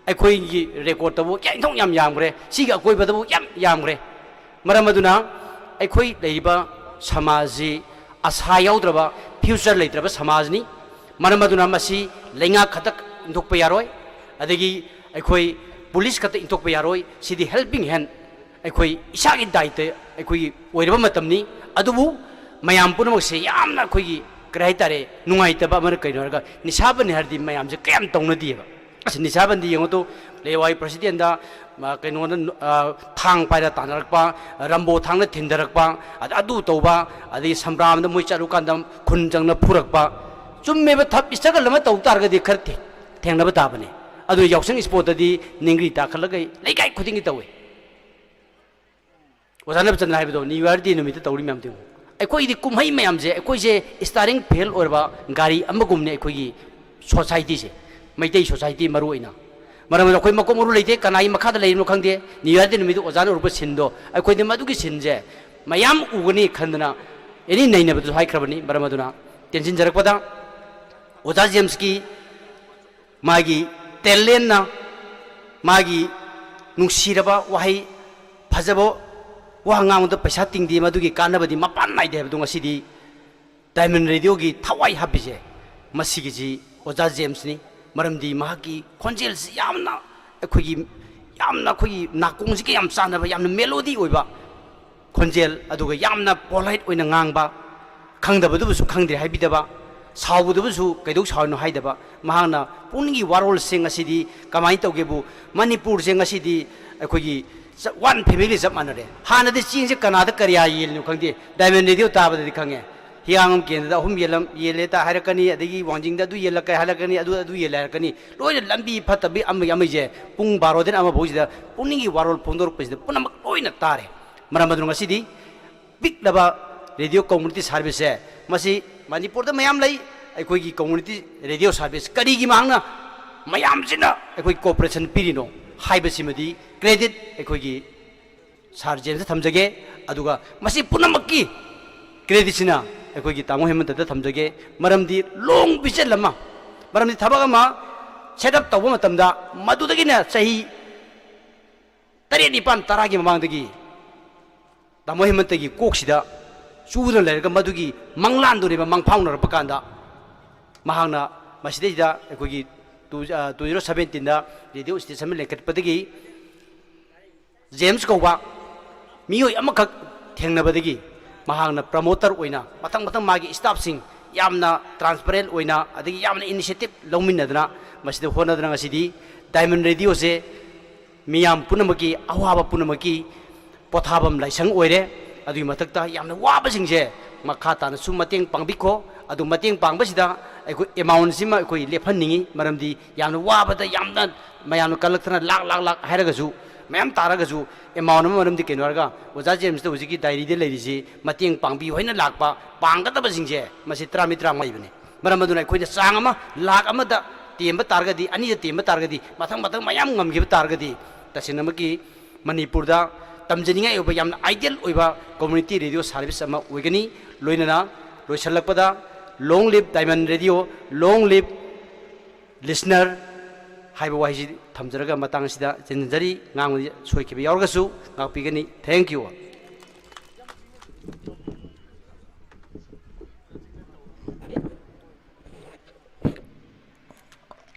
ꯑꯩꯈꯣꯏꯒꯤ ꯔꯦꯀꯣꯔꯠꯇꯕꯨ ꯀꯌꯥ ꯏꯟꯊꯣꯛ ꯌꯥꯝ ꯌꯥꯝꯈ꯭ꯔꯦ, ꯁꯤꯒꯤ ꯑꯀꯣꯏꯕꯗꯕꯨ ꯌꯥꯝ ꯌꯥꯝꯈ꯭ꯔꯦ꯫ ꯃꯔꯝ ꯑꯗꯨꯅ ꯑꯩꯈꯣꯏ ꯂꯩꯔꯤꯕ ꯁꯃꯥꯖꯁꯤ ꯑꯁꯥ ꯌꯥꯎꯗ꯭ꯔꯕ, ꯐ꯭ꯌꯨꯆꯔ ꯂꯩꯇ꯭ꯔꯕ ꯁꯃꯥꯖꯅꯤ꯫ ꯃꯔꯝ ꯑꯗꯨꯅ ꯃꯁꯤ ꯂꯩꯉꯥꯛ ꯈꯛꯇ ꯏꯟꯊꯣꯛꯄ ꯌꯥꯔꯣꯏ, ꯑꯗꯒꯤ ꯑꯩꯈꯣꯏ ꯄꯨꯂꯤꯁ ꯈꯛꯇ ꯏꯟꯊꯣꯛꯄ ꯌꯥꯔꯣꯏ꯫ ꯁꯤꯗꯤ ꯍꯦꯜꯄꯤꯡ ꯍꯦꯟ, ꯑꯩꯈꯣꯏ ꯏꯁꯥꯒꯤ ꯗꯥꯏꯇ ꯑꯩꯈꯣꯏꯒꯤ ꯑꯣꯏꯔꯕ ꯃꯇꯝꯅꯤ꯫ ꯑꯗꯨꯕꯨ ꯃꯌꯥꯝ ꯄꯨꯝꯅꯃꯛꯁꯦ ꯌꯥꯝꯅ ꯑꯩꯈꯣꯏꯒꯤ ꯀꯔꯤ ꯍꯥꯏꯇꯥꯔꯦ, ꯅꯨꯡꯉꯥꯏꯇꯕ ꯑꯃꯅ ꯀꯩꯅꯣ ꯍꯥꯏꯔꯒ, ꯅꯤꯁꯥꯕꯟꯗꯤ ꯍꯥꯏꯔꯗꯤ ꯃꯌꯥꯝꯁꯦ ꯀꯌꯥꯝ ꯇꯧꯅꯗꯦꯕ꯫ ꯑꯁ, ꯅꯤꯁꯥꯕꯟꯗꯤ ꯌꯦꯡꯉꯨ ꯇꯨ, ꯂꯦꯋꯥꯏ ꯄ꯭ꯔꯁꯤꯗꯦꯟꯗ, ꯑ, ꯀꯩꯅꯣꯗ, ꯑ, ꯊꯥꯡ ꯄꯥꯏꯔ ꯇꯥꯟꯅꯔꯛꯄ, ꯔꯝꯕꯣ ꯊꯥꯡꯅ ꯊꯤꯟꯊꯔꯛꯄ, ꯑꯗ ꯑꯗꯨ ꯇꯧꯕ, ꯑꯗꯒꯤ ꯁꯝꯕ꯭ꯔꯥꯝꯗ ꯃꯣꯏ ꯆꯠꯂꯨꯀꯥꯟꯗ ꯈꯨꯟ ꯆꯪꯅ ꯐꯨꯔꯛꯄ, ꯆꯨꯝꯃꯦꯕ, ꯊꯞ ꯏꯁꯇ꯭ꯔꯒꯜ ꯑꯃ ꯇꯧ ꯇꯥꯔꯒꯗꯤ ꯈꯔ ꯊꯦ-, ꯊꯦꯡꯅꯕ ꯇꯥꯕꯅꯦ꯫ ꯑꯗꯨ ꯌꯥꯎꯁꯪ ꯏꯁꯄꯣꯔꯠꯇꯗꯤ ꯅꯤꯡꯒ꯭ꯔꯤ ꯇꯥꯈꯠꯂꯒ ꯂꯩꯀꯥꯏ ꯈꯨꯗꯤꯡꯒꯤ ꯇꯧꯋꯦ꯫ ꯑꯣꯖꯥ ꯅꯕꯆꯟꯗ꯭ꯔ ꯍꯥꯏꯕꯗꯣ, ꯅ꯭ꯌꯨ ꯏꯌꯥꯔ ꯗꯦ ꯅꯨꯃꯤꯠꯇ ꯇꯧꯔꯤ ꯃꯌꯥꯝꯗꯣ ꯌꯦꯡꯉꯨ꯫ ꯑꯩꯈꯣꯏꯗꯤ ꯀꯨꯝꯍꯩ ꯃꯌꯥꯝꯁꯦ, ꯑꯩꯈꯣꯏꯁꯦ ꯏꯁꯇꯥꯔꯤꯡ ꯐꯦꯜ ꯑꯣꯏꯔꯕ ꯒꯥꯔꯤ ꯑꯃꯒꯨꯝꯅꯦ ꯑꯩꯈꯣꯏꯒꯤ ꯁꯣꯁꯥꯏꯇꯤꯁꯦ, ꯃꯩꯇꯩ ꯁꯣꯁꯥꯏꯇꯤ ꯃꯔꯨ ꯑꯣꯏꯅ꯫ ꯃꯔꯝ ꯑꯗꯨꯅ ꯑꯩꯈꯣꯏ ꯃꯀꯣꯛ ꯃꯔꯨ ꯂꯩꯇꯦ, ꯀꯅꯥꯒꯤ ꯃꯈꯥꯗ ꯂꯩꯔꯤꯅꯣ ꯈꯪꯗꯦ꯫ ꯅ꯭ꯌꯨ ꯏꯌꯥꯔ ꯗꯦ ꯅꯨꯃꯤꯠꯇ ꯑꯣꯖꯥꯅ ꯎꯔꯛꯄ ꯁꯤꯟꯗꯣ, ꯑꯩꯈꯣꯏꯗꯤ ꯃꯗꯨꯒꯤ ꯁꯤꯟꯁꯦ ꯃꯌꯥꯝ ꯎꯒꯅꯤ ꯈꯟꯗꯅ ꯑꯦꯅꯤ ꯅꯩꯅꯕꯗꯨꯁꯨ ꯍꯥꯏꯈ꯭ꯔꯕꯅꯤ꯫ ꯃꯔꯝ ꯑꯗꯨꯅ ꯇꯦꯟꯁꯤꯟꯖꯔꯛꯄꯗ, ꯑꯣꯖꯥ ꯖꯦꯝꯁꯀꯤ ꯃꯥꯒꯤ ꯇꯦꯂꯦꯟꯅ, ꯃꯥꯒꯤ ꯅꯨꯡꯁꯤꯔꯕ ꯋꯥꯍꯩ, ꯐꯖꯕ ꯋꯥ ꯉꯥꯡꯕꯗ ꯄꯩꯁꯥ ꯇꯤꯡꯗꯦ, ꯃꯗꯨꯒꯤ ꯀꯥꯟꯅꯕꯗꯤ ꯃꯄꯥꯟ ꯅꯥꯏꯗꯦ ꯍꯥꯏꯕꯗꯨ ꯉꯁꯤꯗꯤ ꯗꯥꯏꯃꯟ ꯔꯦꯗꯤꯑꯣꯒꯤ ꯊꯋꯥꯏ ꯍꯥꯞꯄꯤꯁꯦ ꯃꯁꯤꯒꯤꯁꯤ ꯑꯣꯖꯥ ꯖꯦꯝꯁꯅꯤ꯫ ꯃꯔꯝꯗꯤ ꯃꯍꯥꯛꯀꯤ ꯈꯣꯟꯖꯦꯜꯁꯤ ꯌꯥꯝꯅ ꯑꯩꯈꯣꯏꯒꯤ, ꯌꯥꯝꯅ ꯑꯩꯈꯣꯏꯒꯤ ꯅꯥꯀꯣꯡꯁꯤꯒ ꯌꯥꯝ ꯆꯥꯟꯅꯕ, ꯌꯥꯝꯅ ꯃꯦꯂꯣꯗꯤ ꯑꯣꯏꯕ ꯈꯣꯟꯖꯦꯜ, ꯑꯗꯨꯒ ꯌꯥꯝꯅ ꯄꯣꯂꯥꯏꯠ ꯑꯣꯏꯅ ꯉꯥꯡꯕ, ꯈꯪꯗꯕꯗꯨꯕꯨꯁꯨ ꯈꯪꯗ꯭ꯔꯦ ꯍꯥꯏꯕꯤꯗꯕ, ꯁꯥꯎꯕꯗꯨꯕꯨꯁꯨ ꯀꯩꯗꯧ ꯁꯥꯎꯔꯤꯅꯣ ꯍꯥꯏꯗꯕ꯫ ꯃꯍꯥꯛꯅ ꯄꯨꯛꯅꯤꯡꯒꯤ ꯋꯥꯔꯣꯜꯁꯦ ꯉꯁꯤꯗꯤ ꯀꯃꯥꯏꯅ ꯇꯧꯒꯦꯕꯨ, ꯃꯅꯤꯄꯨꯔꯁꯦ ꯉꯁꯤꯗꯤ ꯑꯩꯈꯣꯏꯒꯤ ꯆ-, ꯋꯥꯟ ꯐꯦꯃꯤꯂꯤ ꯆꯞ ꯃꯥꯟꯅꯔꯦ꯫ ꯍꯥꯟꯅꯗꯤ ꯆꯦꯡꯁꯦ ꯀꯅꯥꯗ ꯀꯔꯤꯌꯥ ꯌꯦꯜꯂꯤꯅꯣ ꯈꯪꯗꯦ, ꯗꯥꯏꯃꯟ ꯔꯦꯗꯤꯑꯣ ꯇꯥꯕꯗꯗꯤ ꯈꯪꯉꯦ꯫ ꯍꯤꯌꯥꯡꯂꯝ ꯀꯦꯟꯗ꯭ꯔꯗ ꯑꯍꯨꯝ ꯌꯦꯜꯂꯝ-, ꯌꯦꯜꯂꯦ ꯇ ꯍꯥꯏꯔꯛꯀꯅꯤ, ꯑꯗꯒꯤ ꯋꯥꯡꯖꯤꯡꯗ ꯑꯗꯨ ꯌꯦꯜꯂꯛꯀꯦ ꯍꯥꯏꯔꯛꯀꯅꯤ, ꯑꯗꯨ, ꯑꯗꯨ ꯌꯦꯜꯂꯦ ꯍꯥꯏꯔꯛꯀꯅꯤ꯫ ꯂꯣꯏꯅ ꯂꯝꯕꯤ ꯐꯠꯇꯕꯤ ꯑꯃꯒꯤ ꯑꯃꯒꯤꯁꯦ ꯄꯨꯡ ꯕꯥꯔꯣꯗꯩꯅ ꯑꯃ ꯐꯥꯎꯁꯤꯗ ꯄꯨꯛꯅꯤꯡꯒꯤ ꯋꯥꯔꯣꯜ ꯐꯣꯡꯗꯣꯔꯛꯄꯁꯤꯗ ꯄꯨꯝꯅꯃꯛ ꯂꯣꯏꯅ ꯇꯥꯔꯦ꯫ ꯃꯔꯝ ꯑꯗꯨꯅ ꯉꯁꯤꯗꯤ ꯄꯤꯛꯂꯕ ꯔꯦꯗꯤꯑꯣ ꯀꯝꯃꯨꯅꯤꯇꯤ ꯁꯥꯔꯚꯤꯁꯁꯦ, ꯃꯁꯤ ꯃꯅꯤꯄꯨꯔꯗ ꯃꯌꯥꯝ ꯂꯩ, ꯑꯩꯈꯣꯏꯒꯤ ꯀꯝꯃꯨꯅꯤꯇꯤ ꯔꯦꯗꯤꯑꯣ ꯁꯥꯔꯚꯤꯁ ꯀꯔꯤꯒꯤ ꯃꯍꯥꯛꯅ ꯃꯌꯥꯝꯁꯤꯅ ꯑꯩꯈꯣꯏ ꯀꯣꯑꯣꯄꯔꯦꯁꯟ ꯄꯤꯔꯤꯅꯣ ꯍꯥꯏꯕꯁꯤꯃꯗꯤ ꯀ꯭ꯔꯦꯗꯤꯠ ꯑꯩꯈꯣꯏꯒꯤ ꯁꯥꯔ ꯖꯦꯝꯁꯇ ꯊꯝꯖꯒꯦ꯫ ꯑꯗꯨꯒ ꯃꯁꯤ ꯄꯨꯝꯅꯃꯛꯀꯤ creditꯁꯤꯅ ꯑꯩꯈꯣꯏꯒꯤ ꯇꯥꯃꯣ ꯍꯦꯃꯟꯇꯗ ꯊꯝꯖꯒꯦ꯫ ꯃꯔꯝꯗꯤ long vision ꯑꯃ, ꯃꯔꯝꯗꯤ ꯊꯕꯛ ꯑꯃ set up ꯇꯧꯕ ꯃꯇꯝꯗ ꯃꯗꯨꯗꯒꯤꯅ ꯆꯍꯤ ꯇꯔꯦꯠ, ꯅꯤꯄꯥꯟ, ꯇꯔꯥꯒꯤ ꯃꯃꯥꯡꯗꯒꯤ ꯇꯥꯃꯣ ꯍꯦꯃꯟꯇꯒꯤ ꯀꯣꯛꯁꯤꯗ ꯆꯨꯗꯨꯅ ꯂꯩꯔꯒ ꯃꯗꯨꯒꯤ ꯃꯪꯂꯥꯟꯗꯨꯅꯦꯕ ꯃꯪꯐꯥꯎꯅꯔꯛꯄ ꯀꯥꯟꯗ ꯃꯍꯥꯛꯅ ꯃꯁꯤꯗꯩꯗ ꯑꯩꯈꯣꯏꯒꯤ two, ꯑ, two zero seventeenꯗ radio station ꯑꯃ ꯂꯤꯡꯈꯠꯄꯗꯒꯤ ꯖꯦꯝꯁ ꯀꯧꯕ ꯃꯤꯑꯣꯏ ꯑꯃꯈꯛ ꯊꯦꯡꯅꯕꯗꯒꯤ ꯃꯍꯥꯛꯅ promoter ꯑꯣꯏꯅ ꯃꯊꯪ ꯃꯊꯪ ꯃꯥꯒꯤ staffꯁꯤꯡ ꯌꯥꯝꯅ transparent ꯑꯣꯏꯅ ꯑꯗꯒꯤ ꯌꯥꯝꯅ initiative ꯂꯧꯃꯤꯟꯅꯗꯅ ꯃꯁꯤꯗ ꯍꯣꯠꯅꯗꯅ ꯉꯁꯤꯗꯤ Diamond Radioꯁꯦ ꯃꯤꯌꯥꯝ ꯄꯨꯝꯅꯃꯛꯀꯤ, ꯑꯋꯥꯕ ꯄꯨꯝꯅꯃꯛꯀꯤ ꯄꯣꯊꯥꯐꯝ ꯂꯥꯏꯁꯪ ꯑꯣꯏꯔꯦ꯫ ꯑꯗꯨꯒꯤ ꯃꯊꯛꯇ ꯌꯥꯝꯅ ꯋꯥꯕꯁꯤꯡꯁꯦ ꯃꯈꯥ ꯇꯥꯅꯁꯨ ꯃꯇꯦꯡ ꯄꯥꯡꯕꯤꯈꯣ꯫ ꯑꯗꯨ ꯃꯇꯦꯡ ꯄꯥꯡꯕꯁꯤꯗ ꯑꯩꯈꯣꯏ amountꯁꯤꯃ ꯑꯩꯈꯣꯏ ꯂꯦꯞꯍꯟꯅꯤꯡꯉꯤ, ꯃꯔꯝꯗꯤ ꯌꯥꯝꯅ ꯋꯥꯕꯗ ꯌꯥꯝꯅ ꯃꯌꯥꯝꯅ ꯀꯜꯂꯛꯇꯅ ꯂꯥꯛ, ꯂꯥꯛ, ꯂꯥꯛ ꯍꯥꯏꯔꯒꯁꯨ ꯃꯌꯥꯝ ꯇꯥꯔꯒꯁꯨ amount ꯑꯃ, ꯃꯔꯝꯗꯤ ꯀꯩꯅꯣ ꯍꯥꯏꯔꯒ ꯑꯣꯖꯥ ꯖꯦꯝꯁꯇ ꯍꯧꯖꯤꯛꯀꯤ diaryꯗ ꯂꯩꯔꯤꯁꯤ ꯃꯇꯦꯡ ꯄꯥꯡꯕꯤꯌꯨ ꯍꯥꯏꯅ ꯂꯥꯛꯄ ꯄꯥꯡꯒꯗꯕꯁꯤꯡꯁꯦ ꯃꯁꯤ ꯇꯔꯥꯃꯔꯤ, ꯇꯔꯥꯃꯉꯥ ꯂꯩꯕꯅꯤ꯫ ꯃꯔꯝ ꯑꯗꯨꯅ ꯑꯩꯈꯣꯏꯅ ꯆꯥꯡ ꯑꯃ, ꯂꯥꯛ ꯑꯃꯗ ꯇꯦꯝꯕ ꯇꯥꯔꯒꯗꯤ, ꯑꯅꯤꯗ ꯇꯦꯝꯕ ꯇꯥꯔꯒꯗꯤ, ꯃꯊꯪ ꯃꯊꯪ ꯃꯌꯥꯝ ꯉꯝꯈꯤꯕ ꯇꯥꯔꯒꯗꯤ, ꯇꯁꯦꯡꯅꯃꯛꯀꯤ ꯃꯅꯤꯄꯨꯔꯗ ꯇꯝꯖꯅꯤꯡꯉꯥꯏ ꯑꯣꯏꯕ ꯌꯥꯝꯅ ideal ꯑꯣꯏꯕ community radio service ꯑꯃ ꯑꯣꯏꯒꯅꯤ꯫ ꯂꯣꯏꯅꯅ ꯂꯣꯏꯁꯤꯜꯂꯛꯄꯗ "Long live Diamond Radio, long live listener" ꯍꯥꯏꯕ ꯋꯥꯍꯩꯁꯤ ꯊꯝꯖꯔꯒ ꯃꯇꯥꯡ ꯑꯁꯤꯗ ꯆꯦꯟꯖꯟꯖꯔꯤ꯫ ꯉꯥꯡꯕꯗꯤ ꯁꯣꯏꯈꯤꯕ ꯌꯥꯎꯔꯒꯁꯨ ꯉꯥꯛꯄꯤꯒꯅꯤ꯫ Thank you all꯫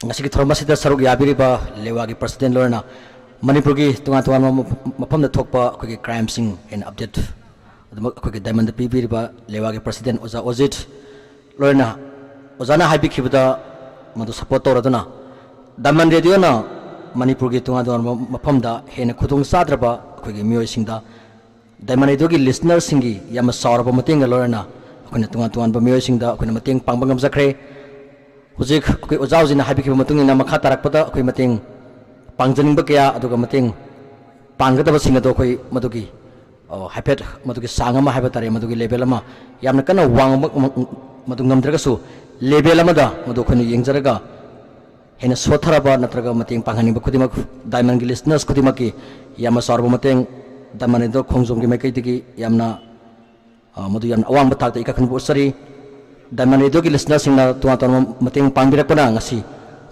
ꯉꯁꯤꯒꯤ ꯊꯧꯔꯝ ꯑꯁꯤꯗ ꯁꯔꯨꯛ ꯌꯥꯕꯤꯔꯤꯕ ꯂꯦꯋꯥꯒꯤ president ꯂꯣꯏꯅꯅ ꯃꯅꯤꯄꯨꯔꯒꯤ ꯇꯣꯉꯥꯟ ꯇꯣꯉꯥꯟꯕ ꯃꯐꯝꯗ ꯊꯣꯛꯄ ꯑꯩꯈꯣꯏꯒꯤ crimeꯁꯤꯡ ꯑꯩꯅ update ꯑꯗꯨꯃꯛ ꯑꯩꯈꯣꯏꯒꯤ Diamondꯗ ꯄꯤꯕꯤꯔꯤꯕ ꯂꯦꯋꯥꯒꯤ president ꯑꯣꯖꯥ ꯑꯣꯖꯤꯠ ꯂꯣꯏꯅꯅ ꯑꯣꯖꯥꯅ ꯍꯥꯏꯕꯤꯈꯤꯕꯗ ꯃꯗꯨ support ꯇꯧꯔꯗꯨꯅ Diamond Radioꯅ ꯃꯅꯤꯄꯨꯔꯒꯤ ꯇꯣꯉꯥꯟ ꯇꯣꯉꯥꯟꯕ ꯃꯐꯝꯗ ꯍꯦꯟꯅ ꯈꯨꯗꯣꯡ ꯆꯥꯗ꯭ꯔꯕ ꯑꯩꯈꯣꯏꯒꯤ ꯃꯤꯑꯣꯏꯁꯤꯡꯗ Diamond Radioꯒꯤ listenerꯁꯤꯡꯒꯤ ꯌꯥꯝꯅ ꯆꯥꯎꯔꯕ ꯃꯇꯦꯡꯒ ꯂꯣꯏꯅꯅ ꯑꯩꯈꯣꯏꯅ ꯇꯣꯉꯥꯟ ꯇꯣꯉꯥꯟꯕ ꯃꯤꯑꯣꯏꯁꯤꯡꯗ ꯑꯩꯈꯣꯏꯅ ꯃꯇꯦꯡ ꯄꯥꯡꯕ ꯉꯝꯖꯈ꯭ꯔꯦ꯫ ꯍꯧꯖꯤꯛ ꯑꯩꯈꯣꯏ ꯑꯣꯖꯥ ꯍꯧꯖꯤꯛꯅ ꯍꯥꯏꯕꯤꯈꯤꯕ ꯃꯇꯨꯡ ꯏꯟꯅ ꯃꯈꯥ ꯇꯥꯔꯛꯄꯗ ꯑꯩꯈꯣꯏ ꯃꯇꯦꯡ ꯄꯥꯡꯖꯅꯤꯡꯕ ꯀꯌꯥ ꯑꯗꯨꯒ ꯃꯇꯦꯡ ꯄꯥꯡꯒꯗꯕꯁꯤꯡ ꯑꯗꯣ ꯑꯩꯈꯣꯏ ꯃꯗꯨꯒꯤ, ꯑ, ꯍꯥꯏꯐꯦꯠ ꯃꯗꯨꯒꯤ ꯆꯥꯡ ꯑꯃ ꯍꯥꯏꯕ ꯇꯥꯔꯦ, ꯃꯗꯨꯒꯤ level ꯑꯃ ꯌꯥꯝꯅ ꯀꯟꯅ ꯋꯥꯡꯕ ꯃ-, ꯃꯗꯨ ꯉꯝꯗ꯭ꯔꯒꯁꯨ level ꯑꯃꯗ ꯃꯗꯨ ꯑꯩꯈꯣꯏꯅ ꯌꯦꯡꯖꯔꯒ ꯍꯦꯟꯅ ꯁꯣꯠꯊꯔꯕ ꯅꯠꯇ꯭ꯔꯒ ꯃꯇꯦꯡ ꯄꯥꯡꯍꯟꯅꯤꯡꯕ ꯈꯨꯗꯤꯡꯃꯛ Diamondꯒꯤ listeners ꯈꯨꯗꯤꯡꯃꯛꯀꯤ ꯌꯥꯝꯅ ꯆꯥꯎꯔꯕ ꯃꯇꯦꯡ ꯗꯥꯏꯃꯟ ꯔꯦꯗꯤꯑꯣ ꯈꯣꯡꯖꯣꯝꯒꯤ ꯃꯥꯏꯀꯩꯗꯒꯤ ꯌꯥꯝꯅ, ꯑ, ꯃꯗꯨ ꯌꯥꯝꯅ ꯑꯋꯥꯡꯕ ꯊꯥꯛꯇ ꯏꯀꯥꯏ ꯈꯨꯝꯅꯕ ꯎꯠꯆꯔꯤ꯫ ꯗꯥꯏꯃꯟ ꯔꯦꯗꯤꯑꯣꯒꯤ listenerꯁꯤꯡꯅ ꯇꯣꯉꯥꯟ ꯇꯣꯉꯥꯟꯕ ꯃꯇꯦꯡ ꯄꯥꯡꯕꯤꯔꯛꯄꯅ ꯉꯁꯤ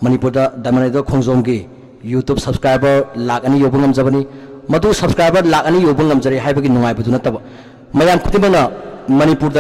ꯃꯅꯤꯄꯨꯔꯗ ꯗꯥꯏꯃꯟ ꯔꯦꯗꯤꯑꯣ ꯈꯣꯡꯖꯣꯝꯒꯤ YouTube subscriber ꯂꯥꯈ ꯑꯅꯤ ꯌꯧꯕ ꯉꯝꯖꯕꯅꯤ꯫ ꯃꯗꯨ subscriber ꯂꯥꯈ ꯑꯅꯤ ꯌꯧꯕ ꯉꯝꯖꯔꯦ ꯍꯥꯏꯕꯒꯤ ꯅꯨꯡꯉꯥꯏꯕꯗꯨ ꯅꯠꯇꯕ, ꯃꯌꯥꯝ ꯈꯨꯗꯤꯡꯃꯛꯅ ꯃꯅꯤꯄꯨꯔꯗ